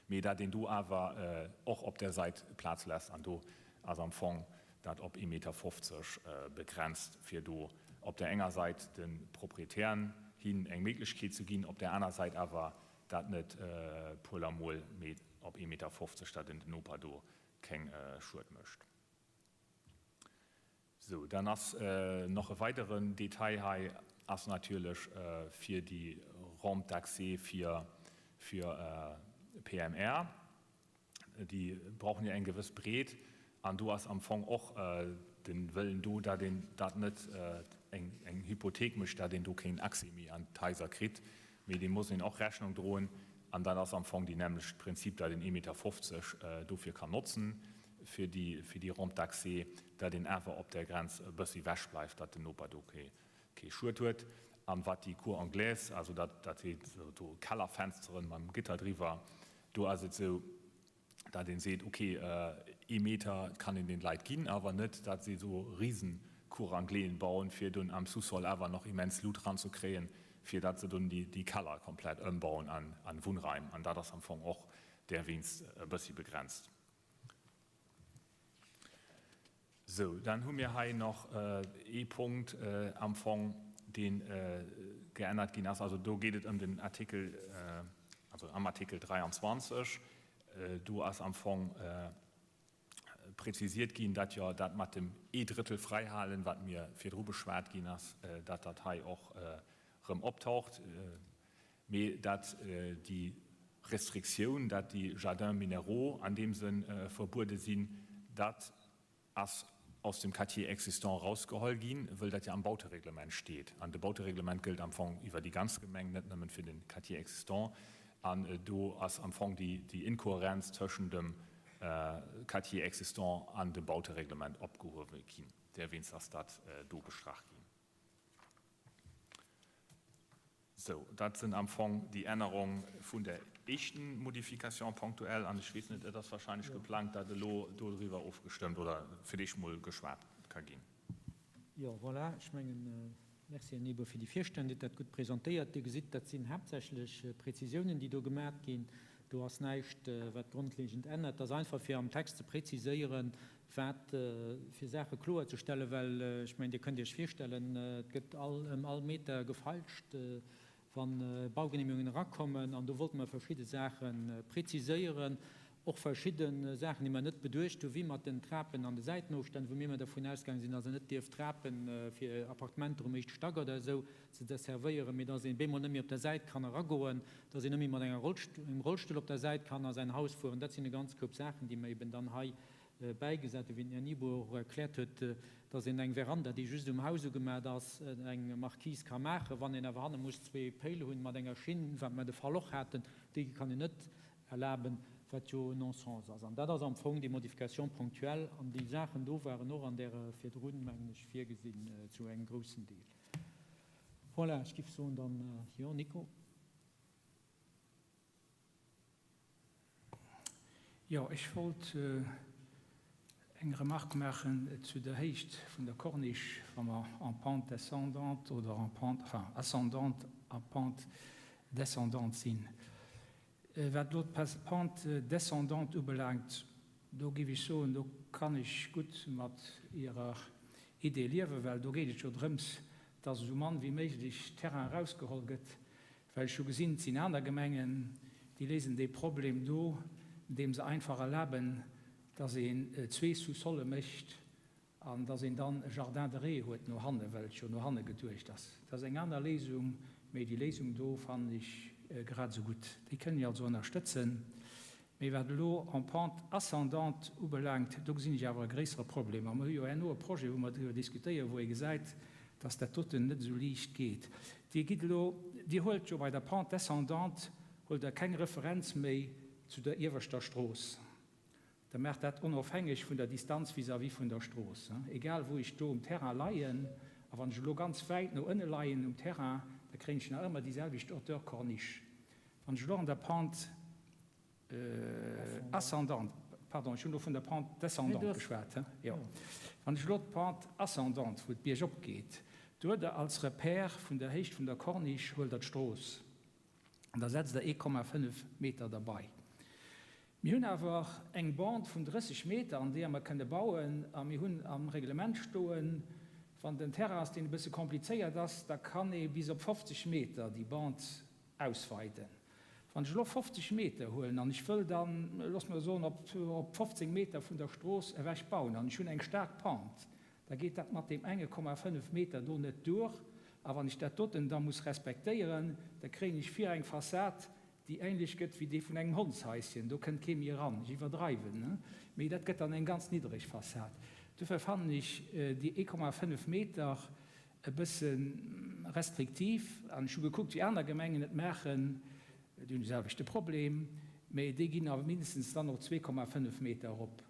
mee dat een do awer och op der Sait Plaz lässt an do ass am Fong dat op ee Meter 50 begrenzt, fir do op der enger Sait de Proprietären hin eng Méiglechkeet ze ginn, op der aner Sait awer Dat net puerlermol, mee op ee Meter 50, dat en den Noper do keng Schued mécht. Sou, dann ass noch e weideren Detail hei, ass natierlech fir déi Rampe d'accès fir fir PMR. Déi brauchen jo eng gewëss Breet an do ass am Fong och de Wëllen do, datt een dat net eng Hypothek mécht, datt een do keen Accès méi an d'Haiser kritt, mee deem muss een och Rechnung droen. An dat ass am Fong deen nämmlecht Prinzip, datt een ee Meter 50 dofir kann notzen, fir déi fir déi Rampe d'accès, datt een awer op där Grenz e bëssi ewech bleift, datt den Noper do kee kee Schued huet. An wat déi Cour anglaise, also dat dat heet do Kellerfensteren mam Gitter driwwer, Do ass et esou, Dat een seet, ok, ee Meter kann een den Leit ginn, awer net, dat si esou Riesencour-Angléen bauen, fir dunn am Sous-sol awer nach immens Luut ranzekréien, fir dat se dunn déi Keller komplett ëmbauen an Wunnraim. An dat ass am Fong och derwéinst e bëssi begrenzt. Sou, dann hu mir hei nach ee Punkt am Fong, dee geännert ginn ass. Also do geet et ëm den Artikel, also am Artikel 23, do ass am Fong prezisiert ginn, dat jo dat mat dem ee Drëttel fräihalen, wat mir virdru beschwat ginn ass, dat dat hei och erëm optaucht. Mee dat déi Restriktioun, dat déi Jardins minéraux an deem Sënn verbuede sinn, dat ass aus dem Quartier existant erausgeholl ginn, wëll dat jo am Bautereglement steet. An de Bautereglement gëllt am Fong iwwer déi ganz Gemeng, net nëmmen fir de Quartier existant. An do ass am Fong déi Inkohärenz tëschent dem Quartier existant an dem Bautereglement opgehuewe ginn. Derwéinst ass dat do gestrach ginn. Sou, dat sinn am Fong déi Ännerung vun der éischten Modification ponctuelle. An ech weess net, et ass wahrscheinlech geplangt, dat elo dodriwwer ofgestëmmt oder fir d'éischt mol geschwat ka ginn. Jo, voilà, ech mengen, Merci, Här Nieboer, fir déi Virstellung. Dir hutt dat gutt presentéiert. Dir gesitt, dat sinn haaptsächlech Prezisiounen, déi do gemat ginn. Do ass näischt, wat grondlegend ännert. Et ass einfach, fir am Text ze preziséieren, wat fir Saache kloerzestellen, well ech mengen, Dir kënnt Iech virstellen, et gëtt all ëm all Meter gefeilscht, wa Baugenehmigungen erakommen. An do wollte mer verschidde Saache preziséieren, och verschidde Saachen, déi mer net beduecht hunn, wéi mat den Trapen an de Säitenofstänn, wou mir ëmmer dervun ausgaange sinn, dass een net dierf Trape fir Appartementer um éischte Stack oder esou ze desservéieren, mee dass een bemol net méi op der Säit kann eragoen, dass een net méi mat enger engem Rollstull op der Säit kann a säin Haus fueren. Dat sinn e ganz Koup Saachen, déi mer eben dann hei bäigesat hunn, wéi den Här Nieboer och erkläert huet, dass een eng Veranda, déi just um Haus ugemat ass, eng Marquise ka maachen, wann een awer hanne muss zwee Péil hunn mat enger Schinn, wat mer de Fall och haten, déi kann een net erlaben, wat jo en Non-sens ass. An dat ass am Fong déi Modification ponctuelle. An déi Saachen do waren och an där virdrun, mengen ech, virgesinn zu engem groussen Deel. Voilà, ech géif soen dann, jo, Nico. Jo, ech wollt eng Remarque maachen zu der Héicht vun der Corniche, wa mer en pente descendante oder en pente, enfin ascendante a pente descendante sinn. Wat elo d'Pente descendante ubelaangt, do géif ech soen, do kann ech gutt mat Irer Idee liewen, well do geet et jo drëms, dass esou mann wéi méiglech Terrain erausgeholl gëtt, Well ech hu gesinn, et sinn aner Gemengen, déi léisen dee Problem do, andeem se einfach erlaben, dass een zwee Sous-solle mécht an dass een dann e Jardin de rez huet no hanne, well et jo no hanne geduecht ass. Dat ass eng aner Léisung, mee déi Léisung do fannen ech grad esou gutt. Déi kënne mir also ënnerstëtzen. Mee wat elo en pente ascendante ubelaangt, do gesinn ech awer e gréissere Problem. A mer hu jo herno e Projet, wou mer driwwer diskutéieren, wou ee gesäit, dass dat doten net esou liicht geet. Dir gitt elo, Dir huelt jo bei der Pente descendante huelt Der keng Referenz méi zu der ieweschter Strooss. Der maacht dat onofhängeg vun der Distanz vis-à-vis vun der Strooss. Egal wou ech do um Terrain leien, a wann ech elo ganz wäit no ënne leien um Terrain, da kréien ech nach ëmmer déi selwecht Hauteur corniche. Wann ech elo an der Pente ascendante, pardon, ech hunn elo vun der Pente descendante geschwat, jo, wann ech elo d'Pente ascendante, wou et biergop geet, do huet Der als Repère vun der Héicht vun der Corniche huelt Der d'Strooss an da setzt Der 1,5 Meter derbei. Mir hunn awer eng Bande vun 30 Meter, an deeër mer kënne bauen, a mir hunn am Reglement stoen, wann et en Terrain ass, deen e bësse komplizéiert ass, da kann ee bis op 50 Meter déi Bande ausweiden. Wann ech elo 50 Meter huelen an ech wëll dann, loosse mer soen, op 15 Meter vun der Strooss ewech bauen an ech hunn eng staark Pente, da geet dat mat deem enge Komma 5 Meter do net duer. A wann ech dat doten da muss respektéieren, da kréien ech vir eng Fassad, déi ähnlech gëtt wéi déi vun engem Hondshaischen. Do kënnt kee méi eran. Ech iwwerdreiwen, mee dat gëtt dann eng ganz niddereg Fassad. Dofir fannen ech déi 1,5 Meter e bësse restriktiv an ech hu gekuckt wéi aner Gemengen et maachen, déi hunn de selwechte Problem, mä déi ginn awer mindestens dann op 2,5 Meter erop,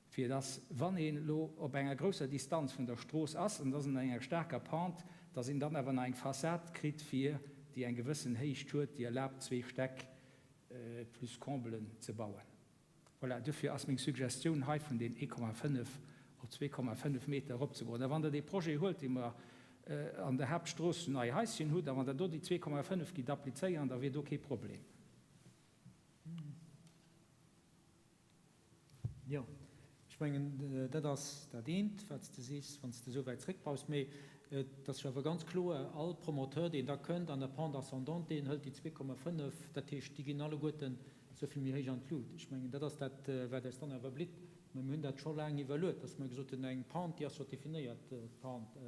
fir dass wann een elo op enger grousser Distanz vun der Strooss ass an et ass an enger staarker Pente, dass een dann awer nach eng Fassad kritt fir déi eng gewëssen Héicht huet, déi erlaabt zwee Stäck plus Comblen ze bauen. Voilà, duerfir ass meng Suggestioun hei vun deen 1,5 op 2,5 Meter eropzegoen. A wann Der dee Projet huelt, dee mer an der Haaptstrooss zu Neihaischen hutt, a wann Der do déi 2,5 gitt applizéieren, da wier do kee Problem. Jo, ech mengen, dat ass dat eent, wat s de sees, wann s de esou wäit zréckbaus. Mee et ass jo awer ganz kloer, all Promoteur, deen da kënnt an der Pente ascendante, deen hëlt déi 2,5, dat heescht, déi ginn alleguerten esou vill méi héich an d'Lut. Ech mengen, dat ass dat, wat eis dann awer blitt. Mä mir hunn dat scho laang iwwerluet, dass mer gesot hunn, eng Pente, déi ass jo definéiert, d'Pente,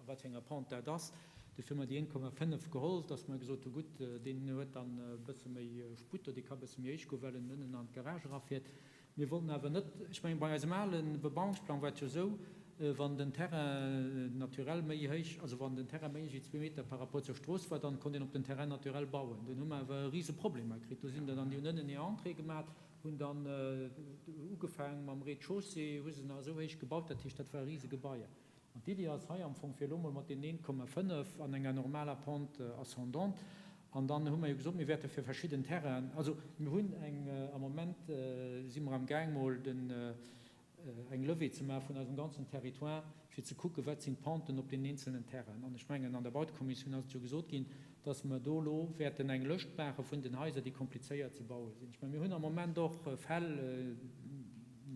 a wat fir enger Pente dat ass. Dofir hu mer déi 1,5 geholl, dass mer gesot hu gutt, deen huet dann e bësse méi Sputt oder dee ka e bësse méi héich goen, well en ënnen an d'Garage erafiert. Mir wollten awer net, ech mengen, bei eisem ale Bebauungsplang war et jo esou, wann den Terrain naturel méi héich, also wann den Terrain méi héich wéi zwee Meter par rapport zur Strooss war, dann konnt een op den Terrain naturel bauen. Dunn hu mer awer e rise Problemer kritt. Do sinn der dann, déi hunn ënnen hir Entrée gemat, hunn dann ugefaangen mam Rez-de-chaussée, hu se nach esou héich gebaut, dat heescht, dat ware rise Gebaier. An d'Iddi ass hei am Fong, fir elo mol mat deenen 1,5 an enger normaler Pente ascendante, an dann hu mer jo gesot, mir wäerte fir verschidden Terrainen, also mir hunn eng, am Moment si mer am Gaang mol den, eng Levée ze maache vun eisem ganzen Territoire, fir ze kucken, wat sinn d'Penten op deenen eenzelnen Terrainen. An ech mengen, an der Bautekommissioun ass et jo gesot ginn, dass mer do elo wäerten eng Lëscht maache vun den Haiser, déi komplizéiert ze baue sinn. Ech mengen, mir hunn am Moment och Fäll,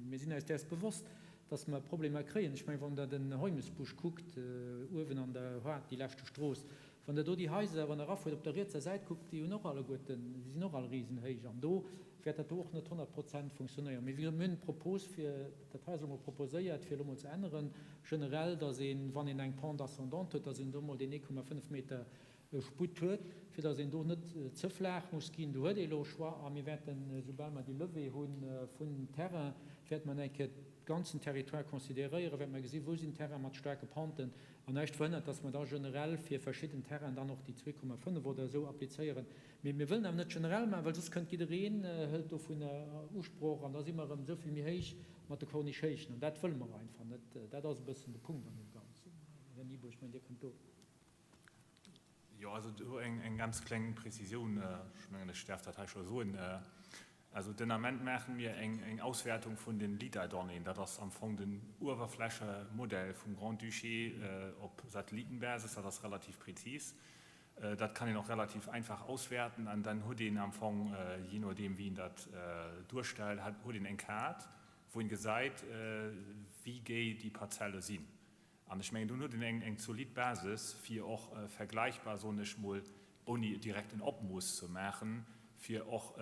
mir sinn eis däers bewosst, dass mer Problemer kréien. Ech mengen, wann Der den Heumesbusch kuckt, uewen an der Haard, déi leschte Strooss, wann Der do déi Haiser, wann Der erafuert, op der rietser Säit kuckt, déi hunn och alleguerten, déi sinn och all risenhéich. An do wäert dat do och net 100 Prozent funktionéieren. Mee wéi gesot, mir hunn d'Propos fir, dat hei ass elo mol proposéiert, fir elo mol ze änneren, generell, dass een, wann een eng Pente ascendante huet, dass een do mol deen 1,5 Meter Sputt huet, fir datt een do net ze flaach muss ginn. Do huet ee elo e Choix a mir wäerten, soubal mer déi Levée hu vun Terrain, wäerte mer eng Kéier de ganzen Territoire consideréieren, wäerte mer gesinn, wou sinn Terraine mat staarke Penten an näischt verhënnert, datt mer da generell fir verschidden Terrainen dann och déi 2,5 oder esou applizéieren. Mee mir wëllen awer net generell maachen, well soss kënnt jiddereen, hëlt dovunner Usproch an da si mer erëm esou vill méi héich mat de Corniche-Héichten an dat wëlle mer einfach net. Dat ass e bëssen de Punkt an deem Ganzen. Här Nibourg, ech mengen, Dir kënnt do. Jo, also do eng ganz kleng Präzisioun, ech mengen, ech däerf dat hei scho soen. Also den Ament maache mir eng Auswäertung vun den Lidar-Donnéeën. Dat ass am Fong den Uewerflächemodell vum Grand-Duché op Satellitenbasis. Dat ass relativ präzis. Dat kann een och relativ einfach auswäerten an dann huet een am Fong, jee nodeem wéi een dat duerstellt, huet een eng Kaart, wou een gesäit, wéi géi déi Parzelle sinn. An ech mengen, dunn huet een eng zolidd Basis, fir och vergläichbar, soen ech mol, ouni direkt en Opmooss ze maachen, fir och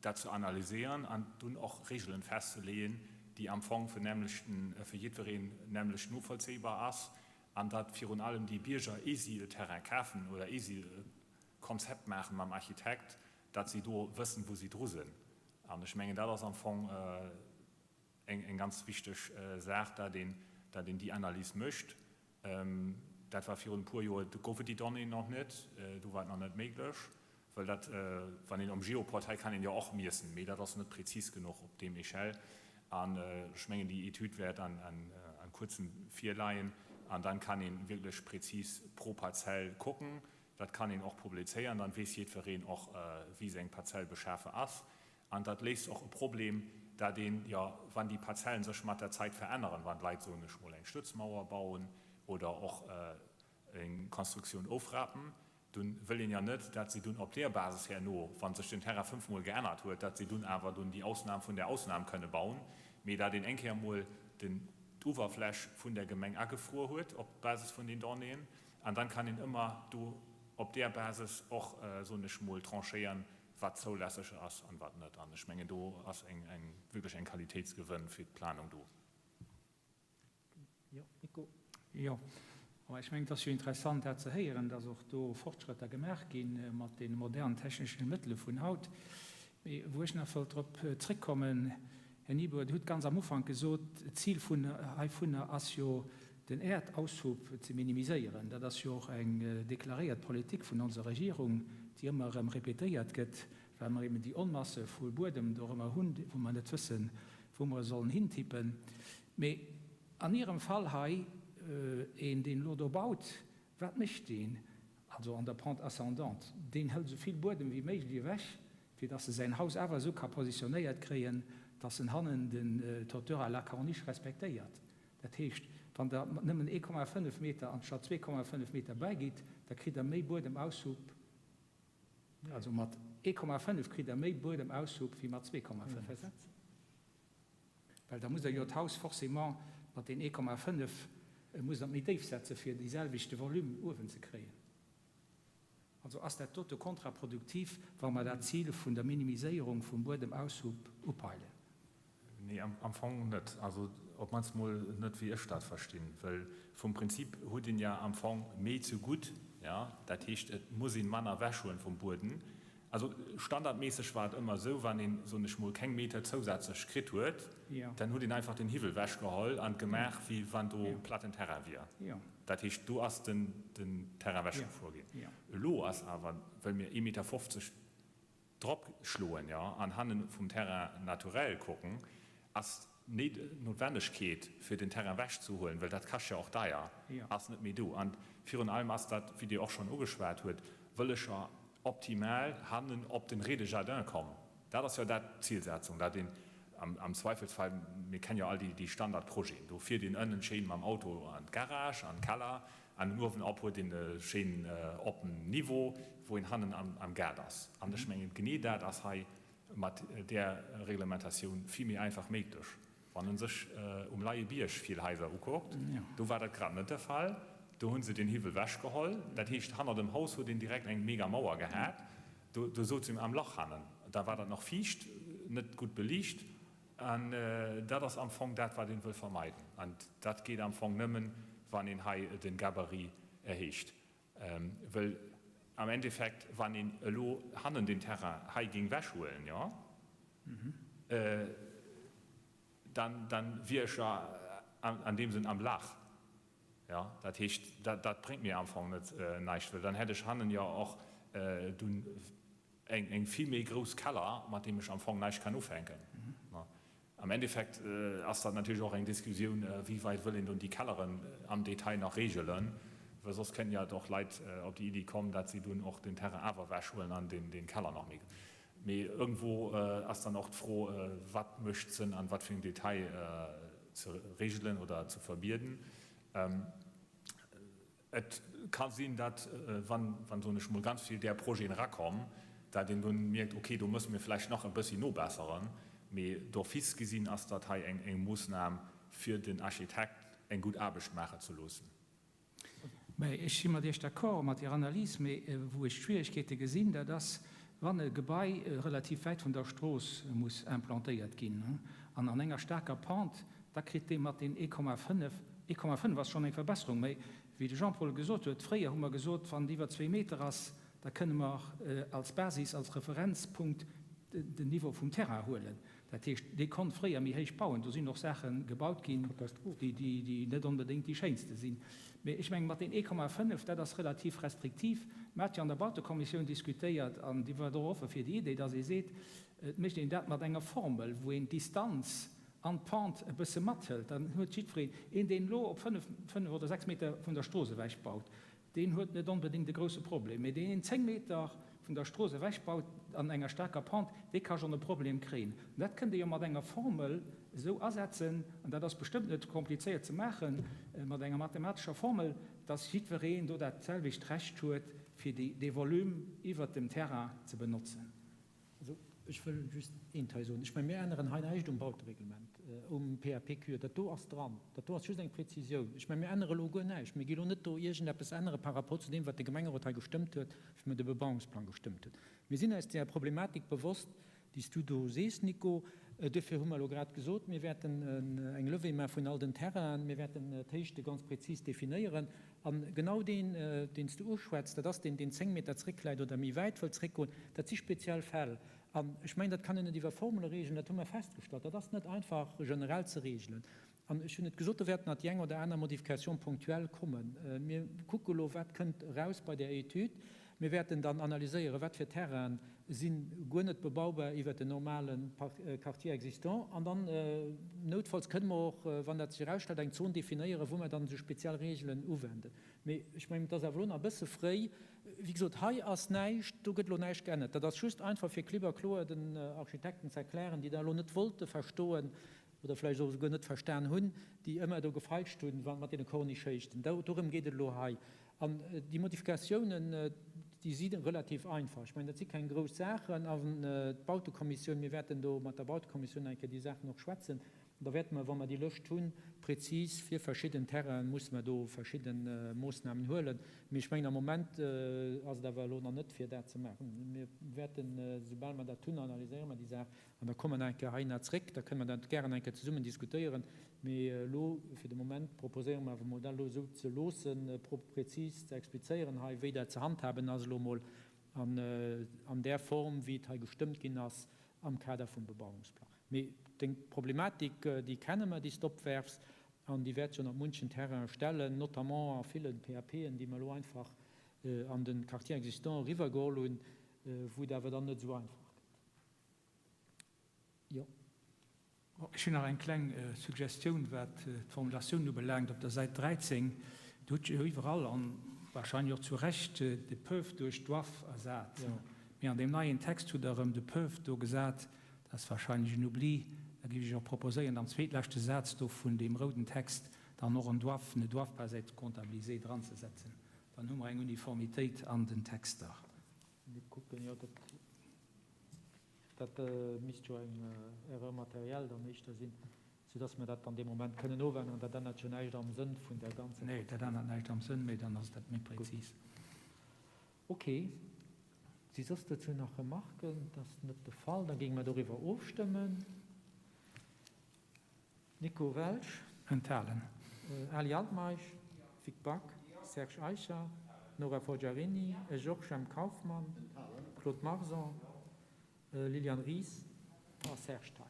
dat ze analyséieren an dunn och Regelen festzeleeën, déi am Fong fir nämmlechten, fir jiddwereen nämmlecht novollzéibar ass, an datt virun allem déi Bierger, ee si e Terrain kafen oder ee si e Konzept maache mam Architekt, datt si do wëssen, wou si dru sinn. An ech mengen, dat ass am Fong eng ganz wichteg Saach, dat een, dat een déi Analys mécht. Dat war virun e puer Joer, do gouf et déi Donnéeën nach net, do war et nach net méiglech, well dat, wann een um Geoportail kann een jo och miessen, mee dat ass net prezis genuch op deem Échelle. An ech mengen, déi Etüd wäert an kuerzem virleien an dann kann ee wierklech prezis pro Parzell kucken. Dat kann een och publizéieren, dann weess jiddwereen och, wéi seng Parzell beschafe ass. An dat léist och e Problem, dat een, jo, wann déi Parzellen sech mat der Zäit veränneren, wann d'Leit, soen ech mol, eng Stëtzmauer bauen oder och eng Konstruktioun ofrappen, dunn wëll een jo net, dat si dunn op där Basis herno, wa sech den Terrain fënnfmol geännert huet, dat si dunn awer dunn déi Ausnam vun der Ausnam kënne bauen, mee dat een eng Kéier mol den, d'Uewerfläch vun der Gemeng agefruer huet op Basis vun den Donnéeën. An dann kann een ëmmer do op där Basis och, soen ech mol, tranchéieren, wat zoulässeg ass an wat net. An ech mengen, do ass eng, eng, wierklech eng Qualitéitsgewënn fir d'Planung do. Jo, Nico. Jo, ma ech mengen, et ass jo interessant, dat ze héieren, dass och do Fortschrëtter gemaach gi mat deene modernen techneschen Mëttele vun haut. Mee wou ech nach wollt drop zrëckkommen, Här Nieboer, Dir hutt ganz am Ufank gesot, d'Zil vun heivunner ass jo, den Äerdaushub ze minimiséieren. Dat ass jo och eng deklaréiert Politik vun onser Regierung, déi ëmmer erëm répétéiert gëtt, well mer eben déi Onmasse vu Buedem do erëmmer hunn, wou mer net wëssen, wou mer e sollen hintippen. Mee an Ierem Fall hei, een, deen elo do baut, wat mécht deen? Also an der Pente ascendante, deen hëlt esou vill Buedem wéi méiglech ewech, fir dass e säin Haus awer esou ka positionéiert kréien, dass en hannen den Trottoir à la Corniche respektéiert. Dat heescht, wann Der nëmmen 1,5 Meter anstatt 2,5 Meter bäigitt, da kritt Der méi Buedemaushub, also mat 1,5 kritt Der méi Buedemaushub wéi mat 2,5. Well da musst Der jo d'Haus forcément mat deen 1,5 musst Der méi déif setze fir dee selwechte Volume uewen ze kréien. Also ass dat dote kontraproduktiv, wa mer dat Zil vun der Minimiséierung vum Buedemaushub upeilen? Nee, am Fong net. Also op d'mannst mol net wéi ech dat verstinn. Well vum Prinzip huet een ja am Fong méi ze gutt, ja, dat heescht et muss een manner ewechhuelen vum Bueden. Also standardméisseg war et ëmmer esou, wann een, soen ech mol, keng Meter zousätzlech kritt huet, dann huet een einfach den Hiwwel wechgeholl an gemaach wéi wann do platten Terrain wier. Dat heescht do ass den Terrain wechgefuer ginn. Elo ass awer, well mir ee Meter 50 drop schloen, jo, an hannen vum Terrain naturel kucken, ass d'Notwennegkeet fir den Terrain wechzehuelen, well dat kascht jo och deier, ass net méi do. An virun allem ass dat, wéi Dir och schonn ugeschwat huet, wëll ech jo optimal hannen op den Rez-de-jardin kommen. Dat ass jo dat d'Zilsetzung, dat een am Zweifelsfall, mir kennen jo all déi Standardprojeten, do fiert een ënnen schéin mam Auto an d'Garage, an d'Keller, an uewen op huet een e schéinen oppen Niveau, wou een hannen am Gaart ass. An ech mengen, genee dat ass hei mat där Reglementatioun vill méi einfach méiglech. Wann en sech um Leiebierg vill Haiser ukuckt, do war dat grad net de Fall. Do hu se den Hiwwel wechgeholl. Dat heescht, hanner dem Haus huet een direkt eng mega Mauer gehat. Do souz een am Lach hannen. Da war dat nach fiicht, net gutt beliicht. An dat ass am Fong dat, wat een wëll vermeiden. An dat geet am Fong nëmmen, wann een hei de Gabarit erhéicht. Wëll am Endeffekt, wann een elo hannen den Terrain hei géing wechhuelen, jo, dann, dann wier ech jo an deem Sënn am Lach. Jo, dat heescht, dat, dat bréngt mir am Fong net näischt, well dann hätt ech hannen jo och dunn eng, eng vill méi grouss Keller, mat deem ech am Fong näischt kann ufänken. Am Endeffekt ass dat natierlech och eng Diskussioun, wéi weit wëll een dunn déi Kelleren am Detail nach regelen, well soss kënnen jo och Leit op déi Iddi kommen, dat si dunn och den Terrain awer ewechhuelen an den Keller nach méi. Mee irgendwou ass dann och d'Fro, wat mécht Sënn an wat fir engem Detail ze regelen oder ze verbieden. Et ka sinn, datt, wann, soen ech mol, ganz vill där Projeten erakommen, datt een dunn mierkt, okay, do musse mir vläicht nach e bëssi nobesseren. Mee d'office gesinn ass dat hei eng Moossnam, fir den Architekt eng gutt Aarbecht maachen ze loossen. Mä ech si mat Iech d'accord, mat Är Analys. Mee wou ech d'Schwierigkeete gesinn, dat ass, wann e Gebai relativ wäit vun der Strooss muss implantéiert ginn an an enger staarker Pente, Da kritt dee mat deen 1,5, 1,5 ass schonn eng Verbesserung, mä wéi de Jean-Paul gesot huet, fréier hu mer gesot, wann et iwwer zwéi Meter ass, da kënne mer als Basis, als Referenzpunkt den Niveau vum Terrain huelen. Dat heescht, dee konnt fréier méi héich bauen. Do sinn och Saache gebaut ginn, déi net onbedéngt déi schéinste sinn. Mä ech mengen, mat deen 1,5, dat ass relativ restriktiv. Mer hate jo an der Bautekommissioun diskutéiert an déi war och offe fir déi Idee, dass ee seet, et mécht een dat mat enger Formel, wou een d'Distanz an d'Pente e bësse mathëlt, dann huet jiddwereen, een deen elo op 5, 5 oder 6 Meter vun der Strooss ewech baut, deen huet net onbedéngt e grousse Problem, mee deen een 10 Meter vun der Strooss ewech baut an enger staarker Pente, dee ka schonn e Problem kréien. An dat kënnt ee jo mat enger Formel esou asetzen, an dat ass bestëmmt net komplizéiert ze maachen, mat enger mathematescher Formel, dass jiddwereen do dat selwecht Recht huet, fir dee Volume iwwert dem Terrain ze benotzen. Also, ech wëll just eent hei soen. Ech mengen, mir änneren hei näischt um Bautereglement, um PAPQ. Dat do ass dran. Dat do ass just eng Präzisioun. Ech mengen, mir ännere elo guer näischt. Mir gi elo net do iergendeppes ännere par rapport zu deem, wat de Gemengerot hei gestëmmt huet, wéi mir de Bebauungsplang gestëmmt hunn. Mir sinn eis där Problematik bewosst, déi s du do sees, Nico. Duerfir hu mer elo grad gesot, mir wäerten eng Levée maache vun all den Terrainen. Mir wäerten d'Héichte ganz prezis definéieren. A genau deen, deen s du uschwätz, dat ass deen, deen 10 Meter zréckläit oder méi wäit wëllt zréckgoen, dat si speziell Fäll. An ech mengen, dat kann een net iwwer Formele reegelen, dat hu mer festgestallt, dat ass net einfach generell ze reegelen. An ech hunn et gesot, do wäerten nach déi eng oder aner Modification ponctuelle kommen. Mir kucke elo, wat kënnt eraus bei där Etüd. Mir wäerten dann analyséieren, wat fir Terraine si guer net bebaubar iwwert den normale Quartier existant. An dann noutfalls kënne mer och, wann dat sech erausstellt, eng Zon definéieren, wou mer dann esou speziell Reegelen uwenden. Mee ech mengen, et ass awer elo nach e bësse fréi. Wéi gesot, hei ass näischt, do gëtt elo näischt geännert. Dat ass just einfach fir klipp a kloer den Architekten ze erklären, déi dat elo net wollte verstoen oder vläicht och esouguer net verstan hunn, déi ëmmer do gefeilscht hunn mat deene Corniche-Héichten. Dorëm geet et elo hei. An déi Modifikatiounen, déi si relativ einfach. Ech mengen, dat si keng grouss Saachen. An d'Bautekommissioun, mir wäerten do mat der Bautekommissioun eng Kéier déi Saachen och schwätzen. An da wäerte mer, wa mer déi Lëscht hunn, prezis fir verschidden Terrainen, musse mer do verschidde Moossnamen huelen. Mee ech mengen, am Moment ass et awer elo nach net, fir dat ze maachen. Mir wäerten, soubal mer dat hunn, analyséiere mer déi Saach an da komme mer nach eng Kéier heihinner zréck. Da kënne mer dat gären eng Kéier zesummen diskutéieren. Mee elo, fir de Moment, proposéiere mer awer emol, dat elo esou ze loossen, prezis ze explizéieren hei, wéi dat ze handhaben ass elo emol an där Form, wéi et hei gestëmmt ginn ass am Kader vum Bebauungsplang. Mee deng Problematik, déi kenne mer, déi s de opwerfs, an déi wäert sech op munchen Terrainen stellen, notamment a ville PAPen, déi mer elo einfach an de Quartier existant eriwwergeholl hunn, wou et awer dann net esou einfach gëtt. Jo. Ech hunn nach eng kleng Suggestioun, wat d'Formulatioun ubelaangt op der Säit 13. Do hutt Dir jo iwwerall, an wahrscheinlech och zu Recht, de peuvent duerch doivent ersat. Mee an deem neien Text hutt Der erëm de peuvent do gesat. Dat ass wahrscheinlech en Oubli. Da géif ech och proposéieren, am zweetleschte Saz do vun deem rouden Text dann och en doivent, ne doivent pas être comptabilisés dranzesetzen. Dann hu mer eng Uniformitéit an den Texter. Mir kucken, jo, dat, dat misst jo eng Erreur matérielle dann éischter sinn, soudass mer dat dann dee Moment kënnen ofänneren. Dat ännert jo näischt am Sënn vun der ganzer Nee, dat ännert näischt am Sënn, mee dann ass dat méi präzis. Gutt. Okay. Si soss dozou nach Remarken? Dat ass net de Fall. Da géinge mer doriwwer ofstëmmen. Nico Welsch. Enthalen. Ali Altmeisch. Vic Back. Serge Eicher. Nora Forgiarini. Georges Jemp Kauffmann. Claude Marson. Liliane Ries a Serge Thein.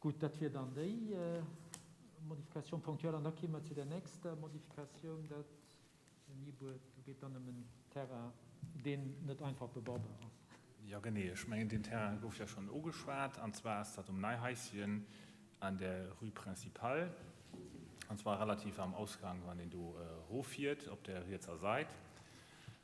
Gutt, dat wier dann déi Modification ponctuelle. An da kéime mer zu der nächster Modifikatioun, dat Här Nieboer, do geet dann ëm en Terrain, deen net einfach bebaubar ass. Jo, genee. Ech mengen, deen Terrain gouf jo schonn ugeschwat. An zwar ass dat um Neihaischen an der Rue Principale, an zwar relativ am Ausgang, wann een do eroffiert, op der rietser Sait.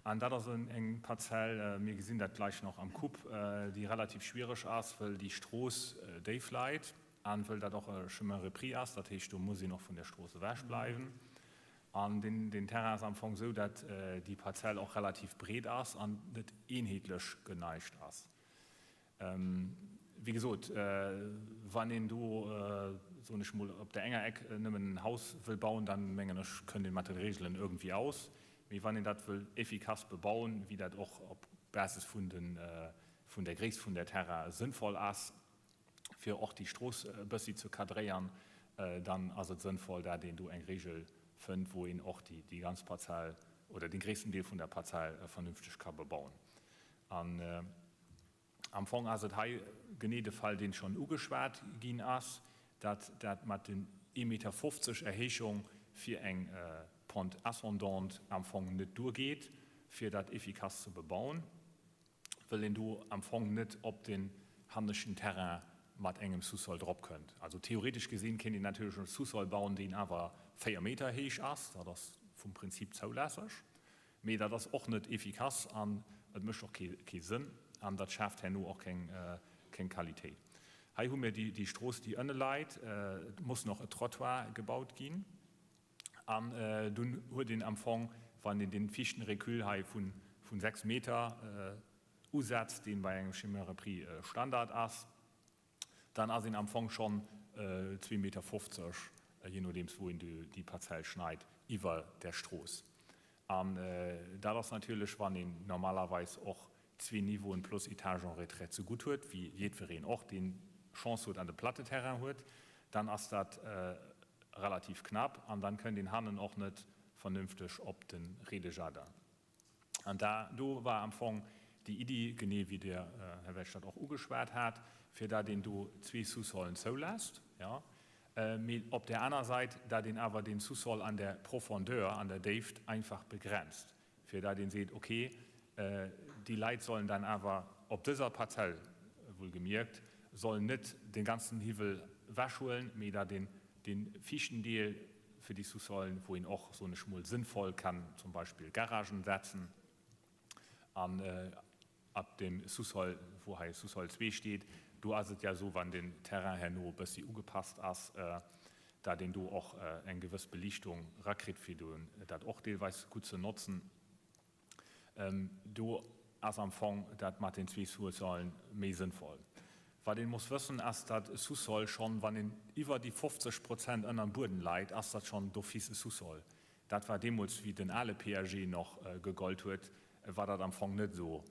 An dat ass eng Parzell, mir gesinn dat gleich nach am Coup, déi relativ schwiereg ass, wëll déi Strooss déif leit an wëll dat och e Chemin repris ass. Dat heescht, do muss een och vun der Strooss ewech bleiwen. An deen Terrain ass am Fong esou, dat déi Parzell och relativ breet ass an net eenheetlech geneigt ass. Wéi gesot, wann een do, soen ech mol, op der enger Eck nëmmen en Haus wëll bauen, dann mengen ech, kënnt ee mat de Regelen irgendwie aus. Mee wann een dat wëll efficace bebauen, wéi dat och op Basis vun der Gréisst vun der Terrain sënnvoll ass, fir och déi Strooss e bëssi ze cadréiern, dann ass et sënnvoll, dat een do eng Regel fënnt, wou een och déi ganz Parzell oder dee gréissten Deel vun der Parzell vernünfteg ka bebauen. An am Fong ass et hei genee de Fall, deen schonn ugeschwat ginn ass, dat dat mat den ee Meter 50 Erhéichung fir eng Pente ascendante am Fong net duergeet, fir dat efficace ze bebauen. wëll een do am Fong net op den hanneschten Terrain mat engem Sous-sol drop kënnt. Also theoretesch gesinn kéint een natierlech e Sous-sol bauen, deen awer 4 Meter héich ass, dat ass vum Prinzip zoulässeg, mee dat ass och net efficace an et mécht och kee Sënn an dat schaaft herno och keng Qualitéit. Hei hu mir déi Strooss, déi ënne leit, et muss nach e Trottoir gebaut ginn. An dunn huet een am Fong, wann een dee viischten Recul hei vu 6 Meter usetzt, dee bei engem Chemin repris Standard ass, dann ass een am Fong schonn 2,50 Meter, jee nodeems wou een déi Parzell schneit, iwwer der Strooss. An dat ass natierlech, wann een normalerweis och zwee Niveauen plus Étage en retrait zegutt huet, wéi jiddwereen och, deen Chance huet an de platte Terrain huet, dann ass dat relativ knapp an dann kënnt een hannen och net vernünfteg op de Rez-de-jardin. An da, do war am Fong déi Iddi, genee wéi Dir, Här Welsch, dat och ugeschwat hat, fir dat een do zwee Sous-solen zoulässt, jo, mee op där aner Sait, dat een awer dee Sous-sol an der Profondeur, an der Déift einfach begrenzt. fir dat een seet, ok, déi Leit sollen dann awer op dëser Parzell, wuelgemierkt, sollen net de ganzen Hiwwel ewechhuelen, mee dat een dee viischten Deel. fir déi Sous-solen, wou een och, soen ech mol, sënnvoll kann zum Beispill Garagen setzen. An ab dem Sous-sol, wou hei Sous-sol 2 steet, do ass et ja esou, wann den Terrain herno e bëssi ugepasst ass, dat een do och eng gewëss Belichtung rakritt, fir do dat och deelweis gutt ze notzen. Do ass am Fong dat mat den zwee Sous-solen méi sënnvoll. Wat een muss wëssen ass, dat e Sous-sol schonn, wann een iwwer déi 50 Prozent ënnerm Bueden leit, ass dat schonn d'office e Sous-sol. Dat war deemools, wéi den ale PAG nach gegollt huet, war dat am Fong net esou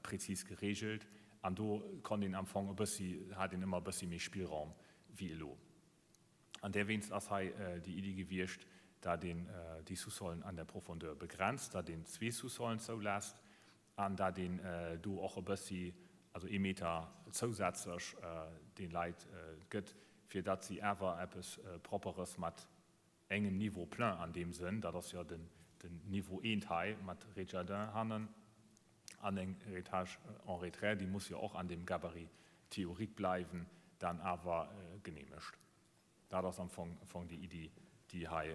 prezis geregelt an do konnt een am Fong e bëssi, hat een ëmmer e bëssi méi Spillraum wéi elo. An derwéinst ass hei déi Iddi gewiescht, dat een déi Sous-solen an der Profondeur begrenzt, dat een zwee Sous-solen zoulässt an dat een do och e bëssi, also ee Meter zousätzlech de Leit gëtt, fir datt si awer eppes Propperes mat engem Niveau plein an deem Sënn, dat ass jo den Niveau eent hei mat Rez-de-jardin hannen an eng Etage en retrait, déi muss jo och an deem Gabarit théorique bleiwen, dann awer genehmegt. Dat ass am Fong déi Iddi, déi hei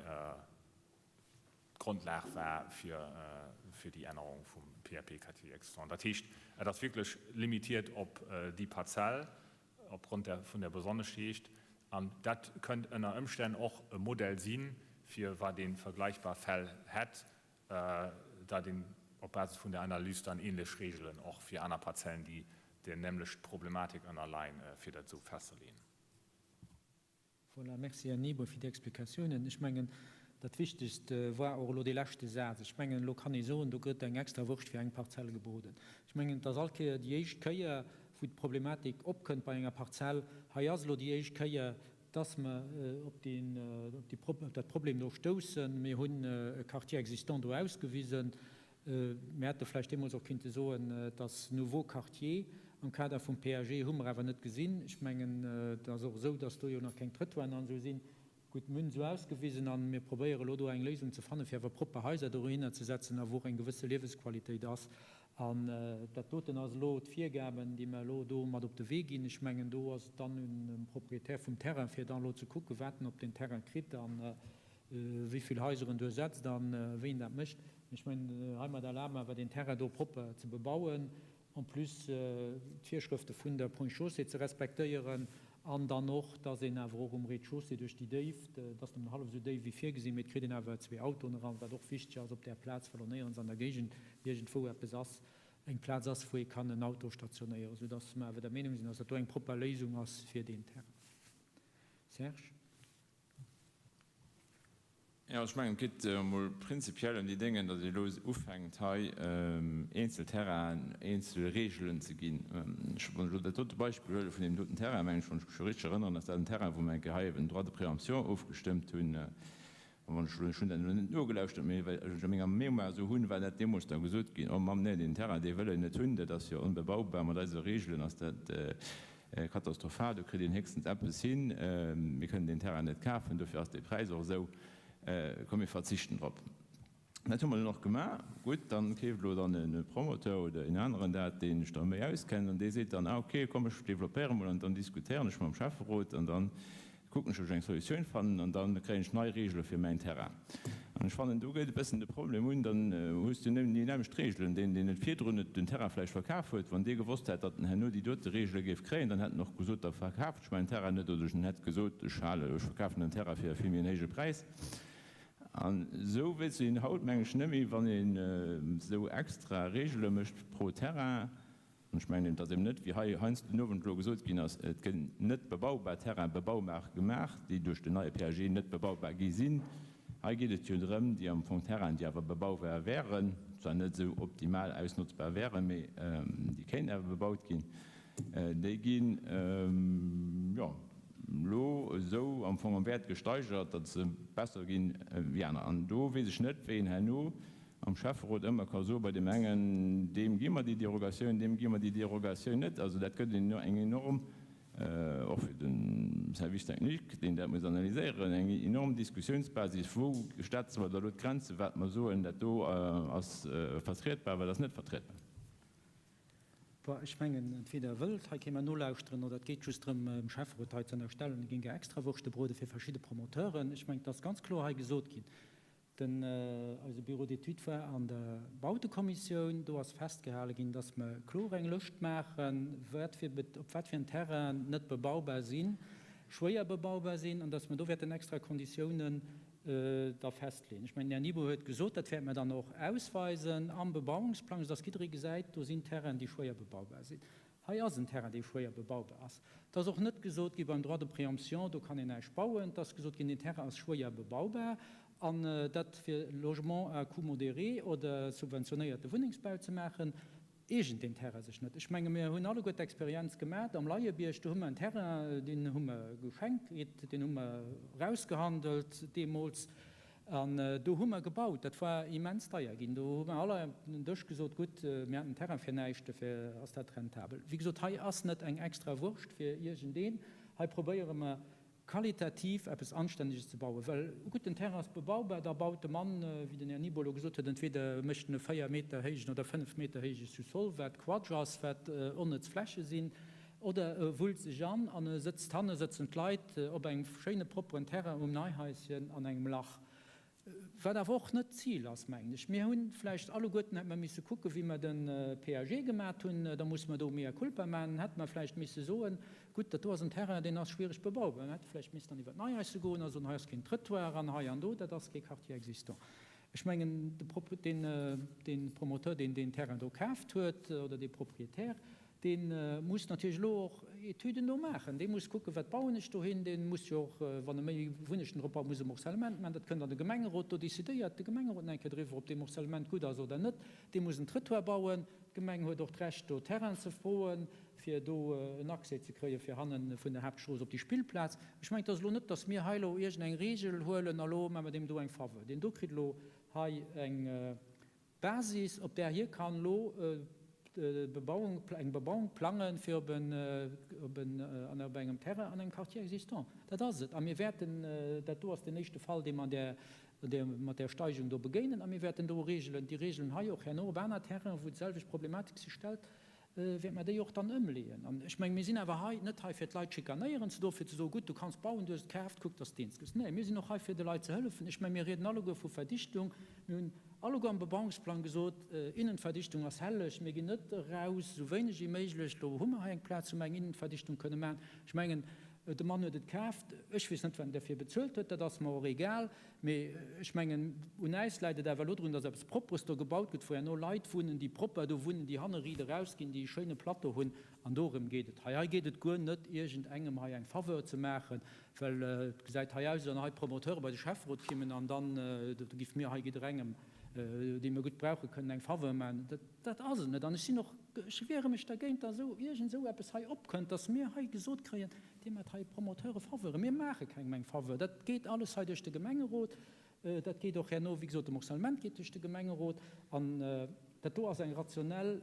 d'Grondlag war fir déi Ännerung vum PAP Quartier existant. Dat heescht, et ass wierklech limitiert op déi Parzell, opgrond der vun der Besonneschheet. An dat kënnt ënner Ëmstänn och e Modell sinn, fir wat ee vergleichbar Fäll hätt, datt een op Basis vun der Analys dann ähnlech Regeln och fir aner Parzellen, déi der nämlecht Problematik ënnerleien, fir dat esou festzeleeën. Voilà, merci Här Nieboer fir déi Explikatiounen. Ech mengen, dat Wichtegst war och elo dee leschte Saz. Ech mengen, elo kann ee soen, do gëtt eng extra Wurscht fir eng Parzell geboden. Ech mengen, et ass all Kéier déi éischt Kéier, wou d'Problematik opkënnt bei enger Parzell. Hei ass elo déi éischt Kéier, dass mer op deen, op déi, op dat Problem do stoussen. Mir hunn e Quartier existant do ausgewisen. Mir hätte vläicht deemools och kinnte soen, et ass nouveau quartier. Am Kader vum PAG hu mer awer net gesinn. Ech mengen, et ass och esou, dass do jo nach keng Trëttoiren an esou sinn. Gutt, mir hunn esou ausgewisen a mir probéiere elo do eng Léisung ze fannen, fir awer propper Haiser dohinner ze setzen a wou och eng gewësse Liewesqualitéit ass. An dat doten ass elo d'Virgaben, déi mer elo do mat op de Wee ginn. Ech mengen, do ass et dann un dem Propriétaire vum Terrain, fir dann elo ze kucken, wat en op deen Terrain kritt a wéi vill Haiser en do setzt a wéi en dat mécht. Ech mengen, heimat erlabe mer awer deen Terrain do propper ze bebauen, en plus d'Virschrëfte vun der Ponts et Chaussées ze respektéieren an dann och, dass een awer och um Rez-de-chaussée duerch déi Déift, et ass nëmmen hallef esou déif wéi virgesinn, mee et kritt een awer zwee Autoen eran, wat och wichteg ass op där Plaz, well och néierens an der Géigend iergendwou eppes ass, eng Plaz ass, wou ee kann en Auto stationéieren, soudass mer awer der Meenung sinn, dass dat do eng propper Léisung ass fir deen Terrain. Serge? Jo, ech mengen, et geet emol prinzipiell ëm déi Déngen, datt ee elo ufänkt, hei eenzel Terrainen eenzel Reegelen ze ginn. Ech, wann ech elo dat dote Beispill huele vun deem doten Terrain, mengen ech, wann ech mech richteg erënneren, ass dat en Terrain, wou mer eng Kéier hei eben Droit de préemption ofgestëmmt hunn. An wann ech elo, ech hunn dat elo net nogelauschtert, mee well ech a menger Mémoire esou hunn, war dat deemools da gesot ginn, Oh Mamm, nee, deen Terrain, dee wëll een net hunn, dat ass jo onbebaubar, mat eise Reegelen ass dat Katastrophal, do kritt een héchstens eppes hin. Mir kënnen deen Terrain net kafen, dofir ass dee Präis och esou. Komm mir verzichten drop. Dat hu mer dunn och gemaach. Gutt, dann keeft elo dann e Promoteur oder een aneren dat, dee sech da méi auskennt, an dee seet dann, ah okay, komm ech developpéiere mol an dann diskutéieren ech mam Schäfferot an dann kucken ech, ob ech eng Solutioun fannen an da kréien ech nei Regele fir mäin Terrain. An ech fannen, do gëtt e bëssen de Problem un, dann hues du nëmmen déi nämmlecht Regelen. Deen, deen et virdrun et den Terrain vläicht verkaf huet, wann dee gewosst hätt, datt en herno déi dote Regele géif kréien, dann hätt en och gesot, da verkafen ech mäin Terrain net, oder en hätt gesot, ech hale, ech verkafen den Terrain fir e vill méi en héije Präis. An esou wéi se haut, meng ech, net méi, wann een esou extra Regele mécht pro Terrain, An ech mengen, et ass eben net, wéi hei heiansdo den Owend elo gesot ginn ass, et gëtt net bebaubar Terraine bebaubar gemaach, déi duerch den neie PAG net bebaubar gi sinn. Hei geet et jo drëm, déi am Fong Terrainen, déi awer bebaubar wären, zwar net esou optimal ausnotzbar wären, mee déi kéinten awer bebaut ginn, déi ginn, jo, elo esou am Fong am Wäert gesteigert, datt se besser ginn wéi aner. An do weess ech net, wéi een herno am Schäfferot ëmmer ka soen, bei deem engen, deem gi mer déi Derogatioun, deem gi mer déi Derogatioun net. Also dat gëtt eng enorm, och fir de Service technique, deen dat muss analyséieren, eng enorm Diskussiounsbasis, wou setze mer da elo d'Grenzen, wat mer soen, dat do ass vertrietbar, wat ass net vertrietbar. Bon, ech mengen, entweder wëllt hei kee mer nolauschteren oder et geet just drëm, dem Schäfferot hei ze ënnerstellen, e géing gär Extrawurschte brode fir verschidde Promoteuren. Ech mengen, et ass ganz kloer hei gesot ginn, den, eise Bureau d'études war an der Bautekommissioun, do ass festgehale ginn, dass mer kloer eng Lëscht maachen, wat fir, op wat fir en Terrainen net bebaubar sinn, schwéier bebaubar sinn, an dass mer do wäerten extra Konditiounen da festleeën. Ech mengen, den Här Nibourg huet gesot, dat wäerte mer dann och ausweisen am Bebauungsplang, soudass jidderee gesäit, do sinn Terrainen, déi schwéier bebaubar sinn. Hei ass en Terrain, dee schwéier bebaubar ass. Et ass och net gesot gi beim Droit de préemption, do kann een näischt bauen. Et ass gesot ginn, deen Terrain ass schwéier bebaubar, an dat fir Logement à coût modéré oder subventionéierte Wunnengsbau ze maachen. Eegent deen Terrain sech net. Ech menge mir hunn alleguer d'Experienz gemat am Leiebierg, do hu mer en Terrain, deen hu mer geschenkt kritt, deen hu mer erausgehandelt deemools an do hu mer gebaut. Dat war immens deier ginn. Do hu mer all un den Dësch gesot, gutt, mir haten den Terrain fir näischt, dofir ass dat rentabel. Wéi gesot, hei ass net eng extra Wurscht fir iergendeen. Hei probéiere mer qualitativ eppes Anstänneges ze bauen, well gutt, den Terrain ass bebaubar, da baut de Mann, wéi den Här Nibo elo gesot huet, entweder mécht en e 4 Meter héijen oder 5 Meter héije Sous-sol, wat Quatsch ass, wat onnëtz Fläche sinn, oder e wullt sech an an e sëtzt, hanne sëtzen d'Leit op engem schéine propperen Terrain um Neihaischen an engem Lach. Wat awer och net d'Zil ass, mengen ech. Mir hu vläicht alleguerten, hätte mer misse kucken, wéi mer de PAG gemat hunn, da musse mer do mea culpa maachen, hätte mer vläicht misse soen, gutt, dat do ass en Terrain, deen ass schwiereg bebaubar. Mir hätte vläicht missen dann iwwer d'Neihaise goen a soen, hei ass keen Trëttoir an hei an do, dat ass kee Quartier existant. Ech mengen, de Promoteur, deen deen Terrain do kaaft huet, oder dee Propriétaire, Dee muss natierlech elo och Etüden do maachen. Dee muss kucken, wat bauen ech dohin. Dee muss jo och, wann e méi Wunnechten drop baut, muss e Morcellement maachen. Dat kënnt an de Gemengerot. Do decidéiert de Gemengerot nach eng Kéier driwwer, ob dee Morcellement gutt ass oder net. Dee muss en Trëttoir bauen. D'Gemeng huet och d'Recht, do Terrain ze froen, fir do en Accès ze kréien, fir hanne vun der Haaptstrooss op déi Spillplaz. Ech mengen, et ass elo net, datt mir hei elo iergendeng Regel huelen a lo maache mer deem do eng Faveur. Deen do kritt elo hei eng. Basis, op där hie kann elo Bebauung, eng Bebauung plangen, fir op en, op en, an op engem Terrain an engem Quartier existant. Dat ass et. A mir wäerten, dat do ass den éischte Fall, dee mer an där, där, mat där Steigung do begéinen, a mir wäerten do Regelen, déi Regelen hei och herno op aner Terrainen, wou d'selwecht Problematik sech stellt, wäerte mer déi och dann ëmleeën. An ech mengen, mir sinn awer hei net hei fir d'Leit schikanéieren ze doen, fir ze soen, gutt, du kanns bauen, du hues et kaaft, kuck, dass de eens gëss. Nee, mir sinn och hei fir de Leit ze hëllefen. Ech mengen, mir rieden alleguer vu Verdichtung. Mir hunn alleguer am Bebauungsplang gesot, Innenverdichtung ass helleg, mir ginn net eraus, esou wéineg wéi méiglech. Do hu mer hei eng Plaz, wou mer eng Innenverdichtung kënne maachen. Ech mengen, de Mann huet et kaaft, ech weess net, wat en derfir bezuelt huet, dat ass mer och egal. Mee ech mengen, un äis läit et awer elo drun, dass eppes Propperes do gebaut gëtt, wou herno Leit wunnen, déi propper do wunnen, déi hanne riit erausginn, déi e schéine Plateau hunn. An dorëm geet et hei. Hei geet et guer net, iergendengem hei eng Faveur ze maachen, well et gesäit hei aus, wéi wann hei d'Promoteure bei de Schäfferot kimmen an dann do géife mir hei jidderengem, dee mir gutt brauche kënnen, eng Faveur maachen. Dat ass et net. An ech sinn och, ech wiere mech dergéint, dass esou iergend esou eppes hei opkënnt, dass mir hei gesot kréien, Dir maacht hei Promoteure Faveuren. Mir maache kengem eng Faveur. Dat geet alles hei duerch de Gemengerot. Dat geet och herno, wéi gesot, de Morcellement geet duerch de Gemengerot. An dat do ass eng rationell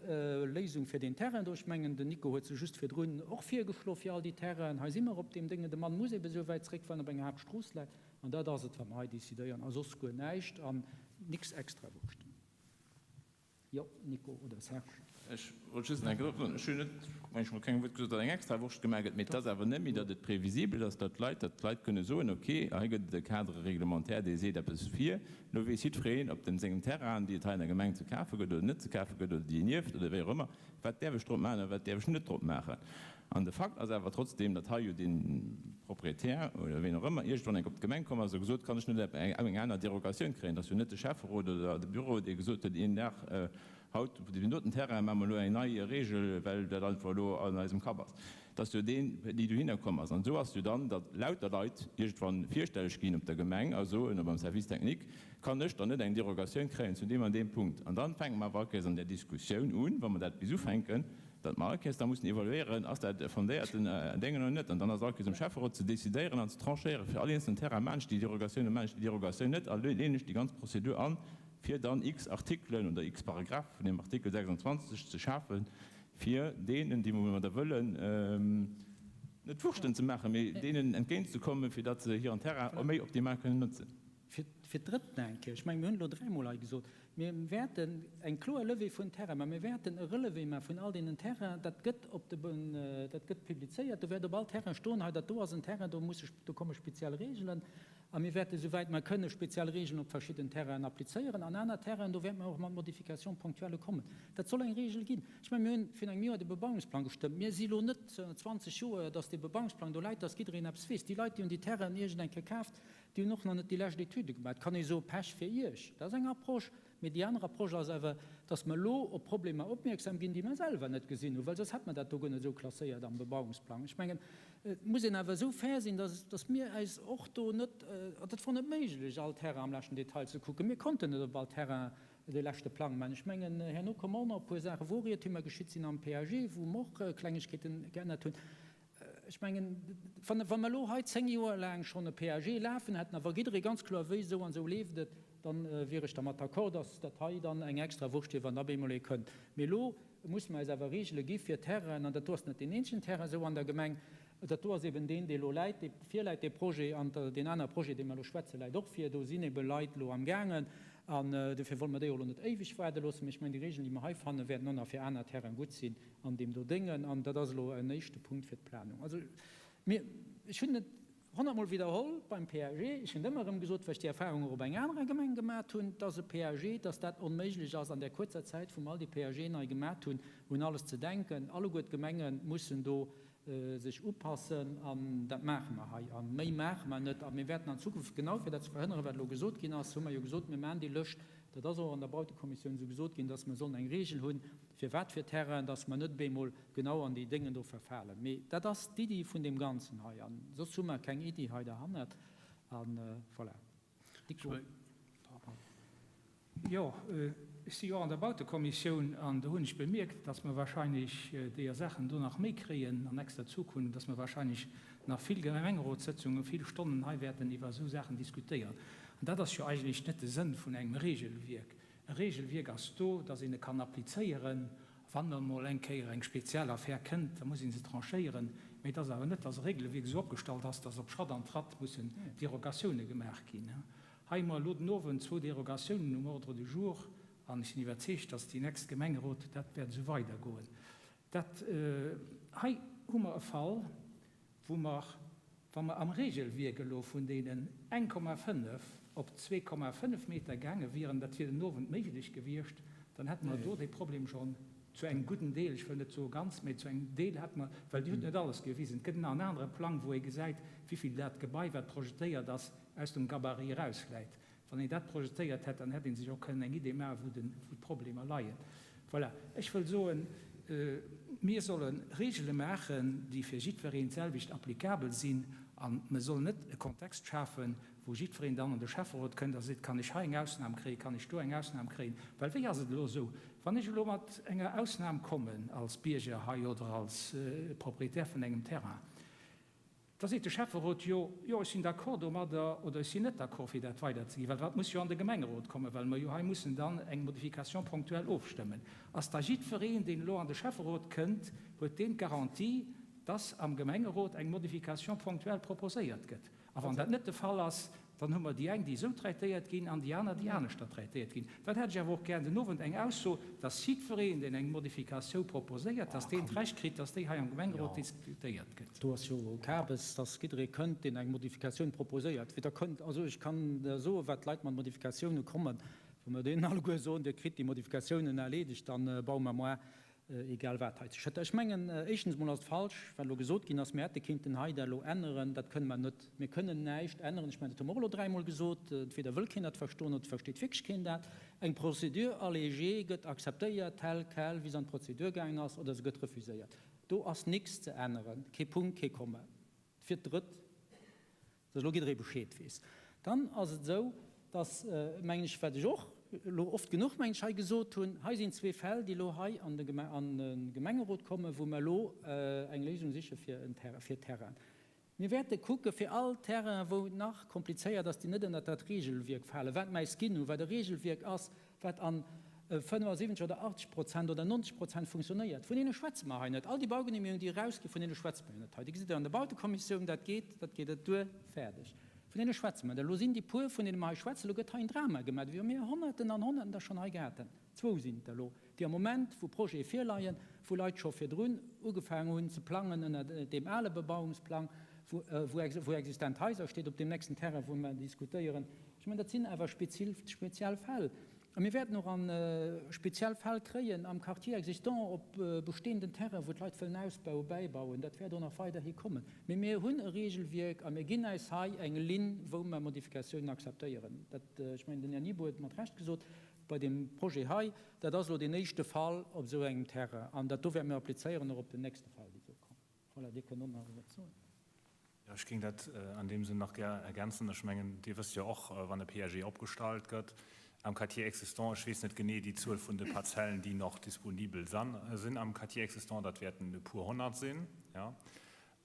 Léisung fir deen Terrain do. Ech mengen, den Nico huet se just virdrun och virgeschloe fir all déi Terrainen. Hei si mer op deem Déngen. De Mann muss ebe sou wäit zréck, well en op enger Haaptstrooss läit. An dat ass et, wat mer hei decidéieren a soss guer näischt an nix Extrawurscht. Jo, Nico oder Serge. Ech wollt just nach eng Kéier drop soen, ech hunn net, mengen ech mol, kengem Wuert gesot, datt eng Extrawurscht gemaach gëtt, mee et ass awer net méi, datt et previsibel ass, datt d'Leit, datt d'Leit kënne soen, ok, hei gëtt et e Cadre réglementaire, dee seet eppes vir, elo weess jiddwereen op dem sengem Terrain, déi et hei an der Gemeng ze kafe gëtt oder net ze kafe gëtt oder déi en ierft oder wéi och ëmmer, wat däerf ech drop maachen a wat däerf ech net drop maachen. An de Fakt ass awer trotzdeem, datt hei jo dee Proprietär oder ween och ëmmer iergendwann eng Kéier op d'Gemeng komm ass a gesot, kann ech net eng aner Derogatioun kréien. Et ass jo net de Schäfferot oder de Büro, dee gesot huet, een Dag, haut op deem doten Terrain maache mer elo eng nei Regel, well dat einfach elo an eisem Kapp ass. Et ass jo deen, dee dohinner komm ass. An esou ass jo dann, datt lauter Leit iergendwann virstelleg ginn op der Gemeng a soen, oder beim Service technique, kann ech dann net eng Derogatioun kréien zu deem an deem Punkt? An dann fänke mer awer all Kéiers an där Diskussioun un, wa mer dat bis ufänken, datt mer all Kéiers da mussen evaluéieren, ass dat e fondéierten Déngen oder net. An dann ass all Kéiers um Schäfferot ze decidéieren an ze tranchéieren fir all eenzelnen Terrain, Maachen ech déi Derogatioun oder maachen ech déi Derogatioun net a leeën ech déi ganz Prozedur an, fir dann x Artikelen oder x Paragraphe vun deem Artikel 26 ze schafen, fir deenen, déi mer da wëllen, net Wurschten ze maachen, mee deenen entgéintzekommen, fir datt se hiren Terrain méi optimal kënnen notzen. Fir d'Drëtt nach eng Kéier, ech mengen, mir hunn elo dräimol hei gesot,. Mir wäerten eng kloer Levée vun Terrainen, mä mir wäerten e Relevé maache vun all deenen Terrainen. Dat gëtt op de, dat gëtt publizéiert. Do wäert op all Terrain stoen, hei dat do ass en Terrain, do musse, do komme speziell Regeln. A mir wäerten, esouwäit mer kënnen, speziell Regeln op verschidden Terrainen applizéieren. An aner Terrainen, do wäerte mer och mat Modifications ponctuelles kommen. Dat soll eng Regel ginn. Ech mengen, mir hunn virun engem Joer de Bebauungsplang gestëmmt. Mir si lo net 20 Joer, dass dee Bebauungsplang do läit, dass jiddereen eppes weess. Déi Leit, déi hunn déi Terrainen iergend eng Kéier kaaft, Déi hunn och nach net déi lescht Etüde gemaach. Et kann ee soen, Pech fir Iech, dat ass eng Approche. Mee déi aner Approche ass awer, datt mer elo op Problemer opmierksam ginn, déi mer selwer net gesinn hunn, well soss hätt mer dat do guer net esou klasséiert am Bebauungsplang. Ech mengen, et muss een awer esou fair sinn, datt, datt mir äis och do net, dat wor net méiglech, all Terrain am leschten Detail ze kucken. Mir konnten net op all Terrain de leschte Plang maachen. Ech mengen, herno kommen och nach e puer Saachen, wou och Iertümer geschitt sinn am PAG, wou mer och Klengegkeeten geännert hunn. Ech mengen, wa mer elo hei 10 Joer laang schonn e PAG lafen hätten a wa jidderee ganz kloer wéisst, esou an esou leeft et, da wier ech dermat d'accord, dass dat hei dann eng extra Wurscht wier, wann da bemol ee kënnt. Mee elo musse mer eis awer Regele gi fir Terrainen, an dat do ass net deen eenzegen Terrain esou an der Gemeng, dat do ass eben deen, dee elo läit, dee virläit, dee Projet, an deen anere Projet, dee mer elo schwätzen, läit och vir. Do sinn ebe Leit elo amgaangen an dofir wolle mer déi och elo net éiweg waarde loossen. Mee ech mengen, déi Regelen, déi mer hei fannen, wäerten och nach fir aner Terraine gutt sinn. an deem do déngen, an dat ass elo en éischte Punkt fir d'Planung. Also mir, ech hunn et honnertmol widderholl beim PAG, ech hunn et ëmmer erëm gesot, well ech déi Erfahrung och op eng anerer Gemeng gemat hunn, dass e PAG, dass dat onméiglech ass an där kuerzer Zäit, wou mer all déi PAGen nei gemat hunn, un alles ze denken. Alleguer d'Gemenge mussen do sech upassen, an dat maache mer hei, a méi maache mer net. A mir wäerten an Zukunft, genau fir dat ze verhënneren, wat elo gesot ginn ass, hu mer jo gesot, mir maachen déi Lëscht, dat ass och an der Bautekommissioun esou gesot ginn, dass mer sollen eng Regel hunn, fir wat fir Terrainen, dass mer net op eemol genau an déi Déngen do verfalen. Mee dat ass d'Iddi vun deem Ganzen hei, a soss hu mer keng Iddi hei derhannert. A voilà. Nico. Jo, ech si jo och an der Bautekommissioun, an do hunn ech bemierkt, dass mer wahrscheinlech deeër Saachen do nach méi kréien an nächster Zukunft, dass mer wahrscheinlech nach vill Gemengerotssëtzungen, vill Stonnen hei wäerten iwwer esou Saachen diskutéieren. An dat ass jo eigentlech net de Sënn vun engem Regelwierk. E Regelwierk ass do, dass een e kann applizéieren. Wann emol eng Kéier eng speziell Affär kënnt, da muss ee se tranchéieren. Mee et ass awer net, dass e Regelwierk esou opgestallt ass, dass op Schratt an Tratt mussen Derogatioune gemaach ginn. Hei hu mer elo den Owend zwou Derogatiounen um Ordre du jour an ech sinn iwwerzeegt, dass déi nächst Gemengerot dat wäert esou weidergoen. Dat hei hu mer e Fall, wou mer, wa mer am Regelwierk elo vun deenen 1,5 op 2,5 Meter gaange wieren, dat wier den Owend méiglech gewiescht, dann hätte mer do dee Problem schonn zu engem gudden Deel, ech wëll net soe ganz, mä zu engem Deel hätte mer, well Dir hutt net alles gewisen, et gëtt nach en anere Plang, wou ee gesäit, wéivill dat Gebai, wat projetéiert ass, aus dem Gabarit erausläit. Wann een dat projetéiert hätt, dann hätt ee sech och kënnen eng Idee maachen, wou den, wou d'Problemer leien. Voilà. Ech wëll soen, mir solle Regele maachen, déi fir jiddwereen d'selwecht applicabel sinn, a mir sollen net e Kontext schafen, wou jiddwereen dann an de Schäfferot kënnt a seet, kann ech hei eng Ausnam kréien, kann ech do eng Ausnam kréien? Well wéi ass et elo esou, wann ech elo mat enger Ausnam kommen als Bierger hei oder als Proprietär vun engem Terrain, Da seet de Schäfferot, Jo, jo, ech sinn d'accord domadder oder ech sinn net d'accord, fir dat weiderzeginn, well dat muss jo an de Gemengerot kommen, well mer jo hei mussen dann eng Modification ponctuelle ofstëmmen. Ass da jiddwereen, deen elo an de Schäfferot kënnt, huet deen d'Garantie, dass am Gemengerot eng Modification ponctuelle proposéiert gëtt? A wann dat net de Fall ass, Dann hu mer déi eng, déi esou traitéiert ginn, an déi aner, déi aneschter traitéiert ginn. Dann hätt ech awer och gär den Owend eng Ausso, dass jiddwereen, deen eng Modifikatiou proposéiert, dass deen d'Recht kritt, dass déi hei am Gemengerot diskutéiert gëtt. Do ass jo Kabes, dass jidderee kënnt, deen eng Modifikatioun proposéiert. Wéi Der kënnt, also ech kann der soen, wat d'Leit mat Modifikatioune kommen. Wa mer deenen alleguer soen, Dir kritt déi Modifikatiounen erleedegt, dann baue mer moar Egal wat hei ze schëtter. Ech mengen, éischtens emol ass et falsch, wat elo gesot ginn ass, mir hätte kéinten hei dat elo änneren. Dat kënne mer net. Mir kënnen näischt änneren. Ech mengen, dat hu mer och elo dräimol gesot. Entweder wëll keen dat verstoen oder et versteet wierklech keen dat. Eng Procédure allégée gëtt akzeptéiert tel quel, wéi se an d'Prozedur gaangen ass, oder se gëtt refuséiert. Do ass nix ze änneren. Kee Punkt, kee Komma. Fir d'Drëtt. Dass elo jidderee Bescheed weess. Dann ass et esou, dass, mengen ech, wat ech och elo oft genuch, mengen ech, hei gesot hunn, hei sinn zwee Fäll, déi elo hei an de Gemengerot kommen, wou mer elo eng Léisung siche fir en Terrain, fir Terrainen. Mir wäerte kucke fir all Terrain, wou et nach komplizéiert ass, déi net ënnert dat Regelwierk falen, wat mer äis ginn hunn, wat e Regelwierk ass, wat an 75 oder 80 Prozent oder 90 Prozent funktionéiert, vun deene schwätze mer hei net. All déi Baugenehmigungen, déi erausginn, vun deene schwätze mer jo net hei. Déi gesitt Der an der Bautekommissioun, dat geet, dat geet et duer, fäerdeg. Vun deene schwätze mer. Elo sinn déi puer, vun deene mer hei schwätzen, elo gëtt hei en Drama gemaach, wéi wa mir Honnerten an Honnerten der schonn hei gehat hätten. Zwou sinn et der elo, déi am Moment, wou Projete virleien, wou Leit scho virdrun ugefaangen hunn ze plangen ënner deem ale Bebauungsplang, wou existent Haiser steet op deem nächsten Terrain, wou mer diskutéieren. Ech mengen, dat sinn awer speziell Fäll. A mir wäerten och speziell Fäll kréien am Quartier existant op bestehenden Terrainen, wou d'Leit wëllen ausbauen, bäibauen. Dat wäert och nach weiderhi kommen. Mee mir hunn e Regelwierk a mir ginn äis hei eng Linn, wou mer Modifikatiounen akzeptéieren. Dat, ech mengen, den Här Nibour huet et mat Recht gesot, bei deem Projet hei, dat ass elo deen éischte Fall op esou engem Terrain. An dat do wäerte mir applizéieren och op den nächste Fall, dee soll kommen. Voilà, Dir kënnt och nach eppes soen. Jo, ech géing dat an deem Sënn nach gär ergänzen. Ech mengen, Dir wësst jo och, wann e PAG opgestallt gëtt am Quartier existant, ech weess net genee déi Zuel vun de Parzellen, déi nach disponibel sinn am Quartier existant, dat wäerten e puer honnert sinn, jo.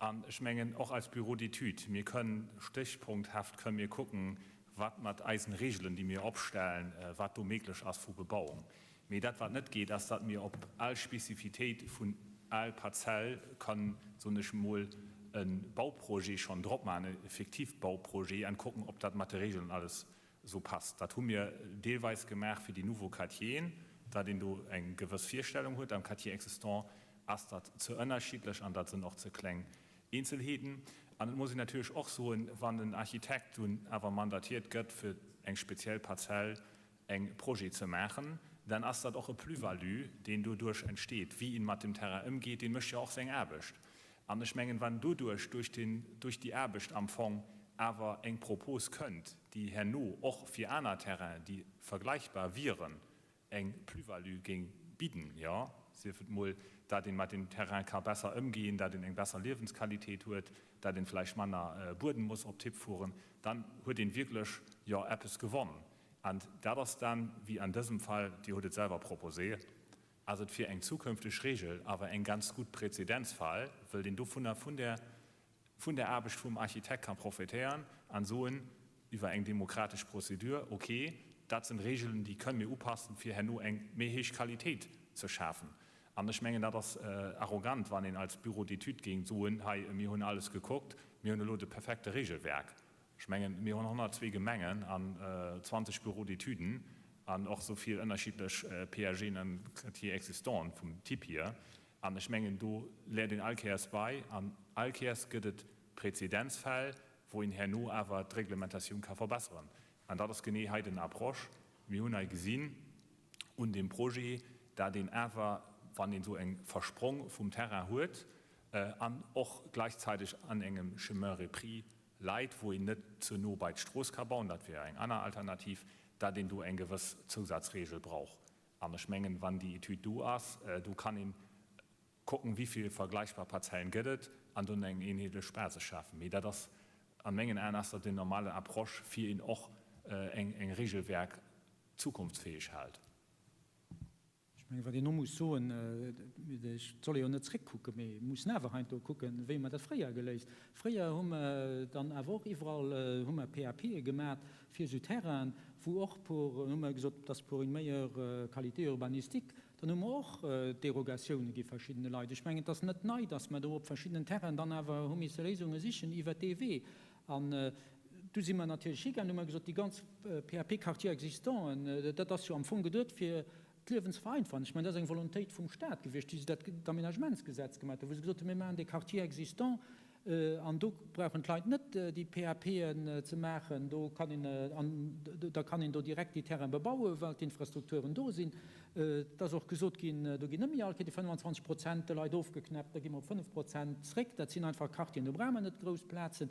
An ech mengen, och als Bureau d'études, mir kënnen stéchpunkthaft kënnen mir kucken, wat mat eisen Regelen, déi mir opstellen, wat do méiglech ass vu Bebauung. Mee dat, wat net geet, ass, datt mir op all Spezifitéit vun all Parzell kann, soen ech emol, e Bauprojet schonn drop maachen, e fiktiv Bauprojet, an kucken, ob dat mat de Regeln alles esou passt. Dat hu mir deelweis gemaach fir déi nouveaux Quartieren, datt een do eng gewëss Virstellung huet. Am Quartier existant ass dat ze ënnerschiddlech an dat sinn och ze kleng Eenzelheeten. An et muss een natierlech och soen, wann en Architekt dunn awer mandatiert gëtt, fir eng speziell Parzell eng Projet ze maachen, dann ass dat och e Plus-value, deen doduerch entsteet. Wéi een mat dem Terrain ëmgeet, deen mécht jo och seng Aarbecht. An ech mengen, wann doduerch, duerch den, duerch déi Aarbecht am Fong awer eng Propos kënnt, déi herno och fir aner Terrainen, déi vergleichbar wieren, eng Plus-value géing bidden, jo, sief et mol, dat een mat dem Terrain ka besser ëmgeen, dat een eng besser Liewensqualität huet, dat een vläicht manner Buedem muss op d'Tipp fueren, dann huet een wierklech, jo, eppes gewonn. An dat ass dann, wéi an dësem Fall, Dir hutt et selwer proposéiert, ass et fir eng zukünfteg Regel awer eng ganz gutt Präzedenzfall, wëll een dovunner vun der vun der Aarbecht vum Architekt ka profitéieren an soen, iwwer eng demokratesch Prozedur, okay, dat sinn Regeln, déi kënnen mir upassen, fir herno eng méi héich Qualitéit ze schafen. An ech mengen, dat ass arrogant, wann een als Bureau d'études géing soen, hei, mir hunn alles gekuckt, mir hunn elo de perfekte Regelwerk. Ech mengen, mir hunn 102 Gemengen an 20 Bureaux d'étuden an och esou vill ënnerschiddlech PAGen an Quartiers existants vum Typ hier. An ech mengen, do léiert een all Kéiers bei an all Kéiers gëtt et Präzedenzfäll, wou een herno awer d'Reglementatioun ka verbesseren. An dat ass genee hei den Approche. Mir hunn hei gesinn un deem Projet, dat een awer, wann een esou eng Versprong vum Terrain huet an och gleichzeitig an engem Chemin repris Leit, wou een net ze no bei d'Strooss ka bauen, dat wier eng aner Alternativ, dat een do eng gewëss Zousazregel brauch. An ech mengen, wann déi Etüd do ass, do kann ee kucken, wéi vill vergleichbar Parzellen gëtt et, an dunn eng eenheetlech Basis schafen. Mee dat ass, a mengen Aen ass dat déi normale Approche, fir een och eng Regelwerk zukunftsfäeg hält. Ech mengen, wat een och muss soen, et soll ee jo net zréckkucken, mee mussen awer heiansdo kucken, wéi hu mer dat fréier geléist. Fréier hu mer dann awer och iwwerall hu mer PAPe gemat fir esou Terrainen, wou och pour, hu mer gesot, dass pour une meilleure qualité urbanistique, dann hu mer och Derogatioune gi verschiddene Leit. Ech mengen, et ass net nei, dass mer do op verschiddenen Terrainen dann awer hu misse Léisunge sichen iwwert dee Wee. An du si mer natierlech higaangen, hu mer gesot, déi ganz PAP-Quartiers existanten, dat ass jo am Fong geduet fir d'Liewen ze vereinfachen. Ech mengen, dat ass eng Volontéit vum Stat gewiescht, wéi se dat d'Aménagementsgesetz gemaach hunn, wou se gesot hunn, mir maachen dee Quartier existant an do brauchen d'Leit net déi PAPen ze maachen, do kann een, an da kann een do direkt déi Terraine bebauen, well d'Infrastrukturen do sinn. Et ass och gesot ginn, do ginn net méi all Kéier déi 25 Prozent de Leit ofgeknäppt, da gi mer op 5 Prozent zréck. Dat sinn einfach Quartieren, do brauche mer net grouss Plazen.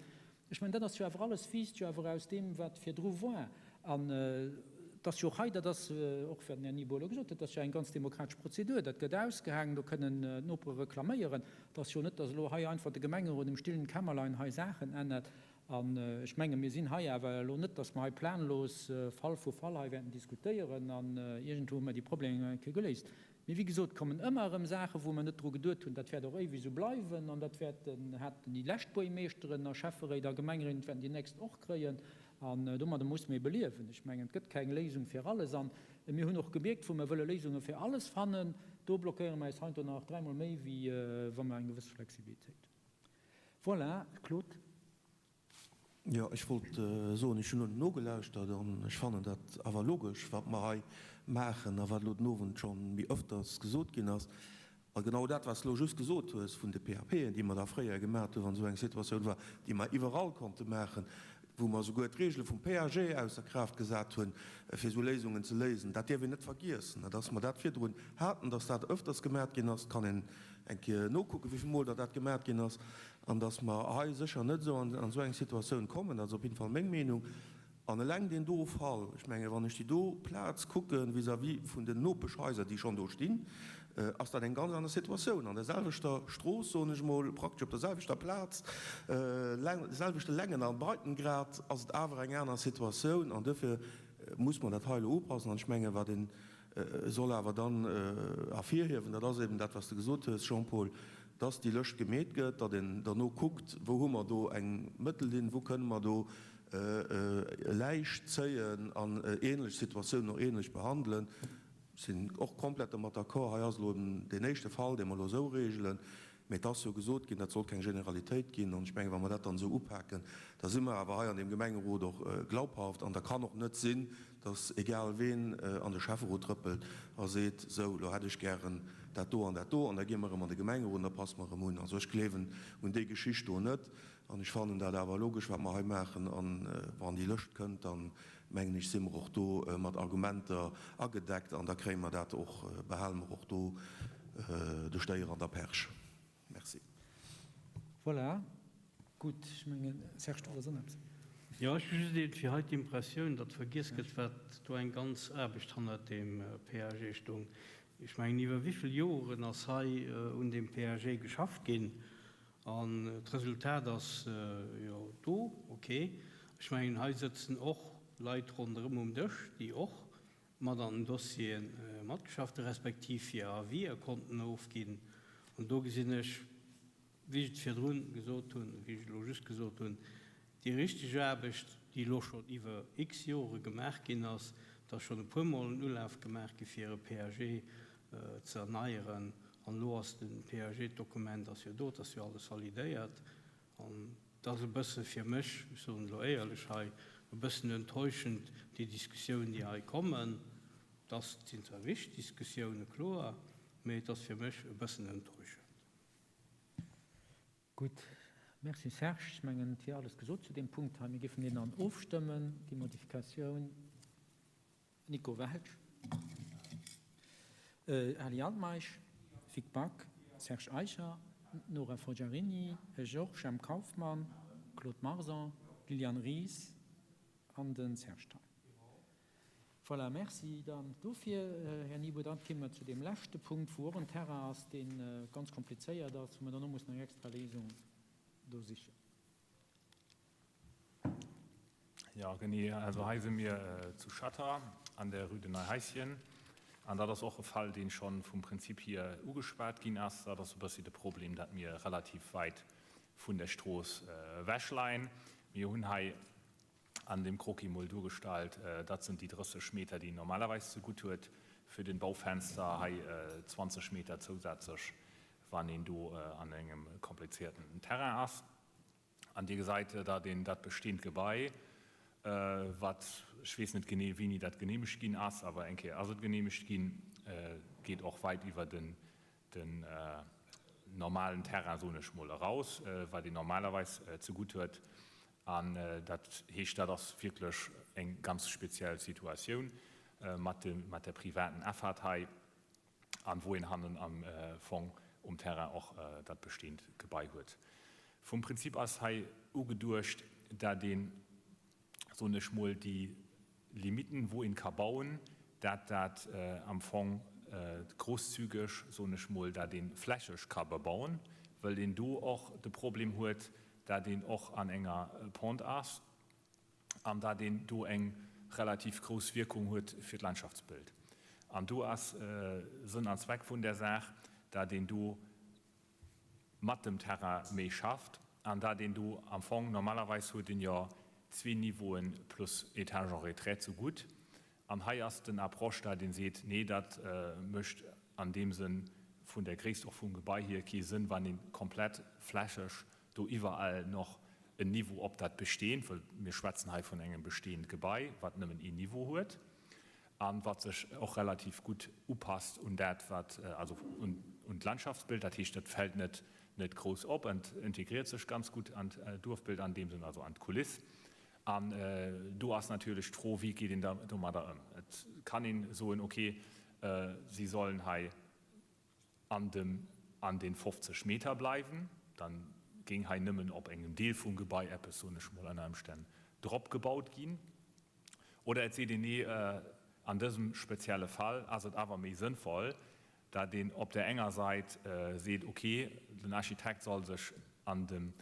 Ech mengen, dat ass jo awer alles, wiisst jo awer aus deem, wat virdru war. An et ass jo och hei, dat ass och, wat den Här Nibour elo gesot huet, dat ass jo eng ganz demokratesch Prozedur, dat gëtt ausgehaangen, do kënnen d'Nopere reklaméieren. Et ass jo net, datt elo hei einfach de Gemengerot im stillen Kämmerlein hei Saachen ännert. An ech menge mir sinn hei awer elo net, datt mer hei planlos Fall vu Fall hei wäerten diskutéieren an iergendwou hu mer déi Problemer eng Kéier geléist. Mee wéi gesot, et kommen ëmmer erëm Saachen, wou mer net dru geduet hunn. Dat wäert och éiweg esou bleiwen an dat wäerten, haten déi lescht Buergmeeschteren a Schäfferéit a Gemengeréit, dat wäerten déi nächst och kréien. An domadder musse mir ebe liewen. Ech mengen, et gëtt keng Léisung fir alles. An mir hunn och gemierkt, wou mer wëlle Léisunge fir alles fannen, do blockéiere mer eis heiansdo nach dräimol méi, wéi wa mer eng gewëss Flexibilitéit hunn. Voilà, Claude. Jo, ech wollt soen, ech hunn elo nogelauschtert an ech fannen dat awer logesch, wat mer hei maachen a wat elo den Owend scho méi öfters gesot ginn ass. A genau dat, wat s de elo just gesot hues vun de PAPen, déi mer da fréier gemaat hunn, wann esou eng Situatioun war, déi mer iwwerall konnte maachen, wou mer esouguer d'Regele vum PAG ausser Kraaft gesat hunn, fir esou Léisungen ze léisen, dat dierf een net vergiessen, dass mer dat virdrun haten, dass dat öfters gemaat ginn ass. Et kann een eng Kéier nokucken, wéi vill Mol datt dat gemaat ginn ass, an dass mer hei sécher net esou an esou eng Situatioun kommen. Dat ass op jidde Fall meng Meenung. An eleng deen do Fall, ech menge wann ech déi do Plaz kucke vis-à-vis vun den Nopeschhaiser, déi schonn do stinn, ass dat eng ganz aner Situatioun. An der selwechter Strooss, soen ech emol, praktesch op der selwechter Plaz, selwechte Längen a Breitengrad, ass et awer eng aner Situatioun. An duerfir muss mer dat hei elo upassen. An ech menge wat ee soll awer dann ervirhiewen, dat ass eben dat, wat s de gesot hues, Jean-Paul, dass déi Lëscht gemeet gëtt, datt een derno kuckt, wou hu mer do eng Mëttellinn, wou kënne mer do Läich zéien an ähnlech Situatiounen och ähnlech behandelen. Sinn och komplett domat d'accord. Hei ass elo eben deen éischte Fall, dee mer elo esou regelen. Mee et ass jo gesot ginn, dat sollt keng Generalitéit ginn. An ech mengen, wa mer dat dann esou upaken, da si mer awer hei an deem Gemengerot och glaubhaft. An da kann och net sinn, dass egal ween an de Schäfferot trëppelt a seet, sou, elo hätt ech gären dat do an dat do, an da gi mer erëm an de Gemengerot an da passe mer erëm un. Also ech gleewen un déi Geschicht do net. An ech fannen dat awer logesch, wat mer hei maachen. A wann déi Lëscht kënnt, da mengen ech, si mer och do mat Argumenter agedeckt an da kréie mer dat och, behale mer och do de Stéier an der Perch. Merci. Voilà, gutt. Ech mengen, Serge, du wollts och nach eppes soen. Jo, ech hu just iergendwéi hei d'Impressioun, datt vergiess gëtt, wat do eng ganz Aarbecht hannert deem PAG stoung. Ech mengen, iwwer wéivill Joren ass hei un deem PAG geschafft ginn? An d'Resultat ass jo do, ok. Ech mengen, hei sëtzen och Leit ronderëm um Dësch, déi och mat an den Dossiere matgeschafft hu respektiv hir Avisë konnten ofginn. An do gesinn ech, wéi ech et virdrun gesot hunn, wéi ech elo just gesot hunn, déi richteg Aarbecht, déi elo schonn iwwer x Jore gemaach ginn ass, et ass schonn e puermol en Ulaf gemaach gi fir e PAG ze erneieren. An elo ass de PAG, d'Dokument ass jo do, et ass jo alles validéiert. An et ass e bësse fir mech, ech soen elo éierlech hei, e bëssen enttäuschend, déi Diskussiounen, déi hei kommen. Et ass, et sinn zwar wichteg Diskussiounen, kloer, mee et ass fir mech e bëssen enttäuschend. Gutt, Merci Serge. Ech mengen, et wier alles gesot zu deem Punkt hei. Mir géifen deen dann ofstëmmen, déi Modifikatioun. Nico Welsch, Ali Altmeisch, Vic Back, Serge Eicher, Nora Forgiarini, Georges M. Kauffmann, Claude Marson, Liliane Ries an de Serge Thein. Voilà, merci dann dofir, Här Nibour. Dann kéime mer zu deem leschte Punkt, wou och en Terrain ass, dee ganz komplizéiert ass, wou mer dann och mussen eng extra Léisung do sichen. Jo, genee. Also hei si mir zu Schatter an der Rue de Neuhäischen. An dat ass och e Fall, dee scho vum Prinzip hier ugeschwat ginn ass. Dat ass e bëssi de Problem, datt mir relativ wäit vun der Strooss ewech leien. Mir hunn hei an dem Croquis mol duergestallt, dat sinn déi 30 Meter, déi een normalerweis zegutt huet fir den Baufenster. Hei 20 Meter zousätzlech, wann een do an engem komplizierten Terrain ass. An Dir gesäit, datt een dat bestehend Gebai, wat, ech weess net genee, wéini dat genehmegt ginn ass, awer eng Kéier ass et genehmegt ginn, geet och wäit iwwer den normalen Terrain, soen ech mol, eraus, wat een normalerweis zegutt huet. An dat heescht, dat ass wierklech eng ganz speziell Situatioun mat der privaten Afaart hei. an wou een hannen am Fong um Terrain och dat bestehend Gebai huet. Vum Prinzip ass hei ugeduecht, dat een, soen ech mol, déi Limiten, wou een ka bauen, dat dat am Fong großzügig, soen ech mol, dat een flächeg ka bebauen, wëll een do och de Problem huet, dat een och an enger Pente ass. an dat een do eng relativ grouss Wierkung huet fir d'Landschaftsbild. An do ass Sënn an Zweck vun där Saach, dat een do mat dem Terrain méi schafft an dat een do am Fong, normalerweis huet een jo zwee Niveauen plus Étage en retrait zegutt, An hei ass den Approche, dat ee seet, nee, dat mécht an deem Sënn vun der Gréisst och vum Gebai hier kee Sënn, wann ee komplett flächeg do iwwerall nach. en Niveau op dat besteeënd, wëll mir schwätzen hei vun engem besteeënd Gebai, wat nëmmen een Niveau huet a wat sech och relativ gutt upasst un dat, wat, also un d'Landschaftsbild. Dat heescht, dat fält net net grouss op an integriert sech ganz gutt an d'Duerfbild an deem Sënn, also an d'Kuliss. An do ass natierlech d'Fro, wéi geet een da domadder ëm? Et kann een soen, okay, si sollen hei an dem an den 50 Meter bleiwen, dann géing hei nëmmen op engem Deel vum Gebai eppes, soen ech mol, ënner Ëmstänn drop gebaut ginn. Oder et seet een, nee, an dësem spezielle Fall ass et awer méi sënnvoll, dat een op där enger Sait seet, okay, den Architekt soll sech an dem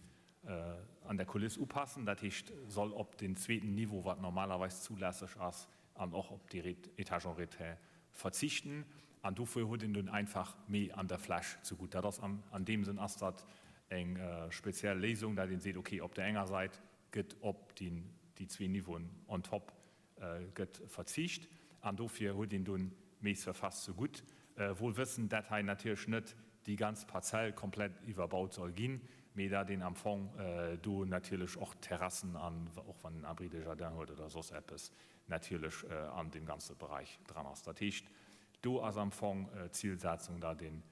an der Kuliss upassen, dat heescht soll op den zweeten Niveau, wat normalerweis zulässeg ass, an och op déi Étages en retrait verzichten an dofir huet een dunn einfach méi an der Fläch zegutt. Dat ass an an deem Sënn ass dat eng speziell Léisung, dat een seet, okay, op där enger Sait gëtt op déi déi zwee Niveauen on top gëtt verzicht an dofir huet een dunn méi Surface zegutt, wuel wëssend dat hei natierlech net déi ganz Parzell komplett iwwerbaut soll ginn, mee dat een am Fong do natierlech och Terrassen an och wann een Abri de jardin huet oder soss eppes natierlech an deem ganze Bereich dran ass. Dat heescht, do ass am Fong d'Zilsetzung, dat een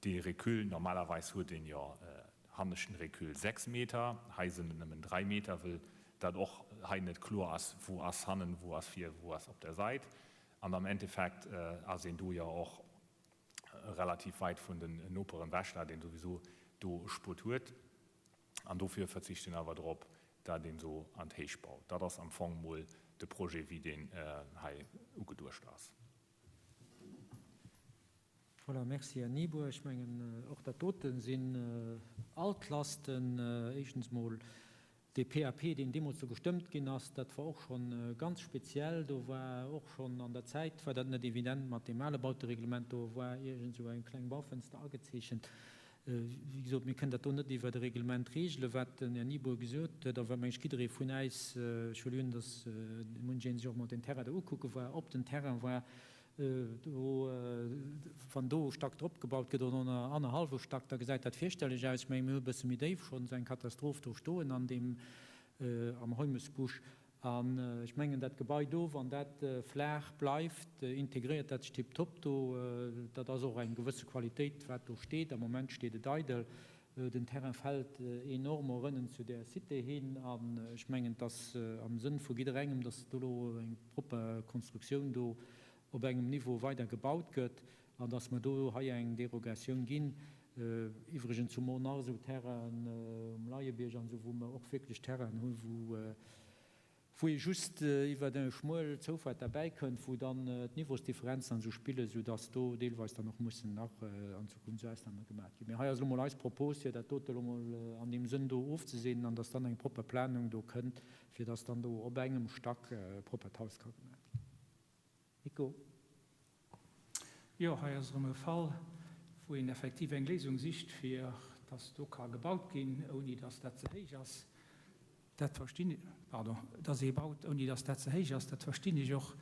dee Recul, normalerweis huet een jo hanneschten Recul 6 Meter, hei sinn et nëmmen 3 Meter, wëll dat och hei net kloer ass, wou ass hannen, wou ass vir, wou ass op der Sait. An am Endeffekt ass een do jo och relativ weit vun den Noperen ewech, dat een souwisou do Sputt huet. An dofir verzicht een awer drop, dat een esou an d'Héicht baut. Dat ass am Fong mol de Projet, wéi deen hei ugeduecht ass. Voilà, merci Här Nieboer. Ech mengen, och dat dote sinn Altlasten. Éischtens mol dee PAP, deen deemools do gestëmmt ginn ass, dat war och scho ganz speziell. Do war och schonn an der Zäit war dat net evident mat deem ale Bautereglement. Do war iergend esou eng kleng Baufënster agezeechent. Wéi gesot, mir kënnen dat do net iwwert e Reglement regelen. Wat den Här Nieboer gesot huet a wat, meng ech, jidderee vun äis, ech huele un, datt munch een sech och mol den Terrain do ukucke war, op den Terrain war, Do, wann do e Stack drop gebaut gëtt oder annerhallwe Stack, da gesäit dat fierchterlech aus. Ech mengen, mir hu e bësse méi déif schonn esou eng Katastroph do stoen an deem, am Heumesbusch. An ech mengen, dat Gebai do, wann dat flaach bleift, integréiert dat sech tiptop do. Dat ass och eng gewësse Qualitéit, wat do steet. Am Moment steet et eidel. Den Terrain fält enorm och ënnen zu där Cité hin. An ech mengen, et ass am Sënn vu jidderengem, datt do elo eng propper Konstruktioun do op engem Niveau weider gebaut gëtt an datt mer do hei eng Derogatioun ginn. Iwwregens hu mer och nach esou Terrainen um Leiebierg an esou, wou mer och wierklech Terrainen hunn, wou, wou ee just iwwer eng schmuel Zoufaart derbäi kënnt, wou dann d'Niveausdifferenzen an esou spillen, soudass do deelweis dann och mussen nach an Zukunft esou Ausname gemaach ginn. Mee hei ass elo mol eis Propos, fir dat dote elo mol an deem Sënn do ofzeseenen an dass dann eng propper Planung do kënnt, fir dass dann do op engem Stack e proppert Haus ka gemaach ginn. Nico. Jo, hei ass erëm e Fall, wou een effektiv eng Léisung sicht, fir dass do ka gebaut ginn, ouni dass dat ze héich ass. Dat verstinn, pardon, dass ee baut, ouni dass dat ze héich ass, dat verstinn ech och.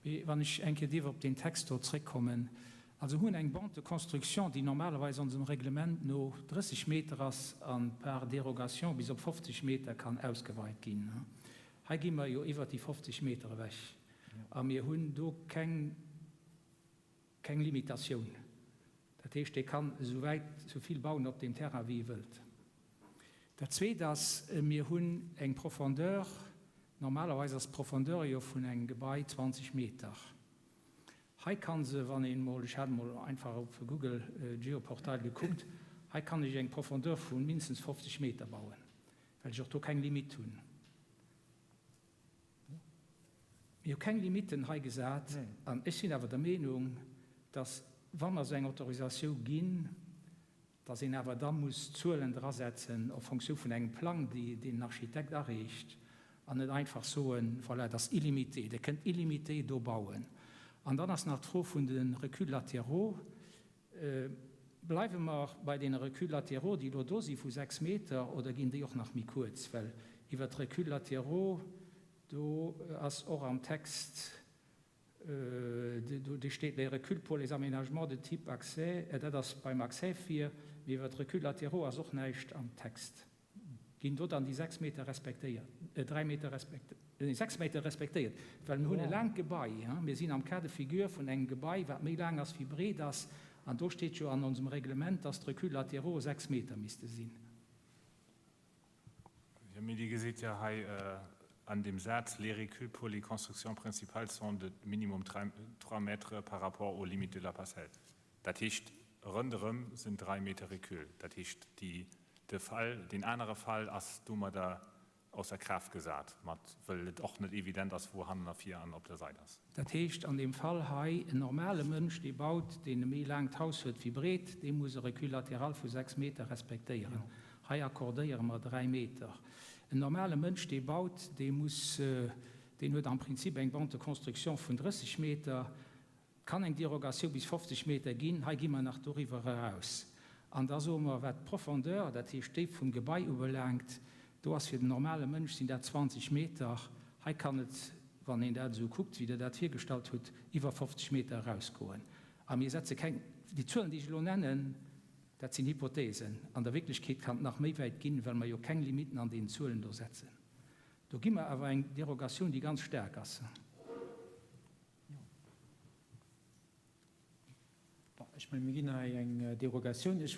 Mee wann ech eng Kéier dierf op deen Text do zréckkommen, Also hunn eng Bande de construction, déi normalerweis onsem Reglement no 30 Meter ass a par dérogation bis op 50 Meter kann ausgeweit ginn. Hei gi mer jo iwwert déi 50 Meter ewech a mir hunn do keng, keng Limitatioun. Dat heescht, dee kann esou wäit, esou vill bauen op deem Terrain, wéi e wëllt. Dat Zweet ass, mir hunn eng Profondeur, normalerweis ass d'Profondeur jo vun engem Gebai 20 Meter. Hei ka se, wann een mol, ech hat mol einfach op Google Geoportail gekuckt, hei kann ech eng Profondeur vu mindestens 50 Meter bauen, well ech och do keng Limite hunn. Mir hu keng Limiten hei gesat an ech sinn awer der Meenung, dass, wa mer esou eng Autorisatioun ginn, dass een awer da muss Zuelen drasetzen en fonction vun engem Plang, déi den Architekt areecht, an net einfach soen, voilà, et ass illimité, Dir kënnt illimité do bauen. An dann ass nach d'Fro vun de Reculs latéraux. Bleiwe mer bei deene Reculs latéraux, déi elo do si vu 6 Meter, oder ginn déi och nach méi kuerz? Well iwwert d'Reculs latéraux, do ass och am Text, do steet les reculs pour les aménagements de type accès, dat ass beim Accès vir, mee iwwert d'Reculs latéraux ass och näischt am Text. Ginn do dann déi 6 Meter respektéiert, 3 Meter respekt, nee 6 Meter respektéiert? Well mir hunn e laangt Gebai, mir sinn am Cas de figure vun engem Gebai, wat méi laang ass wéi breet ass, an do steet jo an onsem Reglement, dass d'Reculs latéraux 6 Meter misste sinn. Jo, mee Dir gesitt jo hei an deem Saz, Les reculs pour les constructions principales sont de minimum 3 mètres par rapport aux limites de la parcelle. Dat heescht, ronderëm sinn 3 Meter Recul. Dat heescht, déi, de Fall, deen anere Fall ass domadder ausser Kraaft gesat, mat, wëll et och net evident ass, wou hannen a vir an op der Sait ass. Dat heescht an deem Fall hei, en normale Mënsch, dee baut, deen e méi laangt Haus huet wéi breet, dee muss e Recul latéral vu 6 Meter respektéieren. Hei accordéiere mer 3 Meter. En normale Mënsch, dee baut, dee muss, deen huet am Prinzip eng Bande de construction vun 30 Meter. Et kann eng Derogatioun bis 50 Meter ginn. Hei gi mer nach doriwwer eraus. An da soe mer, wat d'Profondeur, dat heescht d'Déift vum Gebai ubelaangt, do ass fir den normale Mënsch sinn dat 20 Meter. Hei kann et, wann een dat esou kuckt, wéi Der dat virgestallt hutt, iwwer 50 Meter erausgoen. A mir setze keng, déi Zuelen, déi ech elo nennen, dat sinn Hypothesen. An der Wierklechkeet kann et nach méi wäit ginn, well mer jo keng Limiten an deenen Zuelen do setzen. Do gi mer awer eng Derogatioun, déi ganz staark ass. Ech mengen, mir ginn hei eng Derogatioun. Ech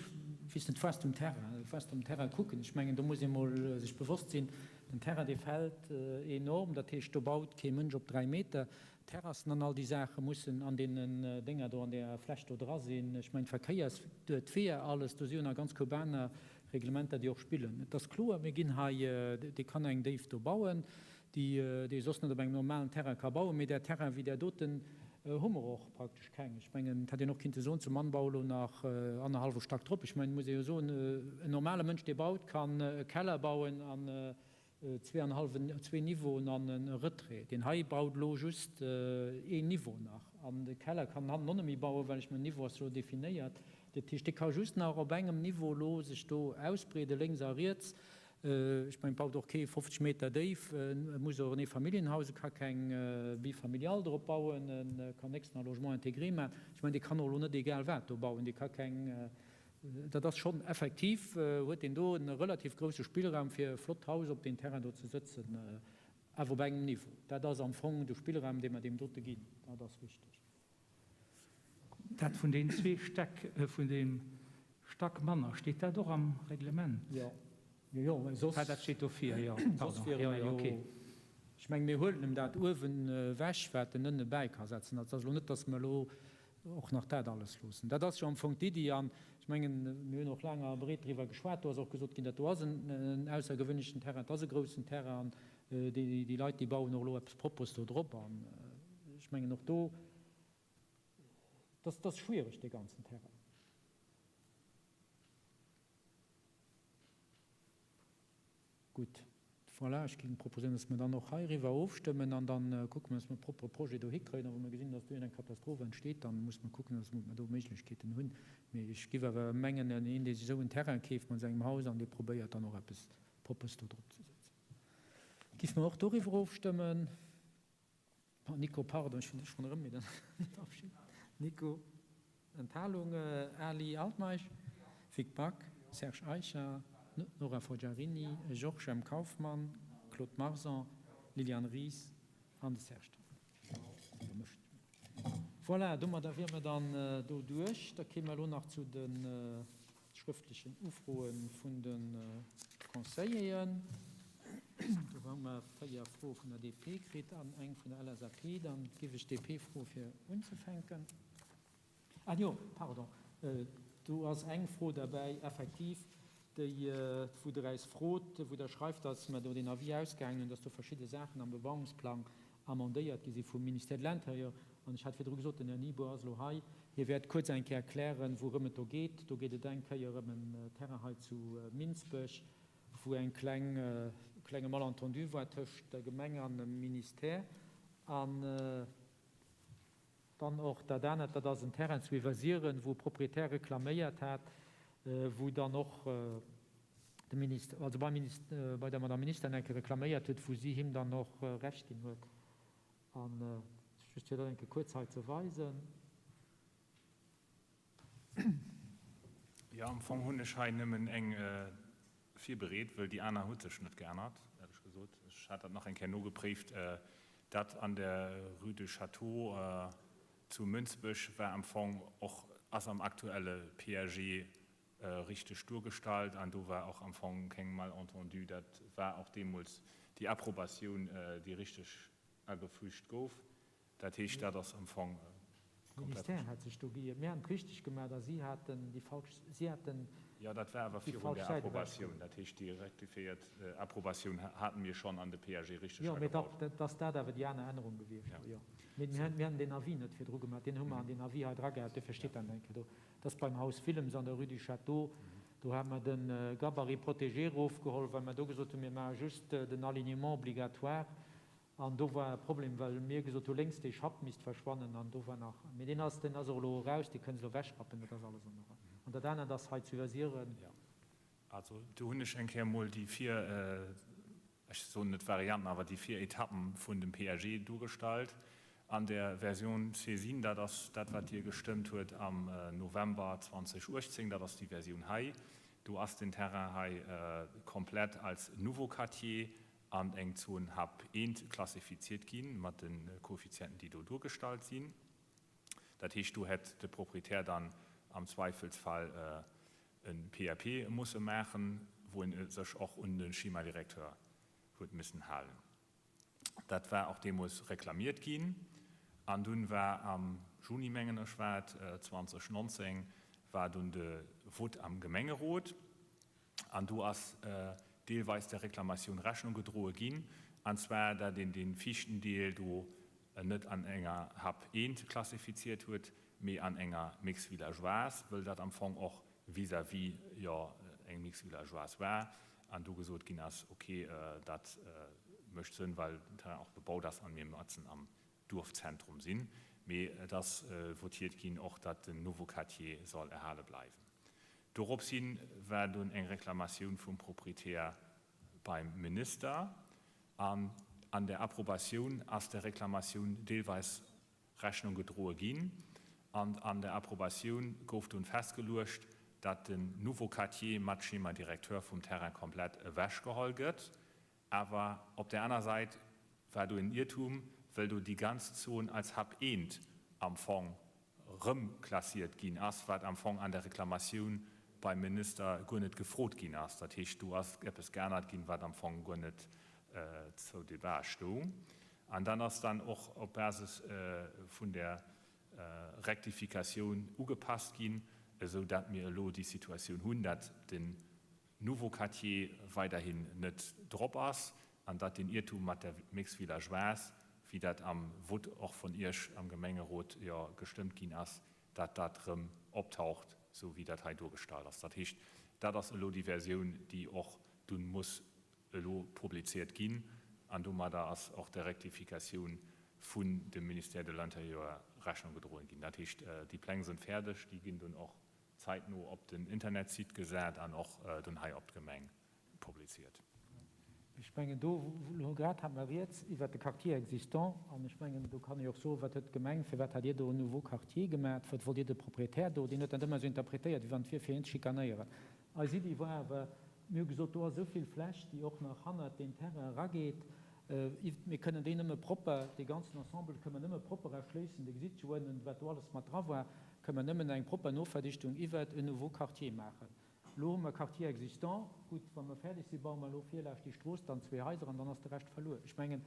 weess net, was um Terrain, was um Terrain kucken. Ech mengen, do muss ee mol sech bewosst sinn, den Terrain, dee fält enorm. Dat heescht, do baut kee Mënsch op 3 Meter. D'Terrassen an all déi Saache mussen an deenen Dénger do, an där Fläch do dra sinn. Ech mengen, d'Verkéiers-, d'Weeër, alles, do si jo nach ganz koup aner Reglementer, déi och spillen. Et ass kloer, mir ginn hei, dee kann eng Déift do bauen. déi ee soss net op engem normalen Terrain ka bauen, mee där Terrain wéi där doten hu mer och praktesch keng. Ech mengen, et hätt een och kinnte soen, zum Anbau elo nach annerhallwe Stack drop. Ech mengen, et muss ee jo soen, en normale Mënsch, dee baut, kann e Keller bauen an zweeanhallwen, zwee Niveauen an e Retrait. Deen hei baut elo just een Niveau nach an de Keller kann en hannen och net méi bauen, well ech mengen, Niveau ass elo definéiert. Dat heescht, dee ka just nach op engem Niveau elo sech do ausbreeden, lénks a riets. Ech mengen, et baut och kee 50 Meter déif. Et muss och en Eefamilljenhaus, e ka keng Bifamilial drop bauen, e kann nächsten a Logement intégré maachen. Ech mengen, dee kann och elo net egal wat do bauen, dee ka keng, dat ass schonn effektiv, huet deen do e relativ grousse Spillraum fir e flott Haus op deen Terrain do ze sëtzen, awer op engem Niveau. Dat ass am Fong de Spillraum, dee mer deem dote ginn, dat ass richteg. Dat vun den zwee Stäck, vun deem Stack manner, steet dat och am Reglement? Jo, jo, jo, well soss. Ah, dat steet dofir, jo, pardon. Jo, jo, ok. Ech menge mir huelen em dat uewen ewech, wat en ënne bäi ka setzen. Dat ass elo net, datt mer elo och nach dat alles loossen. Dat ass jo am Fong d'Iddi. An ech mengen, mir hunn och laang a breet driwwer geschwat. Do ass och gesot ginn, dat do ass en aussergewöhnlechen Terrain, et ass e groussen Terrain. An déi Leit, déi bauen och elo eppes Propres do drop. An ech mengen och do, dat ass schwierig, dee ganzen Terrain. Gutt, voilà, ech géing proposéieren, dass mer dann och heiriwwer ofstëmmen an da kucke mer, dass mer e propere Projet do hikréien. A wa mer gesinn, dass do iergendeng Katastroph entsteet, da muss mer kucken, dass mer do Méiglechkeeten hunn. Mee ech géif awer mengen, een, dee sech esou en Terrain keeft mat sengem Haus an dee probéiert dann och eppes Propres do drop ze setzen. Giff mer och doriwwer ofstëmmen? Nico, pardon, ech hunn dech schonn erëm, mee dann Nico, Enthalung, Ali Altmeisch, Vic Back, Serge Eicher, Nora Forgiarini, Georges M. Kauffmann, Claude Marson, Liliane Ries an de Serge Tonnar. Voilà, domadder wiere mer dann do duerch. Da kéime mer elo nach zu de schrëftlechen Ufroe vun de Conseilleren. Do hu mer 4 Froe vun der DP kritt an eng vun der LSAP. Dann giff ech d'DP froe fir unzefänken. Ah jo, pardon, do ass eng Fro derbäi, effektiv, déi, wou Der äis frot, wou Der schreift, dass mer do den Avis ausgaangen hunn, dass do verschidde Saachen am Bebauungsplang amendéiert gi si vum Ministère de l'Intérieur. An ech hat virdru gesot, den Här Nieboer ass elo hei, hie wäert kuerz eng Kéier erklären, wourëm et do geet. Do geet et eng Kéier ëm en Terrain hei zu Minsbech, wou eng kleng, e klenge Malentendu war tëscht der Gemeng an dem Ministère. An dann och dat anert, dat ass en Terrain zu Iwwersiren, wou e Proprietär reklaméiert hat, wou dann och de Minister, also beim Minister, bei der Madame Minister eng Kéier reklaméiert huet, wou si him dann och Recht ginn huet. An just fir dat eng Kéier kuerz hei ze weisen. Jo, am Fong hunn ech hei nëmmen eng. virbereet, wëll déi aner huet sech net geännert, éierlech gesot. Ech hat dat nach eng Kéier nogepréift. Dat an der Rue du Château zu Mënsbech war am Fong och, ass am aktuelle PAG richteg duergestallt an do war och am Fong keng Malentendu. Dat war och deemools déi Approbatioun, déi richteg agefügt gouf. Dat heescht, dat ass am Fong komplett. De Ministère hat sech do geiert. Mir haten et richteg gemaach a si haten déi falsch, si haten Jo, dat war awer déi virun falsch der Säit Approbatioun. ewechgeholl. Dat heescht, déi rektifiéiert Approbatioun hate mir schonn an de PAG richteg Jo, mee agebaut. da, dass dat awer déi aner Ännerung gewiescht Ja. wier, jo. Mee mir hunn, mir haten deen Avis net virdru gemaach. Deen hu mer an deen Avis hei dragehat, duerfir steet dat nach eng Kéier do. Dat ass beim Haus Willems an der Rue du Château. Do hate mer de Gabarit protégé erofgeholl, well mer do gesot hunn, mir maache just den Alignement obligatoire. An do war e Problem, well mir gesot hu lénks dee Schapp misst verschwannen an do war nach, mee deen ass, deen ass och elo eraus, dee kënne se elo ewechrappen, dat ass alles an der Rei. An dat anert ass hei zu Iwwersiren. Jo, also do hunn ech eng Kéier emol déi vier, ech soen net Varianten, awer déi vier Etappen vun dem PAG duergestallt an der Version Saisine. Dat ass dat, wat Dir gestëmmt huet am November 2018, dat ass déi Versioun hei. Do ass den Terrain hei komplett als Nouveau Quartier an eng Zon Hub I klassifiziert gi mat de Koeffizienten, déi do duergestallt sinn. Dat heescht, do hätt de Proprietär dann am Zweifelsfall e PAP musse maachen, wou en sech och un de Schéma directeur huet missen halen. Dat war och deemools reklamiert ginn. An dunn war am Juni, mengen ech war et, 2019, war dunn de Vote am Gemengerot. An do ass deelweis der Reklamatioun Rechnung gedroe ginn, an zwar dat een dee viischten Deel do net an enger Hab eent klassifiziert huet, mee an enger Mixed villageoise, wëll dat am Fong och vis-à-vis jo eng Mixed villageoise war an do gesot ginn ass, okay, dat mécht Sënn, well den Terrain och bebaut ass an mir matzen am Duerfzentrum sinn. Mee et ass votiert ginn och, datt den Nouveau Quartier soll erhale bleiwen. Dorops hin war dunn eng Reklamatioun vum Proprietär beim Minister an an der Approbatioun ass der Reklamatioun deelweis Rechnung gedroe ginn an an der Approbatioun gouf dunn festgeluecht, dat den Nouveau Quartier mat Schéma directeur vum Terrain komplett ewechgeholl gëtt. Awer op där aner Säit war do en Iertum, wëll do déi ganz Zon als Hub eent am Fong rëmklassiert ginn ass, wat am Fong an der Reklamatioun beim Minister guer net gefrot ginn ass. Dat heescht, do ass eppes geännert ginn, wat am Fong guer net zur Debat stoung. An dann ass dann och op Basis vun där Rektifikatioun ugepasst ginn, esou dat mir elo déi Situatioun hunn, dat den Nouveau Quartier weiderhin net drop ass an datt deen Iertum mat der Mixed Villageoise, wéi dat am Vote och vun Iech am Gemengerot jo gestëmmt ginn ass, dat dat erëm optaucht, esou wéi dat hei duergestallt ass. Dat heescht, dat ass elo déi Versioun, déi och dunn muss elo publiziert ginn an domadder ass och der Rektifikatioun vun dem Ministère de l'Intérieur Rechnung gedroen ginn. Dat heescht, déi Pläng sënn fäerdeg, déi ginn dunn och zäitno op den Internetsite gesat an och dunn hei op d'Gemeng publiziert. Ech mengen, do, elo grad hate mer Rieds iwwert de Quartier existant an ech mengen, do kann ee och soen, wat huet d'Gemeng, firwat hat Dir do en nouveau Quartier gemaat, wat wollt Dir de Propriétaire do, deen huet dat ëmmer esou interpretéiert, wéi wann et wier fir hien ze schikanéieren. Eis Iddi war awer, mir hu gesot, do ass esou vill Fläch, déi och nach hannert deen Terrain erageet, Mir kënnen déi nëmme propper, dee ganzen Ensemble kënnen mer nëmme propper erschléissen, Dir gesitt jo ënnen, wat do alles mat dra war, kënnen mer nëmmen eng propper Noverdichtung iwwert en nouveau Quartier maachen. Elo hu mer Quartier existant. Gutt, wa mer fäerdeg sinn, baue mer elo virlaanscht déi Strooss dann zwee Haiser an dann ass de Rescht verluer. Ech mengen,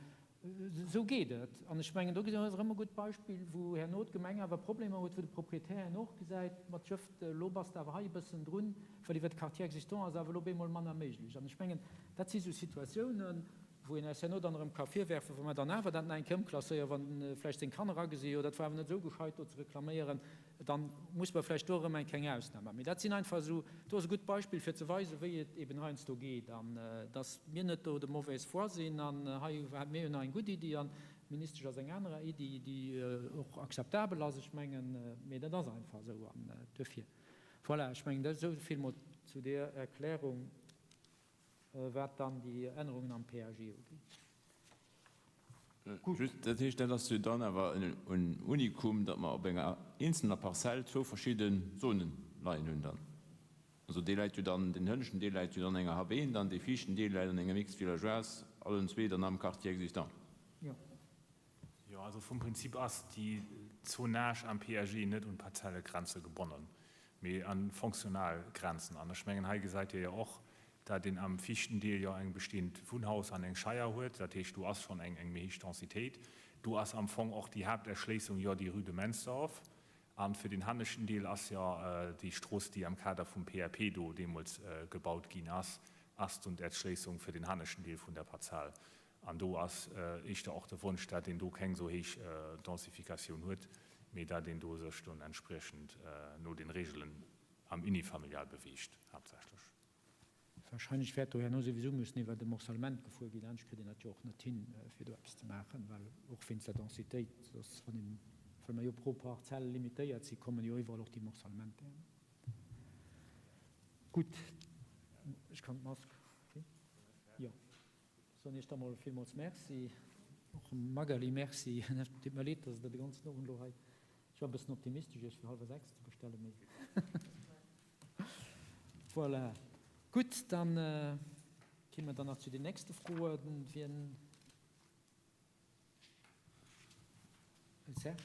esou geet et. An ech mengen, do gesi mer erëm e gutt Beispill, wou herno d'Gemeng awer Problemer huet, wou de Proprietär herno och gesäit, mat Jëft, elo bass de awer hei e bëssen drun, well iwwert de Quartier existant ass awer elo bemol manner méiglech. An ech mengen, dat si sou Situatiounen, wou een eis herno dann erëm ka virwerfen, wa mer dann awer dat nach eng Kéier ëmklasséieren, wann vläicht seng Kanner agesi jo, dat war awer net esou gescheit do ze reklaméieren, dann muss mer vläicht do erëm eng kleng Ausnam maachen. Mee dat sinn einfach esou, do ass e gutt Beispill fir ze weisen, wéi et eben heiansdo geet an dass mir net do de mauvaise foi sinn an hei hate mir jo nach eng gutt Iddi an d'Ministesch ass eng anerer Iddi, déi och akzeptabel ass, ech mengen, mee dat ass einfach esou an duerfir, voilà, ech mengen, dat esou vill mol zu där Erklärung. Wat dann déi Ännerungen am PAG ugeet. Gutt. Just, dat heescht, dat ass jo dann awer en Unikum, datt mer op enger eenzelner Parzell zwou verschidde Zonen leien hunn dann. Also dee läit jo dann, deen hënneschten Deel läit jo dann an enger HB an dee viischten Deel läit an enger Mixte villageoise, allen zwee dann am Quartier existant. Jo. Jo, also vum Prinzip ass déi Zonage am PAG net un Parzellegrenze gebonnen, mee a fonctionnal Grenzen. An ech mengen, hei gesäit Dir jo och, dat een am viischten Deel jo eng bestehend Wunnhaus an eng Scheier huet. Dat heescht, do ass schonn eng eng méi héich Densitéit. Do ass am Fong och déi Haapterschléissung jo déi Rue de Mensdorf. A fir den hanneschten Deel ass jo déi Strooss, déi am Kader vum PAP do deemools gebaut ginn ass, ass dunn d'Erschléissung fir den hanneschten Deel vun der Parzell. An do ass éischter och de Wonsch, dat een do keng esou héich Densifikatioun huet, mee dat een do sech dunn entspriechend no den Regelen am Unifamilial beweegt haaptsächlech. Wahrscheinlech wäert do herno souwisou mussen iwwert e Morcellement gefuer ginn, anescht kritt een dat jo och net hin, fir do eppes ze maachen, well och wéinst der Densitéit, soss wann een, well mer jo pro Parzell limitéiert sinn, kommen jo iwwerall och déi Morcellementer herno. Gutt, ech kann d'Mask, wéi? Jo, soen Iech da mol villmools Merci, och dem Magali Merci. Et deet mer leed, dass Der de ganzen Owend elo hei, ech war e bëssen optimistesch, Iech fir hallwer 6 ze bestellen, mee. Voilà. Gutt, dann gi mer dann nach zu den nächste Froen. Wien? Serge?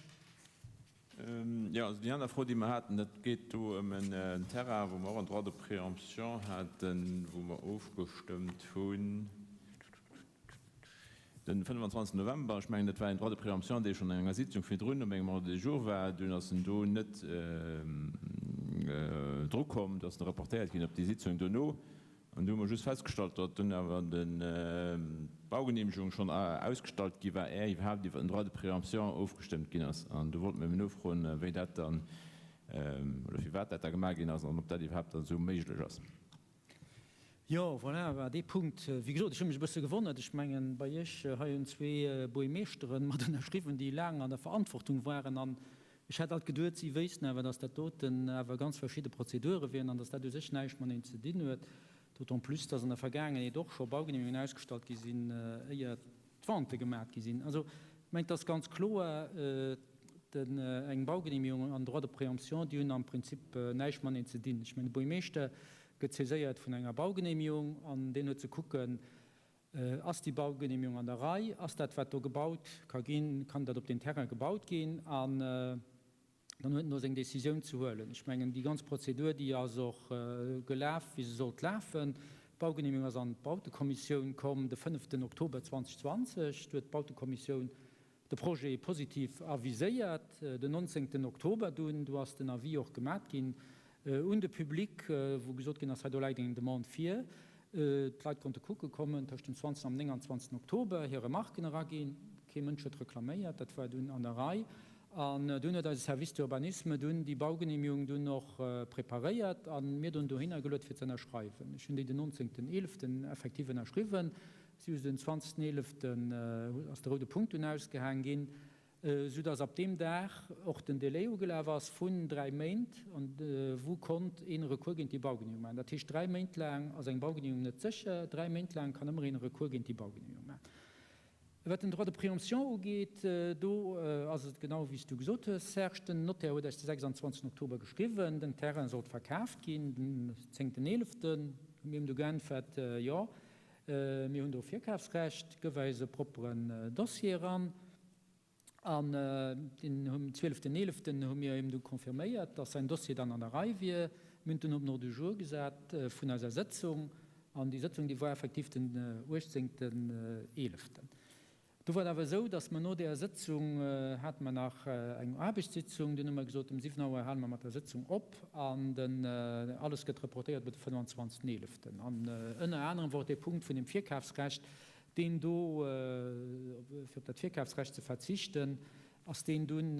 Jo, also déi aner Fro, déi mer haten, dat geet do ëm en Terrain, wou mer och en Droit de préemption haten, wou mer ofgestëmmt hunn. Den 25 November, ech mengen, dat war een Droit de préemption, dee schonn an enger Sitzung virdrun op engem Ordre du jour war. Dunn ass en do net drukomm, do ass en reportéiert ginn op déi Sitzung dono. An do hu mer just festgestallt, datt dunn awer d'Baugenehmegung schonn ausgestallt gi war, är iwwerhaapt iwwer den Droit de préemption ofgestëmmt ginn ass. An do wollte mer eben nofroen, wéi dat dann, oder firwat dat da gemaach ginn ass an ob dat iwwerhaapt dann esou méiglech ass. Jo, voilà, war dee Punkt. Wéi gesot, ech hu mech e bësse gewonnert. Ech mengen, bei Iech hei hunn zwee Buergmeeschteren mat ënnerschriwwen, déi laang an der Verantwortung waren. An ech hätt alt geduet, si wéissten awer, dass dat doten awer ganz verschidde Prozedure wieren an dass dat u sech näischt mateneen ze dinn huet. D'autant plus, dass an der Vergaangenheet och scho Baugenehmigungen ausgestallt gi sinn, éier d'Vente gemat gi sinn. Also, ech mengen, et ass ganz kloer, den, eng Baugenehmigung an Droit de préemption, déi hunn am Prinzip näischt mateneen ze dinn. Ech mengen, de Buergmeeschter gëtt saiséiert vun enger Baugenehmigung an deen huet ze kucken, Ass déi Baugenehmigung an der Rei, ass dat wat do gebaut ka ginn, kann dat op deen Terrain gebaut ginn? An dann huet en do seng Décisioun ze huelen. Ech mengen, déi ganz Prozedur, déi ass och gelaf, wéi se sollt lafen. D'Baugenehmigung ass an d'Bautekommissioun komm de fënneften Oktober 2020. Do huet d'Bautekommissioun de Projet positiv aviséiert den 19 Oktober dunn, do ass den Avis och gemat ginn un de Public, wou gesot ginn ass, hei do läit eng Demande vir. D'Leit konnte kucke kommen tëscht dem 20 am 29 Oktober, hir Remarken eraginn. Kee Mënsch huet reklaméiert, dat war dunn an der Rei. An dunn huet eise Service d'urbanisme dunn déi Baugenehmigung dunn och preparéiert a mir dunn dohinner geluet fir ze ënnerschreiwen. Ech hunn déi den 19. 11 effektiv ënnerschriwwen. Si hu se den 20. 11. Ass de roude Punkt dunn ausgehaang ginn, sou dass ab deem Dag och den Délai ugelaf ass vun 3 Méint, an wou konnt een e Recours géint déi Baugenehmegung maachen. Dat heescht, 3 Méint laang ass eng Baugenehmegung net sécher, 3 Méint laang kann ëmmer een e Recours géint déi Baugenehmegung maachen. Wat den Droit de préemption ugeet, do ass et genau wéi s du gesot hues, Serge. Den Notaire huet eis de 26 Oktober geschriwwen, den Terrain sollt verkaaft ginn den 10. 11. Hu mir him du geäntwert, jo, Mir hunn do Virkafsrecht, gëff eis e propperen Dossier eran. An deen um zwieleften eeleften hu mir him du confirméiert, dass säin Dossier dann an der Rei wier. Mir hunn et dunn op den Ordre du jour gesat vun eiser Sëtzung. An déi Sëtzung, déi war effektiv den uechtzéngten eeleften. Do war et awer esou, dass mer no där Sëtzung, hate mer nach eng Aarbechtssitzung, dunn hu mer gesot, um 7 Auer hale mer mat der Sëtzung op an den, alles gëtt reportéiert op de 25. Eeleften. An ënner anerem wor et dee Punkt vun dem Virkafsrecht, deen do, fir op dat Virkafsrecht ze verzichten, ass deen dunn,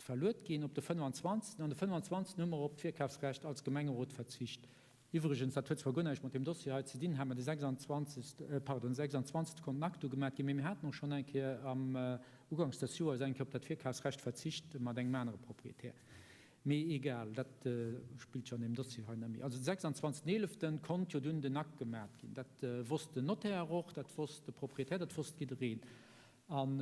Verluet ginn op de 25. An de 25. Hu mer op d'Virkafsrecht als Gemengerot verzicht. Iwwregens, dat huet zwar guer näischt mat deem Dossier hei ze dinn, hate mer de 26., pardon, 26. konnt den Akt ugemat ginn, mee mir haten och schonn eng Kéier am uganks des Joers eng Kéier op dat Virkafsrecht verzicht mat engem anere Proprietär. Mee egal, dat spillt jo an deem Dossier hei net méi. Also de 26. 11. konnt jo dunn den Akt gemat ginn. Dat wosst den Notaire och, dat wosst de Proprietär, dat wosst jiddereen. An,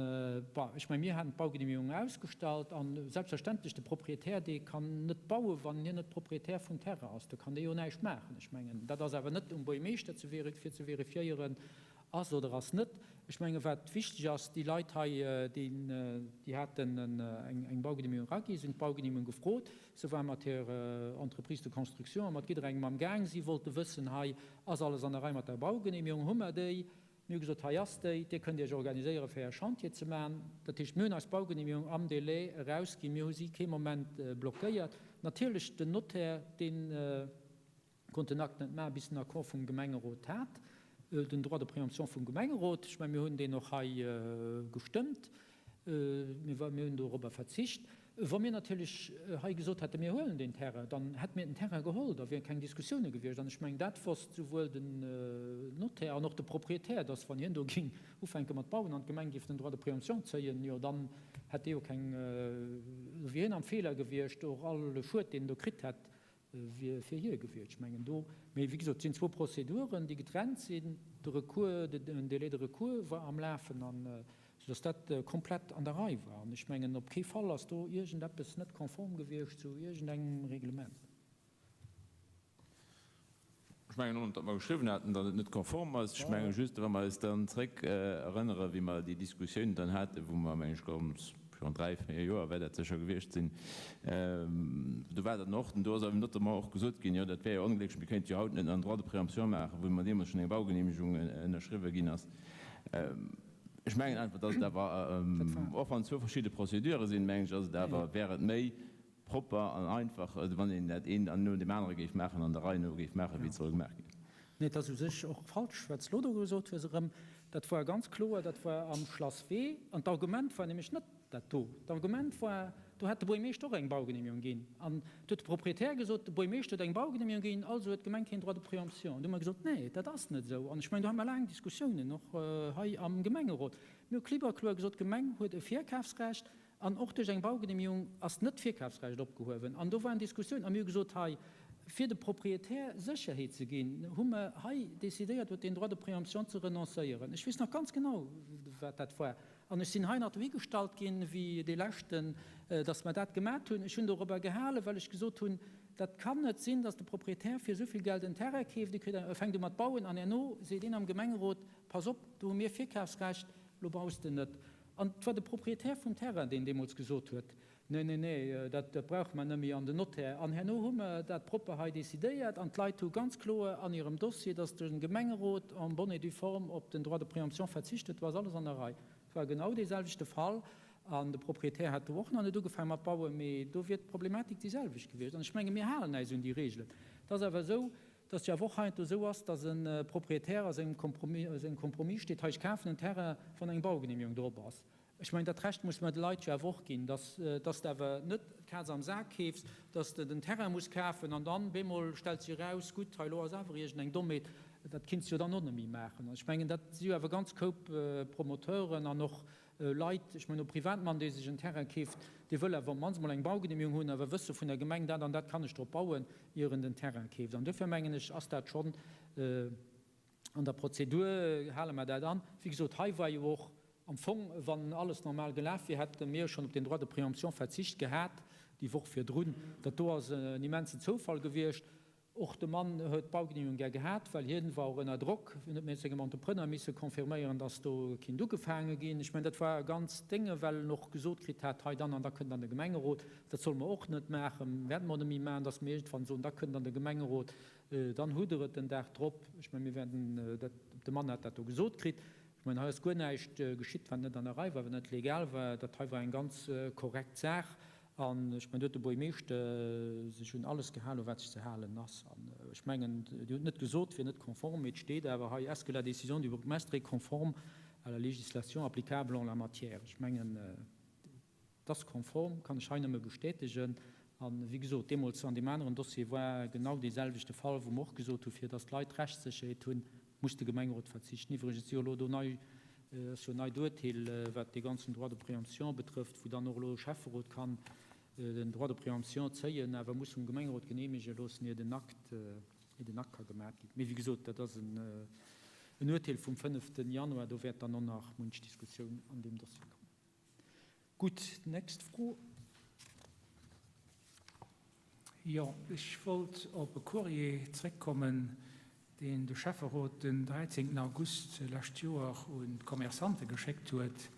bon, ech mengen, mir haten d'Baugenehmigung ausgestallt a selbstverständlech, de Proprietär, dee kann net bauen, wann hien net Proprietär vum Terrain ass. Do kann dee jo näischt maachen. Ech mengen, dat ass awer net um Buergermeeschter ze fir ze verifiéieren, ass oder ass net. Ech mengen, wat wichteg ass, déi Leit hei, déi, déi haten eng Baugenehmigung eraginn, se hunn d'Baugenehmigung gefrot, se ware mat hirer Entreprise de construction a mat jidderengem am Gaang, si wollte wëssen, hei, ass alles an der Rei mat der Baugenehmigung, hu mer déi? Mir hu gesot, hei ass déi, Dir kënnt Iech organiséieren, fir Är Chantier ze maachen. Dat heescht, mir hunn eis Baugenehmigung am Délai erausginn, mir hu si kee Moment blockéiert. Natierlech, den Notaire, dee konnt den Akt net maachen, bis den Accord vum Gemengerot hat, den Droit de préemption vum Gemengerot. Ech mengen, mir hunn deen och hei gestëmmt. Mir hunn dorobber verzicht. Wa mir natierlech hei gesot hätten, mir huelen deen Terrain, dann hätte mir den Terrain geholl, da wiere keng Diskussioune gewiescht. An ech mengen, dat wosst souwuel den Notaire an och de Proprietär, dass wann hien do géing ufänke mat bauen an d'Gemeng géif den Droit de préemption zéien, jo dann hätt dee jo keng, do wier hien am Feeler gewiescht, och all Schued, deen en do kritt hätt, wier fir hie gewiescht. Ech mengen do, mee wéi gesot, et sinn zwou Prozeduren, déi getrennt sinn. De Recours, den Délai de recours war am Lafen, an soudass dat komplett an der Rei war. An ech mengen, op kee Fall ass do iergendeppes net konform gewiescht zu iergendengem Reglement. Ech mengen och net, datt mer geschriwwen haten, datt et net konform ass. Ech menge just, wa mer eis dann zréck erënnere wéi mer déi Diskussioun dann haten, wou mer, meng ech, ganz virun dräi, véier Joer wäert dat sécher gewiescht sinn, do war dat och, do ass awer notamment och gesot ginn, jo dat wär jo onglécklech, mir kéinte jo haut net en Droit de préemption maachen, wou mer deemools schonn eng Baugenehmegung ënnerschriwwen ginn ass. Ech mengen einfach, datt et awer, och wann et zwou verschidde Procédure sinn, mengen ech, ass et awer, wär et méi Propper an einfach, wann een dat eent an no deem anere géif maachen, an der Rei no géif maachen, wéi et soll gemaach ginn. Nee, et ass u sech och falsch, wat s de elo do gesot hues erëm. Dat war ganz kloer, dat war am Schlasswee. An d'Argument war nämlech net dat do. D'Argument war, do hätt de Buergmeeschter och eng Baugenehmigung ginn. An du huet de Proprietär gesot, de Buergmeeschter huet eng Baugenehmigung ginn, also huet d'Gemeng keen Droit de préemption. An du hu mer gesot, nee, dat ass net esou. An ech mengen, do hate mer laang Diskussiounen, och hei am Gemengerot. Mir hu klipp a kloer gesot, d'Gemeng huet e Virkafsrecht. An och duerch eng Baugenehmigung ass net d'Virkafsrecht opgehuewen. An do war eng Diskussioun a mir hu gesot, hei, fir de Propriétaire Sécherheet ze ginn, hu mer hei decidéiert, op deen Droit de préemption ze renoncéieren. Ech weess nach ganz genau, wat dat war. An ech sinn hei nach dohigestallt ginn, wéi dee Leschten, dass mer dat gemat hunn. Ech hunn dorobber gehalen, well ech gesot hunn, dat kann net sinn, dass de Propriétaire fir esou vill Geld en Terrain keeft, e kritt, e fänkt u mat bauen an herno seet een am Gemengerot, Pass op, do hu mir Virkafsrecht, lo baus de net. An et war de Proprietär vum Terrain, deen deemools gesot huet, Nee, nee, nee, dat brauche mer net méi an den Notaire. An herno hu mer dat propper hei decidéiert an d'Leit hu ganz kloer an hirem Dossier, dass de Gemengerot en bonne et due forme op den Droit de préemption verzicht huet, do ass alles an der Rei. Et war genau deeselwechte Fall an de Proprietär hat do och nach net ugefaange mat bauen, mee do wier d'Problematik déi selwecht gewiescht. An ech menge mir halen äis un déi Regelen. Et ass awer esou, dass et jo awer och heiansdo esou ass, dass e Proprietär a sengem Compromis steet, hei ech kafen en Terrain, wann eng Baugenehmigung drop ass. Ech mengen, dat Recht muss mer de Leit jo awer och ginn, dass dass de awer net d'Kaz am Sak keefs, dass de den Terrain muss kafen an dann bemol stellt sech eraus, gutt, hei elo ass awer iergendeng Dommheet, dat kinns de jo dann och net méi maachen. An ech mengen, dat si jo awer ganz Koup Promoteuren an och Leit, ech mengen, e Privatmann, dee sech en Terrain keeft, dee wëll awer op d'mannst emol eng Baugenehmigung hunn, awer wësse vun der Gemeng, dat an dat kann ech drop bauen, ier en den Terrain keeft. An duerfir mengen ech, ass dat schonn an der Prozedur, hale mer dat an. Wéi gesot, hei war jo och am Fong, wann alles normal gelaf wier, hätte mir schonn op den Droit de préemption verzicht gehat déi Woch virdrun. Dat do ass en immensen Zoufall gewiescht. Och de Mann huet d'Baugenehmigung gär gehat, well hien war och ënner Drock. Hien huet mat sengem Entrepreneur misse confirméieren, dass do kinnt ugefaange ginn. Ech mengen, dat war e ganzt Dénge, well en och gesot kritt hat, hei dann an da kënnt an de Gemengerot. Dat solle mer och net maachen, wäerte mer och net méi maachen, dass mir iergendwann soen, da kënnt an de Gemengerot, dann hutt Der et den Dag drop. Ech mengen, mir wäerten dat, de Mann hat dat do gesot kritt. Ech mengen, hei ass guer näischt geschitt, wat net an der Rei war, wat net legal war. Dat hei war eng ganz korrekt Saach. An ech mengen, do huet de Buergmeeschter sech un alles gehalen, u wat sech ze halen ass. An ech mengen, Dir hutt net gesot, et wier net konform, mee et steet awer hei, Est-ce que la décision du bourgmestre est conforme à la législation applicable en la matière? Ech mengen, et ass konform, kann ech hei nëmme bestätegen. A wéi gesot, deemools an deem aneren Dossier war genau deeselwechte Fall, wou mer och gesot hu fir datt d'Leit Rechtssécherheet hunn, muss de Gemengerot verzichten. Iwwregens si jo elo do nei, ass jo e neit Urteel, wat dee ganzen Droit de préemption betrëfft, wou dann och elo e Schäfferot kann den Droit de préemption zéien, awer muss vum Gemengerot genehmege loossen, ier den Akt, ier den Akt ka gemaach ginn. Mee wéi gesot, dat ass en. en Urteel vum fënneften Januar, do wäert dann och nach munch Diskussioun an deem Dossier kommen. Gutt, nächst Fro. Jo, ech wollt op e Courrier zréckkommen, deen de Schäfferot den 13 August lescht Joer un d'Commerçante geschéckt huet,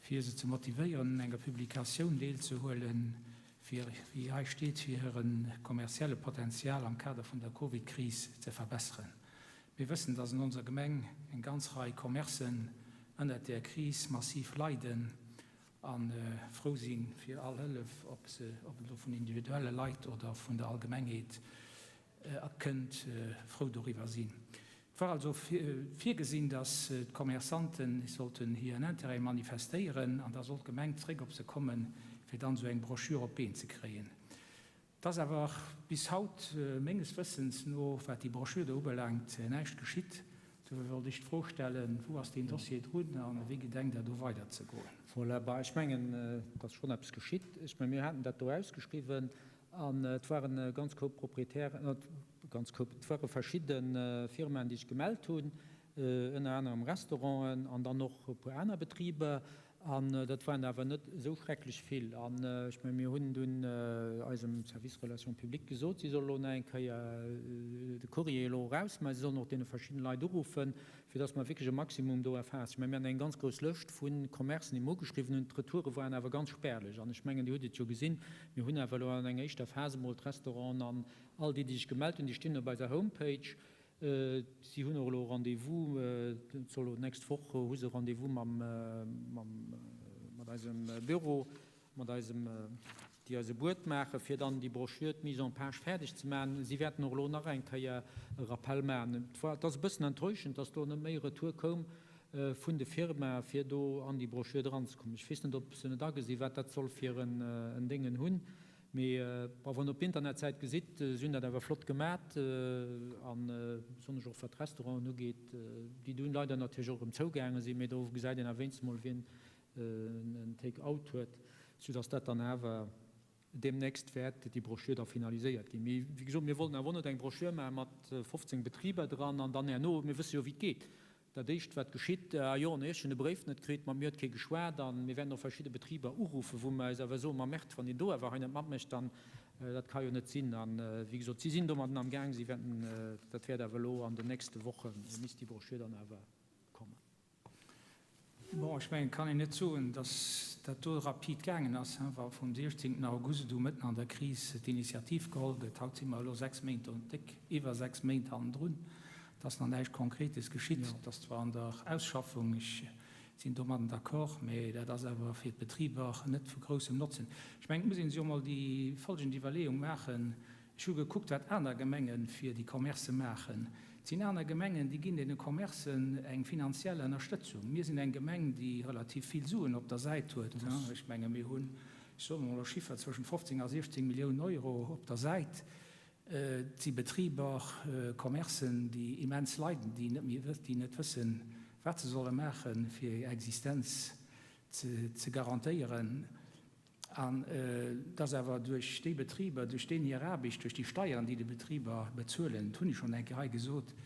fir se ze motivéieren, un enger Publikatioun deelzehuelen, fir, wéi hei steet, fir hire kommerzielle Potenzial am Kader vun der Covid-Kris ze verbesseren. Mir wëssen, dass an onser Gemeng eng ganz Rei Commercen ënnert där Kris massiv leiden a frou si fir all Hëllef, ob se, ob et elo vun individuelle Leit oder vun der Allgemengheet kënnt, frou doriwwer sinn. Et war also virgesinn, dass d'Commerçante sollten hiren Intérêt manifestéieren an da sollt d'Gemeng zréck op se kommen, fir dann esou eng Broschür op d'Been ze kréien. Et ass awer bis haut, menges Wëssens no, wat déi Broschür do ubelaangt, näischt geschitt. Dofir wollt ech d'Fro stellen, Wou ass deen Dossier drun a wéi gedenkt Der do weiderzegoen? Voilà, bah, ech mengen, et ass schonn eppes geschitt. Ech mengen, mir haten dat do ausgeschriwwen an et waren e ganz Koup Proprietären, e ganz Koup, et ware verschidde Firmaen, déi sech gemellt hunn, ënner anerem Restauranten an dann och e puer aner Betriber. An dat waren awer net esou schrecklech vill. An ech mengen, mir hunn dunn eisem Service Relations publiques gesot, si solle elo nach eng Kéier de Courrier elo erausmaachen, si sollen och deene verschiddene Leit uruffen, fir dass mer wierklech e Maximum do erfaassen. Ech mengen, mir haten eng ganz grouss Lëscht vu Commercen, déi mer ugeschriwwen hunn. D'Retoure waren awer ganz spärlech. An ech mengen, Dir hutt et jo gesinn, mir hunn awer elo an enger éischter Phas emol d'Restauranten an all déi, déi sech gemellt hunn, déi stinn op eiser Homepage. Si hunn och elo Rendez-vous, et soll elo d'nächst Woch hu se Rendez-vous mam, mam, mat eisem Büro, mat eisem, déi eis e Buet maachen, fir dann déi Broschür, d'Mise en page fäerdeg ze maachen. Si wäerten och elo nach eng Kéier e Rappel maachen. Et war, et ass e bëssen enttäuschend, dass do net méi Retour koum vun de Firmae fir do an déi Broschür dranzekommen. Ech weess net, ob se net agesinn, wat dat soll fir en Déngen hunn. Mee bon, wann der op d'Internetsäit gesitt, si hunn dat awer flott gemat, a besonnesch och wat d'Restauranten ugeet, déi dunn leider natierlech och erëm zougaange sinn, mee do gesäit een awer wéinstens mol, wien en Take-out huet, soudass dat dann awer deemnächst wäert déi Broschür da finaliséiert ginn. Mee wéi gesot, mir wollten awer och net eng Broschür maache mat 15 Betriber dran an dann herno, mir wësse jo wéi et geet, Dat éischt wat geschitt, ah jo, nee, ech hunn de Bréif net kritt, mat mir huet kee geschwat an mir wäerten och verschidde Betriber uruffen, wou mer eis awer soen, ma Merde, wann een do awer hei net matmécht, dann, dat ka jo net sinn. An wéi gesot, si sinn domadden am Gaang, si wäerten, dat wäert awer elo an den nächste Woche misst déi Broschür dann awer kommen. Bon, ech mengen, et kann een net soen, datt dat do rapid gaangen ass, wa vum 16 August u mëtten an der Kris d'Initiativ geholl gëtt. Haut si mer elo 6 Méint, déck iwwer 6 Méint hannendrun. Et ass nach näischt Konkretes geschitt. Et ass zwar an der Ausschaffung, ech sinn domadden d'accord, mä dat ass awer fir d'Betriber net vu groussem Notzen. Ech mengen, et muss ee sech och emol déi folgend Iwwerleeung maachen, Ech hu gekuckt, wat aner Gemenge fir déi Commercë maachen. Et sinn aner Gemengen, déi ginn deene Commercen eng finanziell Ënnerstëtzung. Mir sinn eng Gemeng, déi relativ vill Suen op der Säit huet. Ech menge mir hunn, ech soen emol e Chiffer, zwëschent 15 a 16 Milliounen Euro op der Säit. Et si Betriber, Commercen, déi immens leiden, déi net méi, déi net wëssen, wat se solle maachen, fir hir Existenz ze garantéieren. An et ass awer duerch déi Betriber, duerch deenen hir Aarbecht, duerch déi Steieren, déi déi Betriber bezuelen, dat hunn ech schonn eng Kéier hei gesot,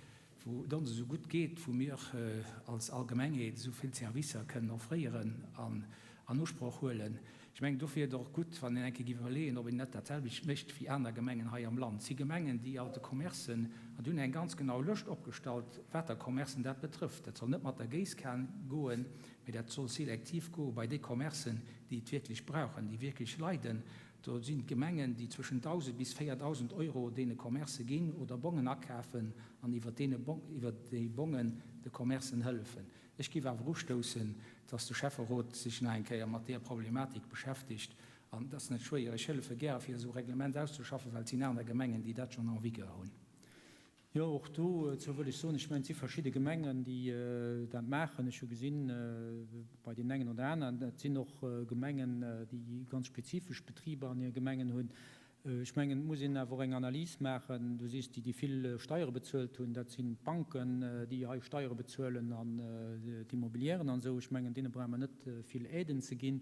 wou et ons esou gutt geet, wou mir als Allgemengheet esou vill Servicer kënnen offréieren an an Usproch huelen. Ech mengen, dofir wier et och gutt, wann een eng Kéier géif iwwerleeën, ob een net dat selwecht mécht wéi aner Gemengen hei am Land. Et si Gemengen, déi alt de Commercen, an déi hunn eng ganz genau Lëscht opgestallt, wat der Commercen dat betrëfft. Dat soll net mat der Géisskan goen, mee dat soll selektiv goe bei déi Commercen, déi et wierklech brauchen, déi wierklech leiden. Do sinn d'Gemengen, déi zwëschen 1.000 bis 4.000 Euro deene Commercë ginn oder Bongen akafen an iwwer deene iwwer déi Bongen de Commercen hëllefen. Ech géif awer ustoussen, dass de Schäfferot sech nach eng Kéier mat deeër Problematik beschäftegt. An et ass net schwéier. Ech hëllefe gäre fir esou Reglement auszeschaffen, well et sinn aner Gemengen, déi dat schonn en vigueur hunn. Jo, och dozou wëll ech soen, ech mengen, et si verschidde Gemengen, déi dat maachen. Ech hu gesinn, bei deenen engen oder aneren, et sinn och Gemengen, déi ganz spezifesch Betriber an hire Gemengen hunn. Ech mengen, et muss een awer och eng Analys maachen. Du sees, déi, déi vill Steiere bezuelt hunn, dat sinn d'Banken, déi hei Steiere bezuelen an d'Immobilièren an esou. Ech mengen, deene brauche mer net vill Aiden ze ginn.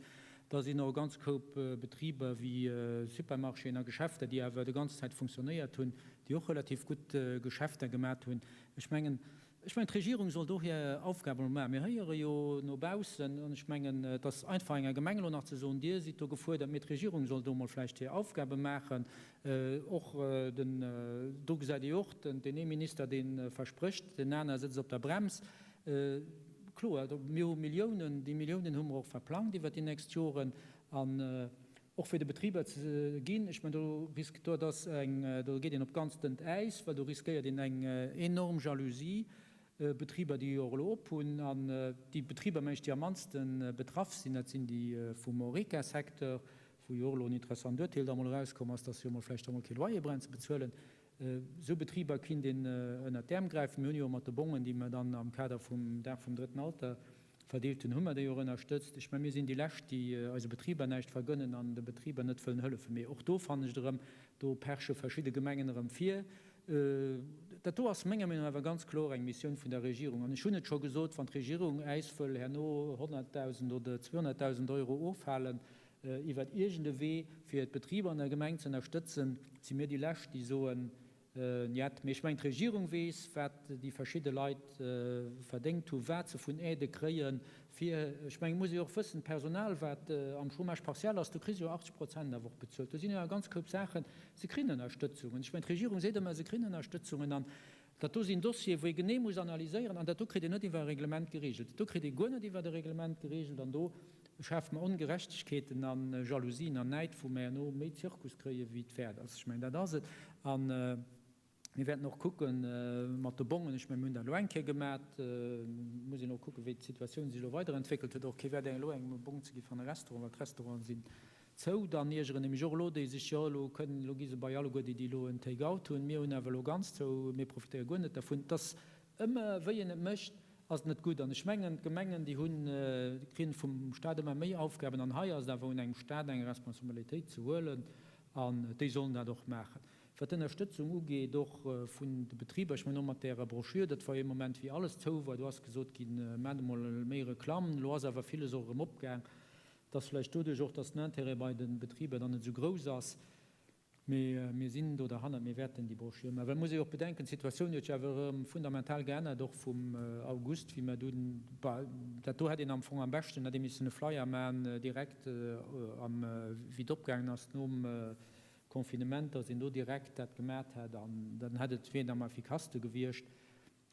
Da sinn och e ganz Koup Betriber wéi Supermarchéen a Geschäfter, déi awer déi ganz Zäit funktionéiert hunn, déi och relativ gutt Geschäfter gemat hunn. Ech mengen. Ech mengen, d'Regierung soll do hir Aufgab emol maachen. Mir héiere jo no baussen, an ech mengen, et ass einfach enger Gemeng elo nach ze soen, Dir sidd do gefuerdert, mee d'Regierung soll do emol vläicht hir Aufgabe maachen. Och den, do gesäit ee jo och, den, deen ee Minister, dee versprécht, deen aner sëtzt op der Brems. Kloer, mir hu Milliounen, déi Milliounen hu mer och verplangt iwwert déi nächst Joren. An och fir de Betriber ze ginn. Ech mengen, do risk, do ass eng, do geet een op ganz dënnt Äis, well do riskéiert een eng enorm Jalousie. Betriber, déi jo och elo op hunn, an déi Betriber, meng ech, déi am mannste betraff sinn, dat sinn déi vum Horeca-Secteur, wou jo och elo en interessant Urteel da mol erauskomm ass, dass se jo mol vläicht da mol kee Loyer brauchen ze bezuelen. Esou Betriber kinnt een ënnert d'Äerm gräifen. Mir hunn jo mat de Bongen, déi mer dann am Kader vum Dag vum Drëtten Alter verdeelt hunn, hu mer déi och ënnerstëtzt. Ech mengen, mir sinn déi Lescht, déi eise Betriber näischt vergënnen an de Betriber net wëllen hëllefen. Mee och do fannen ech et erëm, do perche verschidde Gemengen erëm vir. Dat do ass menger Meenung no awer ganz kloer eng Missioun vun der Regierung. An ech hunn et scho gesot, wann d'Regierung äis wëll herno 100.000 oder 200.000 Euro ofhalen, Iwwert iergend e Wee fir d'Betriber an der Gemeng ze ënnerstëtzen, si mir déi Lescht, déi soen, Njet. Mee ech mengen, d'Regierung weess, wat déi verschidde Leit verdéngt hu, wat se vun Aidë kréien, fir, ech mengen, et muss ee jo och wëssen, d'Personal, wat am Chômage partiel ass, do kri se jo 80 Prozent awer och bezuelt. Do sinn jo eng ganz Koup Saachen, se kréien Ënnerstëtzungen. Ech mengen, d'Regierung seet ëmmer, se kréien Ënnerstëtzungen. An Dat do sinn Dossieren, wou ee genee muss analyséieren, an dat do kritt een net iwwer e Reglement geregelt. Dat do kritt ee guer net iwwer e Reglement geregelt, an do schafe mer Ongerechtegkeeten a Jalousien an Näid, wou mer herno méi Zirkus kréie wéi et wäert ass. Ech mengen, dat ass et. A mir wäerten och kucke mat de Bongen. Ech mengen, mir hunn dat elo eng Kéier gemat. Et muss een och kucken, wéi d'Situatioun sech elo weiderentwéckelt huet. Och kee Wäert, elo engem e Bong ze gi fir an e Restaurant, well d'Restauranten sinn Zou, dann iergeren nämlech och elo déi sech, jo elo kënnen, elo gi se bei alleguer déi, déi elo en Take-out hunn, mir hunn awer elo ganz zou, mir profitéiere guer net dervun. Et ass ëmmer, wéi een et mécht, ass et net gutt. An ech mengen, d'Gemengen, déi hunn, kréien vum Stat ëmmer méi Aufgaben an hei ass et awer un engem Stat eng Responsabilitéit ze huelen an déi sollen dat och maachen. Wat d'Ënnerstëtzung ugeet, och vun de Betriber, ech mengen och mat därer Broschür, dat war ee Moment wéi alles zou war, do ass gesot ginn, maacht emol méi Reklamm, elo ass awer villes och erëm opgaang. Et ass vläicht doduerch och, dass den Intérêt bei de Betriber dann net esou grouss ass. Mee mir sinn do derhannert, mir wäerten déi Broschür maachen. Well et muss ee jo och bedenken, d'Situatioun huet sech awer erëm fundamental geännert, och vum August, wéi mer dunn, bah, dat do hätt een am Fong am beschten hätt ee missen e Flyer maachen direkt am, wéi et opgaangen ass nom Confinement, dass een do direkt dat gemat hätt an dann hätt et, wier et am effikasste gewiescht.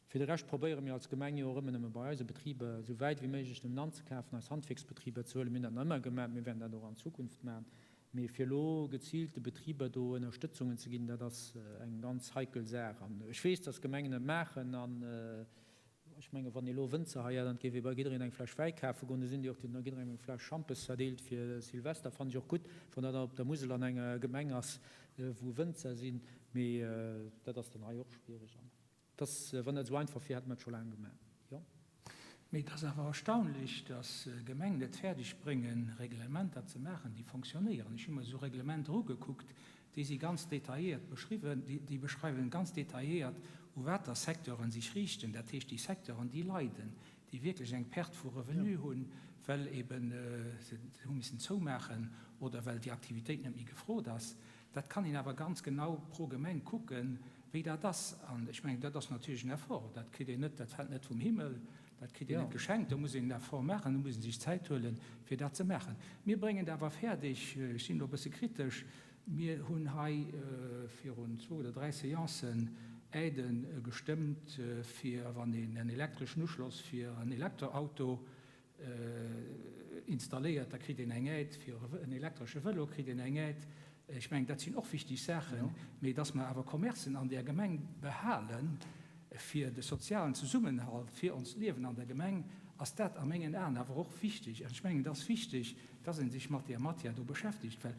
Fir de Rescht probéiere mir als Gemeng jo och ëmmer nëmme bei eise Betriber esou wäit wéi méiglech nëmmen anzekafen, eis Handwierksbetriber ze huelen. Mir hunn dat nach ëmmer gemaach, mir wäerten dat och an Zukunft maachen. Mee fir elo geziilt de Betriber do Ënnerstëtzungen ze ginn, dat ass eng ganz heikel Saach. An ech weess, dass Gemengen et maachen. An ech menge wann ee elo Wënzer hei hätt an et géif ee bei jiddereen eng Fläsch Wäi kafe goen, da sinn déi och, déi hunn da jidderengem eng Fläsch Schampes verdeelt fir Silvester. Fannen ech och gutt, wann dat op der Musel an enger Gemeng ass, wou Wënzer sinn. Mee dat ass dann hei och schwiereg. Dass, wann dat esou einfach wier, hätte mer et scho laang gemaach, jo. Mee et ass awer erstaunlech, dass Gemengen et fäerdeg bréngen, Reglementer ze maachen, déi fonctionnéieren. Ech hu mer esou Reglementer ugekuckt, déi si ganz detailléiert beschriwwen, déi beschreiwen ganz detailléiert, u water Secteuren sech riichten. Dat heescht, déi Secteuren, déi leiden, déi wierklech eng Perte vu Revenu hunn, well eben se hu missen zoumaachen oder well déi Aktivitéit net méi gefrot ass. Dat kann een awer ganz genau pro Gemeng kucken, wéi dat ass. An ech mengen, dat ass natierlech en Effort. Dat kritt een net, dat fält net vum Himmel, dat kritt een net geschenkt. Do muss een en Effort maachen, do muss ee sech Zäit huelen, fir dat ze maachen. Mir bréngen et awer fäerdeg, ech sinn elo e bësse kritesch, mir hunn hei virun zwou oder dräi Seancen Aidë gestëmmt, fir wann een en elektreschen Uschloss fir en Elektroauto installéiert, da kritt een eng Aide, fir en elektresche Vëlo kritt een eng Aide. Ech mengen, dat sinn och wichteg Saachen. Mee dass mer awer Commercen an där Gemeng behalen, fir de sozialen Zesummenhalt, fir onst Liewen an der Gemeng, ass dat a mengen Aen awer och wichteg. An ech mengen, et ass wichteg, dass ee sech mat där Matière do beschäftegt, well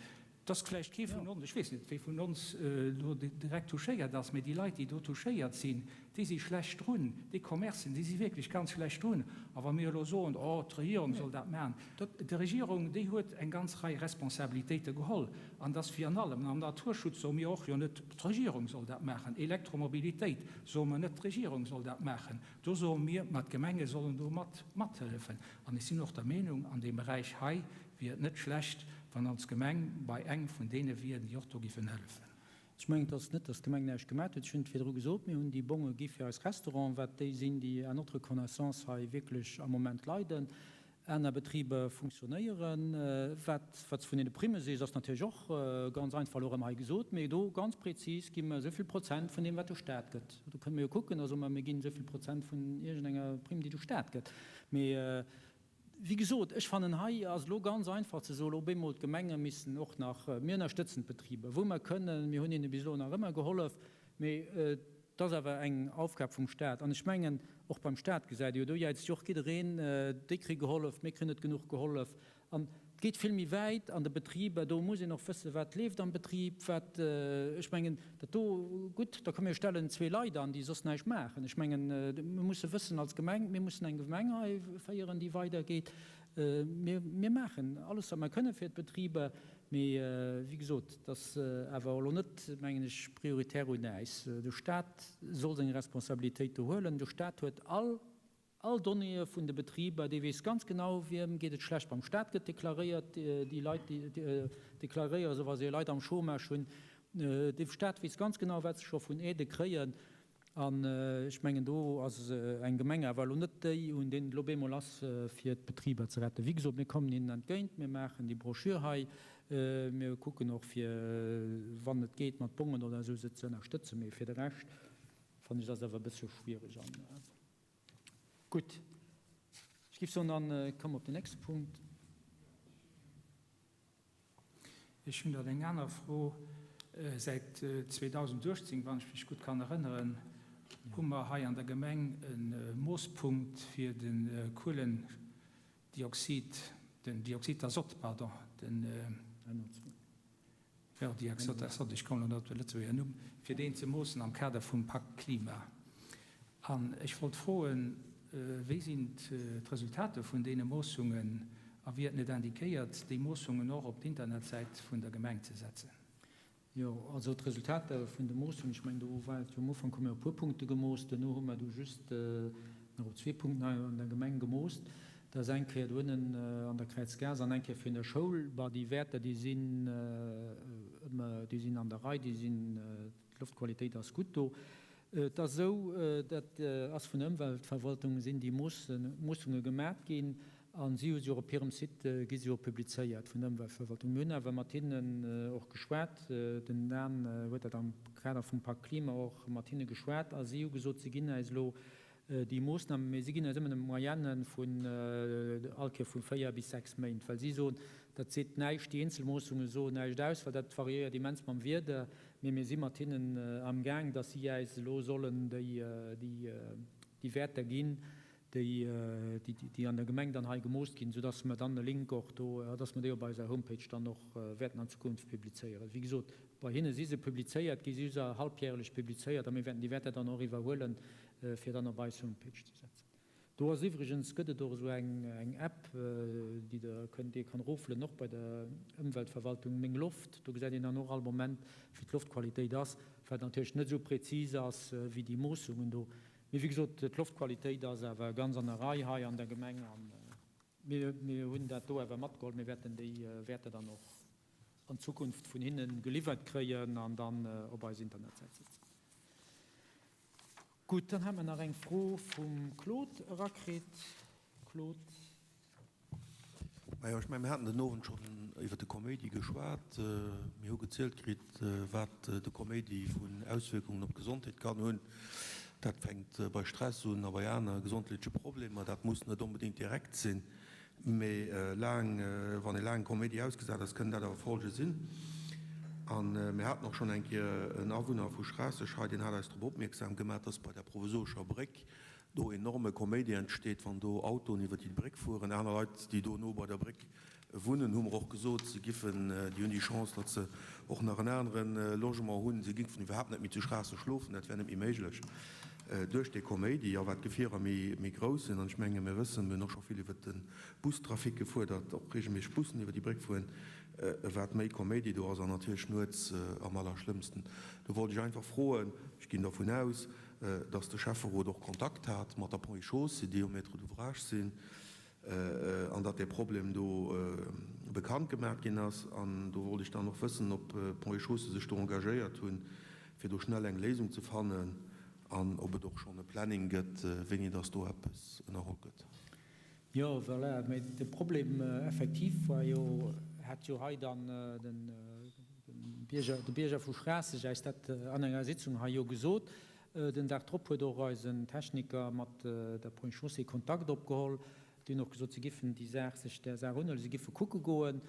Et ass vläicht kee vun ons, ech weess net, wee vun ons elo direkt touchéiert ass, mee déi Leit, déi do touchéiert sinn, déi si schlecht drun. Déi Commercen, déi si wierklech ganz schlecht drun. A wa mir elo soen, oh, d'Regierung soll dat maachen, d'Regierung, déi huet eng ganz Rei Responsabilitéite geholl. An et ass wéi an allem, am Naturschutz soe mir och jo net, d'Regierung soll dat maachen, Elektromobilitéit soe mer net, d'Regierung soll dat maachen. Do soe mir, ma d'Gemenge sollen do mat mathëllefen. An ech sinn och der Meenung, an deem Beräich hei wier et net schlecht, wann ons Gemeng bei engem vun deene wier, déi och do giffen hëllefen. Ech mengen, et ass net, datt d'Gemeng näischt gemat huet. Ech hunn et virdru gesot, mir hunn déi Bonge gi fir eis Restauranten, wat déi sinn, déi à notre connaissance hei wierklech am Moment leiden. Aner Betriber funktionéieren. Wat, wat s vun deene Primme sees, ass natierlech och ganz einfach elo erëm hei gesot, mee do ganz prezis gi mer esou vill Prozent vun deem, wat de Stat gëtt. Do kënne mer jo kucken, da soe mer, mir ginn esou vill Prozent vun iergendenger Primm, déi de Stat gëtt. Mee wéi gesot, ech fannen, hei ass elo ganz einfach ze soen, op eemol d'Gemenge missen och nach, mir ënnerstëtzen d'Betriber, wou mer kënnen, mir hunn hinne bis elo nach ëmmer gehollef, mee Et ass awer eng Aufgab vum Stat. An ech mengen, och beim Stat gesäit ee jo, do jäizt jo och jiddereen, déi kréie gehollef, mir kréien net genuch gehollef. An et geet vill méi wäit an de Betriber. Do muss een och wëssen, wat leeft am Betrib, wat, ech mengen, dat do, gutt, da komm mir stellen zwee Leit an, déi soss näischt maachen. Ech mengen, mir musse wëssen als Gemeng, mir mussen eng Gemeng hei féieren, déi weidergeet. Mir, mir maachen alles, wat mer kënnen fir d'Betriber. Mee wéi gesot, et ass awer elo net, mengen ech, prioritär un äis. De Stat soll seng Responsabilitéit do huelen. De Stat huet all, all Donnéeë vun de Betriber. Dee weess ganz genau, wiem geet et schlecht. Beim Stat gëtt deklaréiert, déi Leit, déi deklaréiere se, wa se Leit am Chômage hunn. De Stat weess ganz genau, wat se scho vun Aidë kréien. An ech mengen, do ass eng Gemeng awer elo net déi, un deenen et elo bemol ass, fir d'Betriber ze retten. Wéi gesot, mir kommen hinnen entgéint, mir maachen déi Broschür hei, mir kucken och, fir, wann et geet, mat Bongen oder esou se ze ënnerstëtzen. Mee fir de Rescht fannen ech, ass et awer e bëssche schwierig. An gutt, ech géif soen, dann komme mer op den nächste Punkt. Ech hunn dann eng aner Fro. Säit 2018, wann ech mech gutt kann erënneren, hu mer hei an der Gemeng e Moosspunkt fir de Kuelendioxid, den Dioxid d'azote, pardon, den, jo, Dioxid d'azote, ech kommen elo net op de Lëtzebuerger Numm, fir deen ze moossen am Kader vum Pakt Klima. An ech wollt froen, Wéi sinn d'Resultater vun deene Moossungen a wier et net indiquéiert, déi Moossungen och op d'Internetsäit vun der Gemeng ze setzen? Jo, also d'Resultater vun de Moossungen, ech mengen, do war et jo am Ufank hu mir op e puer Punkte gemooss, duerno hu mer du just nach op zwee Punkten hei an der Gemeng gemooss. Dat ass eng Kéier do ënnen an der Kräizgaass an eng Kéier virun der Schoul. Bah, déi Wäerter, déi sinn ëmmer, déi sinn an der Rei, déi sinn, d'Loftqualitéit ass gutt do. Et ass esou, dat ass vun der Ëmweltverwaltung sinn déi Moossunge gemat ginn a si hu se och op hirem Site gi se och publizéiert vun der Ëmweltverwaltung. Mir hunn awer mat hinnen och geschwat, den Dan huet dat am Kader vum Pakt Klima och mat hinne geschwat a si hu gesot, si ginn äis elo déi Moossnamen, mee si ginn eis ëmmer nëmme Moyenne vun all Kéier vu 4 bis 6 Méint, well si soen, dat seet näischt, déi eenzel Moossunge soen näischt aus, well dat variéiert immens mam Wieder. Mee mir si mat hinnen amgaang, dass si äis elo sollen déi Wäerter ginn, déi an der Gemeng dann hei gemoosst ginn, soudass mer dann e Link och do, dass mer déi op eiser Homepage dann och wäerten an Zukunft publizéieren. Wéi gesot, bei hinne si se publizéiert gi, si hu se halbjährlech publizéiert a mir wäerten déi Wäerter dann och iwwerhuelen, fir dann op eis Homepage ze setzen. Do ass iwwregens, gëtt et och esou eng eng App, déi der kënnt, déi ee kann eroflueden, och bei der Ëmweltverwaltung, Meng Loft. Do gesäit een dann och all Moment, wéi d'Loftqualitéit ass, wat natierlech net esou präzis ass wéi déi Moossungen do. Mee wéi gesot, d'Loftqualitéit ass awer ganz an der Rei hei an der Gemeng a mir mir hunn dat do awer matgeholl. Mir wäerten déi Wäerter dann och an Zukunft vun hinne geliwwert kréien an dann op eis Internetsäit setzen. Gutt, dann hate mer nach eng Fro vum Claude erakritt. Claude. Majo, ech mengen, mir haten den Owend schonn iwwer de Koméidi geschwat. Mir hu gezielt kritt, wat de Koméidi vun Auswierkungen op d'Gesondheet kann hunn. Dat fänkt bei Stress un a bei aner gesondheetleche Problemer. Dat muss net onbedéngt direkt sinn. Mee laang, wann ee laang Koméidi ausgesat ass, kënnen dat awer Folge sinn. A mir haten och schonn eng Kéier en Awunner vu Schraasseg hei, deen hat eis drop opmierksam gemaach, dass bei der provisorescher Bréck do enorme Koméidi entsteet, wann do Autoen iwwer déi Bréck fueren. Aner Leit, déi do no bei der Bréck wunnen, hu mer och gesot, se giffen, déi hunn déi Chance, datt se och nach en anere Logement hunn, se giffen iwwerhaapt net méi zu Schraasseg schlofen, dat wär net méi méiglech duerch dee Koméidi, a wat d'Gefierer méi grouss sinn. An ech menge mir wëssen, mir hunn och scho vill iwwert de Bustrafic gefuerdert, och regelméisseg Bussen iwwer déi Bréck fueren, wat méi Koméidi do ass, an natierlech nuets am allerschlëmmsten. Do wollt ech einfach froen, ech ginn dervun aus, datt de Schäfferot och Kontakt hat mat der Ponts et Chaussées, déi jo Maître d'ouvrage sinn. An datt dee Problem do bekannt gemaach ginn ass. An do wollt ech dann och wëssen, ob Ponts et Chaussées sech do engagéiert hunn, fir do schnell eng Léisung ze fannen an ob et och schonn e Planning gëtt, wéini datt do eppes ënnerholl gëtt. Jo, voilà. Mä de Problem effektiv war jo, hat jo hei dann de Bierger, de Bierger vu Schraasseg äis dat an enger Sitzung hei jo gesot. Den Dag drop huet och eisen Techniker mat der Ponts et Chaussées Kontakt opgeholl. Déi hunn och gesot, se giffen déi Saach, sech där Saach unhuelen, se giffe kucke goen.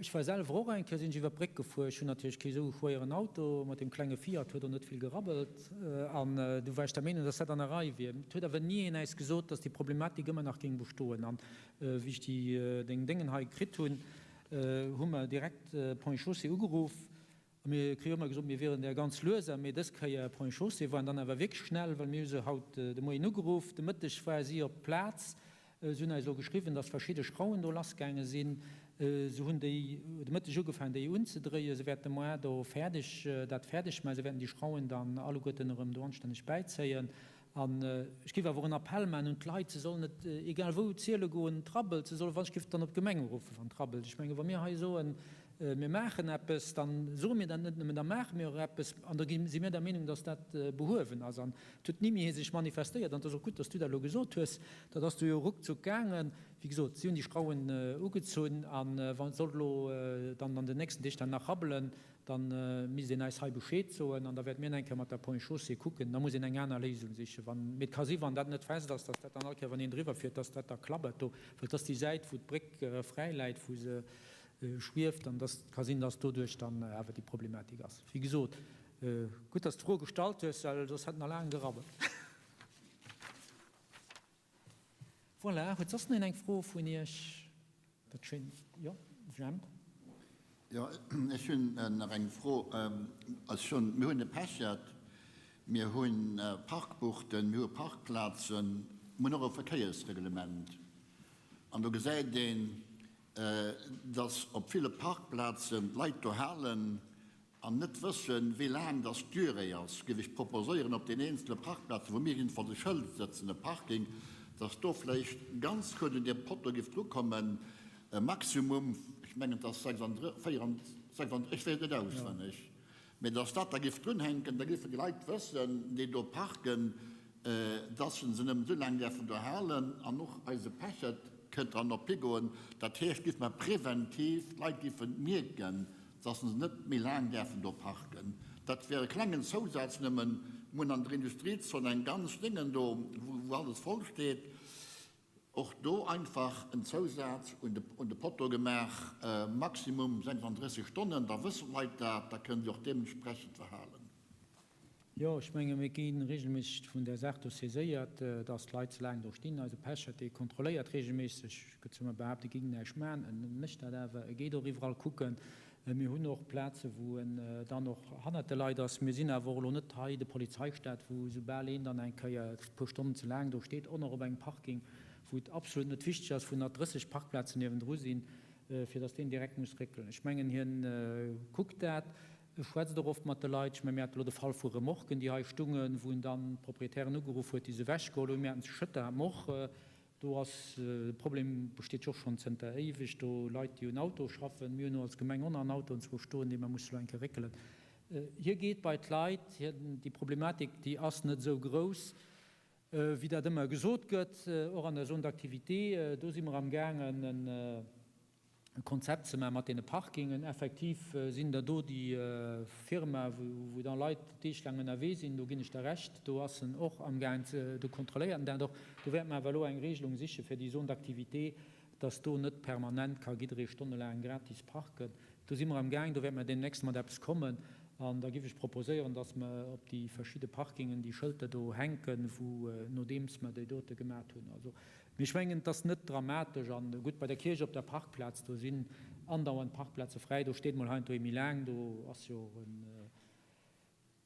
Ech war selwer och eng Kéier, sinn ech iwwer d'Bréck gefuer. Ech hunn natierlech kee sou schwéieren Auto, mat deem klenge Fiat huet och net vill gerabbelt. An du war ech der Meenung, dass dat an der Rei wier. Et huet awer ni een äis gesot, dass déi Problematik ëmmer nach géing bestoen. An wéi ech déi deng Déngen hei kritt hunn, hu mer direkt Ponts et Chaussées ugeruff. A mir kréie jo ëmmer gesot, mir wieren där ganz lueser, mee dës Kéier, Ponts et Chaussées waren dann awer wierklech schnell, well mir hu se haut de Moien ugeruff, de Mëtteg war si op d'Plaz. Se hunn eis elo geschriwwen, dass verschidde Schrauwen do lassgaange sinn. Se hunn déi de Mëtteg ugefaangen, déi unzedréien. Se wäerte moar do fäerdeg, dat fäerdeg maachen. Se wäerten déi Schrauwen dann alleguerten erëm do anstänneg bäizéien. An ech géif awer och en Appell maachen un d'Leit, se sollen net egal wou ziele goen, et rabbelt, se solle wann ech géif dann op d'Gemeng uruffen, wann et rabbelt. Ech menge wa mir hei soen, mir maachen eppes, da soe mir dat net nëmmen, da maache mir och eppes an da si mir der Meenung, datt dat behuewen ass. An et huet ni méi ee sech manifestéiert an et ass och gutt, datt s du dat elo gesot hues, dat ass du jo ruckzuck gaangen. Wéi gesot, si hunn déi Schrauwen ugezunn a wa sollt elo dann an den nächsten Deeg dat nach rabbelen, Dann misst een eis hei Bescheed soen an da wäerte mir eng Kéier mat der Ponts et Chaussées kucken. Da muss een eng aner Léisung sichen. Wann, mee et ka si wann dat net fest ass, dass dat dann all Kéier wann een driwwer fiert, dass dat da klabbert do, well et ass déi Säit wou d'Bréck fräi läit, wou se schwieft an dass ka sinn, dass doduerch dann awer déi Problematik ass. Wéi gesot, gutt, dass d'Fro gestallt hues, well soss hätt nach laang gerabbelt. Voilà, huet soss nach een eng Fro vun Iech? Dat schéint, jo, Jemp. Jo, ech hunn nach eng Fro. Also schonn, mir hunn e Pechert, mir hu Parkbuchten, mir hu Parkplazen, mir hunn och e Verkéiersreglement. An do gesäit een, dass op ville Parkplazen d'Leit do halen an net wëssen, wéi laang dass d'Durée ass, géif ech proposéieren, op den eenzele Parkplazen, wou mir jiddefalls e Schëld sëtzen, e Parking, dass do vläicht ganz kuerz un deem Potto géif drukommen, e Maximum, ech mengen, et ass 36, 34, ech weess et net auswenneg, mä dass dat da géif drunhänken, da géifen déi Leit wëssen, déi do parken, dass se se nëmmen esou laang däerfen do halen. An och eise Pechert kënnt dran op higoen. Dat heescht, géife mer preventiv, d'Leit géifen mierken, dass se net méi laang däerfen do parken. Dat wär e klengen Zousaz nëmmen. Mir hunn an der Industriezon eng ganz Déngen do, wou alles voll steet. Och do einfach en Zousaz un de Potto gemaach, Maximum 36 Stonnen, da wëssen d'Leit dat, da kënnen se och deementsprechend verhalen. Jo, ech menge mir gi regelméisseg vun där Saach do saiséiert, dass d'Leit ze laang do stinn. Eise Pechert, dee kontrolléiert regelméisseg, ech gëtt zwar ëmmer behaapt, e géing näischt maachen, en mécht dat awer, e geet och iwwerall kucken. Mir hunn och Plaze wou en dann och hannert de Leit ass. Mir sinn awer och elo net hei de Polizeistaat, wou esoubal een dann eng Kéier e puer Stonnen ze laang do steet, och nach op engem Parking, wou et absolut net wichteg ass, wou nach 30 Parkplazen niewendru sinn, fir dass deen direkt muss réckelen. Ech mengen, hien kuckt dat. E schwätzt och oft mat de Leit. Ech mengen, mir hate lo de Fall vu Remorquen, déi hei stungen, wou en dann d'Proprietären ugeruff huet, déi se ewechgeholl hunn. Mir haten zu Schëtter, hate mer och, do ass, de Problem besteet jo och schonn zënter éiweg, do Leit, déi un Autoe schaffen. Mir hunn elo als Gemeng och nach en Auto enzwou stoen, dee mer musse lo eng Kéier réckelen. Hie geet bei d'Leit, hien, déi Problematik, déi ass net esou grouss, wéi dat ëmmer gesot gëtt, och an der Zone d'activité. Do si mer amgaangen, en. e Konzept ze maachen mat deene Parkingen. Effektiv sinn der do déi Firma, wou da Leit deeglaang ënnerwee sinn, do ginn ech der Recht, do ass en och amgaang ze, do kontrolléiert en dat och. Do wäerte mer awer elo eng Regelung siche fir déi Zone d'activité, dass do net permanent ka jidderee stonnelaang gratis parken. Do si mer amgaang, do wäerte mer deemnächst mat eppes kommen. An da géif ech proposéieren, dass mer op déi verschidde Parkingen déi Schëlter do hänken, wou, nodeems mer déi dote gemat hunn, also Mee ech mengen, et ass net dramatesch. An gutt, bei der Kierch op der Parkplaz, do sinn andauernd Parkplaze fräi. Do steet mol heiansdo ee méi laang. Do ass jo och en,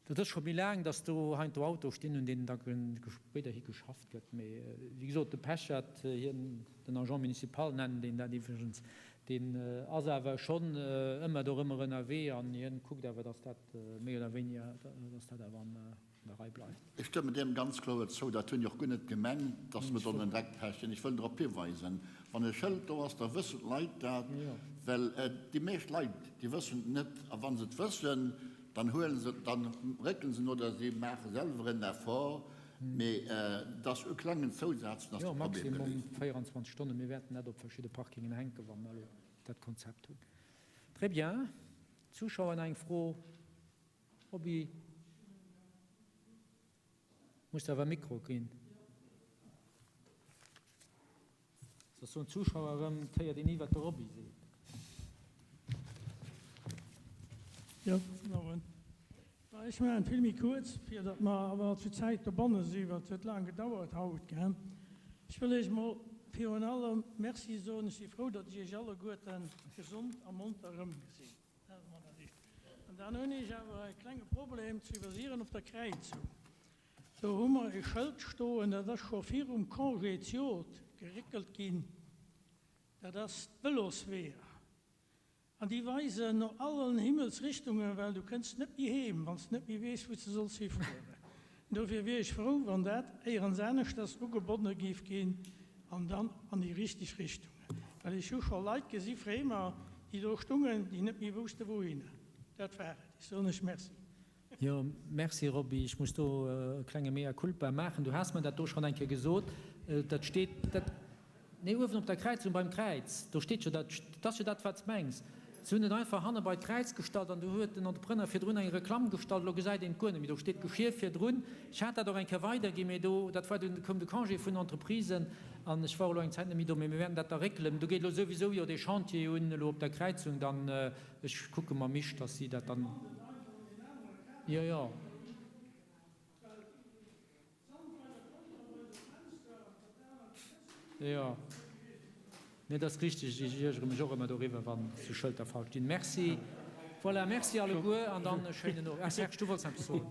dat ass scho méi laang, datt do heiansdo Autoe stinn, un deenen da spéiderhi geschafft gëtt. Mee wéi gesot, de Pechert, hien, den Agent municipal nennen deen dat iwwregens, deen ass awer schonn ëmmer dorëmmer ënnerwee an hien kuckt awer, datt dat méi oder wéiniger, datt dat awer an. an der Rei bleift. Ech stëmmen deem ganz kloer zou. Dat hunn ech och guer net gemengt, dass mer sollen direkt pechen. Ech wëll drop hiweisen, wann e Schëld do ass, da wëssen d'Leit dat, well déi meescht Leit, déi wëssen et net. A wa se et wëssen, dann huele se, da réckele se oder si maache selwer en Effort. Mee dass e klengen Zousaz, dass de Problem geléist. Jo, maximum 24 Stonnen. Mir wäerten dat op verschidde Parkingen hänken, wa mer elo dat Konzept hunn. Très bien. Zuschauer nach eng Fro? Roby, muss der awer e Mikro ginn. Soss soen d'Zuschauer erëm, et héiert een ni, wat de Roby seet. Jo, gudden Owend. Ech maachen et vill méi kuerz, fir datt mer awer zu Zäit dobonne sinn, well et huet laang gedauert haut, gell. Ech wëll Iech mol virun allem Merci soen. Ech si frou, datt ech Iech alleguerten gesond a monter erëmgesinn. Dat ass emol dat Éischt. An dann hunn ech awer e klenge Problem zu iwwersieren op der Kräizung. Do hu mer e Schëld stoen, dat ass scho virum Congé zejoert geréckelt ginn, dat ass d'Vëlosweeër. An déi weisen no allen Himmelsrichtungen, well du kënns net méi heem, wann s de net méi weess, wou s de solls hifueren. Dofir wier ech frou, wann dat éierens aneschters ugebonne géif ginn an dann an déi richteg Richtungen. Well ech hu scho Leit gesi, Fremer, déi do stungen, déi net méi wousste wouhinner. Dat war et. Ech soen lech Merci. Jo, merci Robby. Ech muss do e klenge Mea culpa maachen. Du has mer dat do schonn eng Kéier gesot. Dat steet, dat, nee, uewen op der Kräizung beim Kräiz, do steet jo dat, dat ass jo dat, wat s mengs. Se hunn et einfach hanne bei d'Kräiz gestallt an do huet den Entrepreneur virdrun eng Reklamm gestallt. Elo gesäit een et guer net méi. Do steet Geschir virdrun. Ech hat dat och eng Kéier weiderginn, mee do, dat war dunn, koum de Congé vun Entreprisen an ech war elo eng Zäit net méi do. Mee mir wäerten dat da réckelen. Do geet elo souwisou jo dee Chantier un elo op der Kräizung dann. Ech kucke mam Misch, dass si dat dann. Jo, jo. Jo. Nee, dat ass richteg. Ech iergere mech och ëmmer doriwwer, wann esou Schëlter falsch stinn. Merci. Voilà, merci alleguer an dann e schéinen Owend. Ah, Serge, du wollts eppes soen.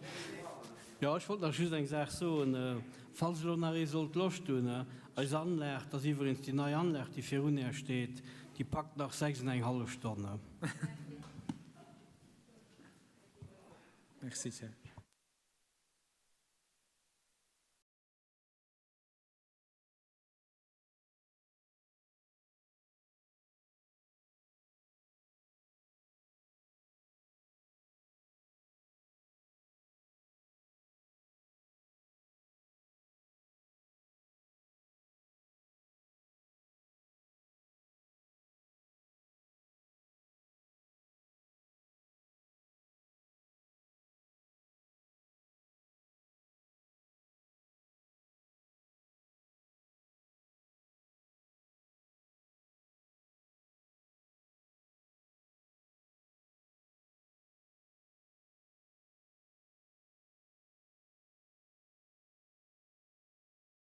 Jo, ech wollt nach just eng Saach soen, falls elo nach ee sollt Loscht hunn, eis Anlag, dat ass iwwregens déi nei Anlag, déi virun Är steet, déi packt nach 6 an eng hallef Stonn. Merci, Serge.